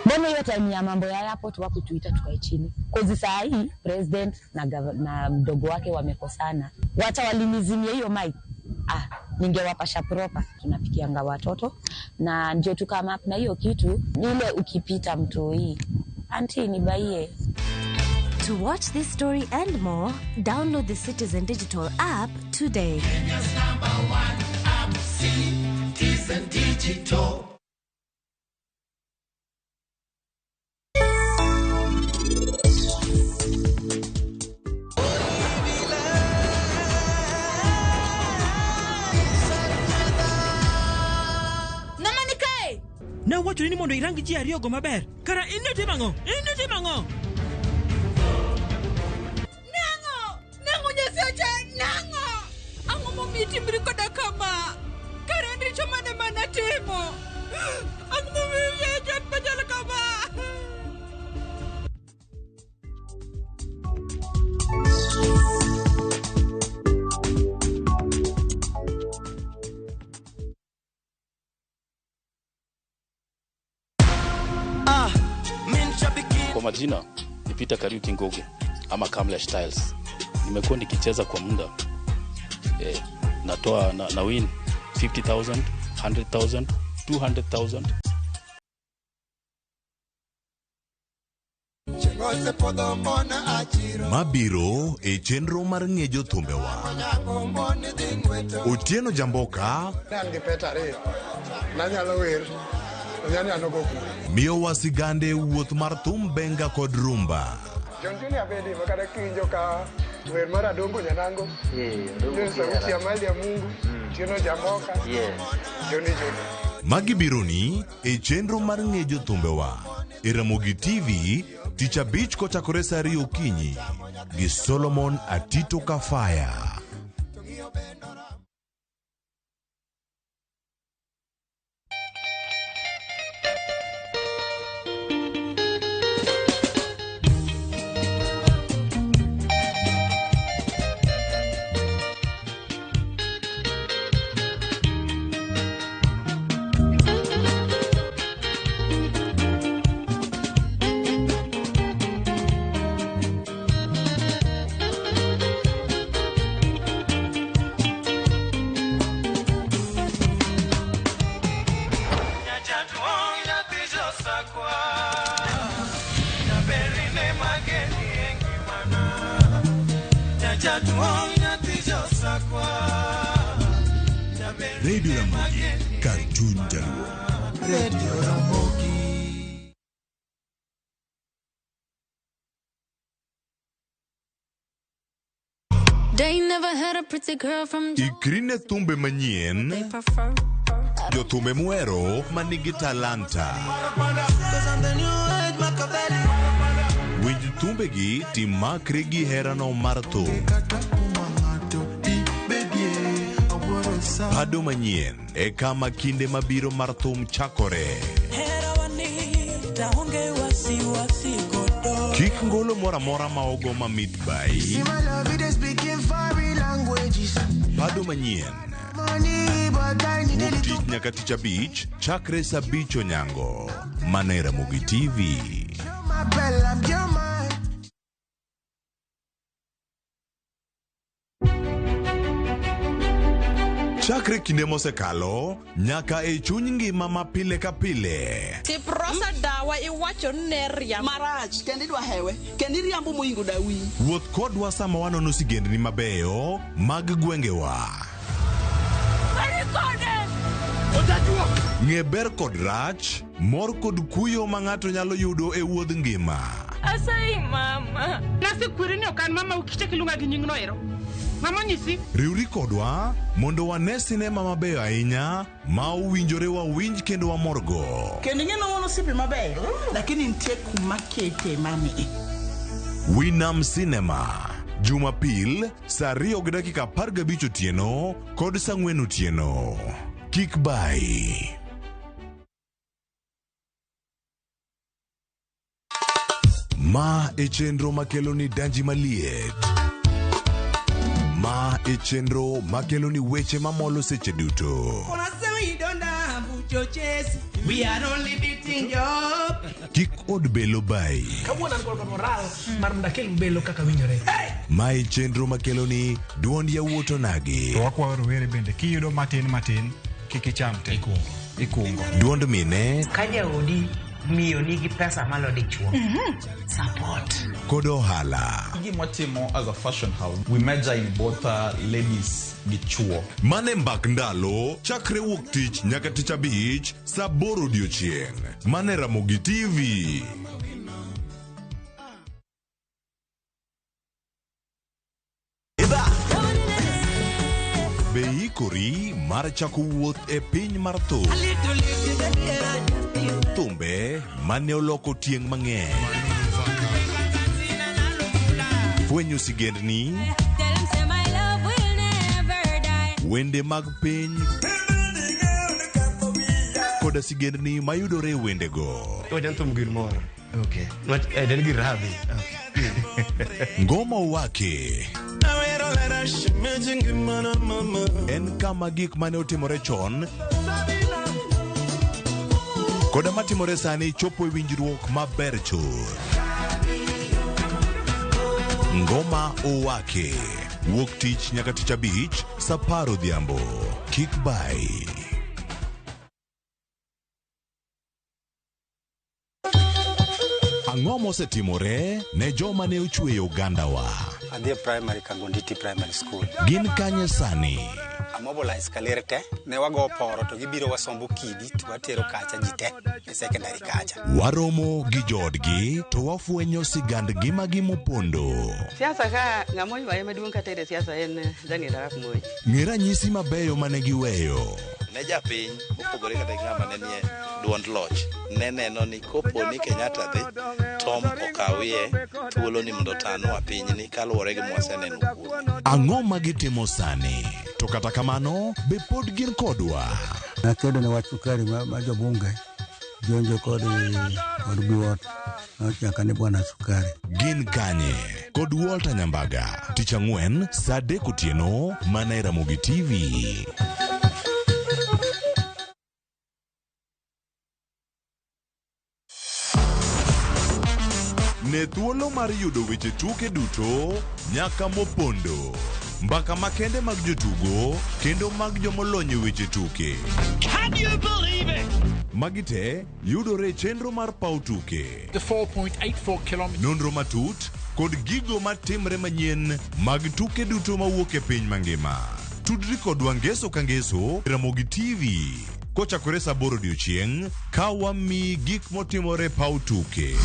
Mbona hiyo time ya mambo ya airport wakutuita tukae chini? Kozi saa hii president na mdogo wake wamekosana. Wacha walinizimia hiyo mic. Ningewapasha proper. Tunapikianga watoto na ndio tukama na hiyo kitu ile ukipita mtoi. Auntie nibaie. To watch this story and more, download the Citizen Digital app today. Kenya's number one app, Citizen Digital. Nawacho ni mondo irang ji ariyogo maber. Kara in itimo ang'o? In itimo ang'o? Nang'o? Nang'o Nyasacha? Nang'o? Ang'o momiyo itimri koda kama? Kara en richo mane manatimo? Ang'o momiyo iweya chan machalo kama? Kwa majina ni Peter Kariuki Ngugi ama Kamlesh Styles. Nimekuwa nikicheza kwa muda. Natoa na win 50,000, 100,000, 200,000. Mabiro e chenro mar ng'e jothumbewa. Otieno Jamboka An gi peta ariyo, nanyalo wer, miyowa sigande wuoth mar thum benga kod rumba. John Junior bende makata kiwinjo ka wer mar Adongo Nyanango, Sauti ya Mali ya Mungu, Otieno Jamboka, Johnny Johnny. Magi bironi e chenro mar ng'e jothumbewa e Ramogi TV tich abich kochakore saa 2 okinyi gi Solomon Atito Kafaya. Jaduong' nyathi josakwa. Radio Ramogi, kar chuny Jaluo. Radio Ramogi. They never had a pretty girl from Ikri ne thumbe manyien, prefer. jothumbe muhero manigi talanta. Cause I'm the new age Machiavelli. Winj thumbegi timakri gi herano mar thum. Pado manyien e kama kinde mabiro mar thum chakore. Kik ngolo moro amora ma ogo mamit bai. See my love, it is speaking foreign languages. Pado manyien. Money, but I need Wuok tich nyaka tich abich chakre saa abich onyango. Mana e Ramogi TV. my bell, I'm your man. Chakre kinde mosekalo nyaka e chuny ngima ma pile ka pile. Tiprosa dawa iwacho ni ne riambo. Marach, kendo idwa hewe, kendo iriambo moingo dawi. Wuoth kodwa sama wanono sigendni mabeyo mag gwengewa. Ng'e ber kod rach, mor kod kuyo ma ng'ato nyalo yudo e wuodh ngima. Asayi mama. Nasekweri ni ok an mama ukichak iluonga gi nyingno ero. Mama onyisi? Riwri kodwa mondo wane sinema mabeyo ahinya ma owinjore wawinj kendo wamorgo. Kendo ing'e ni wan osiepe mabeyo, lakini nitie kuma kete mami. Winam Cinema Jumapil saa 2:15 otieno kod saa 4 otieno. Kik bai. Ma e chenro makelo ni danji maliet. Ma e chenro makelo ni weche mamolo seche duto. We are only beating you up. Kik od belo bai. Kawuono an kod moral mar mondo akel belo kaka winjore. Ma e chenro makelo ni duond yawuot onagi. To wakwayo rowere bende kiyudo matin matin kik icham te. Ikungo. Duond mine Ka jaodi miyo nigi pesa malo dichuo. Support. kod ohala. Gima watimo as a fashion house, we major in both ladies gi chuo. Mane mbak ndalo chakre wuok tich nyaka tich abich saa aboro odiochieng'. Mane Ramogi TV. Be ikori mar chako wuoth e piny mar thum. Thumbe mane oloko tieng' mang'eny. Fwenyo sigendni, Tell 'em say my love will never die. wende mag piny koda sigendni mayudore e wendego. Wajan thum gir moro. Okay. Wach en gir rabi. Ngoma Owake en kama gik mane otimore chon koda matimore sani chopo e winjruok maber chuth. Ngoma Owake wuok tich nyaka tich abich saa apar odhiambo. Kik bai. Ang'o mosetimore ne joma ne ochweyo ogandawa? Adhi e primary Kangonditi Primary School. Gin kanye sani? Amobilize kaler te, ne wago poro to gibiro wasombo kidi to watero kacha ji te e secondary kacha. Waromo gi joodgi to wafwenyo sigand ngimagi mopondo. Siasa ka ng'ama oywaye maduong' katere siasa en Daniel Arap Moi. Ng'e ranyisi mabeyo mane giweyo. Ne japiny mopogore kata gi ng'ama ne nie duond loch ne neno ni kopo ni Kenyatta dhi Tom okawie thuolo ni mondo otanwa pinyni kaluwore gi mwaseneno kuome. Ang'o ma gitimo sani? To kata kamano, be pod gin kodwa? Nakedo ne wach sukari ma jobunge jonjo kod Biwott nochaka ni bwana sukari. Gin kanye? Kod Walter Nyambaga. Tich ang'wen saa adek otieno mana e Ramogi TV. Ne thuolo mar yudo weche tuke duto nyaka mopondo. Mbaka makende mag jotugo kendo mag jomolony e weche tuke. Can you believe it? Magi te yudore e chenro mar paw tuke. The 4.84 kilometers. Nonro matut kod gigo matimre manyien mag tuke duto mawuok e piny mangima. Tudri kodwa ngeso ka ngeso Ramogi TV kochakore saa 8 odiochieng' ka wamiyi gik motimore e paw tuke.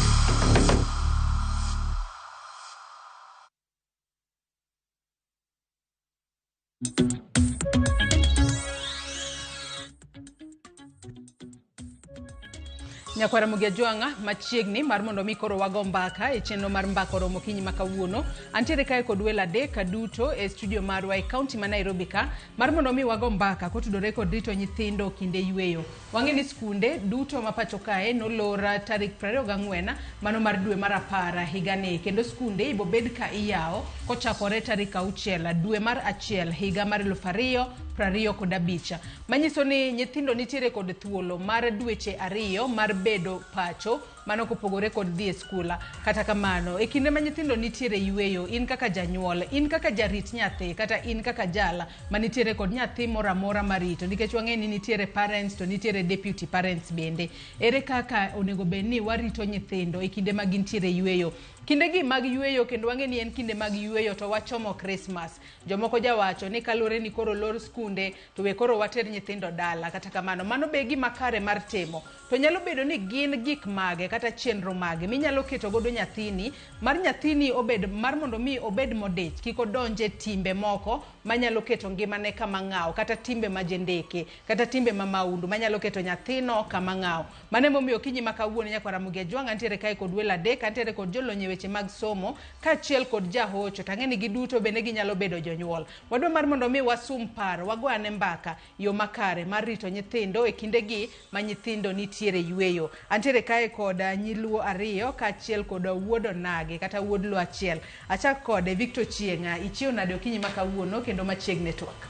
Nyakwara Mugia Jwang'a machiegni mar mondo mi koro wago mbaka e chenro mar mbaka oromo okinyi ma kawuono. Antiere kae kod welo adek duto e studio marwa e kaunti ma Nairobi ka mar mondo mi wago mbaka kotudore kod rito nyithindo kinde yueyo. Wang'e ni skunde duto ma pacho kae nolor tarik 24 mano mar dwe mar apar higani kendo skunde ibobed ka iyawo kochakore tarik 6 dwe mar achiel higa mar 2025. Manyiso ni nyithindo nitiere kod thuolo mar dweche ariyo mar bedo pacho mano kopogore kod dhi e skul. Kata kamano, e kinde ma nyithindo nitiere yueyo, in kaka janyuol, in kaka jarit nyathi, kata in kaka jal manitiere kod nyathi moro amora marito, nikech wang'e ni nitiere parents to nitiere deputy parents bende. Ere kaka onego bed ni warito nyithindo e kinde ma gintiere yueyo? Kindegi mag yueyo kendo wang'e ni en kinde mag yueyo to wachomo Christmas. Jomoko jawacho ni kaluwore ni koro lor skunde to we koro water nyithindo dala. Kata kamano, mano be gima kare mar timo. To nyalo bedo ni gin gik mage kata chenro mage minyalo keto godo nyathini mar nyathini obed mar mondo mi obed modich kik odonje timbe moko manyalo keto ngimane kama ng'aw kata timbe ma jendeke kata timbe ma maundu manyalo keto nyathino kama ng'aw. Mano emomiyo okinyi ma kawuono nyakwar Ramogi Ajwang' antiere kae kod welo adek, antiere kod jolony e weche mag somo kaachiel kod jahocho to ang'e ni giduto bende ginyalo bedo jonyuol. Wadwa mar mondo mi wasum paro, wago ane mbaka yo makare mar rito nyithindo e kindegi ma nyithindo nitiere yueyo. Antiere kae kod nyiluo ariyo kaachiel kod wuod onagi kata wuod luo achiel. Achak kode Victor Chieng', ichiew nade okinyi ma kawuono kendo machiegni twak?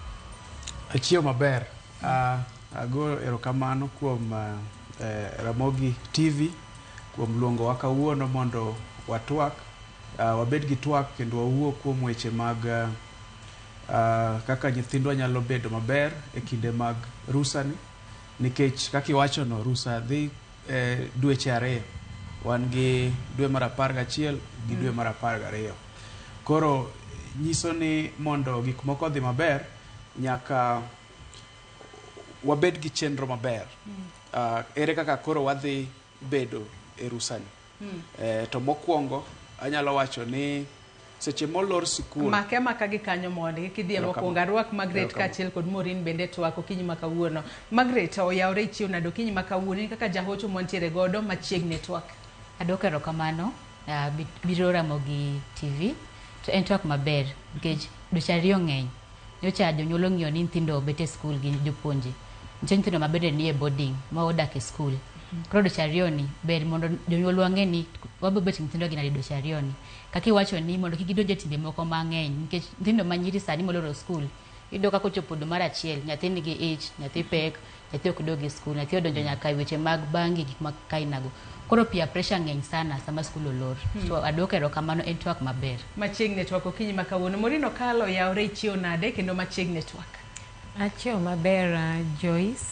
Achiew maber. Ago erokamano kuom Ramogi TV kuom luongowa kawuono mondo watwak, wabed gi twak kendo wawuo kuom weche mag kaka nyithindwa nyalo bedo maber e kinde mag rusani, nikech kaka iwachono rusa dhi dweche ariyo, wan gi dwe mar 11 gi dwe mar 12. Koro nyiso ni mondo gik moko odhi maber nyaka wabed gi chenro maber. Ere kaka koro wadhi bedo e rusani? To mokwongo anyalo wacho ni seche molor sikul make maka gi kanyo mondi kik idhi e mokwongo arwak Margaret kaachiel kod Maureen bende twak okinyi ma kawuono. Margaret oyawre ichiew nade okinyi ma kawuono in kaka jahocho mwantiere godo machiegni twak? Adwoko erokamano biro Ramogi TV to en twak maber nikech dweche ariyo ng'eny. Nyocha jonyuol ong'iyo ni nyithindo obet e skul gi jopuonje. Nitie nyithindo mabende nie boarding ma odak e skul. Koro dweche ariyo ni ber mondo jonyuol wang'e ni wabiro bet gi nyithindo gi nade dweche ariyo ni. Kaka iwacho ni mondo kik gidonj e timbe moko mang'eny nikech nyithindo ma nyiri sani moloro skul iyudo ka kochopo dwe mar achiel nyathi nigi ich, nyathi pek, nyathi ok dog e skul, nyathi odonjo nyaka e weche mag bangi gik ma kainago. Koro peer pressure ng'eny sana sama skul olor. So adwoko erokamano en twak maber. Machiegni twak okinyi ma kawuono. Maureen Okalo oyawre ichiew nade kendo machiegni twak? Achiew maber Joyce,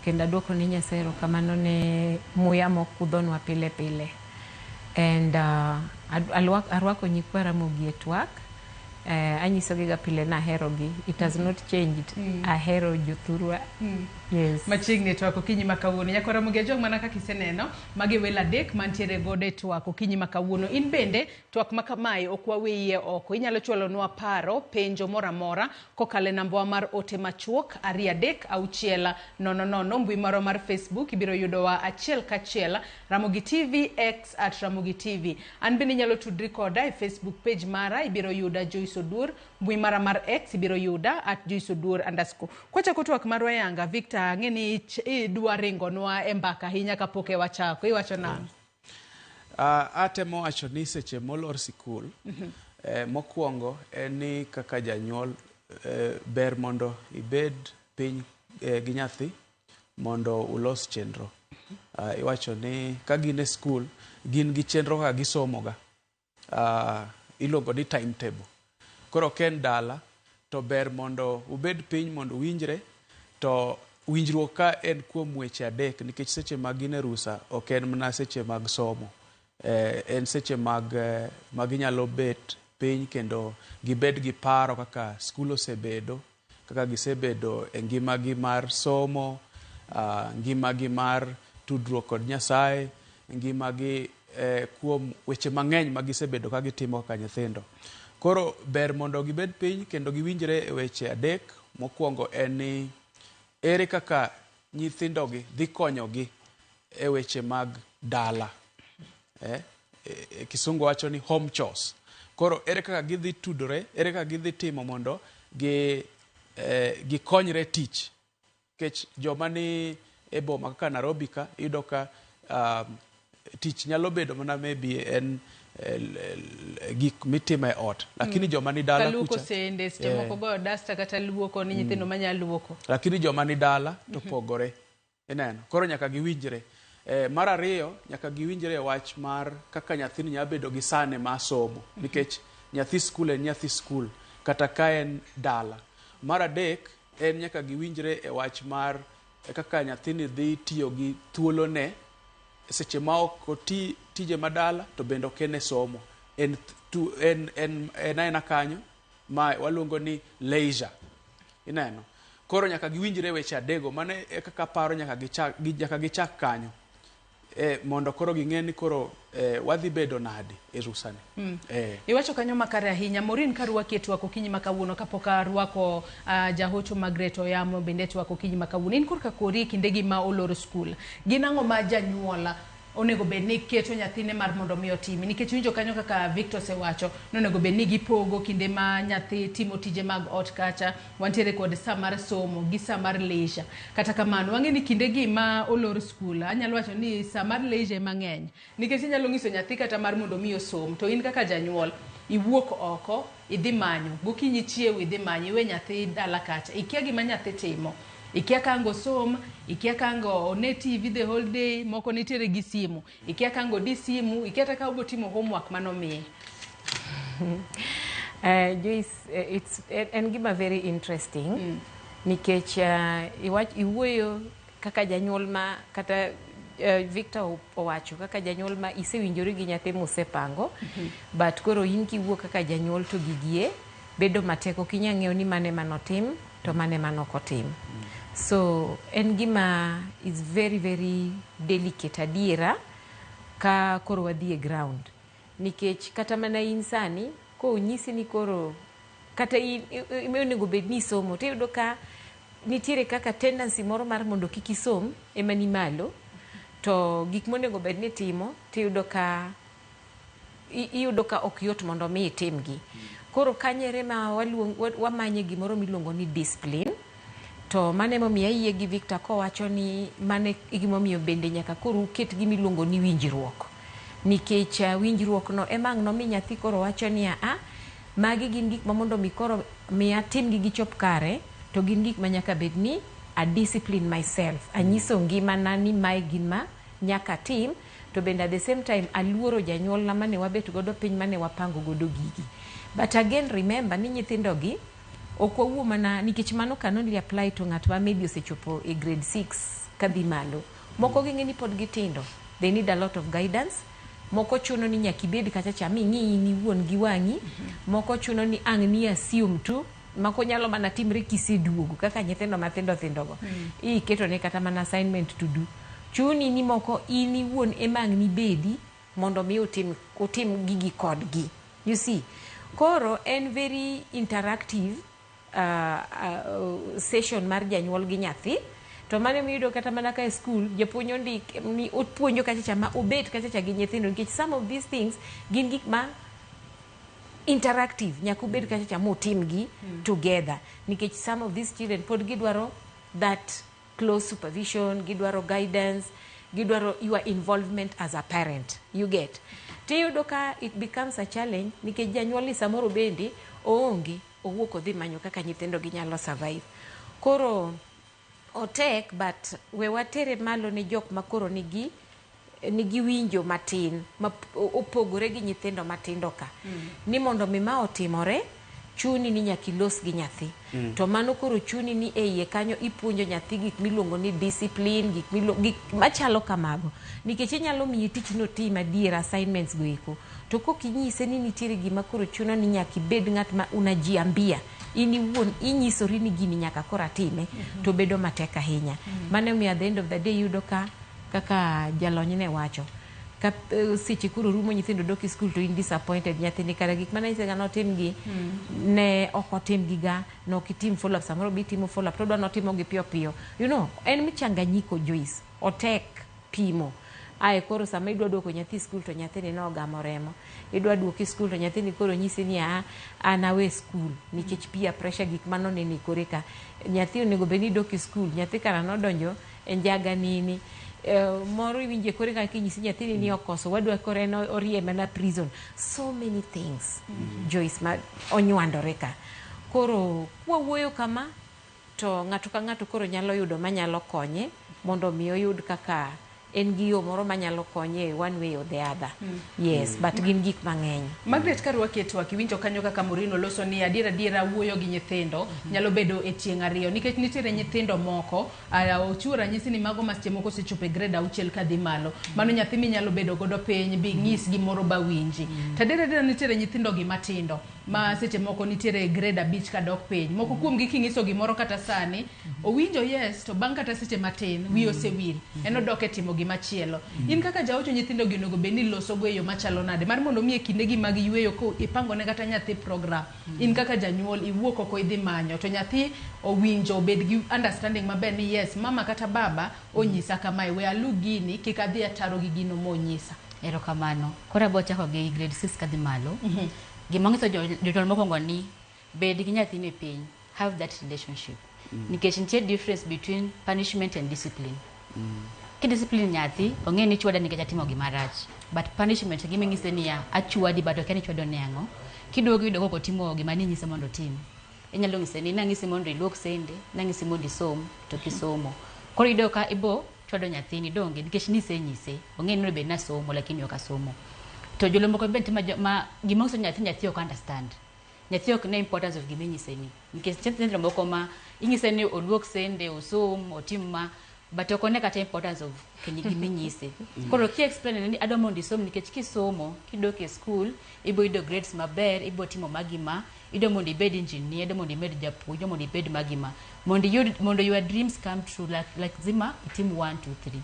kendo adwoko ne Nyasaye erokamano ne muya mokudhonwa pile pile. And arwako nyikwa Ramogi e twak. Anyisogiga pile naherogi. It has not changed. Ahero jothurwa. Yes. Machiegni twak okinyi ma kawuono. Nyakwar Ramogi Ajwang' mana kaka iseneno, magi welo adek mantiere godo e twak okinyi ma kawuono. In bende twak ma kamae ok waweyie oko. Inyalo chwalonwa paro, penjo moro amora kokalo e nambawa mar ote machuok 2 3 6 0 0. Mbui marwa mar Facebook ibiro yudowa achiel kachiel Ramogi TV, X at Ramogi TV. An bende inyalo tudri koda e Facebook page mara, ibiro yuda Joyce Oduor. Mbui mara mar X ibiro yuda at Joyce Oduor _. Kwachako twak marwa yanga, Victor, ang'e ni idwa ringonwa e mbaka ahinya kapok e wachako. Iwacho nang'o? Atemo wacho ni seche molor sikul, mokwongo en ni kaka janyuol ber mondo ibed piny gi nyathi mondo ulos chenro. Iwacho ni ka gin e skul, gin gi chenro kaka gisomoga. Iluongo ni timetable. Koro ka en dala, to ber mondo ubed piny mondo uwinjre, to winjruok ka en kuom weche adek nikech seche ma gin e rusa ok en mana seche mag somo. En seche mag ma ginyalo bet piny kendo gibed gi paro kaka skul osebedo, kaka gisebedo e ngimagi mar somo, ngimagi mar tudruok kod Nyasaye, ngimagi kuom weche mang'eny ma gisebedo ka gitimo kaka nyithindo. Koro ber mondo gibed piny kendo giwinjre e weche adek. Mokwongo en ni ere kaka nyithindogi dhi konyogi e weche mag dala. Kisungu wacho ni home chores. Koro ere kaka gidhi tudore, ere kaka gidhi timo mondo gikonyre tich. Nikech joma ni e boma kaka Nairobi ka, iyudo ka tich nyalo bedo mana maybe en gik mitimo e ot. Lakini joma ni dala Kaluoko kucha, sende, seche moko goyo dasta kata luoko ni nyithindo manya luoko. Lakini joma ni dala to pogore. Ineno. Koro nyaka giwinjre. Mar ariyo, nyaka giwinjre e wach mar kaka nyathini nyalo bedo gi sane mar somo. Nikech nyathi skul en nyathi skul, kata ka en dala. Mar adek, en nyaka giwinjre e wach mar kaka nyathini dhi tiyo gi thuolone seche ma ok oti tije madala to bende ok en e somo. En aena kanyo ma waluongo ni leisure. Ineno. Koro nyaka giwinjre weche adego. Mano e kaka paro nyaka gichak kanyo. Mondo koro ging'e ni koro wadhi bedo nade e rusani. Iwacho kanyo makare ahinya. Maureen, karwaki e twak okinyi ma kawuono kapok arwako jahocho Margaret Oyamo bende e twak okinyi ma kawuono. In korka kori e kindegi ma olor skul, gin ang'o ma janyuola onego bed ni keto nyathine mar mondo mi otimi? Nikech winjo kanyo kaka Victor osewacho ni onego bed ni gipogo kinde ma nyathi timo tije mag ot kacha, wantiere kod sa mar somo gi sa mar leisure. Kata kamano, wang'e ni kindegi ma olor skul, anyalo wacho ni sa mar leisure ema ng'eny. Nikech inyalo nyiso nyathi kata mar mondo mi osom, to in kaka janyuol, iwuok oko, idhi manyo, gokinyi chiew idhi manyo, iwe nyathi dala kacha, ikia gima nyathi timo. Ikia ka ang' osom, ikia ka ang' one TV the whole day, moko nitiere gi simu. Ikia ka ang' odi simu, ikia kata ka obo timo homework manomiye. Joyce, it's en gima very interesting nikech iwuoyo kaka janyuol ma kata Victor owacho kaka janyuol ma isewinjori gi nyathi musepango, but koro in kiwuok kaka janyuol to gigie bedo matek, ok inyal ng'eyo ni mane manotim to mane manok otim. So en gima is very very delicate adiera ka koro wadhi e ground, nikech kata mana in sani konyisi ni koro kata in onego bed ni isomo, tiyudo ka nitiere kaka tendency moro mar mondo kik isom ema ni malo, to gik monego bed ni itimo tiyudo ka iyudo ka ok yot mondo mi itimgi. Koro kanyere ma wamanye gimoro miluongo ni discipline. To mano emomiyo ayie gi Victor kowacho ni mano e gimomiyo bende nyaka koro uket gimiluongo ni winjruok. Nikech winjruok no ema ang' nomi nyathi koro wacho ni a magi gin gik ma mondo mi koro mi atimgi gichop kare, to gin gik ma nyaka bed ni a discipline myself. Anyiso ngimana ni mae gin ma nyaka tim, to bende at the same time aluoro janyuolna mane wabet godo piny mane wapango godo gigi. But again, remember ni nyithindo gi ok wawuo mana nikech mano can only apply to ng'at ma maybe osechopo e grade 6 kadhi malo. Moko ging'e ni pod gitindo, they need a lot of guidance. Moko chuno ni nyaka ibed kacha cha ming'i in iwuon gi wang'i. Moko chuno ni ang' ni assume tu, moko nyalo mana timre kiseduogo kaka nyithindo mathindo thindo go. Iketo ne kata mana assignment to do. Chuni ni moko in iwuon ema ang' nibedi mondo mi utim gigi kodgi. You see, koro en very interactive session mar janyuol gi nyathi. To mano emiyudo kata mana ka e school japuonj ondik ni opuonjo kacha cha ma obet kacha cha gi nyithindo, nikech some of these things gin gik ma interactive, nyaka ubed kacha cha mutimgi together, nikech some of these children pod gidwaro that close supervision, gidwaro guidance, gidwaro your involvement as a parent, you get. Tiyudo ka it becomes a challenge nikech janyuol ni samoro bende oonge, owuok odhi manyo kaka nyithindo ginyalo survive. Koro otek, but we watere malo ne jok ma koro nigi winjo matin ma opogore gi nyithindo matindo ka. Ni mondo mi ma otimore, Chuni ni nyaka ilos gi nyathi. To mano koro chuni ni e iye kanyo ipuonjo nyathi gik miluongo ni discipline, gik milo, gik machalo kamago. Nikech inyalo miye tich notim adier assignments go eko. To kok inyise ni nitiere gima koro chuno ni nyaka ibed ng'at ma unajiambia. In iwuon inyisori ni gini nyaka koro atime, to bedo matek ahinya. Mano emomiyo at the end of the day iyudo ka kaka jalony ne wacho ka seche koro rumo nyithindo dok e skul to in disappointed nyathini kara gik mane anyise ga notim gi ne ok otim gi ga nok itim follow up samoro be itimo follow up to odwa notimo gi piyo piyo you know en mchanganyiko Joyce otek pimo ae koro sama idwa duoko nyathi skul to nyathini nogamo remo idwa duoki skul to nyathini koro nyisi ni a an awe skul nikech peer pressure gik manoneno e kore ka nyathi onego bed ni dok e skul nyathi kara nodonjo e njaga nini moro iwinje kore ka kinyisi nyathini ni okoso wadwa koro en oriembe na prison so many things Joyce ma onywandore ka koro kwawuoyo kama to ng'ato ka ng'ato koro nyalo yudo manyalo konye mondo mi oyud kaka en gi yo moro manyalo konye one way or the other. Yes, but gin gik mang'eny. Margaret karwaki e twak iwinjo kanyo kaka Maureen oloso ni adier adiera wuoyo gi nyithindo nyalo bedo e tieng' ariyo nikech nitiere nyithindo moko ochiwo ranyisi ni mago ma seche moko osechopo e grade auchiel kadhi malo mano nyathi minyalo bedo godo piny bi ng'is gimoro ba winji to adier adiera nitiere nyithindo gi matindo ma seche moko nitiere e grade abich kadok piny moko kuomgi king'iso gimoro kata sani owinjo yes to bang' kata seche matin wiye osewil en odok e timo gimachielo in kaka jaocho nyithindo gi onego bed ni losogo e yo machalo nade mar mondo mi e kindegi mag yueyo ko ipangone kata nyathi program in kaka janyuol iwuok oko idhi manyo to nyathi owinjo obed gi understanding maber ni yes mama kata baba onyisa kamae we alu gini kik adhi ataro gi gino monyisa. Erokamano. Koro abo chako gi grade 6 kadhi malo. Gima nyiso jonyuol mokwongo ni bed gi nyathini piny, have that relationship. Nikech nitie difference between punishment and discipline. Kidiscipline nyathi, ong'e ni ichwada nikech atimo gima rach. But punishment gima inyise niya, achwadi but okia ni ichwado ne ang'o. Kiduogo iyudo kok otimo gima ninyise mondo otim. Inyalo nyise ni nang'isi mondo iluok sende, nang'isi mondo isom, to ok isomo. Koro iyudo ka ibo chwado nyathini donge nikech nisenyise. Ong'e ni onego bed ni asomo lakini ok asomo. To joluo moko be nitie ma gima nyiso nyathi, nyathi ok understand. Nyathi ok ne importance of gima inyise ni. Nikech nitie nyithindo moko ma inyise ni oluok sende, osom, otim ma, but ok one kata importance of gima inyise. Koro ki explain ni adwa mondo isom nikech kisomo, kidok e school, ibo yudo grades maber, ibo timo magi ma, idwa mondo ibed engineer, idwa mondo ibed japuonj, idwa mondo ibed magi ma. Mondo iyud, mondo your dreams come true, like zima itim 1, 2, 3.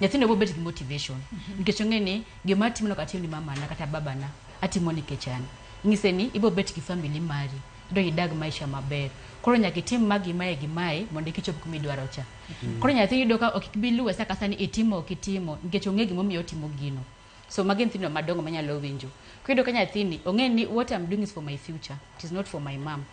Nyathino bo bet gi motivation. Nikech ong'e ni gima atimo ok atim ni mamana kata babana, atimo nikech an. Inyise ni ibo bet gi family mari, idwa idag maisha maber. Koro nyaka itim magi mae gi mae mondo eka ichop kuma idwaro cha. Koro nyathi yudo ka ok bi luwe sa ka sa ni itimo ok itimo nikech ong'e gimomiyo otimo gino. So magi nyithindo madongo manyalo winjo. Kiyudo ka nyathini ong'e ni what I'm doing is for my future, it is not for my mom.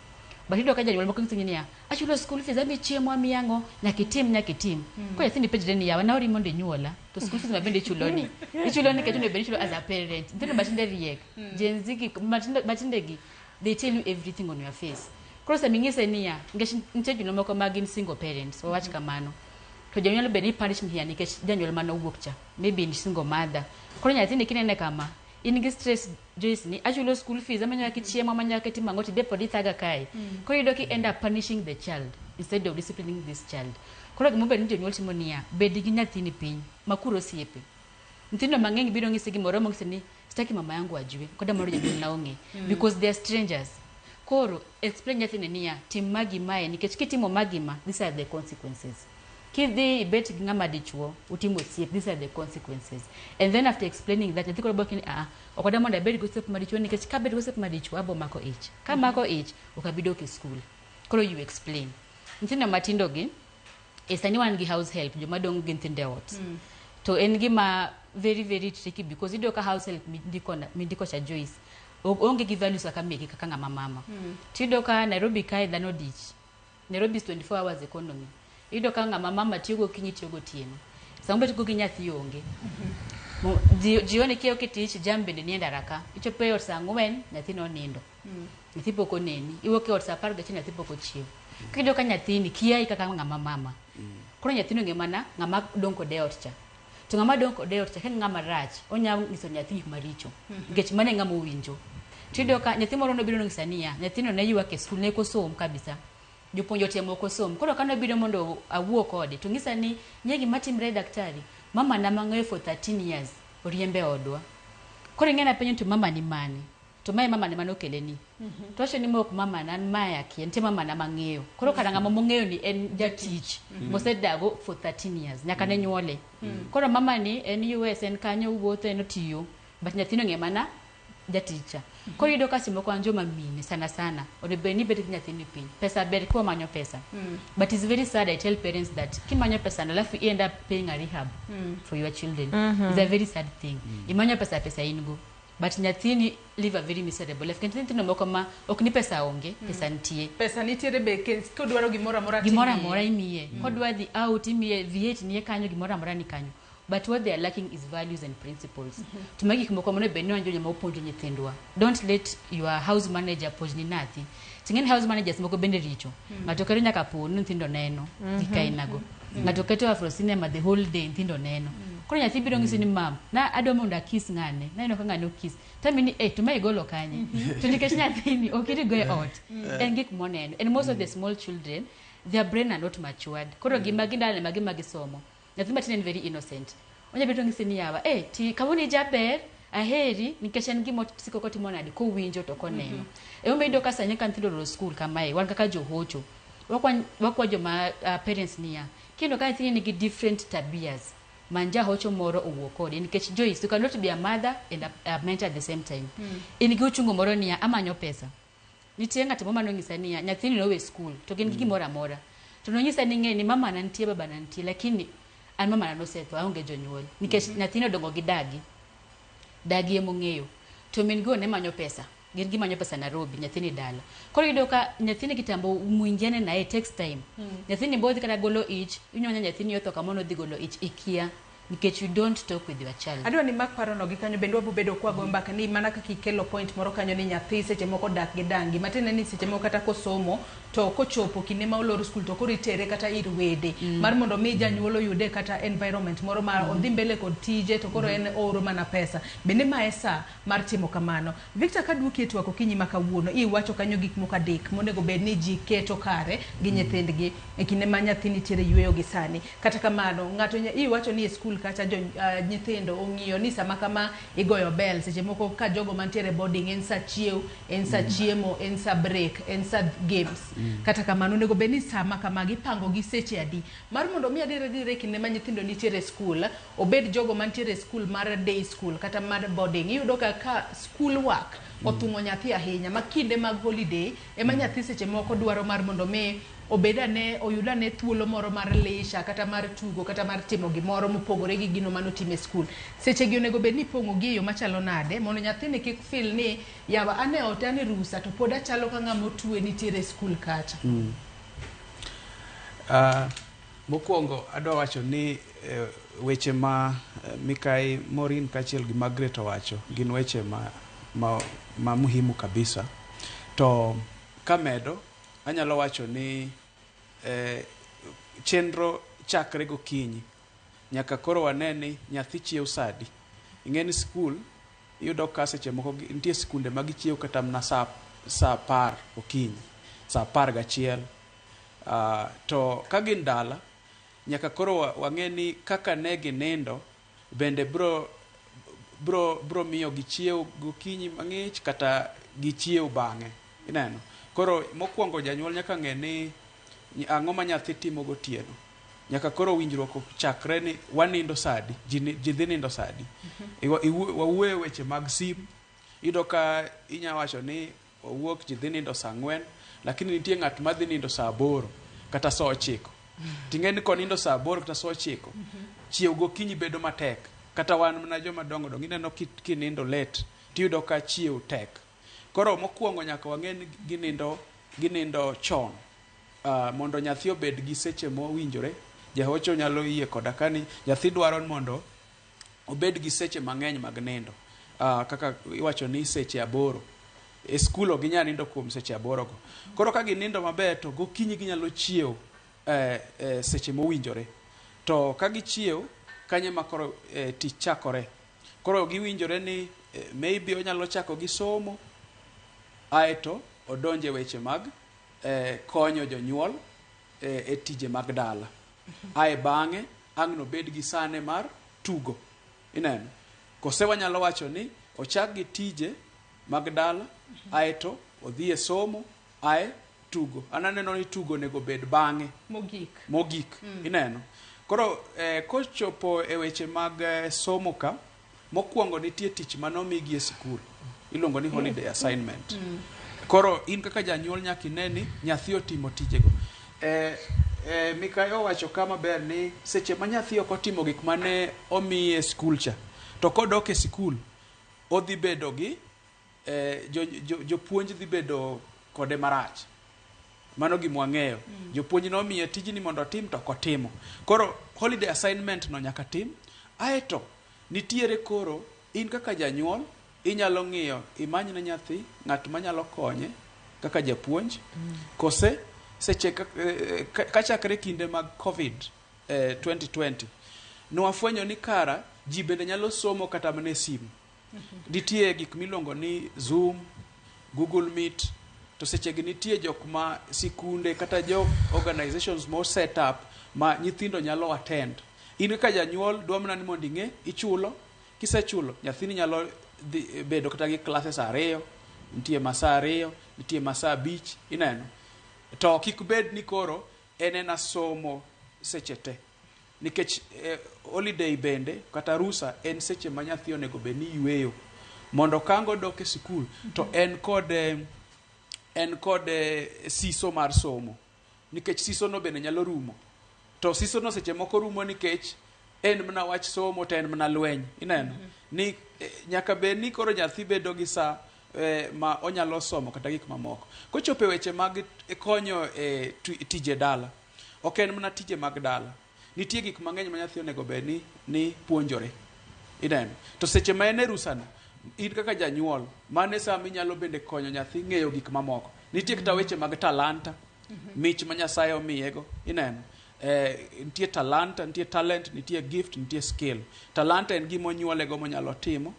But iyudo ka janyuol moko nyisi niya, achulo school fees, amiyi chiemo, amiyi ang'o, nyaka itim, nyaka itim. Koro nyathini penjre ni yawa naori mondo inyuola, to school fees ma bende ichulo ni. Ichulo nikech onego bed ni ichulo as a parent. Nyithindo matinde riek, Gen Z gi matinde gi, they tell you everything on your face. Koro sama inyise niya, nikech nitie jonyuol moko ma gin single parents, wawach kamano. To janyuol nyalo bedo ni punish me here nikech janyuol mane owuok cha, maybe in single mother. Koro nyathini kinene kama, in gi stress Joyce ni achulo school fees, amanyo kaka ichiemo, amanyo kaka itimo ang'o, to be pod ithaga kae. Koro iyudo ki end up punishing the child instead of disciplining this child. Koro gima obedo ni jonyuol timo niya, bed gi nyathini piny, makuru osiepe. Nyithindo mang'eny biro ng'isi gimoro mong'isi ni sitaki mama yangu ajue, koda moro janyuol na ong'e. Because they are strangers. Koro explain nyathini niya, tim magi mae nikech kitimo magi ma, these are the consequences. Kidhi ibet gi ng'ama dichuo, utimo osiep, these are the consequences. And then after explaining that, nyathi koro biro ni ah, ok adwa mondo abed gi osiep madichuo nikech kabet gi osiep madichuo abo mako ich. Kamako ich, ok abi dok e school. Koro you explain. Nyithindo matindo gi, e sani wan gi house help, joma dong' gi nyithindo e ot. To en gima very very tricky because iyudo ka house help mindiko cha Joyce, oonge gi values kaka meki kaka ng'ama mama. Tiyudo ka Nairobi kae dhano odich. Nairobi is 24 hours economy. Iyudo ka ng'ama mama tiyo gokinyi tiyo gotieno. Sama obet go gi nyathi onge. Jioni kia ok e tich, jam bende nie ndara ka. Ichopo e ot saa 4, nyathi nonindo. Nyathi pok oneni. Iwuok e ot saa 11, nyathi pok ochiew. Kiyudo ka nyathini kiayi kaka ng'ama mama. Koro nyathino ong'e mana ng'ama dong' kode e ot cha. To ng'ama dong' kode e ot cha ka en ng'ama rach, onya nyiso nyathi gik maricho. Nikech mano e ng'ama owinjo. Tiyudo ka nyathi moro nobiro nonyisa niya, nyathino ne ywak e skul ne ok osom kabisa. Jopuonj otemo ok osom. Koro kane obiro mondo awuo kode, to onyisa ni ng'e gima timre daktari, mama na mang'eyo for 13 years oriembe e odwa. Koro ing'e napenjo to mama ni mane? To mae mama ne manokele ni. To wacho ni ma ok mama na, an mae akia, nitie mama na mang'eyo. Koro kara ng'ama mong'eyo ni en jatich mosedago for 13 years, nyaka ne nyuole. Koro mama ni en US, en kanyo owuotho, en otiyo. But nyathino ong'e mana jatich cha. Koro iyudo ka seche moko wan joma mine sana sana, onego bed ni ibet gi nyathini piny. Pesa ber kiwamanyo pesa. But it's very sad, I tell parents that kimanyo pesa no alafu i end up paying a rehab for your children. It's a very sad thing. Imanyo pesa pesa in go. But nyathini live a very miserable life. Kendo nyithindo moko ma ok ni pesa onge, pesa nitie. Pesa nitiere be kodwaro gimoro amora Gimoro timiye. amora imiye. Kodwa dhi out imiye, V8 nie kanyo, gimoro amora ni kanyo. But what they are lacking is values and principles. To magi gik moko monego bed ni wan joma wapuonjo nyithindwa. Don't let your house manager puonjni nathi. Ting'eni house managers moko bende richo. Ng'ato keto nyaka pon nyithindo neno gik ainago. Ng'ato keto Afro cinema the whole day nyithindo neno. Koro nyathi biro ng'isi ni mam, na adwa mondo akis ng'ane. Naneno ka ng'ane okis. Tami ni eh to ma igolo kanye? To nikech nyathini ok irigo e ot. En gik moneno. And most of the small children, their brain are not matured. Koro gima gindalane ma gima gisomo. Nyathi matin en very innocent. Onya bedo ng'isi ni yawa, eh ti kawuono ijaber, aheri nikech en gima osiko kotimo nade kowinjo to koneno. Emomiyo iyudo ka sani ka nyithindo oloro skul kamae, wan kaka johocho, wakwa joma parents niya, kineno ka nyathini nigi different tabias, many jahocho moro owuo kode nikech Joyce, you cannot be a mother and a mentor at the same time. In gi uchungu moro niya, amanyo pesa. Nitie ng'at moro manonyisa niya, nyathini nowe skul to gin gi gimoro amora. To nonyisa ni ng'e ni mama na nitie, baba na nitie, lakini an mama na nosetho, aonge jonyuol. Nikech nyathini odongo gi dagi. Dagi emong'eyo. To min go ne manyo pesa. Gin gimanyo pesa Nairobi, nyathini dala. Koro iyudo ka nyathini kitambo mwingiane naye, it takes time. Nyathini bodhi kata golo ich, inyonya nyathini otho kamoro odhi golo ich, ikia. Nikech you don't talk with your child. Adwa ni mak parono gi kanyo bende wabo bedo kwa go mbaka ni mana kaka ikelo point moro kanyo ni nyathi seche moko dak gi dangi matiende ni seche moko kata kosomo to kochopo kinde ma olor skul to koro itere kata ir wede mar mondo mi janyuol oyude kata environment moro ma odhi mbele kod tije to koro en ooro mana pesa bende ma e sa mar timo kamano. Victor, kaduoki e twak okinyi ma kawuono, iwacho kanyo gik moko adek monego bed ni ji keto kare gi nyithindgi e kinde ma nyathi nitiere yueyo gi sani. Kata kamano ng'ato iwacho ni e skul kacha jo nyithindo ong'iyo ni sama kama igoyo bell, seche moko ka jogo mantiere boarding en sa chiew, en sa chiemo, en sa break, en sa games. Kata kamano onego bed ni sama kama gipango gi seche adi mar mondo mi adier adier e kinde ma nyithindo nitiere e skul, obed jogo mantiere e skul mar day school kata mar boarding, iyudo ka ka school work othung'o nyathi ahinya ma kinde mag holiday ema nyathi seche moko dwaro mar mondo mi obed ane oyud ane thuolo moro mar leisure kata mar tugo kata mar timo gimoro mopogore gi gino manotimo e skul. Seche gi onego bed ni ipong'o gi e yo machalo nade mondo nyathini kik feel ni yawa an e ot an e rusa to pod achalo ka ng'ama otwe nitiere e skul kacha. Mokwongo adwa wacho ni weche ma Mikai Maureen kaachiel gi Margaret owacho gin weche ma muhimu kabisa. To kamedo anyalo wacho ni chenro chakre gokinyi nyaka koro wane ni nyathi chiew sadi. Ing'e ni skul iyudo ka seche moko nitie skunde ma gichiew kata mana sa 10 okinyi, sa 11. To ka gin dala nyaka koro wang'e ni kaka ne ginindo bende bro miyo gichiew gokinyi mang'ich kata gichiew bang'e. Ineno? Koro mokwongo janyuol nyaka ng'e ni ang'o ma nyathi timo gotieno. Nyaka koro winjruok ochakre ni wanindo sadi, ji dhi nindo sadi. Wawuoyo weche mag sim, iyudo ka inya wacho ni wawuok ji dhi nindo saa 4, lakini nitie ng'at ma dhi nindo saa 8 kata saa 9. Ting'e ni konindo saa 8 kata saa 9, chiew gokinyi bedo matek. Kata wan mana joma dongo dongo, ineno kinindo late, tiyudo ka chiew tek. Koro mokwongo nyaka wang'e ni ginindo chon. Mondo nyathi obed gi seche mowinjore. Jahocho nyalo yie koda ka ni nyathi dwaro mondo obed gi seche mang'eny mag nindo. Kaka iwacho ni seche 8. E skul ok ginyal nindo kuom seche 8 go. Koro ka ginindo maber to gokinyi ginyalo chiew seche mowinjore. To ka gichiew, kanyo ema koro tich chakore. Koro giwinjore ni maybe onyalo chako gi somo, Aeto odonje weche mag konyo jonyuol e tije mag dala. Ae bang'e ang' nobed gi sane mar tugo. Ineno? Kose wanyalo wacho ni ochak gi tije mag dala, aeto odhi e somo, ae tugo. An aneno ni tugo onego bed bang'e. Mogik. Mogik. Ineno? Koro kochopo e weche mag somo ka, mokwongo nitie tich manomigi e sikul. Iluongo ni holiday assignment. Koro in kaka janyuol nyaka ine ni nyathi otimo tijego. Mikayo owacho ka maber ni seche ma nyathi ok otimo gik mane omiye e skul cha, to kodok e sikul, odhi bedo gi jopuonj dhi bedo kode marach. Mano gima wang'eyo. Jopuonj nomiye tijni mondo otim to ok otimo. Koro holiday assignment no nyaka tim. Aeto nitiere koro in kaka janyuol inyalo ng'iyo imany ne nyathi ng'at manyalo konye kaka japuonj. Kose seche kachakre kinde mag COVID 2020 nwafwenyo ni kara ji bende nyalo somo kata mana e simu. Nitie gik miluongo ni Zoom, Google Meet, to sechegi nitie jok ma sikunde kata jo organizations mo set up ma nyithindo nyalo attend. In kaka janyuol dwa mana ni mondo ing'e ichulo, kisechulo nyathini nyalo dhi bedo kata gi classes 2, nitie ma saa 2, nitie ma saa 5, ineno. To kik bed ni koro en ena somo seche te. Nikech holiday bende kata rusa en seche ma nyathi onego bed ni yweyo. Mondo kango dok e sikul to en kod siso mar somo. Nikech siso no bende nyalo rumo. To siso no seche moko rumo nikech en mana wach somo to en mana lweny. Ineno? Ni nyaka bed ni koro nyathi bedo gi saa ma onyalo somo kata gik mamoko. Kochopo e weche mag konyo tije dala, ok en mana tije mag dala. Nitie gik mang'eny ma nyathi onego bed ni puonjore. Ineno? To seche ma en e rusano, in kaka janyuol, mano e saa minyalo bende konyo nyathi ng'eyo gik mamoko. Nitie kata weche mag talanta, mich ma Nyasaye omiyego. Ineno? Nitie talanta, nitie talent, nitie gift, nitie skill. Talanta en gima onyuolego monyalo timo.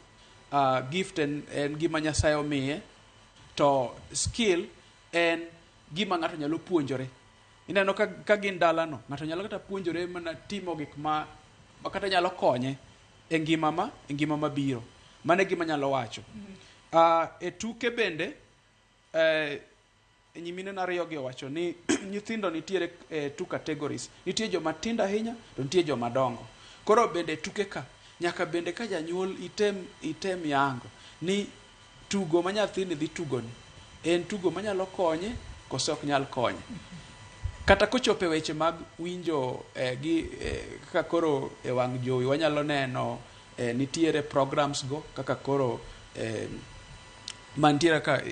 Gift en gima Nyasaye omiye. To skill en gima ng'ato nyalo puonjore. Ineno ka gin dalano, ng'ato nyalo kata puonjore mana timo gik ma kata nyalo konye e ngima mabiro. Mano e gima anyalo wacho. E tuke bende, nyimine ariyo gi owacho ni nyithindo nitiere two categories. Nitie joma tindo ahinya to nitie joma dongo. Koro bende tuke ka, nyaka bende ka janyuol item yango ni tugo ma nyathini dhi tugoni en tugo manyalo konye kose ok nyal konye. Kata kochopo e weche mag winjo gi kaka koro e wang' jowi wanyalo neno nitiere programs go kaka koro mantiere ka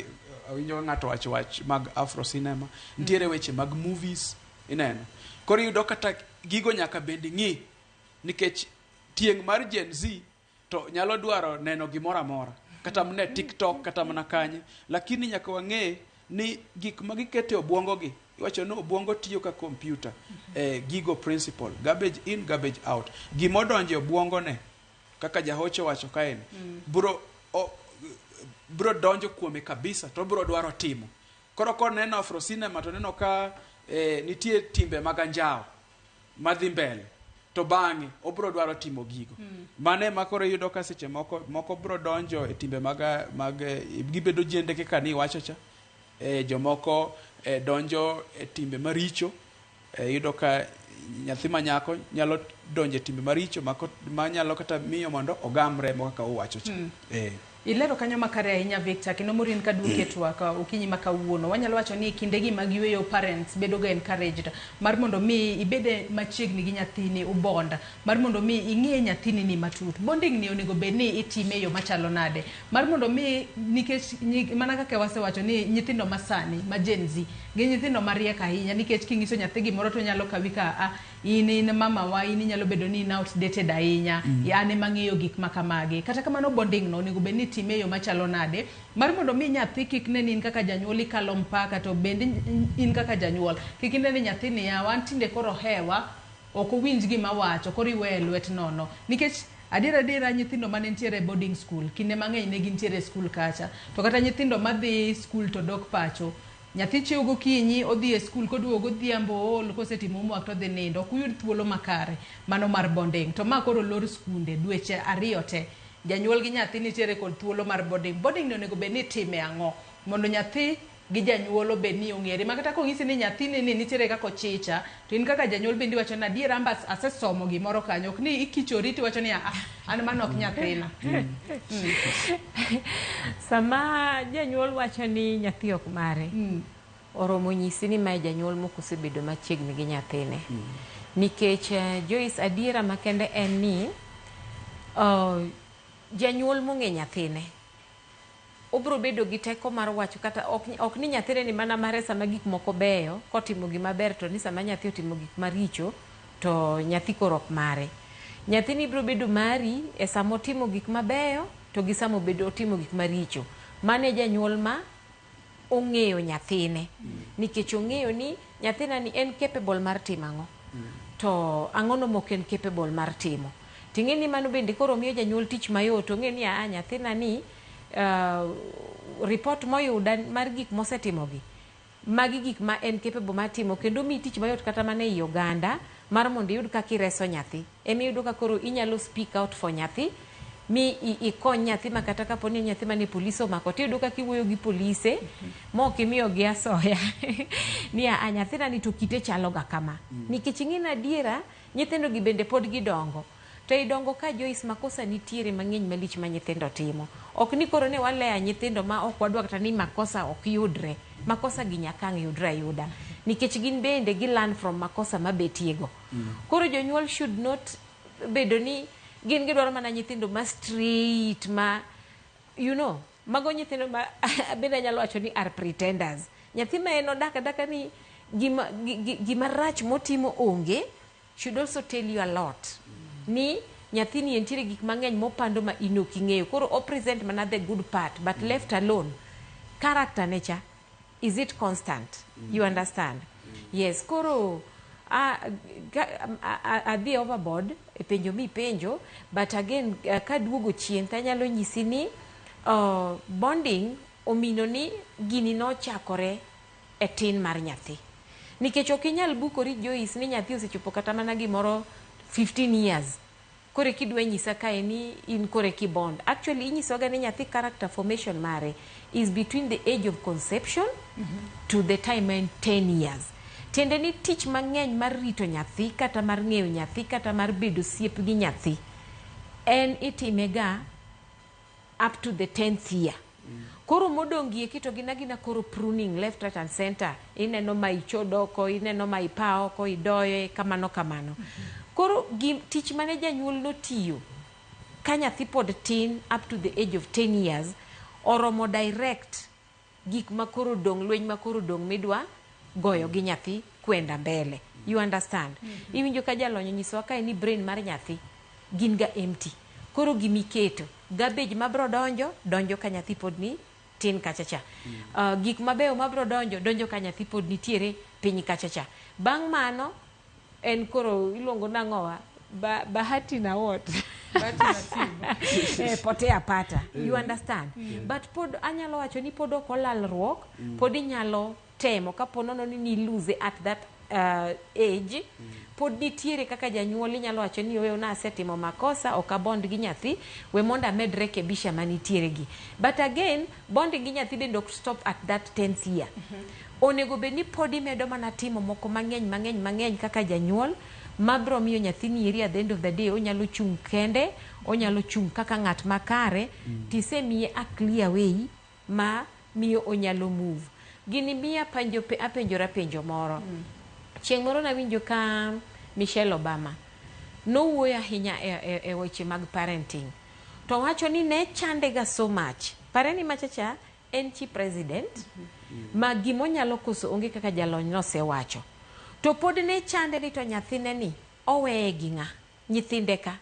awinjo ng'ato wacho wach mag Afro cinema, nitiere weche mag movies, ineno. Koro iyudo kata gigo nyaka bende ng'i nikech tieng' mar Gen Z to nyalo dwaro neno gimoro amora kata mana e TikTok kata mana kanye, lakini nyaka wang'e ni gik ma giketo e obwongo gi, iwacho ni obwongo tiyo ka computer, gigo principle, garbage in, garbage out. Gima odonjo e obwongo ne, kaka jahocho wacho kaeni, bro donjo kuome kabisa to bro dwaro timo. Koro koneno Afro cinema to neno ka nitie timbe mag anjawo madhi mbele, to bang'e obro dwaro timo gigo. Mano ema koro iyudo ka seche moko bro donjo e timbe mag gibedo jende kaka ni iwacho cha. Jomoko donjo e timbe maricho. Iyudo ka nyathi ma nyako nyalo donjo e timbe maricho manyalo kata miyo mondo ogam remo kaka uwacho cha. Ilero kanyo makare ahinya Victor, kendo Maureen kaduoke twak okinyi ma kawuono. Wanyalo wacho ni kindegi mag yweyo parents bedo ga encouraged mar mondo mi ibede machiegni gi nyathini ubond, mar mondo mi ing'e nyathini ni matut. Bonding ni onego bed ni itime e yo machalo nade? Mar mondo mi nikech mana kaka wasewacho ni nyithindo masani ma Gen Z gin nyithindo mariek ahinya, nikech king'iso nyathi gimoro to nyalo kawi ka in mama wa, in inyalo bedo ni in outdated ahinya, an ema ang'eyo gik ma kamagi. Kata kamano bonding no onego bed ni itime e yo machalo nade mar mondo mi nyathi kik ne ni in kaka janyuol ikalo mpaka, to bende in kaka janyuol kik ine ni nyathi niya wan tinde koro hewa ok owinj gima wacho koro iweye lwet nono, nikech Adier adiera nyithindo mane nitiere e boarding school kinde mang'eny ne gintiere e skul kacha. To kata nyithindo madhi skul to dok pacho. Nyathi chiew gokinyi odhi e skul koduogo godhiambo ool kosetimo homework to odhi nindo. Ok uyud thuolo makare mano mar bonding. To ma koro lor skunde dweche ariyo te. Janyuol gi nyathi nitiere kod thuolo mar bonding. Bonding ni onego bed ni itime ang'o? Mondo nyathi gi janyuol obed ni ong'ere. Ma kata konyisi ni nyathini ni nitiere kaka ochicha, to in kaka janyuol bende iwacho ni adier an be asesomo gimoro kanyo. Ok ni ikichori tiwacho ni ah, an mano ok nyathina. Sama janyuol wacho ni nyathi ok mare, oromo nyisi ni mae janyuol mok osebedo machiegni gi nyathine. Nikech Joyce, adiera makende en ni janyuol mong'e nyathine obro bedo gi teko mar wacho kata ok ni nyathine ni mana mare sama gik moko beyo kotimo gima ber to ni sama nyathi otimo gik maricho to nyathi koro ok mare. Nyathini biro bedo mari e sama otimo gik mabeyo to gi sama obedo otimo gik maricho. Mano e janyuol ma ong'eyo nyathine nikech ong'eyo ni nyathina ni en capable mar timo ang'o to ang'ono mok en capable mar timo. Ting'e ni mano bende koro miyo janyuol tich mayot ong'e ni aa nyathina ni report moyuda mar gik mosetimogi magi gik ma en capable mar timo kendo miyi tich mayot kata mana ei oganda mar mondo iyud kaka ireso nyathi. Emiyudo ka koro inyalo speak out for nyathi mi ikony nyathi ma kata kapo ni nyathi mane polis omako tiyudo kaka iwuoyo gi polise ma ok imiyogi asoya ni a nyathina ni to kite chalo ga kama. Nikech ing'e ni adiera nyithindo gi bende pod gidongo. To ei dongo ka Joyce makosa nitiere mang'eny malich ma nyithindo timo. Ok ni koro ne waleya nyithindo ma ok wadwa kata ni makosa ok yudre. Makosa gi nyaka ang' yudre ayuda. Nikech gin bende gi learn from makosa mabetie go. Koro jonyuol should not bedo ni gin gidwaro mana nyithindo ma straight ma you know mago nyithindo ma bende anyalo wacho ni are pretenders. Nyathi ma en odak adaka ni gima, gima rach motimo onge should also tell you a lot. Ni nyathini entiere gik mang'eny mopando ma in ok ing'eyo. Koro o present mana the good part but left alone character ne cha is it constant? You understand? Yes, koro adhi overboard e penjo mipenjo but again kaduogo chien tanyalo nyisi ni bonding omino ni gini nochakore e tin mar nyathi. Nikech ok inyal bukori Joyce ni nyathi osechopo kata mana gimoro 15 years kore kidwa nyisa kae ni in kore ki bond. Actually inyisoga ni nyathi character formation mare is between the age of conception to the time en 10 years. Tiende ni tich mang'eny mar rito nyathi kata mar ng'eyo nyathi kata mar bedo osiep gi nyathi en itime ga up to the 10th year. Koro modong' gi eki to gin agina koro pruning left, right and center. Ineno ma ichod oko, ineno ma ipa oko, idoye, kamano kamano. Koro tich mane janyuol notiyo ka nyathi pod tin up to the age of 10 years oromo direct gik ma koro dong' lweny ma koro dong' midwa goyo gi nyathi kwenda mbele. You understand? Iwinjo ka jalony onyisowa kae ni brain mar nyathi gin ga empty. Koro gimiketo garbage mabro donjo donjo ka nyathi pod ni tin kacha cha. Gik mabeyo mabro donjo donjo ka nyathi pod nitiere piny kacha cha. Bang' mano en koro iluongo nang'owa bahati na what? Potea pata. You understand? But pod anyalo wacho ni pod ok olalruok, pod inyalo temo kapo nono ni ni lose at that age pod nitiere kaka janyuol inyalo wacho ni oyo nasetimo makosa ok abond gi nyathi we mondo amed rekebisha manitiere gi. But again bonding gi nyathi bende ok stop at that 10th year. Onego bed ni pod imedo mana timo moko mang'eny mang'eny mang'eny kaka janyuol mabro miyo nyathini eri at the end of the day onyalo chung' kende, onyalo chung' kaka ng'at makare tisemiye a clear way ma miyo onyalo move. Gini miyo apenjora penjo moro. Chieng' moro nawinjo ka Michelle Obama nowuoyo ahinya e weche mag parenting. To wacho ni ne chande ga so much. Pare ni machacha en chi president ma gimonyalo koso onge kaka jalony nosewacho. To pod ne chande ni to nyathine ni oweye gi ng'a? Nyithinde ka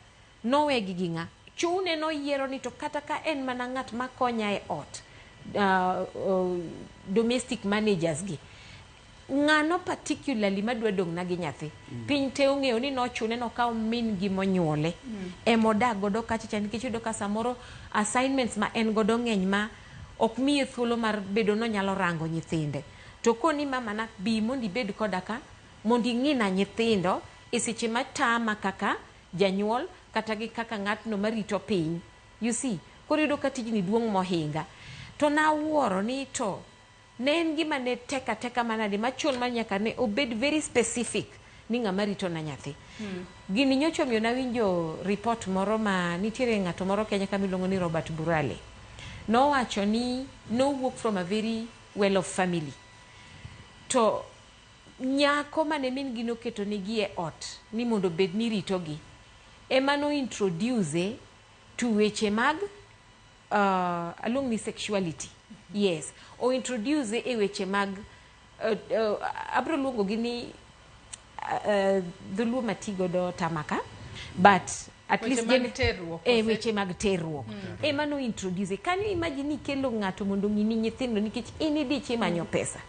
nowegi gi ng'a? Chune noyiero ni to kata ka en mana ng'at makonya e ot, domestic managers gi, Ng'ano particularly madwa dong' na gi nyathi? Piny te ong'eyo ni nochune nokaw min gi monyuole. Emodak godo kacha cha nikech iyudo ka samoro assignments ma en godo ng'eny ma ok miye thuolo mar bedo nonyalo rango nyithinde. To koni mamana bi mondo ibed koda ka mondo ing'ina nyithindo e seche matama kaka janyuol kata gi kaka ng'atno marito piny. You see, koro iyudo ka tijni duong' mohinga. To nawuoro ni to ne en gima ne tek ateka manade machon ma nyaka ne obed very specific ni ng'ama rito na nyathi. Gini nyocha omiyo nawinjo report moro ma nitiere ng'ato moro Kenya ka miluongo ni Robert Burale. Nowacho ni nowuok from a very well off family. To nyako mane min gi noketo negi e ot ni mondo obed ni ritogi ema no introduce to weche mag aluong ni sexuality. Yes, o introduce e weche mag abro luongo gi ni dholuo matigodo tamaka, but at Weche least mag gin terruok, e kose? Weche mag terruok. Ema no introduce. Can you imagine ni kelo ng'ato mondo ong'ini nyithindo nikech in idich imanyo pesa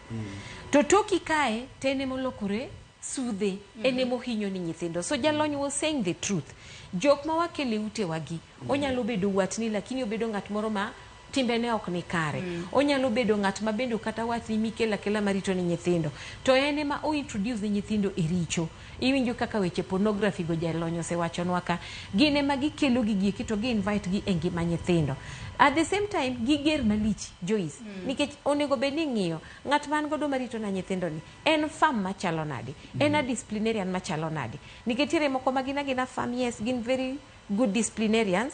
to toki kae to en emolokore sudhe, en emohinyo ni nyithindo. So jalony was saying the truth. Jok ma wakelo e utewagi onyalo bedo watni, lakini obedo ng'at moro ma timbene ok ni kare. Onyalo bedo ng'at ma bende kata watni mikelo akela marito ni nyithindo to en ema o introduce ni nyithindo e richo. Iwinjo kaka weche pornography go jalony osewachonwa ka gin ema gikelo gigi eki to gi invite gi e ngima nyithindo. At the same time giger malich, Joyce. Nikech onego bed ni ing'iyo ng'at man godo marito na nyithindo ni en fam machalo nade, en a disciplinarian machalo nade, nikech nitiere moko ma gin agina fam, yes, gin very good disciplinarians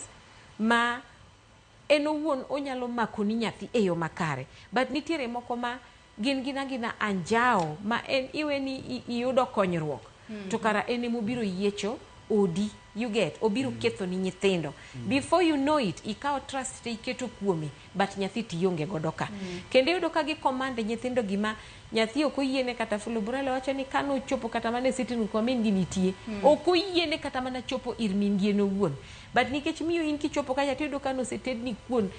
ma en owuon onyalo makoni nyathi e yo makare, but nitiere moko ma gin agina anjawo ma en iwe ni iyudo konyruok to kara en emobiro yiecho odi, you get, obiro ketho ni nyithindo. Before you know it, ikawo trust te iketo kuome, but nyathi tionge godo ka. Kendo iyudo ka gikomande nyithindo gima nyathi ok oyiene kata fulo. Burale wacho ni kanochopo kata mana e sitting room kuma min gi nitie, ok oyiene kata mana chopo ir min gi en owuon, but nikech miyo in kichopo kacha tiyudo ka nosetedni kuon,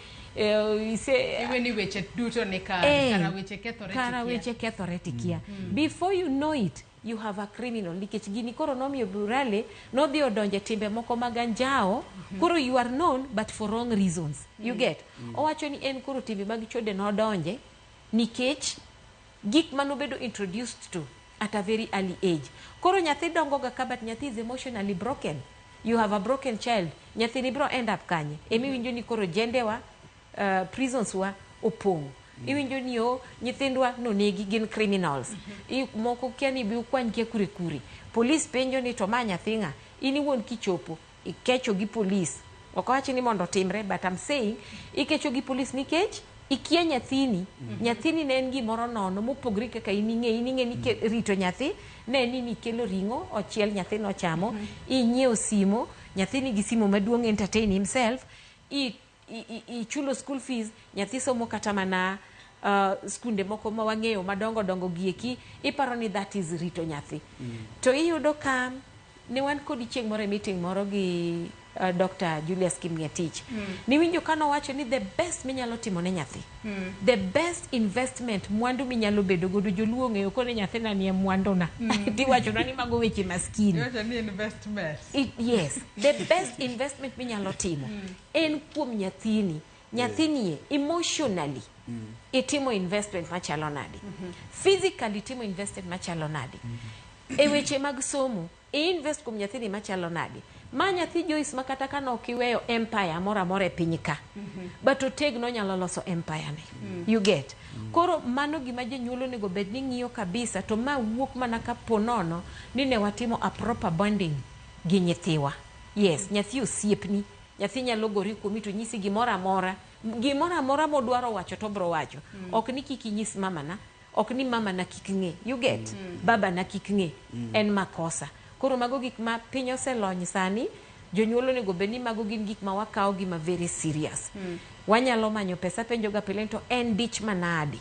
ise Iwe ni weche duto ni kare, kara weche kethore kara tikia. Weche kethore tikia. Before you know it, you have a criminal, nikech gini koro nomiyo Burale nodhi odonje timbe moko mag anjawo. Koro you are known but for wrong reasons, you get. Owacho ni en koro timbe mag chode nodonje nikech gik manobedo introduced to at a very early age. Koro nyathi dongo ga ka, but nyathi is emotionally broken. You have a broken child. Nyathini bro end up kanye? Emiwinjo ni koro jendewa, prisons wa opong'. Iwinjo ni o nyithindwa nonegi, gin criminals. Moko kia ni bi ukwany kia kure kure. Polis penjo ni to ma nyathi ng'a? In iwuon kichopo ikecho gi polis. Ok awach ni mondo otimre, but I'm saying ikecho gi polis nikech ikia nyathini. Nyathini ne en gimoro nono mopogre kaka in ing'e. In ing'e ni rito nyathi ne en ni nikelo ring'o ochiel, nyathi nochamo, inyiewo simo, nyathi nigi simo maduong', entertain himself, ichulo school fees, nyathi somo kata mana skunde moko ma wang'eyo madongo dongo gieki, iparo ni that is rito nyathi. To iyudo ka ne wan kodi chieng' moro e meeting moro gi Dr. Julius Kimngetich. Niwinjo ka nowacho ni the best minyalo timo ne nyathi, the best investment, mwandu minyalo bedo godo. Joluo ong'eyo kone nyathina ni e mwanduna. Tiwachonwa ni mago weche maskini. Iwacho ni investment. Yes, the best investment minyalo timo en kuom nyathini. Nyathini emotionally itimo investment machalo nade? Physically itimo investment machalo nade? E weche mag somo, i-invest kuom nyathini machalo nade? Ma nyathi, Joyce, ma kata ka nok iweyo empire moro amora e piny ka, but otegno onyalo loso empire ne. You get. Koro mano gima jonyuol onego bed ni ng'iyo kabisa, to ma wuok mana ka po nono ni ne watimo a proper bonding gi nyithiwa. Yes, nyathi osiepni, nyathi nyalo gori kuomi to nyisi gimoro amora, gimoro amora modwaro wacho to obro wacho. Ok ni kik inyis mamana, ok ni mamana kik ng'e, you get, babana kik ng'e, en makosa. Koro mago gik ma piny oselony sani, jonyuol onego bed ni mago gin gik ma wakawo gi ma very serious. Wanyalo manyo pesa, penjo ga pile ni to en dich manade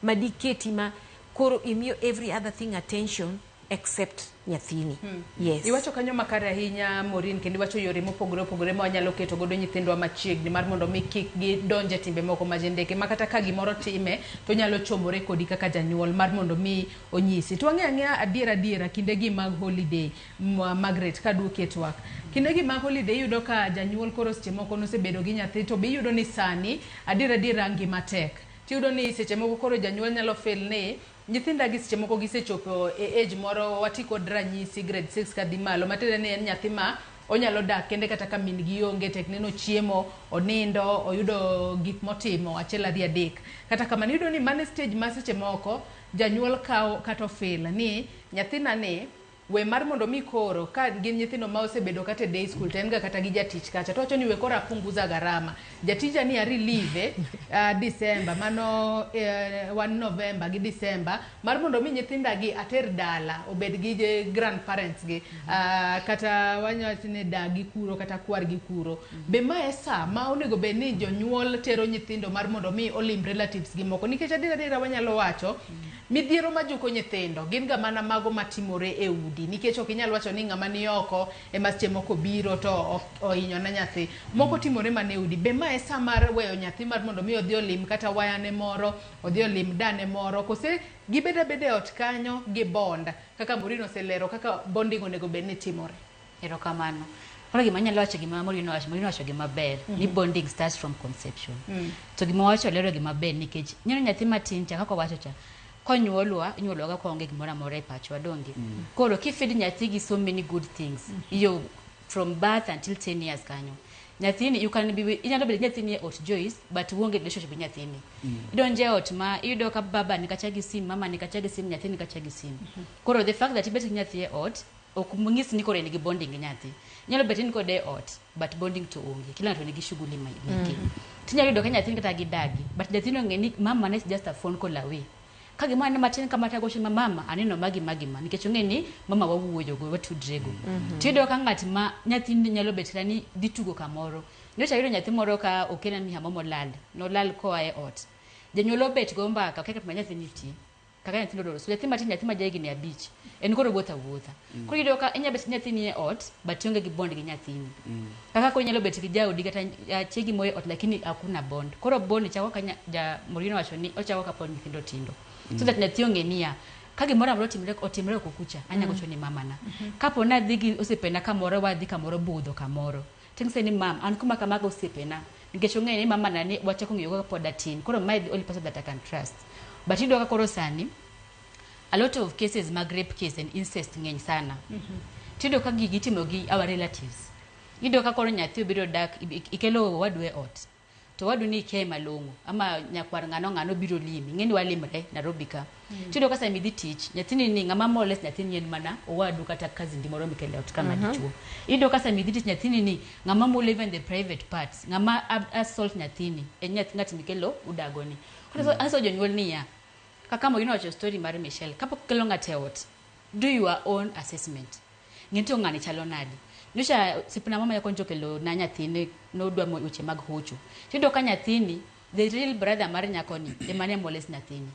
madiketi ma koro imiyo every other thing attention. except nyathini. Yes. Iwacho kanyo makare ahinya, Maureen, kendo iwacho yore mopogore opogore ma wanyalo keto godo nyithindwa machiegni mar mondo mi kik gidonje timbe moko majendeke ma kata ka gimoro time to nyalo chomore kodi kaka janyuol mar mondo mi onyisi. To wang'eyo ang'eya adiera adiera kindegi mag holiday, Margaret, kaduoki e twak. Kindegi mag holiday iyudo ka janyuol koro seche moko nosebedo gi nyathi to be iyudo ni sani adiera adiera ngima tek. Tiyudo ni seche moko koro janyuol nyalo feel ni nyithinda gi seche moko gisechopo e age moro, wati kod ranyisi grade 6 kadhi malo, matiende ni en nyathi ma onyalo dak kende kata ka min gi onge, tek neno chiemo, onindo, oyudo gik motimo achiel ariyo adek. Kata kamano iyudo ni mano e stage ma seche moko janyuol kawo kata ofeel ni nyathina ni we mar mondo mi koro ka gin nyithindo ma osebedo kata e day school to en ga kata gi jatich kacha to wacho ni we koro apunguza gharama jatija ni arelieve December mano wan November gi December mar mondo mi nyithinda gi ater dala obed gi grandparents gi kata wanyalo ni dagi kuro kata kwar gi kuro. Be ma e sa ma onego bed ni jonyuol tero nyithindo mar mondo mi olim relatives gi moko, nikech adier adiera wanyalo wacho midhiero majuko nyithindo gin ga mana mago matimore e udi, nikech ok inyal wacho ni ng'ama ni oko ema seche moko biro to ohinyo na nyathi moko timore mana e udi. Be ma e sa mar weyo nyathi mar mondo mi odhi olim kata wayane moro, odhi olim dane moro, kose gibed abeda e ot kanyo gi bond kaka Maureen oselero kaka bonding onego bed ni timore? Erokamano. Koro gima anyalo wacho, gima Maureen owacho, Maureen owacho gima ber ni bonding starts from conception. To gima owacho lero gima ber, nikech neno nyathi matin cha kaka owacho cha, konyuolwa inyuolwa ga kaonge gimoro amora e pachwa, donge? Koro kifeed nyathi gi so many good things iyo from birth until 10 years kanyo, nyathini you can be inyalo bedo gi nyathini e ot, Joyce, but uonge relationship gi nyathini. Idonjo e ot ma iyudo ka baba ni kacha gi sim, mama ni kacha gi sim, nyathi ni kacha gi sim. Koro the fact that ibet gi nyathi e ot ok nyis ni koro en gi bonding gi nyathi. Inyalo bet in kode e ot but bonding to onge, kila ng'ato nigi shughuli meke. Tinyalo yudo ka nyathini kata gi dagi, but nyathini ong'e ni mama ne is just a phone call away. Ka gima aneno matin kama tagocho ma mama aneno magi magi ma, nikech ong'e ni mama wawuoyo go, watudre go. Tiyudo ka ng'at ma nyathini nyalo bet kata ni dhi tugo kamoro. Nyocha ayudo nyathi moro ka okena ni hamo molal, nolal koa e ot. Janyuol obet go mbaka, okia kata ma nyathi nitie. Kaka nyathi nodoro. So nyathi matin, nyathi ma jahigni 5, en koro wuotho awuotha. Koro iyudo ka inyalo bet gi nyathini e ot, but ionge gi bond gi nyathini. Kaka koro inyalo bet gi jaodi kata chiegi moro e ot, lakini hakuna bond. Koro bond chako ka ja Maureen owacho ni ochako kapod nyithindo tindo. So that nyathi ong'e niya, ka gimoro amora otimre otimre oko kucha, anya gocho ni mamana. Kapo ni adhi gi osiepena kamoro, wadhi kamoro budho kamoro. Ting'ise ni mam, an kuma kama gi osiepena. Nikech ong'eyo ni mamana ni wachako ng'iyo go kapod atin. Koro mae the only person that I can trust. But iyudo ka koro sani, a lot of cases mag rape case and incest ng'eny sana. Tiyudo ka gigi itimo gi our relatives. Iyudo ka koro nyathi obiro dak, ikelo owadu e ot. To owadu ni ikia malong'o, ama nyakwar ng'ano ng'ano biro limi. Ing'e ni walimre Nairobi ka. Tiyudo ka sama idhi tich, nyathini ni ng'ama molest nyathini en mana owadu kata cousin di moro mikelo e ot kama dichuo. Iyudo ka sama idhi tich, nyathini ni ng'ama mulo even the private parts, ng'ama assault nyathini en nyathi ng'at mikelo udago ni. Koro anyiso jonyuol niya, kaka Maureen owacho story mar Michelle, kapok ikelo ng'ato e ot, do your own assessment. Ng'e to ng'ani chalo nade. Nyocha osiepna mama nyako nyocha okelo na nyathine nodwa weche mag hocho. Tiyudo ka nyathini, the real brother mar nyakoni ema ne molest nyathini.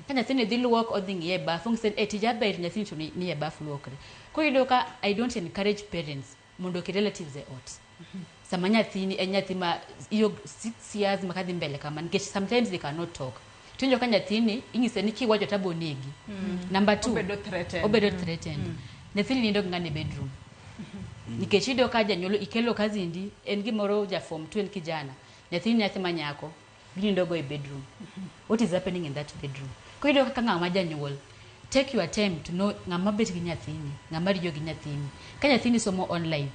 Ka nyathini dhi luok, odhi ng'iye e baf, ong'ise ni, "Eh, tija ber, nyathini to ni e baf luokre." Koro iyudo ka I don't encourage parents mondo oket relatives e ot. Sama nyathini en nyathi ma iyo 6 years ma kadhi mbele kama, nikech sometimes they cannot talk. Tiwinjo ka nyathini inyise ni kiwacho to abo negi. Number two, Obedo threatened. Obedo threatened. Nyathini nindo gi ng'ane e bedroom. Nikech iyudo ka janyuol ikelo cousin di, en gimoro ja form 2, en kijana. Nyathini nyathi ma nyako, ginindo go e bedroom. What is happening in that bedroom? Koro iyudo kaka ng'ama janyuol, take your time to know ng'ama bet gi nyathini, ng'ama riyo gi nyathini. Ka nyathini somo online,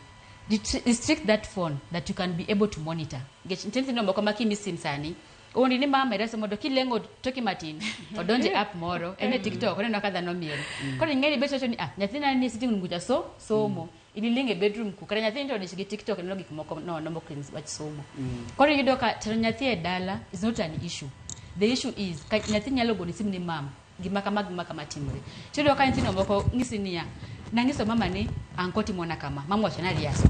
restrict that phone that you can be able to monitor. Nikech nitie nyithindo moko ma kimi sim sani, ondi ni mama ira somo to kileng'o toki matin, odonje app moro, en e TikTok, oneno ka dhano miel. Koro ing'e ni bet wacho ni ah, nyathina ni sitting room kucha so somo. Iniling' e bedroom ku, kata nyathini to odich gi TikTok neno gik moko nono mok wach somo. Koro iyudo ka tero nyathi e dala is not an issue. The issue is ka nyathi nyalo goni simu ni mam, gima kama gima kama timore. Tiyudo ka nyithindo moko ng'isi niya, nang'iso mama ni anko timona kama, mama wacho ni ariaso.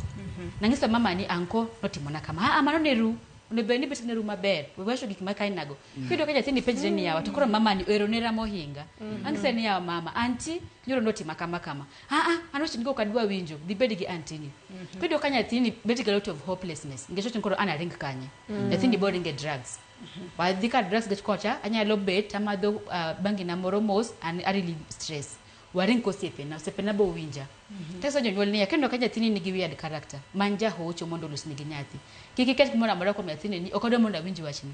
Nang'iso mama ni anko notimona kama, ah, mano ne ru. Onego bed ni bet ne maber. We wacho gik ma kainago. Kiyudo ka nyathini penjre ni yawa to koro mama ni ero nera mohinga. Ang'ise ni yawa mama, anti nyoro notima kama kama. Ah ah, an wachni go ok adwa winjo. Dhi bed gi anti ni. Kiyudo ka nyathini bet gi a lot of hopelessness. Nikech wachni koro an aring kanye. Nyathini bo ringe drugs. Wadhi ka drugs nikech kocha anyalo bet amadho bangi na moro mos an a relieve stress. Waring kosiepena, osiepena bo winja. Teso jonyuol niya, kendo ka nyathini nigi weird character, many jahocho mondo olosni gi nyathi. Kik iket gimoro amora kuom nyathini ni ok adwa mondo awinj wachni.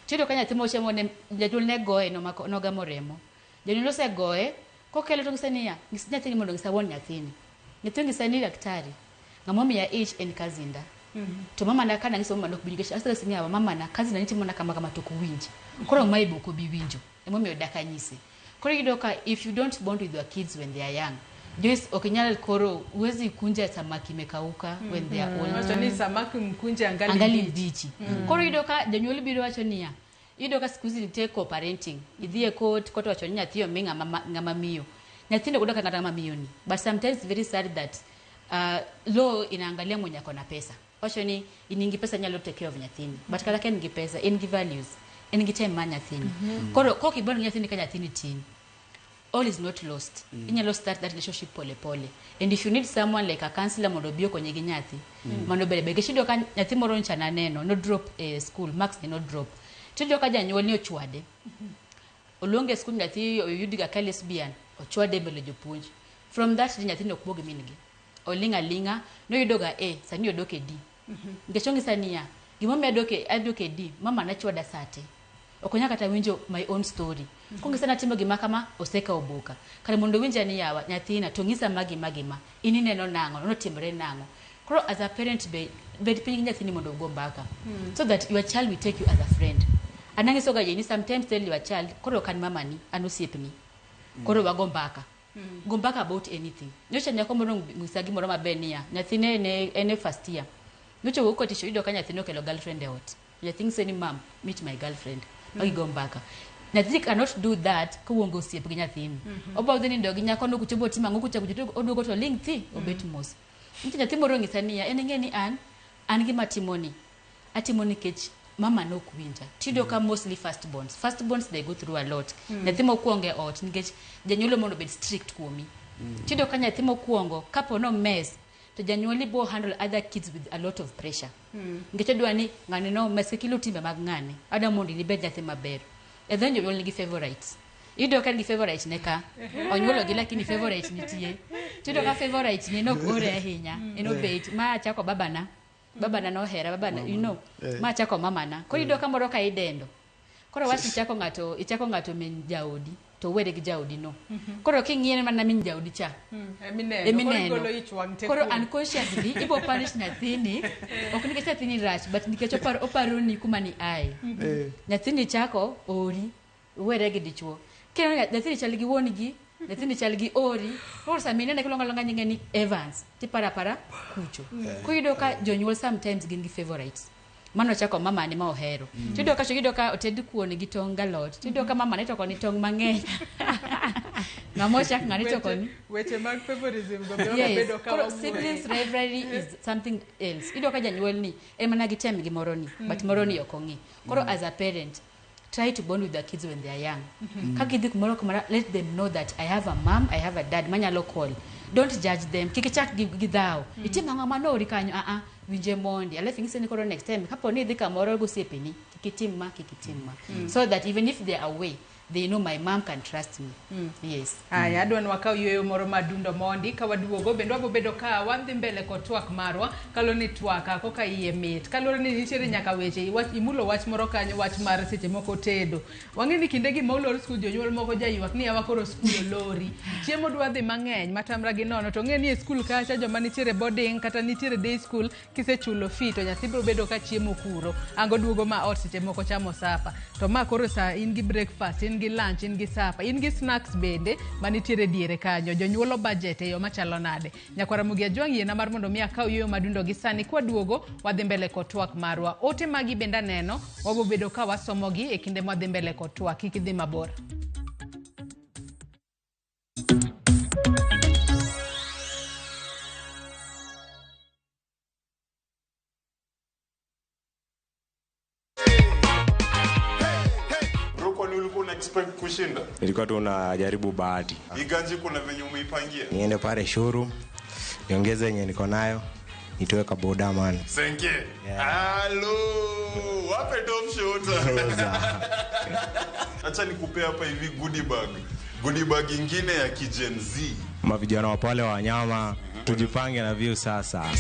Tiyudo ka nyathi mochiemo ne janyuol ne goye nomako nogamo remo. Janyuol osegoye, kokele to ng'ise niya, ng'is nyathini mondo ong'isa wuon nyathini. Nyathi ong'isa ni daktari, ng'ama omiya ich en cousin-da. To mamana ka nang'iso mamana ok bi nikech aseng'ise ni yawa mamana cousin na nitimona kama kama to ok owinj. Koro mae be ok obi winjo. Emomiyo dak anyise. Koro iyudo ka if you don't bond with your kids when they are young, Joyce ok inyal koro huwezi kunja samaki imekauka when they are old. Wacho ni samaki mkunje angali Angali mbichi. mbichi. Koro iyudo ka janyuol biro wacho niya, iyudo ka siku hizi nitie co-parenting. Idhi e court, court wacho ni nyathi omi ng'ama ng'ama miyo. Nyathino ok dwa kata ng'ama miyo ni. But sometimes it's very sad that law inaangalia mwenye ako na pesa. Wacho ni in gi pesa nyalo take care of nyathini. But kata ka en gi pesa, en gi values, en gi time mar nyathini. Koro kok ibond gi nyathini ka nyathini tin, all is not lost. Inyalo start that relationship pole pole. And if you need someone like a counselor mondo obi okonyi gi nyathi, mano ber ber. Nikech iyudo ka nyathi moro nyocha naneno, no drop e school, marks ne no drop. Tiyudo ka janyuol ni ochwade. Oluonge e school nyathi oyud ga ka lesbian, ochwade e mbele jopuonj. From that day nyathino ok wuo gi min gi. Oling' aling'a, noyudo ga A, sani odok e D. Nikech ong'isa niya, gimomiyo adok e D, mama ne chwada sate. Ok onyal kata winjo my own story. Kong'isa natimo gima kama, osekawo boka. Kar mondo owinja ni yawa, nyathina, to ng'isa ma gima gima. In ineno nang'o, notimre nang'o. Koro as a parent be, bed piny gi nyathini mondo ugo mbaka. So that your child will take you as a friend. An ang'iso ga ji ni sometimes tell your child, koro ok an mamani, an osiepni. Koro wago mbaka. Go mbaka about anything. Nyocha nyako moro ong'isa gimoro maber niya, nyathine ne en e first year. Nyocha owuok tich oyudo ka nyathine okelo girlfriend e ot. Nyathi ng'ise ni mum, meet my girlfriend. Magigo mbaka. Nyathi cannot do that kowuongo osiep gi nyathini. Obo dhi nindo gi nyako no kucho botimo ang'o kucha kucho to oduogo to ling' thi obet mos. Nitie nyathi moro ong'isa niya, en ing'e ni an gima atimo ni, atimo nikech mama nok winja. Tiyudo ka mostly first borns. First borns they go through a lot. Nyathi mokwongo e ot nikech janyuol mondo obed strict kuomi. Tiyudo ka nyathi mokwongo kapo no mess to janyuol bo handle other kids with a lot of pressure. Nikech odwa ni ng'ani no mess kik iluw timbe mag ng'ane. Adwa mondo ibed nyathi maber. And then jonyuol nigi favorites. Iyudo ka en gi favorite ne ka. Onyuolo gi lakini favorite nitie. Tiyudo ka favorite ne nok ore ahinya. En obet ma achako babana. Babana nohera, babana, you know. Ma achako mamana. Koro iyudo ka moro ka idendo. Koro wach ichako ng'ato min jaodi to were gi jaodi no. Koro king'iye mana min jaodi cha. Emineno. Emineno. Koro igolo ich wang' te Koro kuome. unconsciously ibo punish nyathini ok nikech nyathini rach but nikech oparo ni kuma ni ae. Nyathini chako ori were gi dichuo. Kineno nyathini chal gi wuon gi, nyathini chal gi ori. Koro sama inene kiluongo aluonga nyinge ni Evans, tiparo apara kucho. Koro iyudo ka jonyuol sometimes gin gi favorites. Mano chako mamane ma ohero. Tiyudo ka iyudo ka oted kuon gi tong' galot. Tiyudo ka mamane toko ni tong' mang'eny. Ng'ama ochak ng'ane toko ni. Weche mag favorism go be Yes. wabedo ka Koro wawuoye. siblings rivalry is something else. Iyudo ka janyuol ni en mana gi tem gi moro ni, but moro ni ok ong'i. Koro as a parent, try to bond with the kids when they are young. Ka gidhi kumoro kumoro, let them know that I have a mom, I have a dad manyalo call. Don't judge them. Kik ichak gi dhawo. Itimo ang'o mano ori kanyo? Ah ah, winje mondi. Alafu ing'ise ni koro next time kapo ni idhi kamoro gosiepeni, kik itim ma, kik itim ma. So that even if they are away, they know my mom can trust me. Yes. Aya, adwa ni wakaw yueyo moro madundo mondi ka waduogo bende wabo bedo ka wadhi mbele kod twak marwa kaluwore ni twak koka iye mit kaluwore ni nitiere nyaka weche imulo wach moro kanyo, wach mar seche moko tedo. Wang'e ni kinde gi ma olor skul, jonyuol moko jaywak ni yawa koro skul olori, chiemo dwa dhi mang'eny matamra gi nono, to ng'e ni e skul kacha joma nitiere boarding kata nitiere day school, kisechulo fee to nyathi biro bedo ka chiemo kuro ango duogo ma ot seche moko chamo supper, to ma koro sa in gi breakfast, in gi lunch, in gi supper, in gi snacks bende manitiere diere kanyo. Jonyuol o budget e yo machalo nade? Nyakwara Mugi Ajwang', yiena mar mondo mi akaw yueyo madundo gi sani. Kwaduogo wadhi mbele kod twak marwa. Ote magi bende aneno wabo bedo ka wasomogi e kinde mwadhi mbele kod twak. Kik idhi mabor. expect kushinda? Nilikuwa tu najaribu bahati. Iganji kuna venye umeipangia? Niende pale showroom, niongeze yenye niko nayo, nitoe kaboda man. Senke. Halo, wape top shot. Acha nikupea hapa hivi goodie bag. Goodie bag ingine ya kigen Z. Mavijana wa pale wa wanyama, tujipange na view sasa.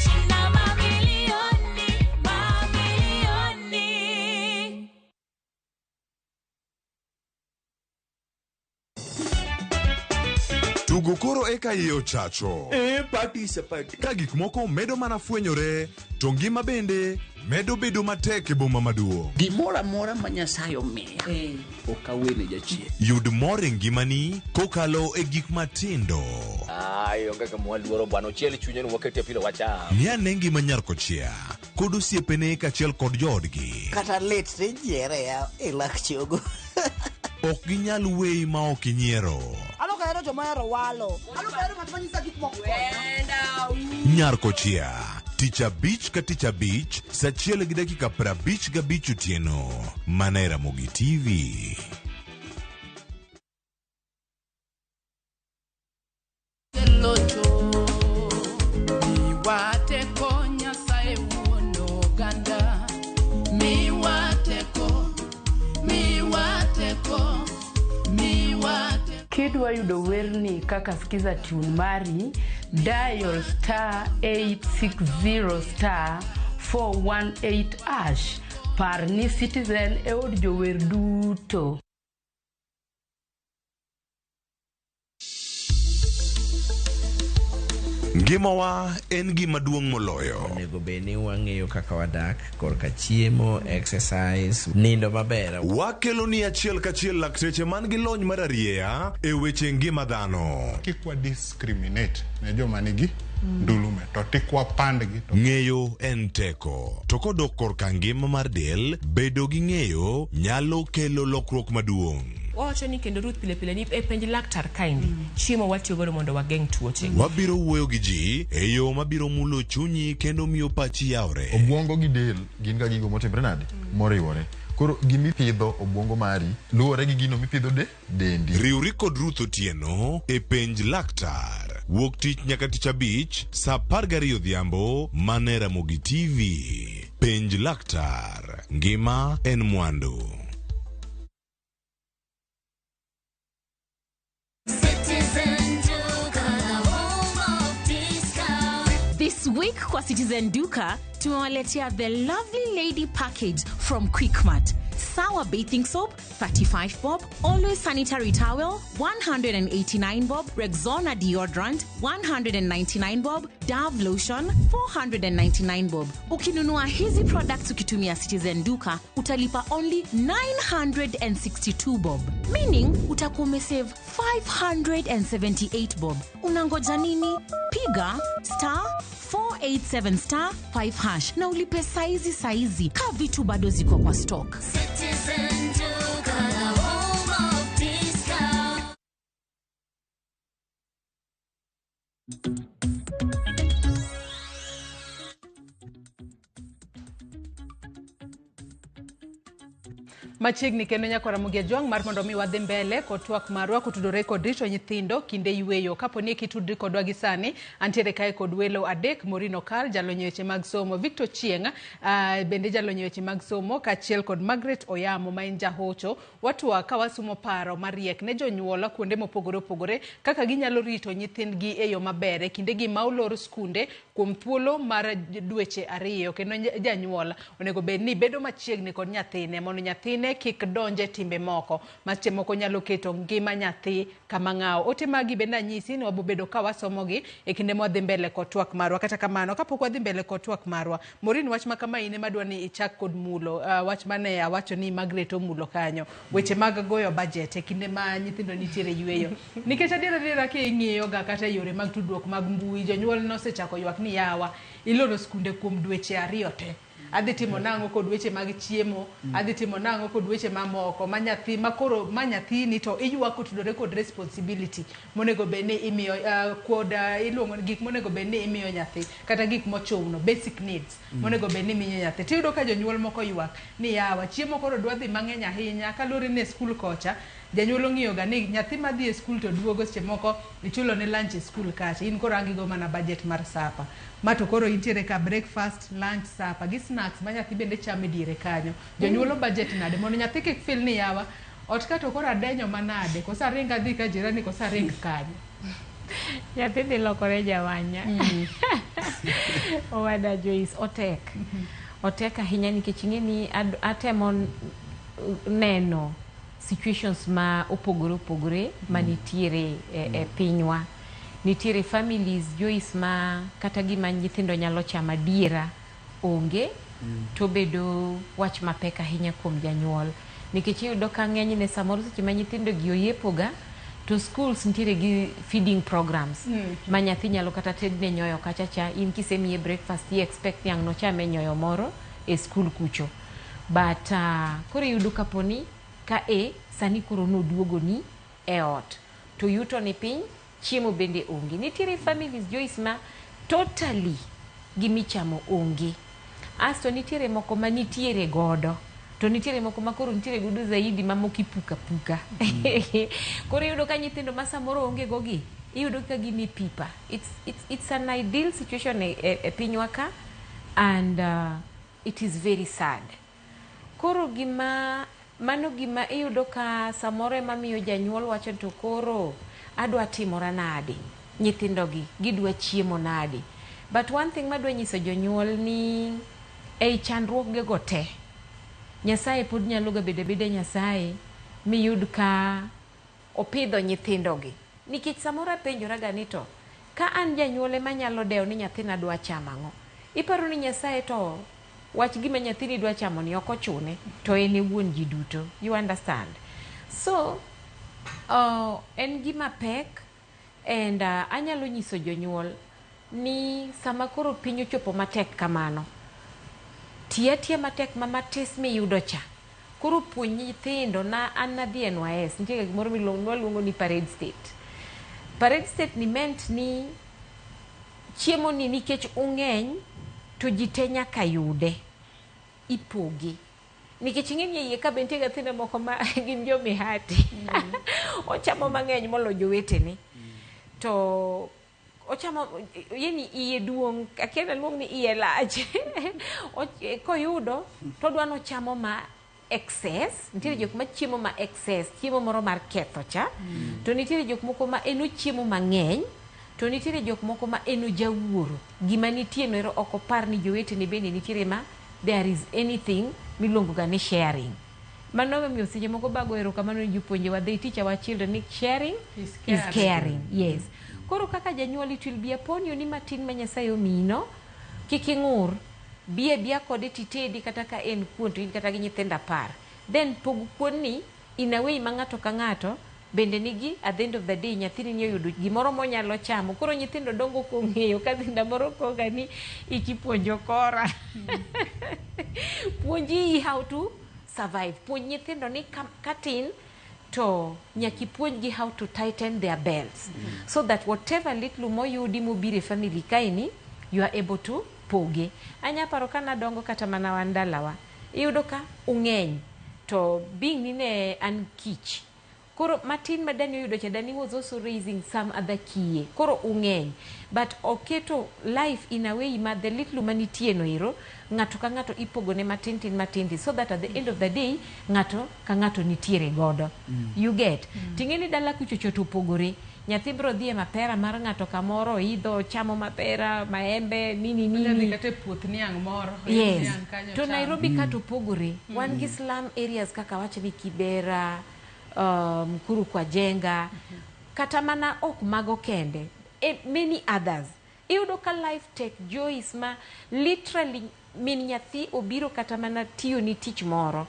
Tugo koro eka iye ochacho. E, party is a party. Ka gik moko medo mana fwenyore, to ngima bende medo bedo matek e boma maduong'. Gimoro amora ma Nyasaye omiya ok awene jachien. Yud mor e ngimani kokalo e gik matindo. Ai, onge kama waluoro bwana, ochiel chunye ni wakete pilo wacham. Ng'i ane ngima nyar kochia kod osiepene kaachiel kod joodgi. Kata lit tijiere ya e lak chogo. Ok ginyal weyi ma ok inyiero. Alo kahero joma ohero walo. Alo kahero ng'at manyisa gik moko. Nyar kochia tich abich ka tich abich saa 1:55 otieno mana e Ramogi TV. Locho miwateko Nyasaye wuon oganda miwateko miwateko miwateko. Kidwa yudo werni kaka skiza tune mari, dial star 860 star 418 hash. Par ni Citizen e od jower duto. Ngimawa en gima duong' moloyo. Onego bed ni wang'eyo kaka wadak korka chiemo, exercise, nindo maber. Wakelo ni achiel kachiel lakteche man gi lony mar arieya e weche ngima dhano. Kik wa discriminate ne joma nigi ndulume to tik wapandgi to Ng'eyo en teko. To kodok korka ngima mar del, bedo gi ng'eyo nyalo kelo lokruok maduong'. Wawacho ni kendo Ruth pile pile ni e penj laktar kaendi chiemo watiyo godo mondo wageng' tuoche. Wabiro wuoyo gi ji e yo mabiro mulo chunyi kendo miyo pachi yawre. Obwongo gi del gin ga gigo motimre nade? Moriwore. Koro gimipidho obwongo mari luwore gi gino mipidho de dendi. Riwri kod Ruth Otieno e penj laktar. Wuok tich nyaka tich abich saa 12 odhiambo mana e Ramogi TV. Penj laktar. Ngima en mwandu. Citizen Duka, the home of discount. This week kwa Citizen Duka tumewaletea the lovely lady package from Quickmart. Sour bathing soap 35 bob, Always sanitary towel 189 bob, Rexona deodorant 199 bob, Dove lotion 499 bob. Ukinunua hizi products ukitumia Citizen Duka utalipa only 962 bob, meaning utakuwa umesave 578 bob. Unangoja nini? Piga star 487 star 5 hash na ulipe saizi saizi, ka vitu bado ziko kwa stock. Citizen Duka, the home of discount. Machiegni kendo nyakora Ramogi Ajwang' mar mondo mi wadhi mbele kod twak marwa kotudore kod rito nyithindo kinde yweyo. Kapo ni kitudri kodwa gi sani, antiere kae kod welo adek: Maureen Okal, jalony e weche mag somo; Victor Chieng', bende jalony e weche mag somo, kaachiel kod Margaret Oyamo ma en jahocho. Watwa ka wasumo paro mariek ne jonyuol kuonde mopogore opogore kaka ginyalo rito nyithindgi e yo maber e kindegi ma olor skunde kuom thuolo mar dweche 2. Kendo janyuol onego bed ni bedo machiegni kod nyathine mondo nyathine kik donje timbe moko ma seche moko nyalo keto ngima nyathi kama ng'awo. Ote magi bende anyisi ni wabobedo ka wasomogi e kinde mwadhi mbele kod twak marwa. Kata kamano, kapok wadhi mbele kod twak marwa, Maureen, wach ma kama in ema dwa ni ichak kod mulo, wach mane awacho ni Margaret omulo kanyo, weche mag goyo budget e kinde ma nyithindo nitiere yweyo. Nikech adiera adiera king'iyo ga kata e yore mag tudruok mag mbui, jonyuol nosechako ywak ni yawa, iloro skunde kuom dweche 2 te. Adhi timo nang'o kod weche mag chiemo, adhi timo nang'o kod weche mamoko ma nyathi makoro ma nyathini to iywak kotudore kod responsibility monego bed ni imiyo kod iluongo ni gik monego bed ni imiyo nyathi kata gik mochuno basic needs monego bed ni imiyo nyathi. Tiyudo ka jonyuol moko ywak ni yawa chiemo koro dwa dhi mang'eny ahinya kaluwore ni e skul kocha Janyuol ong'iyo ga ni nyathi madhi e skul to duogo seche moko ichulo ne lunch e skul kacha. In koro ang' igo mana budget mar supper. Ma to koro intiere ka breakfast, lunch, supper gi snacks ma nyathi bende chamo e diere kanyo. Jonyuol o budget nade mondo nyathi kik feel ni yawa ot ka to koro adenyo manade koso aring adhi ka jirani koso aring kanye. Nyathi dhi lokore jawanya. Owada Joyce, otek. Otek ahinya nikech ing'e ni atemo neno situations ma opogore opogore manitiere e pinywa. Nitiere families Joyce ma kata gima nyithindo nyalo chamo adiera onge to bedo wach mapek ahinya kuom janyuol. Nikech iyudo ka ng'enyne samoro seche ma nyithindo gi oyiepoga to schools nitiere gi feeding programs ma nyathi nyalo kata tedne nyoyo kacha cha in kisemiye breakfast i expect ni ang' nochame nyoyo moro e skul kucho. But koro iyudo kaponi ka e sani koro noduogoni e ot to yuto ni piny chiemo bende onge. Nitiere families Joyce ma totally gimichamo onge. Asto nitiere moko ma nitiere godo to nitiere moko ma koro nitiere godo zaidi ma moko ipuka puka. Koro iyudo ka nyithindo ma samoro onge go gi iyudo ka gin e pipa. It's an ideal situation e pinywa ka and it is very sad. Koro gima mano gima iyudo ka samoro ema miyo janyuol wacho to koro adwa timora nade nyithindo gi gidwa chiemo nade. But one thing madwa nyiso jonyuol ni ei chandruoge go te Nyasaye pod nyalo ga bedo abeda Nyasaye miyud ka opidho nyithindo gi. Nikech samoro apenjora ga ni to ka an janyuol ema nyalo dewo ni nyathina dwa chamo ang'o. Iparo ni Nyasaye to wach gima nyathini dwa chamo ni ok ochune to en e wuon ji duto. You understand? So en gima pek and anyalo nyiso jonyuol ni sama koro piny ochopo matek kamano, ti atiya matek ma matis miyudo cha. Koro puonj nyithindo na an nadhi NYS, nitie gimoro miluongo ni parade state. Parade state ni meant ni chiemo ni nikech ung'eny to ji te nyaka yude, ipoge. Nikech ing'e ni e iye ka be nitie nyithindo moko ma gin jo mihati. Ochamo mang'eny molo jowetene. To ochamo yani iye duong', akia naluong ni iye lach. Koyudo to odwa nochamo ma excess. Nitiere jok ma chiemo ma excess, chiemo moro mar ketho cha. To nitiere jok moko ma en ochiemo mang'eny, to nitiere jok moko ma en ojawuoro. Gima nitie no ero ok opar ni jowetene bende nitiere ma there is anything miluongo ga ni sharing. Mano emomiyo seche moko bago erokamano ne jopuonjewa, they teach our children ni sharing is caring. Yes. Koro kaka janyuol it will be upon you ni matin ma Nyasaye omiyi no, kik ing'ur, bi abiya kode titedi kata ka en kuon to in kata gi nyithindo 10. Then pog kuon ni in a way ma ng'ato ka ng'ato bende nigi at the end of the day nyathini ni oyudo gimoro monyalo chamo. Koro nyithindo dongo kong'eyo ka dhinda moro koga ni ikipuonjo kora. Puonji how to survive. Puonj nyithindo ni katin to nyaka ipuonjgi how to tighten their belts. So that whatever little moyudi mobiro e family kaeni, you are able to poge. Anya paro ka nadongo kata mana wan dalawa, iyudo ka ung'eny to being ni ne an kich. Koro matin ma Dani oyudo cha, Dani was also raising some other kiye. Koro ung'eny. But oketo life in a way ma the little manitie no ero, ng'ato ka ng'ato ipogone matin tin matin tin, so that at the end of the day, ng'ato ka ng'ato nitiere godo. You get? Ting'e ni dala kuchocho to opogore. Nyathi biro dhi e mapera mar ng'ato kamoro, idho, chamo mapera, maembe, nini nini. Onyalo dhi kata e puoth niang' moro. Yes. Niang' kanyo To cham. Nairobi ka to opogore. Wan gi slum areas kaka wach ni Kibera, Mukuru kwa Jenga, kata mana ok mago kende, many others. Iyudo ka life tek Joyce ma literally min nyathi obiro kata mana tiyo ni tich moro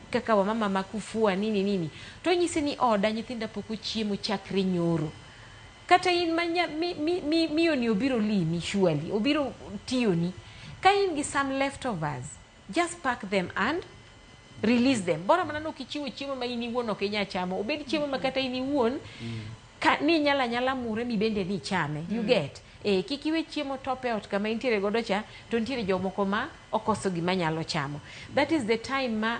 kaka wamama ma kufua nini nini to onyisi ni oda nyithinda pok ochiemo chakre nyoro. Kata in ma miyo ni obiro limi surely, obiro tiyoni. Ka in gi some leftovers, just pack them and release them. Bora mana nok ichiwo chiemo ma in iwuon ok inyal chamo. Obed chiemo ma kata in iwuon ka ni inyalo anyala mure mi bende ni ichame. You get? Kik iwe chiemo top e ot kama intiere godo cha, to nitiere jomoko ma okoso gima nyalo chamo. That is the time ma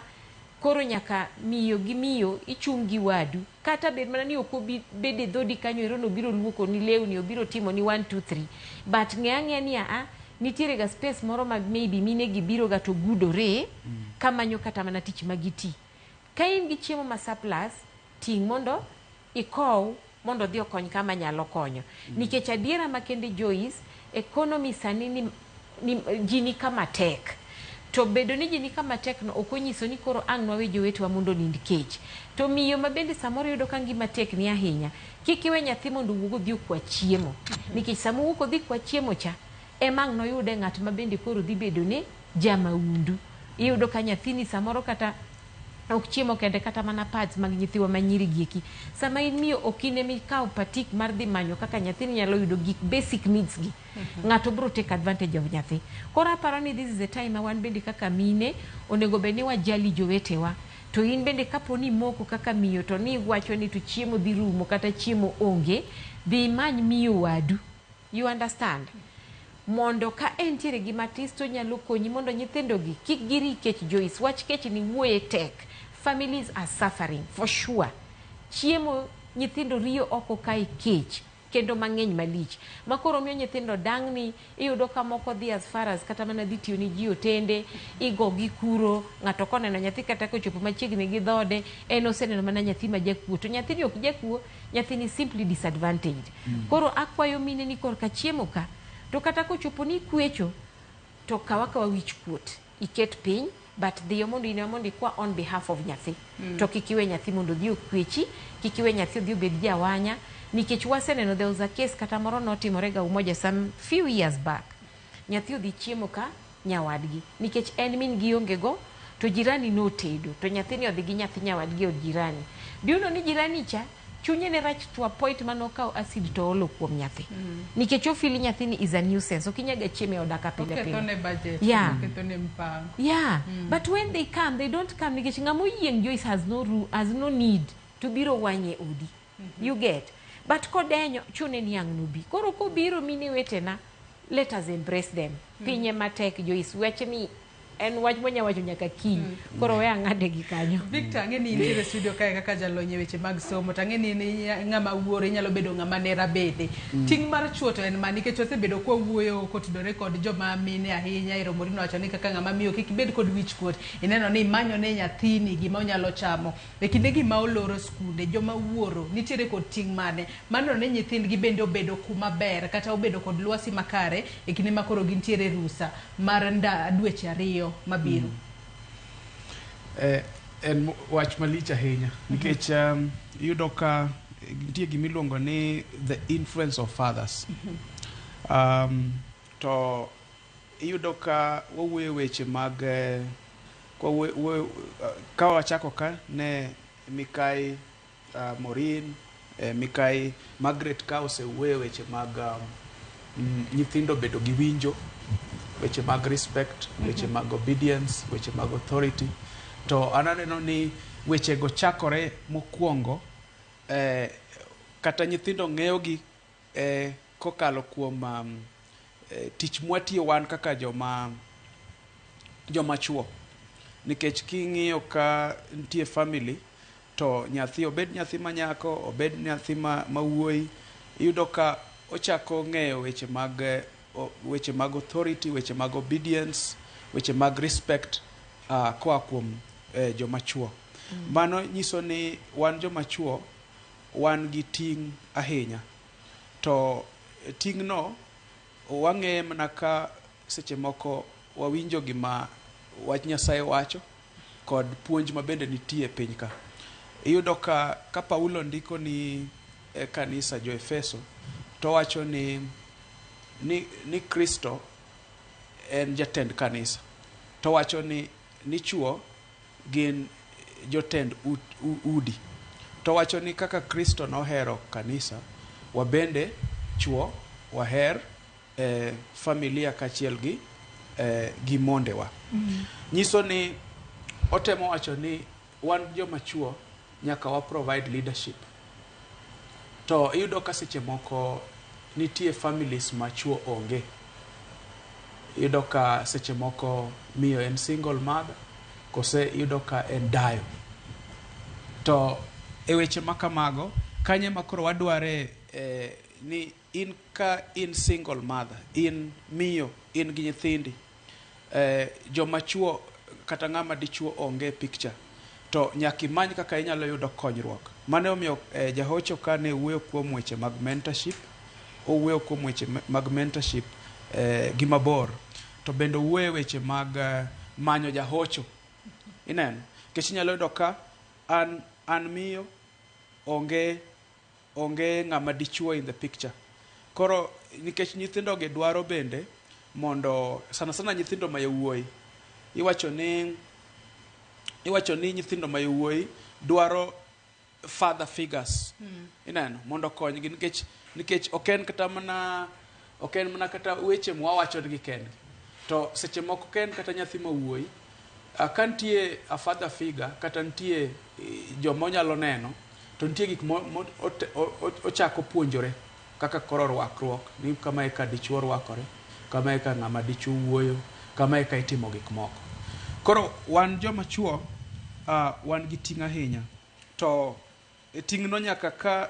Koro nyaka miyo gi miyo ichung' gi wadu. Kata bed mana ni ok obi bedo e dhodi kanyo ero nobiro luoko ni lewni, obiro timo ni 1 2 3. But ng'e ang'eya ni aa, nitiere ga space moro ma maybe mine gi biro ga to gudore kamanyo kata mana tich ma giti. Ka in gi chiemo ma surplus, ting' mondo ikow mondo odhi okony kama nyalo konyo. Nikech adiera makende Joyce, economy sani ni ji ni kama tek. To bedo ni ji ni kama tek no ok onyiso ni koro ang' nwawe jowetewa mondo onind kech. To miyo ma bende samoro yudo ka ngima tek ni ahinya, kik iwe nyathi mondo owuog odhi okwa chiemo. Nikech sama owuok odhi kwa chiemo cha, ema ang' noyude ng'at ma bende koro dhi bedo ne jamaundu. Iyudo ka nyathini samoro kata ok chiemo kende kata mana pads mag nyithiwa ma nyiri gi eki. Sama in miyo ok in ema ikawo patik mar dhi manyo kaka nyathini nyalo yudo gik basic needs gi. Ng'ato biro take advantage of nyathi. Koro aparo ni this is the time ma wan bende kaka mine onego bed ni wajali jowetewa. To in bende kapo ni imoko kaka miyo to ni iwacho ni to chiemo dhi rumo kata chiemo onge, dhi imany miyo wadu. You understand? Mondo ka entiere gi matis to nyalo konyi mondo nyithindo gi kik giri kech Joyce. Wach kech ni wuoye tek. Families are suffering for sure. Chiemo nyithindo riyo oko kae kech kendo mang'eny malich. Ma koro miyo nyithindo dang'ni, iyudo ka moko dhi as far as kata mana dhi tiyo ni ji otende, igo gi kuro, ng'ato koneno nyathi kata kochopo machiegni gi dhode, en oseneno mana nyathi ma jakuo. To nyathini ok jakuo, nyathini simply disadvantaged. Koro akwayo mine ni korka chiemo ka, to kata kochopo ni ikwecho, to kaw akawa wich kuot, iket piny, but dhiyo mondo in ema mondo ikwa on behalf of nyathi. To kik iwe nyathi mondo odhi okwechi, kik iwe nyathi odhi obed jawanya, nikech waseneno there was a case kata moro notimore ga Umoja some few years back. Nyathi odhi chiemo ka nyawadgi, nikech en min gi onge go, to jirani notedo, to nyathini odhi gi nyathi nyawadgi e od jirani. Do you know ni jirani cha, chunye ne rach to a point manokawo acid to olo kuom nyathi. Nikech ofili nyathini is a nuisance, ok inyal ga chiemo e oda ka pile pile. Oketho ne budget, oketho ne mpango. But when they come, they don't come nikech ng'ama oyieng' Joyce has no need to biro wanye odi. You get? But kodenyo, chune ni ang' nobi. Koro kobiro mine wetena, let us embrace them. Pinye matek Joyce, wach ni en wach mwanya wacho nyaka kiny. Koro we ang'ade gi kanyo. Victor, ang'e ni intiere e studio kae kaka jalony e weche mag somo, to ang'e ni in ng'ama wuoro, inyalo bedo ng'ama nera bende. Ting' mar chuo to en ma nikech wasebedo kwa wuoyo kotudore kod joma mine ahinya, Ero Morino wacho ni kaka ng'ama miyo kik ibed kod wich kuot. Ineno ni imanyo ne nyathini gima onyalo chamo. E kinde gi ma oloro skunde, joma wuoro nitiere kod ting' mane? Mano ni nyithindgi bende obedo kuma ber kata obedo kod lwasi makare e kinde ma koro gintiere rusa mar dweche 2 mabiro. En wach malich ahinya nikech iyudo ka nitie gima iluongo ni the influence of fathers. To iyudo ka wawuoyo weche mag ka wachako ka ne Mikai Maureen, Mikai Margaret ka osewuoyo weche mag nyithindo bedo gi winjo, weche mag respect, weche mag obedience, weche mag authority. To an aneno ni wechego chakore mokwongo kata nyithindo ng'eyogi kokalo kuom tich mwatiyo wan kaka joma chuo. Nikech king'iyo ka nitie family to nyathi obed nyathi ma nyako, obed nyathi ma wuoyi, iyudo ka ochako ng'eyo weche mag authority, weche mag obedience, weche mag respect koa kuom joma chuo. Mano nyiso ni wan joma chuo wan gi ting' ahinya. To ting'no wang'eye mana ka seche moko wawinjo gima wach Nyasaye wacho kod puonj ma bende nitie e piny ka. Iyudo ka Paulo ndiko ni e kanisa jo Efeso to wacho ni Kristo en jatend kanisa. To wacho ni chuo gin jotend udi. To wacho ni kaka Kristo nohero kanisa, wabende chuo waher familia kaachiel gi mondewa. Nyiso ni otemo wacho ni wan joma chuo nyaka wa provide leadership. To iyudo ka seche moko nitie families ma chuo onge. Iyudo ka seche moko miyo en single mother, Kose iyudo ka en dayo. To e weche ma kamago, kanye ma koro wadware ni in ka in single mother, in miyo, in gi nyithindi, joma chuo kata ng'ama dichuo onge e picture, to nyaka imany kaka inyalo yudo konyruok. Mano omiyo jahocho kane wuoyo kuom weche mag mentorship, owuoyo kuom weche mag mentorship gi mabor, to bende owuoyo e weche mag manyo jahocho. Ineno? Nikech inyalo yudo ka an miyo onge ng'ama dichuo in the picture. Koro nikech nyithindo gi dwaro bende mondo sana sana nyithindo ma yawuoyi iwacho ni nyithindo ma yawuoyi dwaro father figures. Ineno, mondo okonygi nikech ok en mana kata weche mwawacho gi kendgi, to seche moko ka en kata nyathi ma wuoyi, ka nitie a father figure kata nitie joma onyalo neno, to nitie gik mo ochako puonjore kaka koro rwakruok ni kama e ka dichuo rwakore, kama e ka ng'ama dichuo wuoyo, kama e ka itimo gik moko. Koro wan joma chuo wan gi ting' ahinya, to e ting'no nyaka ka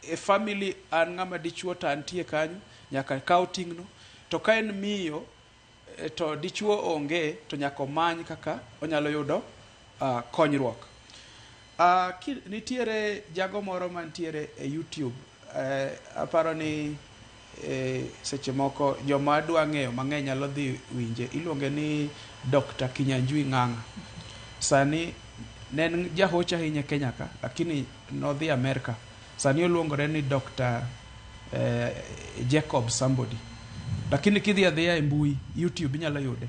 e family an ng'ama dichuo to antie kanyo, nyaka kaw ting'no. To ka en miyo to dichuo onge, to nyaka omany kaka onyalo yudo konyruok. Nitiere jago moro mantiere e YouTube, aparo ni seche moko joma dwa ng'eyo mang'eny nyalo dhi winje, iluonge ni Dr. Kinyanjui Ng'ang'a. Sani ne en jahocho ahinya e Kenya ka, lakini nodhi Amerka. Sani oluongore ni Dr. Jacob somebody, lakini kidhi adhiya e mbui YouTube inyalo yude.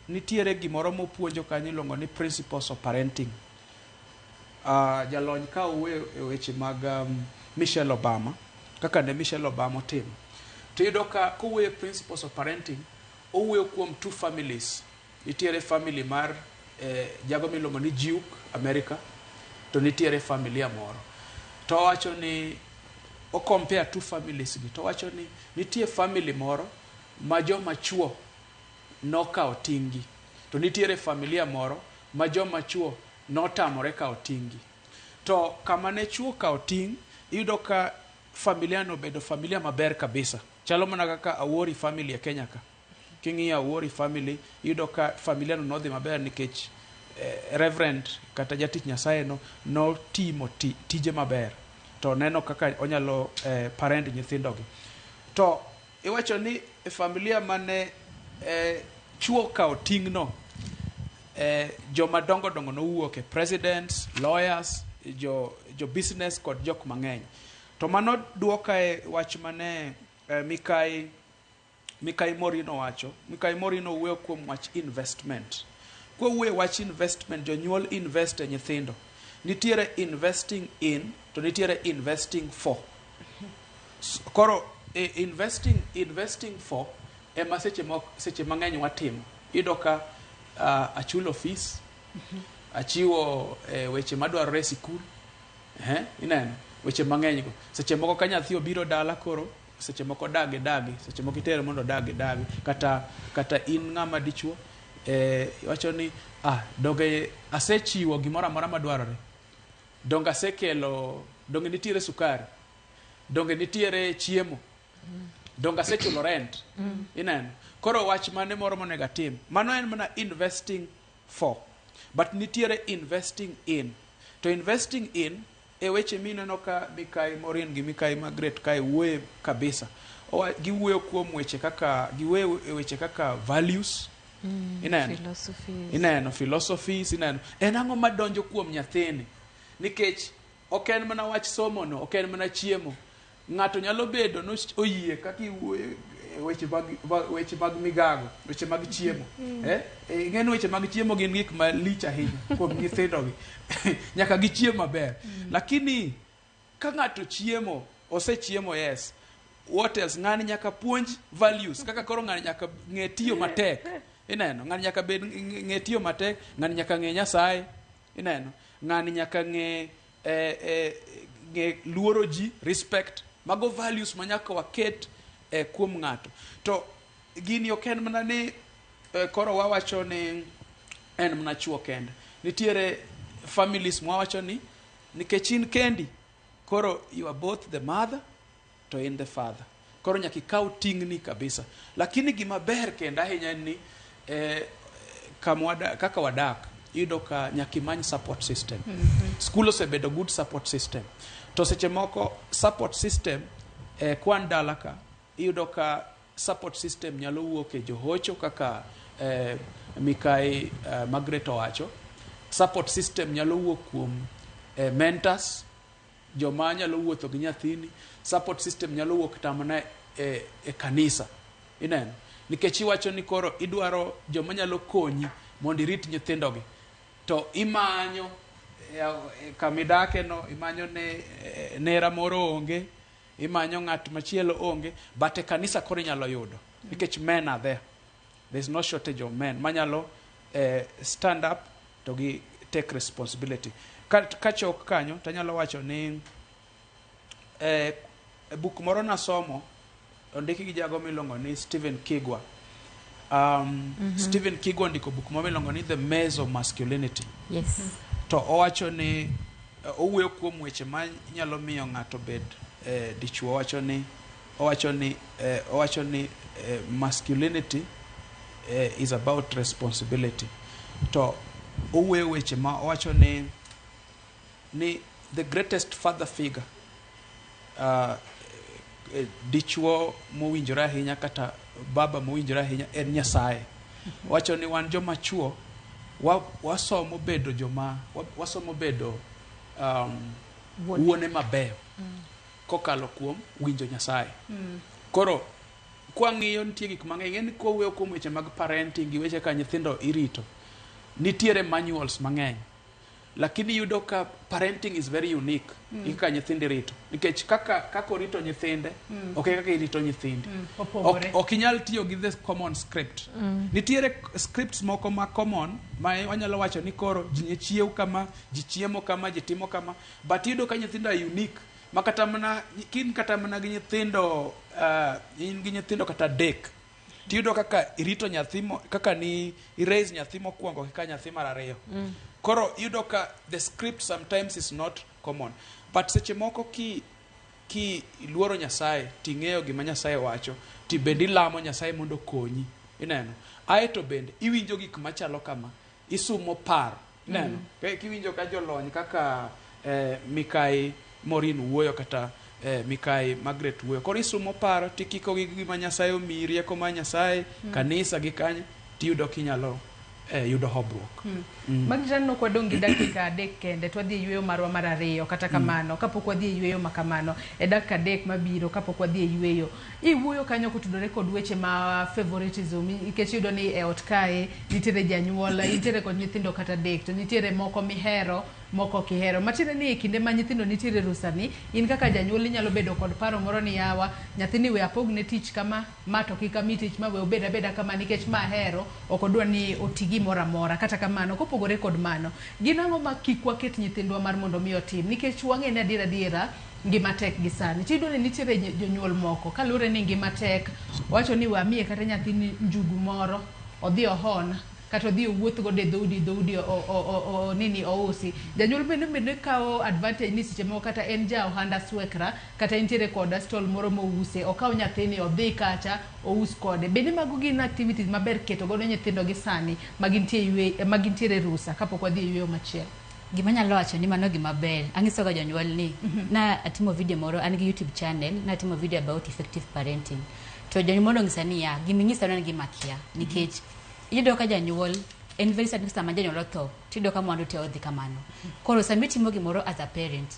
Nitiere gimoro mopuonjo kanyo iluongo ni principles of parenting. Jalony ka owuoyo e weche mag Michelle Obama, kaka ne Michelle Obama otimo, to iyudo ka kowuoyo e principles of parenting, owuoyo kuom two families. Nitiere family mar jago miluongo ni Duke America, to nitiere familia moro. To owacho ni o compare two families gi, to owacho ni nitie family moro ma joma chuo nokawo ting'-gi, to nitiere familia moro ma joma chuo notamore kawo ting'-gi. To kama ne chuo kawo ting', iyudo ka familia no obedo familia maber kabisa. Chalo mana kaka Awori family e Kenya ka. King'iyo Awori family, iyudo ka familia no nodhi maber nikech reverend kata jatich Nyasaye no notimo tije maber, to neno kaka onyalo parent nyithindogi. To iwacho ni e familia mane chuo kawo ting' no, joma dongo dongo nowuok e presidents, lawyers, jo business kod jok mang'eny. To mano duoka e wach mane Mikai Morino wacho. Mikai Morino wuoyo kuom wach investment. Kowuoyo wach investment, jonyuol invest e nyithindo. Nitiere investing in to nitiere investing for. Koro investing for ema seche mang'eny watimo. Iyudo ka achulo fees, achiwo weche madwarore e sikul, ineno weche mang'eny go. Seche moko ka nyathi obiro dala, koro seche moko dagi dagi, seche moko itere mondo dagi dagi, kata in ng'ama dichuo, iwacho ni donge asechiwo gimoro amora madwarore, donge asekelo, donge nitiere sukari, donge nitiere chiemo, donge asechulo rent. Ineno, koro wach mane moro monego atim? Mano en mana investing for, but nitiere investing in. To investing in e weche mineno ka Mikai Morin gi Mikai Margaret kae wuoye kabisa. Giwuoyo kuom weche kaka, giwuoyo e weche kaka values. Ineno? Philosophies. Ineno philosophies. Ineno en ang'o madonjo kuom nyathini, nikech ok en mana wach somo no, ok en mana chiemo. Ng'ato nyalo bedo no oyie kaka iwuoyo e weche mag migago, weche mag chiemo. Ing'e ni weche mag chiemo gin gik malich ahinya kuom nyithindogi, nyaka gichiem maber. Lakini ka ng'ato chiemo, osechiemo, yes, what else? Ng'ani nyaka puonj values, kaka koro ng'ani nyaka ng'e tiyo matek. Ineno, ng'ani nyaka bed ng'e tiyo matek, ng'ani nyaka ng'e Nyasaye. Ineno, ng'ani nyaka ng'e luoro ji, respect. Mago values ma nyaka waket kuom ng'ato. To gini ok en mana ni koro wawacho ni en mana chuo kende. Nitiere families mwawacho ni nikech in kendi, koro you are both the mother to in the father. Koro nyaka ikaw ting'ni kabisa. Lakini gima ber kendo ahinya en ni kaka wadak, iyudo ka nyaka imany support system. Skul osebedo good support system. To seche moko support system kwan dala ka, iyudo ka support system nyalo wuok e johocho kaka Mikai Margaret owacho. Support system nyalo wuok kuom mentors, joma nyalo wuotho gi nyathini. Support system nyalo wuok kata mana e kanisa. Ineno? Nikech iwacho ni koro idwaro joma nyalo konyi mondo irit nyithindogi. To imanyo kama idake no, imanyo ne nera moro onge, imanyo ng'at machielo onge, but e kanisa koro inyalo yudo. Nikech men are there. There's no shortage of men manyalo stand up to gi take responsibility. Kachok kanyo, tanyalo wacho ni buk moro nasomo, ondiki gi jago miluongo ni Stephen Kigwa. Stephen Kigwa ondiko buk moro miluongo ni The Maze of Masculinity. To owacho ni owuoyo kuom weche ma nyalo miyo ng'ato bed dichuo. Owacho ni masculinity is about responsibility. To owuoyo weche ma owacho ni the greatest father figure, dichuo mowinjore ahinya kata baba mowinjore ahinya en Nyasaye. Wacho ni wan joma chuo wasomo bedo joma wasomo bedo wuone mabeyo kokalo kuom winjo Nyasaye. Koro kwang'iyo nitie gik mang'eny en kwawuoyo kuom weche mag parenting gi weche ka nyithindo irito, nitiere manuals mang'eny, lakini iyudo ka parenting is very unique. Kaka nyithindo irito, nikech kaka orito nyithinde ok e kaka irito nyithindi. Opogore. Ok inyal tiyo gi the common script. Nitiere scripts moko ma common ma wanyalo wacho ni koro ji ne chiew kama, ji chiemo kama, ji timo kama, but iyudo ka nyithindo are unique ma kata mana kin kata mana gi nyithindo, in gi nyithindo kata adek, tiyudo kaka irito nyathi kaka ni iraise nyathi mokwongo kaka nyathi mar ariyo. Koro iyudo ka the script sometimes is not common, but seche moko ki iluoro Nyasaye ting'eyo gima Nyasaye wacho, ti bende ilamo Nyasaye mondo okonyi, ineno, aeto bende iwinjo gik machalo kama, isumo paro, ineno. Kiwinjo ka jolony kaka Mikai Morin wuoyo kata Mikai Margaret wuoyo, koro isumo paro tikiko gi gima Nyasaye omiyi, rieko mar Nyasaye. Kanisa gi kanye tiyudo kinyalo yudo hobruok. Margaret, aneno kwadong' gi dakika 3 kende to wadhi e yweyo marwa mar ariyo. Kata kamano, kapok wadhi e yweyo ma kamano, e dakika 3 mabiro kapok wadhi e yweyo, iwuoyo kanyo kotudore kod weche ma favoritism, nikech iyudo ni e ot kae nitiere janyuol, nitiere kod nyithindo kata adek, to nitiere moko mihero, moko ok ihero. Matiende ni e kinde ma nyithindo nitiere rusani, in kaka janyuol inyalo bedo kod paro moro ni yawa, nyathini we apogne tich kama, ma to kik ami tich ma, we obed abeda kama nikech ma ahero, ok odwa ni oti gimoro amora. Kata kamano, kopogore kod mano, gin ang'o ma kik waket nyithindwa mar mondo mi otim? Nikech wang'e ni adiera adiera ngima tek gi sani. Tiyudo ni nitiere jonyuol moko kaluwore ni ngima tek, wacho ni wamiye kata nyathini njugu moro, odhi ohon kata odhi owuoth godo e dhoudi nini ousi. Janyuol bende kawo advantage ni seche moko kata en ja ohanda swekra, kata entiere kod stall moro mouse, okaw nyathini odhi kacha ous kode. Bende mago gin activities maber keto godo nyithindo gi sani ma gintiere rusa kapok wadhi e yweyo machielo? Gima anyalo wacho ni mano gima ber. Anyiso ga jonyuol ni na atimo video moro, an gi YouTube channel, natimo video about effective parenting. To jonyuol onyisa niya, giminyisa en gima akia. Nikech iyudo ka janyuol en very sad ni sama janyuol otho, tiyudo ka mwandu te odhi kamano. Koro sama itimo gimoro as a parent,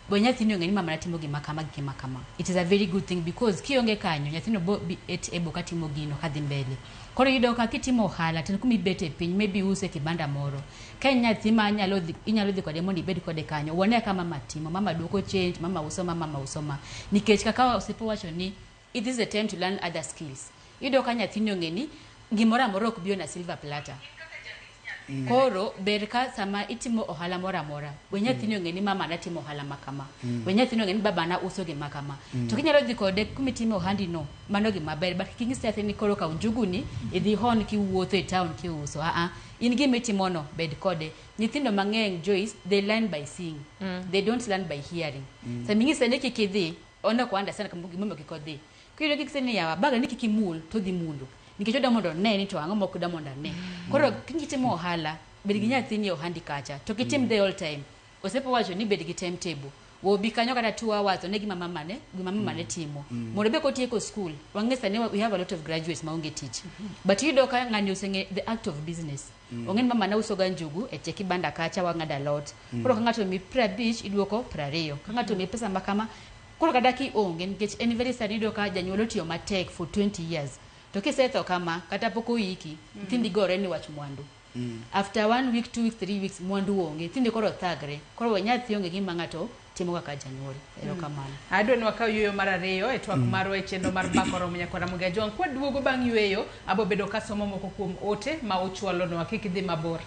bo nyathini ong'e ni mama timo gima kama gi gima kama. It is a very good thing because kionge kanyo, nyathino bo bi et able katimo gino kadhi mbele. Koro iyudo ka kitimo ohala to kuma ibet e piny, maybe iuse kibanda moro. Ka en nyathi ma nyalo dhi, inyalo dhi kode mondo ibed kode kanyo. Wane ka mama timo, mama duoko change, mama uso ma, mama uso ma. Nikech kaka osiepo wacho ni, it is a time to learn other skills. Iyudo ka nyathini ong'e ni gimoro amora ok bi on a silver platter. Koro ber ka sama itimo ohala moro amora, we nyathini ong'e ni mama na timo ohala ma kama. We nyathini ong'e ni babana uso gima kama. To kinyalo dhi kode kumitime ohandi no, mano gima ber. But kik inyis nyathini koro kaw njugu ni, idhi hon kiwuotho e town kiuso. Ah ah. In gima itimo no, bed kode. Nyithindo mang'eny, Joyce, they learn by seeing. They don't learn by hearing. Sama inyise ni kik idhi, en ok understand gimomiyo kik odhi. Kiyudo kikise ni yawa, baga ni kik imul, to odhi mulo. Nikech odwa mondo one ni to ang'o mok odwa mondo ane. Koro kitimo ohala, bed gi nyathini e ohandi kacha. To kik itim the whole time. Osiepa owacho ni bed gi timetable. We obi kanyo kata 2 hours one gima mamane, gima mamane timo. Mondo be kotieko school, wang'e sani we have a lot of graduates maonge tich. But iyudo ka ng'ani oseng'e the act of business. Ong'e ni mamana uso ga njugu e tie kibanda kacha wang'ado alot. Koro ka ng'ato omiyi 50 iduoko 20. Ka ng'ato omiyi pesa ma kama, koro kata kionge nikech en very sad iyudo ka janyuol otiyo matek for 20 years. To kisetho kama, kata pok oiki, nyithindi gore ni wach mwandu. After 1 week, 2 weeks, 3 weeks, mwandu onge. Nyithindi koro thagre. Koro we nyathi onge gima ng'ato timo kaka janyuol. Erokamano. Adwa ni wakaw yueyo mar ariyo e twak marwa e chenro mar Mbaka Oromo Nyakwar Ramogi Ajwang'. Kwaduogo bang' yueyo, abo bedo kasomo moko kuom ote ma uchwalonwa. Kik idhi mabor.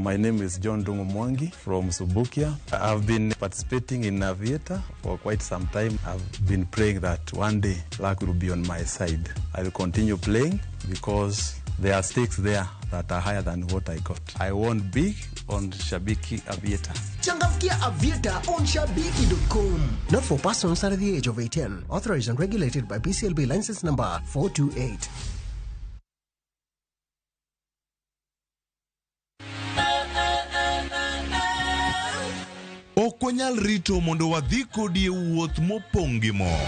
My name is John Dungu Mwangi from Subukia. I've been participating in Aviator for quite some time. I've been praying that one day luck will be on my side. I will continue playing because there are stakes there that are higher than what I got. I won big on Shabiki Aviator. Changamkia Aviator on Shabiki.com. Not for persons under the age of 18. Authorized and regulated by BCLB license number 428. Ok wanyal rito mondo wadhi kodi e wuoth mopong' gi mor.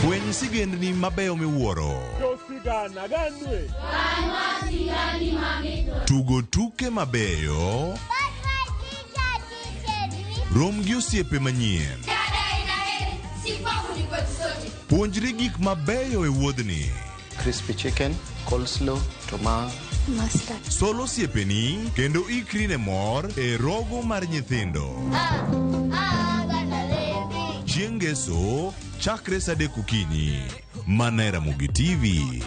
Fweny sigendni mabeyo miwuoro. Tugo tuke mabeyo. Rom gi osiepe manyien. Puonjri gik mabeyo e wuodhni. Crispy chicken, coleslaw, tomato. Mustard. Sol osiepeni kendo ikri ne mor e rogo mar nyithindo. Chieng' Ngeso, chakre sa 3 okinyi. Mana e Ramogi TV.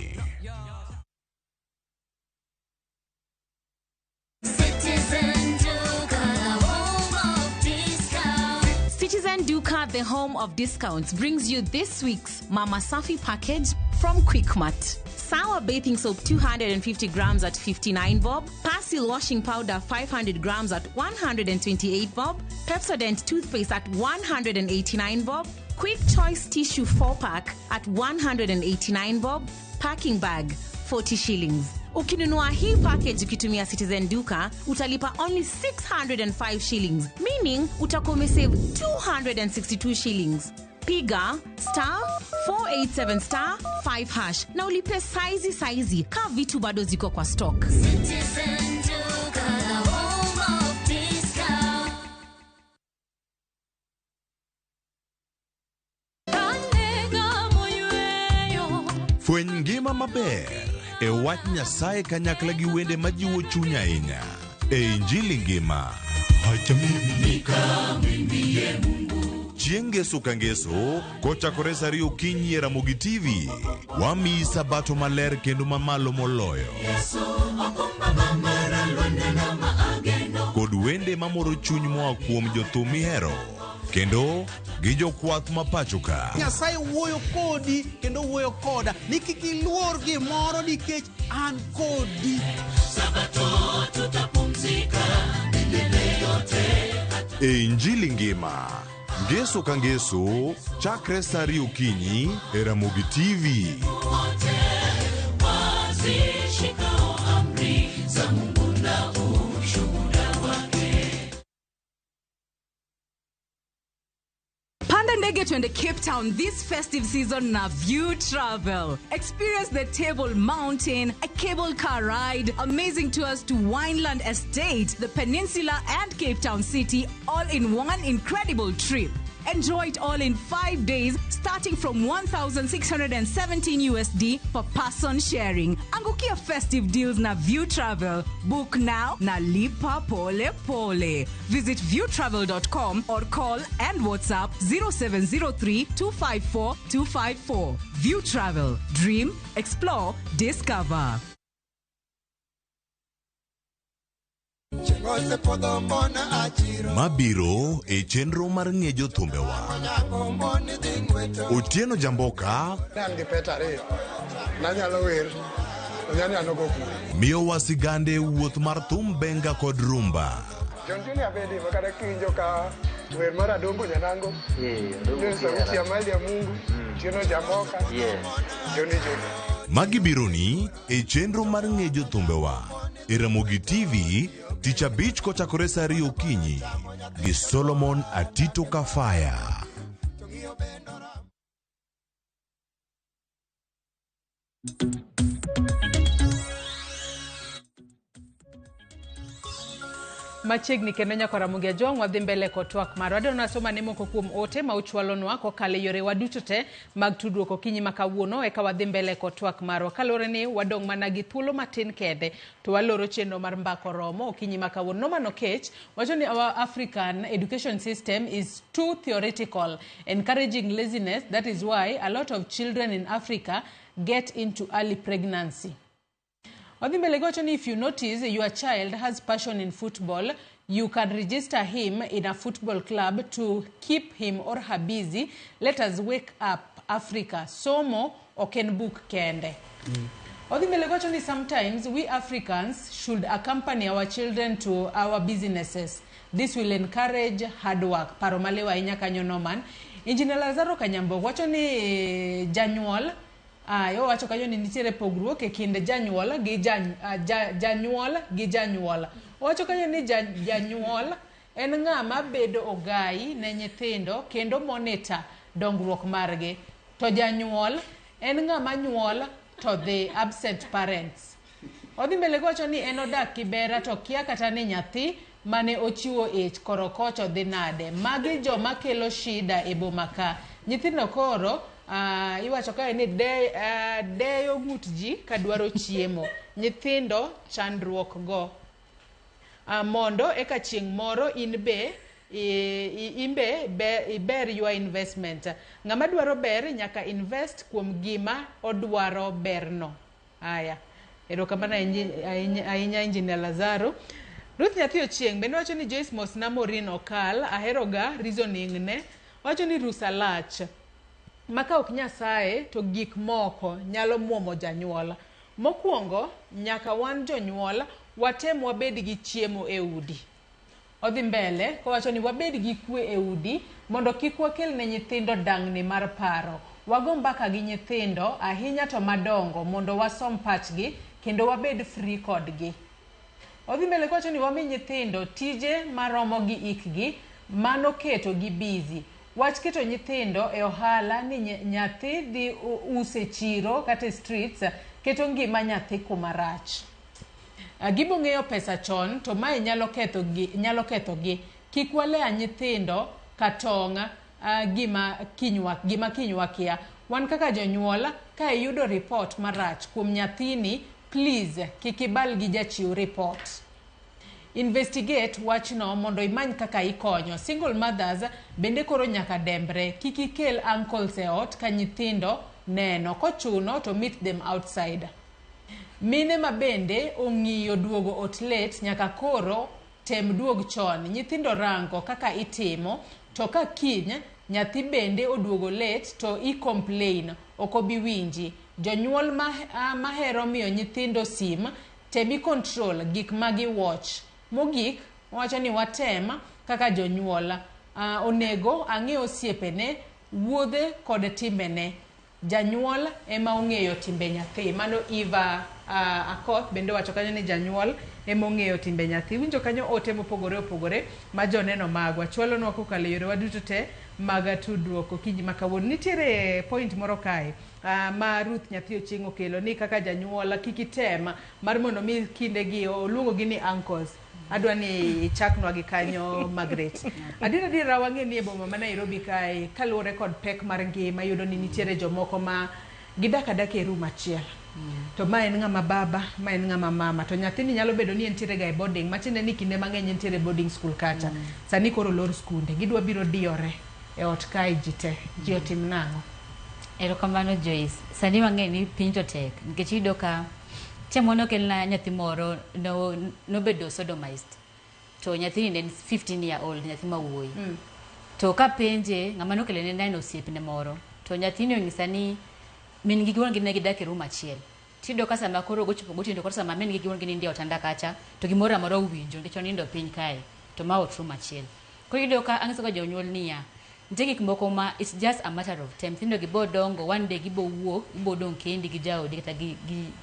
Citizen Duka, the home of discounts. Citizen Duka, the home of discounts, brings you this week's Mama Safi package from Quickmart. Sour bathing soap 250 grams at 59 bob, Persil washing powder 500 grams at 128 bob, Pepsodent toothpaste at 189 bob, Quick Choice tissue 4-pack at 189 bob, packing bag 40 shillings. Ukinunua hii package ukitumia Citizen Duka, utalipa only 605 shillings, meaning utakuwa umesave 262 shillings. Piga star 487 star 5 hash na ulipe saizi saizi ka vitu bado ziko kwa stock. Citizen Duka, the home of discount. Fweny ngima maber e wach Nyasaye kanyakla gi wende majiwo chuny ahinya e Injili ngima. Chieng' Ngeso ka Ngeso kochakore sa 2 okinyi e Ramogi TV, wamiyi sabato maler kendo mamalo moloyo. Kod wende mamoro chuny moa kuom jothum mihero kendo gi jokwath ma pacho ka. Nyasaye wuoyo kodi kendo wuoyo koda ni kik iluor gimoro nikech an kodi. Sabato tutapumzika milele yote. E Injili ngima, Ngeso ka Ngeso, chakre sa 2 okinyi e Ramogi TV. Wote wazishikao amri za Mungu na ushuhuda wake. Panda ndege twende Cape Town this festive season na View Travel. Experience the Table Mountain, a cable car ride, amazing tours to Wineland Estate, the Peninsula and Cape Town City, all in one incredible trip. Enjoy it all in 5 days starting from 1617 USD per person sharing. Angukia festive deals na View Travel. Book now na lipa pole pole. Visit viewtravel.com or call and WhatsApp 0703 254 254. View Travel. Dream, explore, discover. Mabiro e chenro mar ng'e jothumbewa. Otieno Jamboka An gi pet ariyo nanyalo wer to nyalo go kure. Miyowa sigande wuoth mar thum benga kod rumba. John Junior bende ma kata kiwinjo ka wer mar Adongo Nyanango, Adongo sauti ya mali ya Mungu, Otieno Jamboka, Johnny Junior. Magi bironi e chenro mar ng'e jothumbewa e Ramogi TV tich abich kochakore saa 2 okinyi gi Solomon Atito Kafaya. Machiegni kendo nyaka Ramogi Ajwang' wadhi mbele kod twak marwa. Adwaro nasoma ne moko kuom ote ma uchwalonwa kokalo e yore wa duto te mag tudruok okinyi ma kawuono eka wadhi mbele kod twak marwa. Kaluwore ni wadong' mana gi thuolo matin kende to waloro chenro mar mbako romo okinyi ma kawuono. Norman Okech wacho ni our African education system is too theoretical, encouraging laziness. That is why a lot of children in Africa get into early pregnancy. Odhi mbele gocho ni if you notice your child has passion in football, you can register him in a football club to keep him or her busy. Let us wake up Africa. Somo ok en buk kende. Odhi mbele gocho ni sometimes we Africans should accompany our children to our businesses. This will encourage hard work. Paro maliw ahinya kanyo Norman. Engineer Lazaro Kanyambo wacho ni janyuol owacho kanyo ni nitiere pogruok e kind janyuol gi janyuol gi janyuol. Owacho kanyo ni janyuol en ng'ama bedo ogai ne nyithindo kendo monitor dongruok margi. To janyuol en ng'ama nyuol to the absent parents. Odhi mbele gowacho ni en odak Kibera to kia kata ni nyathi mane ochiwo ich korokocho dhi nade. Magi joma kelo shida e boma ka. Nyithindo koro iwacho kae ni deyo ng'ut ji kadwaro chiemo. Nyithindo chandruok go. Mondo eka chieng' moro in be iber your investment. Ng'ama dwaro ber nyaka invest kuom gima odwaro berno. Aya. Erokamano ahinya Engineer Lazaro. Ruth Nyathi Ochieng' bende wacho ni Joyce Mosna Maureen Okal aheroga reasoning ne. Wacho ni rusa lach. Maka ok Nyasaye to gik moko nyalo muomo janyuol. Mokwongo nyaka wan jonyuol watem wabed gi chiemo e udi. Odhi mbele kowacho ni wabed gi kwe e udi mondo kik wakel ne nyithindo dangni mar paro. Wago mbaka gi nyithindo ahinya to madongo mondo wasom pachgi kendo wabed free kodgi. Odhi mbele kowacho ni wami nyithindo tije maromo gi ikgi mano keto gi busy. Wach keto nyithindo e ohala ni nyathi dhi use chiro kata streets keto ngima nyathi kuma rach. Gibo ng'eyo pesa chon to mae nyalo ketho gi. Kik walea nyithindo katong' gima kinywa kia. Wan kaka jonyuol ka iyudo report marach kuom nyathini, please kik ibal gi jachiw report. Investigate wachno mondo imany kaka ikonyo. Single mothers bende koro nyaka dembre. Kik ikel uncles e ot ka nyithindo neno. Kochuno to meet them outside. Mine ma bende ong'iyo duogo ot late nyaka koro tem duog chon. Nyithindo rango kaka itimo to ka kiny nyathi bende oduogo late to i complain ok obi winji. Jonyuol mahero miyo nyithindo sim temi control gik ma gi watch. Mogik wacho ni watem kaka jonyuol onego ang'e osiepene, wuodhe kod timbene. Janyuol ema ong'eyo timbe nyathi. Mano Eva Akoth bende wacho kanyo ni janyuol ema ong'eyo timbe nyathi. Winjo kanyo ote mopogore opogore ma joneno magwa chwalonwa kokalo e yorewa duto te mag tudruok okinyi ma kawuono. Nitiere point moro kae ma Ruth Nyathi Ochieng' okelo ni kaka janyuol kik item mar mondo mi kindegi oluongogi ni uncles. Adwa ni ichaknwa gi kanyo Margaret. Adier adiera wang'e ni e boma ma Nairobi kae kaluwore kod pek mar ngima iyudo ni nitiere jomoko ma gidak adaka e room achiel. To ma en ng'ama baba, ma en ng'ama mama. To nyathini nyalo bedo ni entiere ga e boarding, matiende ni kinde mang'eny entiere e boarding school kacha. Sani koro olor skunde, gidwa biro diyore e ot kae ji te. Ji otim nang'o? Erokamano Joyce. Sani wang'e ni piny to tek nikech iyudo ka chieng' moro nokelna nyathi moro no, nobedo sodomized to nyathini ne en 15 year old nyathi ma wuoyi. To kapenje ng'ama nokele ne en osiepne moro to nyathini onyisa ni min gi gi wuon gi ne gidak e room achiel. Tiyudo ka sama koro gochopo gotieno koro sama min gi gi wuon gi nindo e otanda kacha to gimoro amora owinjo nikech onindo piny kae to ma ot room achiel. Koro iyudo ka anyiso ga jonyuol niya nitie gik moko ma it's just a matter of time. Nyithindo gi bo dongo one day gibo wuok ibo dong' kendi gi jaodi kata gi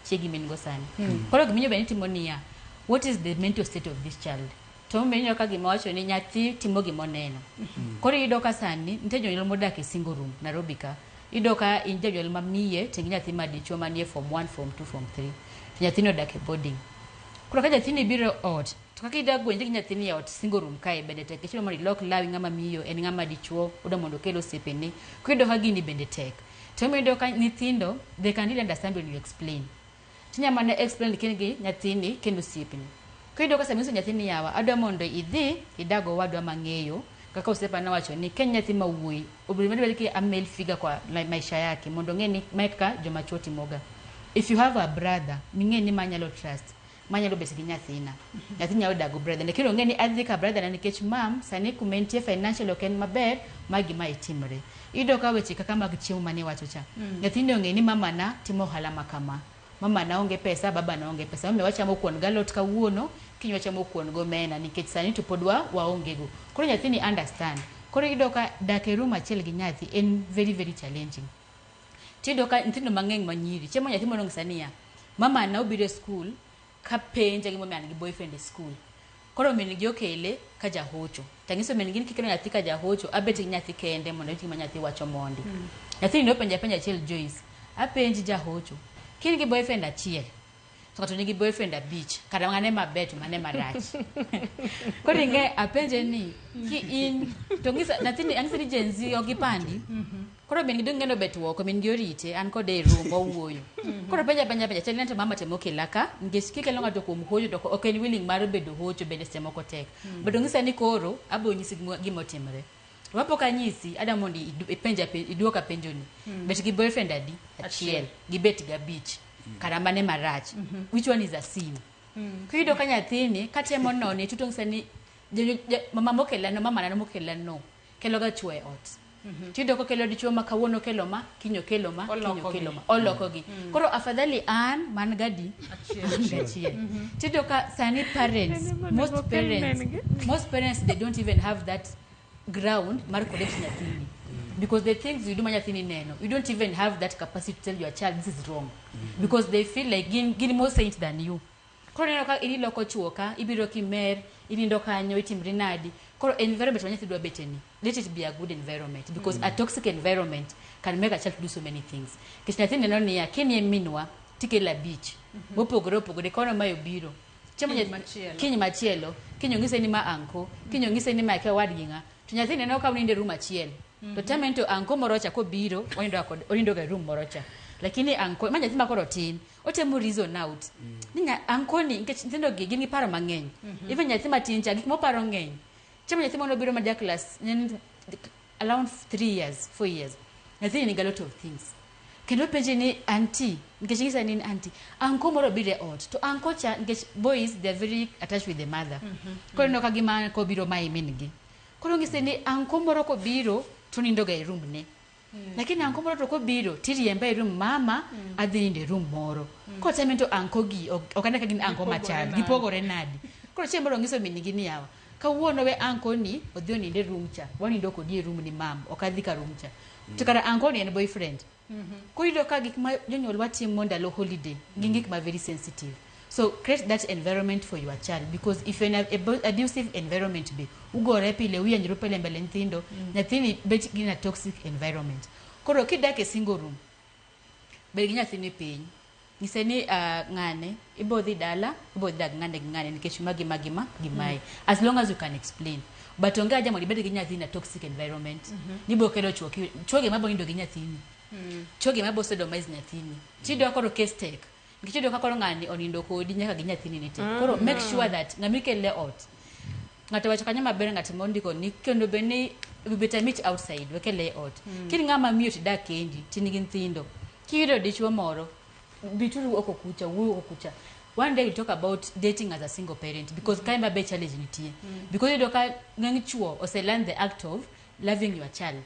chiegi ma in go sani. Koro gima inyalo bed ni itimo niya what is the mental state of this child? To omiyo ineno ka gima wacho ni nyathi timo gima oneno. Koro iyudo ka sani nitie jonyuol modak e single room Nairobi ka. Iyudo ka in janyuol ma miye to in gi nyathi ma dichuo manie form 1, form 2, form 3. To nyathini odak e boarding. Koro ka nyathini biro e ot to kaka ida gwenje gi nyathini e ot single room kae bende tek nikech idwa mondo ilok lawi ng'ama miyo en ng'ama dichuo odwa mondo okel osiepene. Koro iyudo ka gini bende tek. To ema iyudo ka nyithindo they can really understand when you explain. Tinya mana explain kin gi nyathini kendo osiepni. Koro iyudo ka sama inyiso nyathini yawa adwa mondo idhi idag owadwa mang'eyo kaka osiepa nowacho ni ka en nyathi ma wuoyi obedo bed ki a male figure kwa maisha yake mondo ong'e ni mae kaka joma chuo timoga. If you have a brother ming'e ni ma anyalo trust ma nyalo bet gi nyathina. Nyathi nyalo dak go brother ne. Koro ong'e ni adhi ka brother na nikech mam sani kuma entie financially ok en maber ma gima itimre. Iyudo ka weche kaka mag chiemo mane iwacho cha. Nyathini ong'e ni mama na timo ohala ma kama. Mama na onge pesa, baba na onge pesa. Omiyo wachamo kuon galot kawuono, kiny wachamo kuon gomena nikech sani to pod wa waonge go. Koro nyathini understand. Koro iyudo ka dak e room achiel gi nyathi en very very challenging. Tiyudo ka nyithindo mang'eny ma nyiri, chieng' moro nyathi moro nonyisa niya, mama na obiro e school ka penja gimomiyo an gi boyfriend e school. Koro min gi okele ka jahocho. Tang'iso min gi ni kikelo nyathi ka jahocho, abet gi nyathi kende mondo awinj gima nyathi wacho mondi. Nyathini nopenja penjo achiel Joyce, apenji jahocho, ka in gi boyfriend achiel, to ng'ato nigi boyfriend abich, kara mane maber to mane marach? Koro ing'e apenje ni ki in to ng'isa nyathini ang'ise ni Gen Z ok gipandi. Koro min gi dong' ng'eno bet oko, min gi orite, an kode e room wawuoyo. Koro penja penja penja chal ni to mama temo kela ka nikech kikelo ng'ato kuom hocho to ok en willing mar bedo hocho bende seche moko tek. But ong'isa ni koro abo nyisi gima otimre. To kapok anyisi adwa mondo ipenja iduoka penjo ni. Bet gi boyfriend adi? Achiel. Gibet gi abich. Kara mane marach? Which one is a sin? Kiyudo ka nyathini katemo none to ong'isa ni mama mokela no mama na mokela no kelo ga chuo e ot. Tiyudo kokelo dichuo ma kawuono okelo ma, kiny okelo ma, kiny okelo ma. Olokogi. Koro afadhali an man gadi an gachiel. Tiyudo ka sani parents, most parents they don't even have that ground mar correct nyathini. Because the things you do ma nyathini neno, you don't even have that capacity to tell your child this is wrong. Because they feel like gin more saint than you. Koro ineno ka in iloko chuo ka, ibiro kimer, inindo kanyo, itimri nadi. Koro environment ma nyathi dwa bete ni, let it be a good environment. Because a toxic environment can make a child do so many things. Nikech nyathi neno niya, kinie minwa, tikelo abich. Mopogore opogore, kono mae obiro. Chiemo Kiny machielo. Kiny machielo, kiny onyise ni ma anko, kiny onyise ni ma kia wadgi ng'a. To nyathi neno ka unindo e room achiel. To teme to anko moro cha kobiro, onindo ga e room moro cha. Lakini anko, ma nyathi ma koro tin, otemo reason out. Ni anko ni, nikech nyithindo gi gin gi paro mang'eny. Even nyathi matin cha, gik moparo ng'eny. Chiemo nyathi moro obiro ma ja class, ne en around 3 years, 4 years. Nyathini nigi a lot of things. Kendo penje ni auntie, nikech ing'isa ni en auntie, anko moro obiro e ot. To anko cha, nikech boys, they are very attached with the mother. Koro ineno ka gima anko biro mayi min gi. Koro ng'ise ni anko moro kobiro, to onindo ga e room ne. Lakini anko moro to kobiro, tiriembe e room mama, adhi nindo e room moro. Koteme to anko gi, ok ane ka gin anko machal, gipogore nadi. Koro chieng' moro ong'iso min gi ni yawa, kawuono we anko ni, odhi onind e room cha, wanindo kodi e room ni mam, ok adhi ka room cha. To kara anko ni en boyfriend. Koro iyudo ka gik ma jonyuol watimo ndalo holiday, gin gik ma very sensitive. So create that environment for your child, because if you're in a abusive environment be, ugore pile, uyanjru pile mbele nyithindo, nyathini bet in a toxic environment. Koro kidak e single room, bed gi nyathini piny. Nyise ni ng'ane ibo dhi dala, ibo dhi dak ng'ane gi ng'ane nikech ma gi ma gi ma gi mae. As long as you can explain. But onge haja mondo ibed gi nyathi in a toxic environment. Nibo kelo chuo chuo gi mabo nindo gi nyathini. Chuo gi mabo sodomize nyathini. Tiyudo ka koro case tek. Nikech iyudo ka koro ng'ani onindo kodi nyaka gi nyathini ni tek. Koro make sure that ng'ama ikele ot. Ng'ato wacho kanyo maber, ng'at mondiko ni kendo bed ni we better meet outside, wekele e ot. Kin ng'ama miyo tidak kendi, tin gi nyithindo. Kiyudo dichuo moro, bituru oko kucha, wuoyo oko kucha. One day we talk about dating as a single parent, because kae ma be challenge nitie. Because iyudo ka ng'eny chuo ose learn the act of loving your child.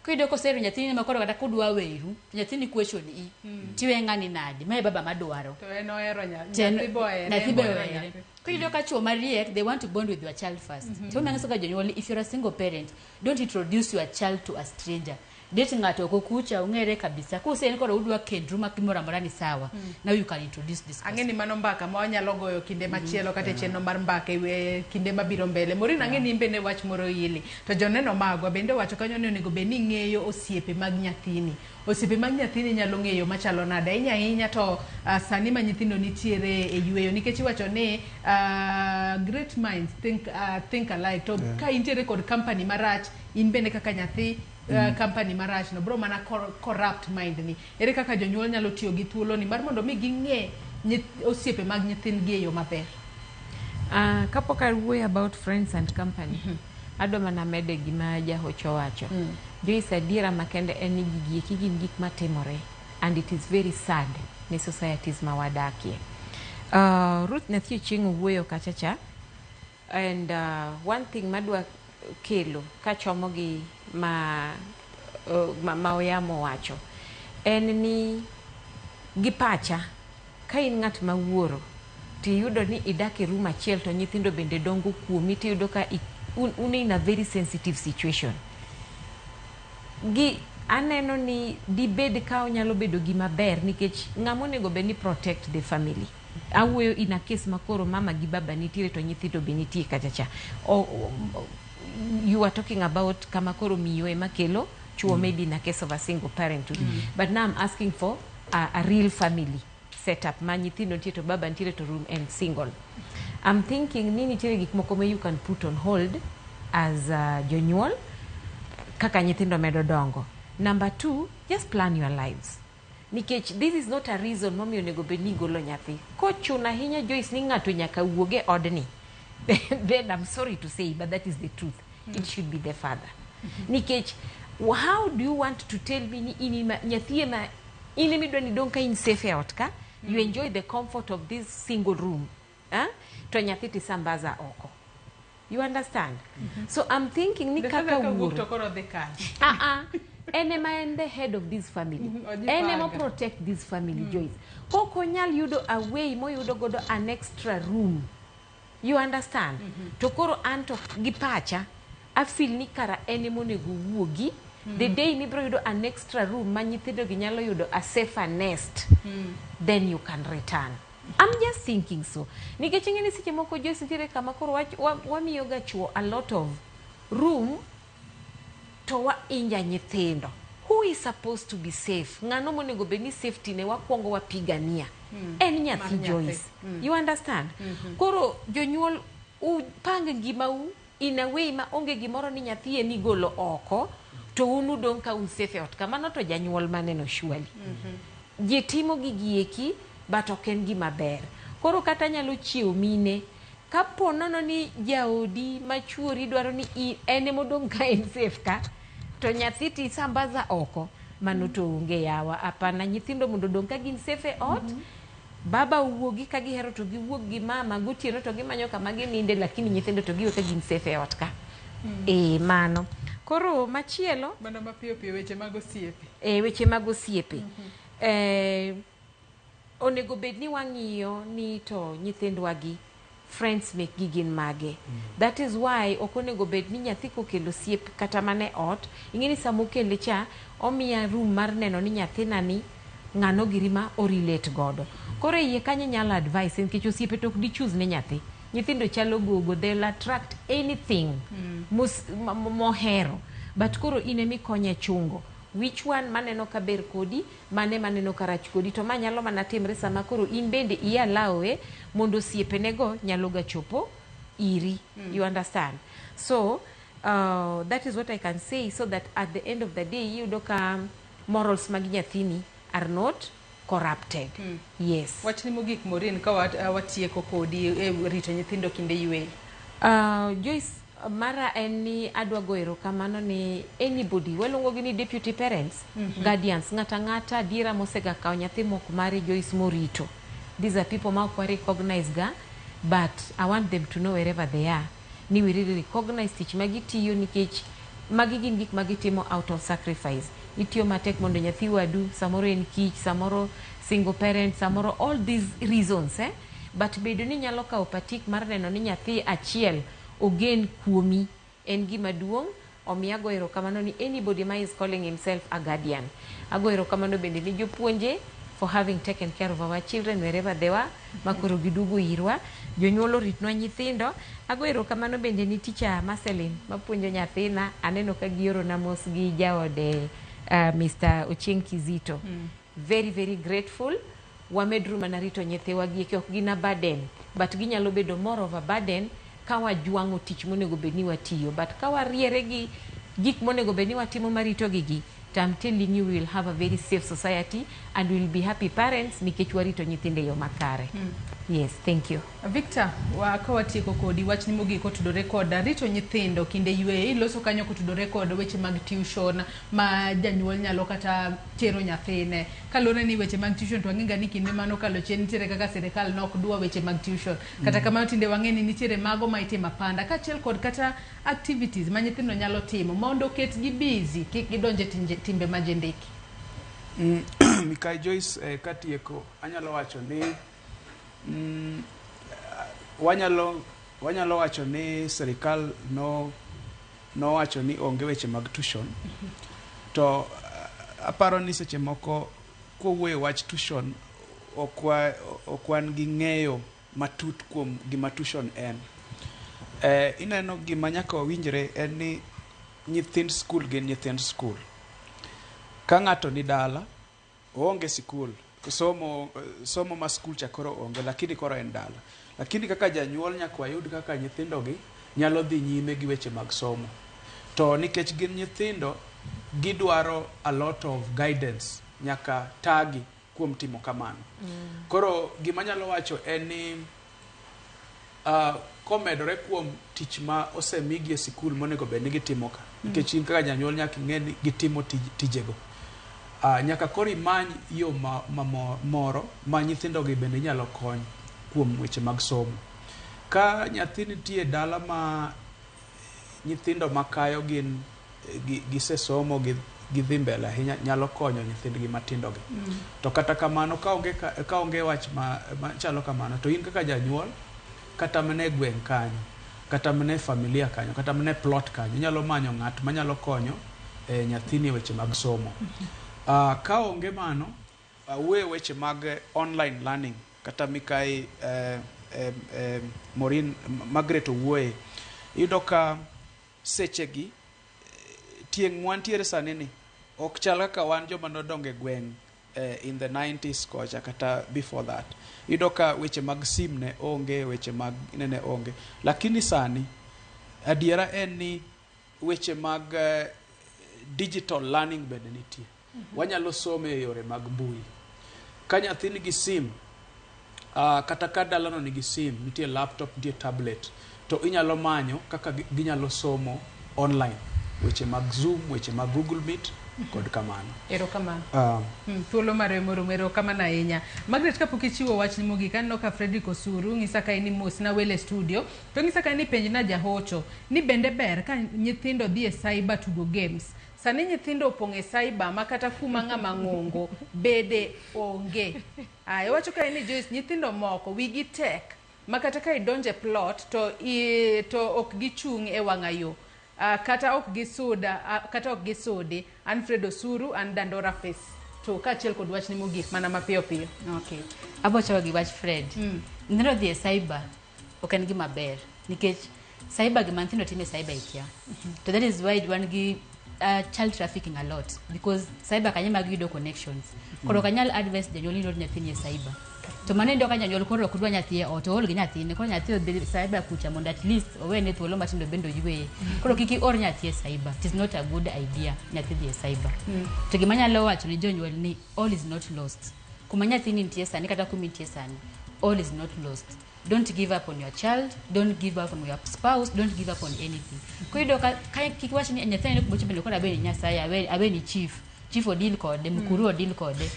Kiyudo kosehero nyathini ma koro kata kudwa weru, to nyathini question i. Tiwe ng'ani nade? Mae baba madwaro. To en ohero nyathi bo ohere. Nyathi be en ohero ohere. nyathi. Kiyudo ka chuo mariek, they want to bond with your child first. To manyiso ga jonyuol, if you're a single parent, don't introduce your child to a stranger. Date ng'ato oko kucha, ung'ere kabisa. Kuse koro udwa kendru ma gimoro amora ni sawa. Now you can introduce this person. Ang'e ni mano mbaka ma wanyalo goyo kinde machielo kata e chenro mar mbaka e kinde mabiro mbele. Maureen, ang'e ni in bende wach moro ili. To joneno magwa bende wacho kanyo ni onego bed ni ing'eyo osiepe mag nyathini. Osiepe mag nyathini nyalo ng'eyo machalo nade. Ahinya ahinya to sani ma nyithindo nitiere e yweyo, nikech iwacho ni great minds think alike. To ka intiere kod company marach, in bende kaka nyathi company marach no bro mana corrupt mind ni. Ere kaka jonyuol nyalo tiyo gi thuolo ni mar mondo mi ging'e osiepe mag nyithindgi e yo maber? Kapok awuoyo about friends and company, adwa mana mede gima jahocho wacho. Joyce, adiera makende en ni gigi eki gin gik matimore and it is very sad ne societies ma wadakie. Ruth Nyathi Ochieng' owuoyo kacha cha, and one thing madwa kelo kachomo gi ma Oyamo wacho en ni gi pacha ka in ng'at ma wuoro tiyudo ni idak e room achiel to nyithindo bende dongo kuomi, tiyudo ka un in a very sensitive situation. Gi aneno ni dibed ka onyalo bedo gima ber nikech ng'ama onego bed ni protect the family. Awuoyo in a case ma koro mama gi baba nitiere to nyithindo be nitie kacha cha. You are talking about kama koro miyo ema kelo chuo, maybe in a case of a single parenthood. But now I'm asking for a real family setup ma nyithindo nitie to baba nitiere to room and single. I'm thinking ni nitiere gik moko ma you can put on hold as jonyuol kaka nyithindo medo dongo. Number two, just plan your lives. Nikech this is not a reason momiyo onego bed ni igolo nyathi. Kochuno ahinya, Joyce, ni ng'ato nyaka wuog e odni, then I'm sorry to say, but that is the truth. It should be the father. Nikech how do you want to tell me ni in ema nyathi ema in ema idwa ni dong' ka in safe e ot ka, you enjoy the comfort of this single room, eh? To nyathi tisambaza oko. You understand? So I'm thinking ni The kaka father ka wuok wuoro to koro dhi kanye? Ah ah, en ema en the head of this family. En ema Ojipanga. protect this family, Joyce. Kok onyal yudo a way moyudo godo an extra room. You understand? To koro an to gi pacha, I feel ni kara en ema onego wuogi. The day mibiro yudo an extra room ma nyithindo gi nyalo yudo a safer nest, then you can return. I'm just thinking so. Nikech ing'e ni seche moko, Joyce, nitiere kama koro wamiyo ga chuo a lot of room to wa inja nyithindo. Who is supposed to be safe? Ng'ano monego bed ni safety ne wakwongo wapigania? En nyathi. Mar nyathi. Joyce. You understand? Koro jonyuol upang ngimau in a way ma onge gimoro ni nyathi en igolo oko to un udong' ka un safe e ot kamano, to janyuol maneno surely. Ji timo gigi eki, but ok en gima ber. Koro kata nyalo chiewo mine, kapo nono ni jaodi machuori dwaro ni en emodong' ka en safe ka to nyathi tisambaza oko, mano to onge yawa. Hapana, nyithindo mondo odong' ka gin safe e ot. Baba owuogi ka gihero to giwuog gi mama gotieno to gimanyo kama gininde, lakini nyithindo to giwe ka gin safe e ot ka. E mano. Koro machielo Mano mapiyo piyo, weche mag osiepe. E weche mag osiepe, onego bed ni wang'iyo ni to nyithindwa gi friends mekgi gin mage. That is why ok onego bed ni nyathi kokelo osiep kata mana e ot, ing'e ni sama okele cha omiya room mar neno ni nyathina ni ng'ano giri ma orelate godo. Koro e iye kanyo inyalo advice nikech osiepe to ok di choose ne nyathi. Nyithindo chalo gogo, they'll attract anything mohero, but koro in emikonye chungo. Which one maneno ka ber kodi, mane maneno ka rach kodi, to ma nyalo mana timre sama koro in bende i allow mondo osiepenego nyalo ga chopo iri. You understand? So that is what I can say, so that at the end of the day iyudo ka morals mag nyathini are not corrupted. Yes. Wachni mogik, Maureen, ka watieko kodi e rito nyithindo kinde yweyo. Joyce, mara en ni adwa go erokamano ni anybody waluongo gi ni deputy parents, guardians, ng'ata ng'ata adiera mosega kawo nyathi mok mari, Joyce, morito. These are people ma ok wa recognize ga, but I want them to know wherever they are ni we really recognize tich ma gitiyo, nikech magi gin gik ma gitimo out of sacrifice. Itiyo matek mondo nyathi wadu, samoro en kich, samoro single parent, samoro all these reasons, eh? But bedo ni nyalo kawo patik mar neno ni nyathi achiel ogen kuomi en gima duong'. Omiyo ago erokamano ni anybody ma is calling himself a guardian. Ago erokamano bende ni jopuonje for having taken care of our children wherever they were, makoro giduogo irwa. Jonyuol oritnwa nyithindo. Ago erokamano bende ni teacher Marceline mapuonjo nyathina. Aneno ka giorona mos gi jaode, Mr. Ochieng Kizito. Very very grateful. Wamedru mana rito nyithiwa gi eki, ok gin a burden, but ginyalo bedo more of a burden ka wajwang'o tich monego bed ni watiyo, but ka wariere gi gik monego bed ni watimo marito gigi, to I'm telling you, we will have a very safe society and we will be happy parents nikech warito nyithindo e yo makare. Yes, thank you. Victor, ka watieko kodi, wachni mogik otudore kod rito nyithindo kinde yweyo. Iloso kanyo kotudore kod weche mag tuition ma janyuol nyalo kata tero nyathine. Kaluwore ni weche mag tuition to wang'e ni kinde mano kalo chien nitiere kaka sirikal nok dwa weche mag tuition. Kata kamano tinde wang'e ni nitiere mago ma itimo apanda kaachiel kod kata activities ma nyithindo nyalo timo mondo oketgi busy kik gidonje timbe majendeki. Mikai Joyce, katieko anyalo wacho ni wanyalo wacho ni sirikal no nowacho ni onge weche mag tuition, to aparo ni seche moko kowuoyo wach tuition ok wan gi ng'eyo matut kuom gima tuition en. Ineno gima nyaka wawinjre en ni nyithind skul gin nyithind skul. Ka ng'ato ni dala, oonge sikul, somo ma skul cha koro onge, lakini koro en dala. Lakini kaka janyuol nyaka wayud kaka nyithindo gi nyalo dhi nyime gi weche mag somo. To nikech gin nyithindo, gidwaro a lot of guidance, nyaka tagi kuom timo kamano. Koro gima anyalo wacho en ni komedore kuom tich ma osemigi e sikul monego bed ni gitimo ka. Nikech in kaka janyuol nyaka ing'e ni gitimo tijego. Nyaka koro imany yo ma moro ma nyithindo gi bende inyalo kony kuom weche mag somo. Ka nyathi nitie dala ma nyithindo makayo gin gisesomo gidhi mbele ahinya, nyalo konyo nyithindgi matindo gi. To kata kamano kaonge wach ma chalo kamano, to in kaka janyuol, kata mana e gweng' kanyo, kata mana e familia kanyo, kata mana e plot kanyo, inyalo manyo ng'at manyalo konyo nyathini e weche mag somo. Ka onge mano, awuoye weche mag online learning kata mikai Maureen Margaret owuoye, iyudo ka sechegi tieng' mwantiere sani ni ok chal kaka wan joma nodongo e gweng' in the 90s kocha kata before that. Iyudo ka weche mag sim ne onge, weche mag nene onge, lakini sani adiera en ni weche mag digital learning bende nitie. Wanyalo somo e yore mag mbui. Ka nyathi nigi sim, kata ka dalano nigi sim, nitie laptop, nitie tablet, to inyalo manyo kaka ginyalo somo online, weche mag Zoom, weche mag Google Meet kod kamano. Erokamano. Thuolo marwa moromo. Erokamano ahinya. Margaret, kapok ichiwo wachni mogik, aneno ka Fredrick Osuru ng'isa ka in mos na wele studio, to ng'isa ka ni penjna jahocho ni bende ber ka nyithindo dhi e cyber tugo games. Sani nyithindo opong' e cyber ma kata kuma ng'ama ng'ongo bede onge. Aya, iwacho ka ni Joyce, nyithindo moko wigi tek ma kata ka idonje plot to ok gichung' e wang'a yo. Kata ok gisuda, kata ok gisudi. An Fred Osuru, an Dandora Face to kaachiel kod wachni mogik mana mapiyo piyo. Okay. Abo chako gi wach Fred. Nyithindo dhi e cyber ok en gima ber nikech cyber, gima nyithindo timo e cyber ikia. To that is why wan gi child trafficking a lot because cyber kanyo ema giyudo connections. Koro ok anyal advise janyuol ni or nyathini e cyber. To mano iyudo ka janyuol koro ok dwa nyathi e ot, ool gi nyathine. Koro nyathi odhi cyber kucha mondo at least owene thuolo matindo bende oyueye. Koro kik ior nyathi e cyber. It is not a good idea nyathi dhi e cyber. To gima anyalo wacho ne jonyuol ni all is not lost. Kuma nyathini nitie sani kata kuma intie sani, all is not lost. Don't give up on your child, don't give up on your spouse, don't give up on anything. Koyudo ka kik wach ni nyathini ni kumochopo ni koro awe ni Nyasaye, awe ni chief. Chief odil kode, mkuru odil kode.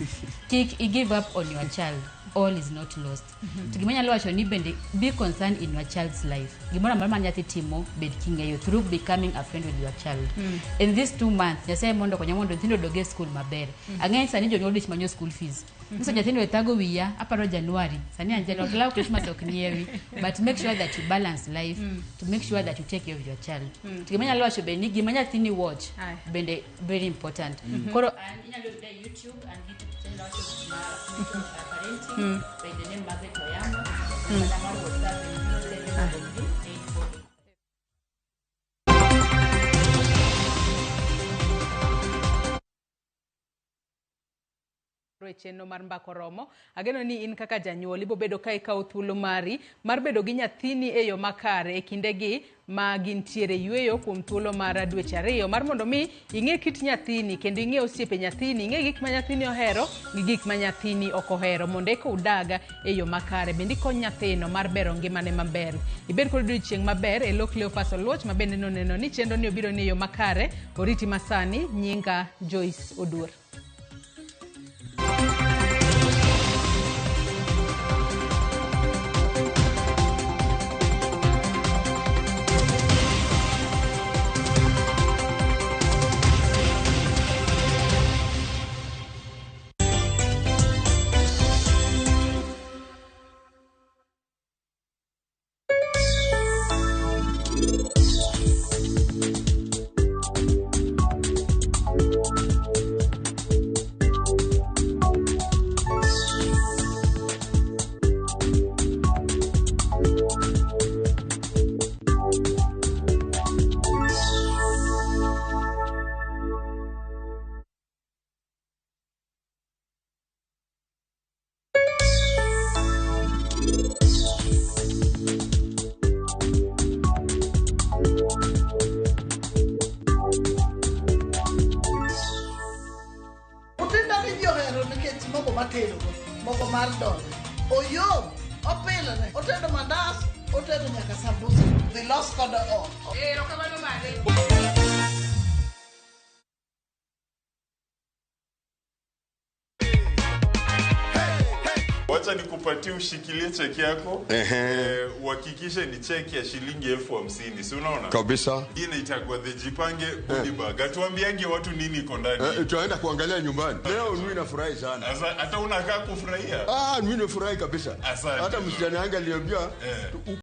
Kik i give up on your child. All is not lost. To gima anyalo wacho ni bende be concerned in your child's life. Gimoro amora ma nyathi timo, bed king'eyo through becoming a friend with your child. In these 2 months, Nyasaye mondo okonya mondo nyithindo odog e school maber. Ang'eyo sani jonyuol dich manyo school fees. Nyiso nyathini we thago wiya, aparo January. Sani an January, ok law Christmas ok nyiewi. But make sure that you balance life to make sure that you take care of your child. To gima anyalo wacho bende ni gima nyathini watch bende very important. Koro an inyalo yuda e YouTube and YouTube channel wacho ma parenting by the name Margaret Oyamo. Namba mar WhatsApp en 0733 848. E chenro mar Mbaka Oromo. Ageno ni in kaka janyuol ibo bedo ka ikawo thuolo mari mar bedo gi nyathini e yo makare e kindegi ma gintiere yueyo kuom thuolo mar dweche 2 mar mondo mi ing'e kit nyathini kendo ing'e osiepe nyathini, ing'e gik ma nyathini ohero gi gik ma nyathini ok ohero mondo eka udag e yo makare. Bende ikony nyathino mar bero ngimane maber. Ibed kod odiochieng' maber e lo Cleophas Oluoch ma bende noneno ni chenro ni obiro ni e yo makare. Oriti masani, nyinga Joyce Oduor. Mogo mar dola. Oyom, opilne, otedo mandas, otedo nyaka sambusa. Dhi los kode ot. Erokamano mare. Wacha nikupatie ushikilie cheki yako. Uhakikishe ni cheki ya shilingi 50,000, si unaona? Kabisa. Hii inaitwa the Jipange goodie bag. Atuambiange watu nini iko ndani. Tunaenda kuangalia nyumbani. Leo mimi nafurahi sana. Sasa hata unakaa kufurahia? Mimi nafurahi kabisa. Asante. Hata msichana yangu aliniambia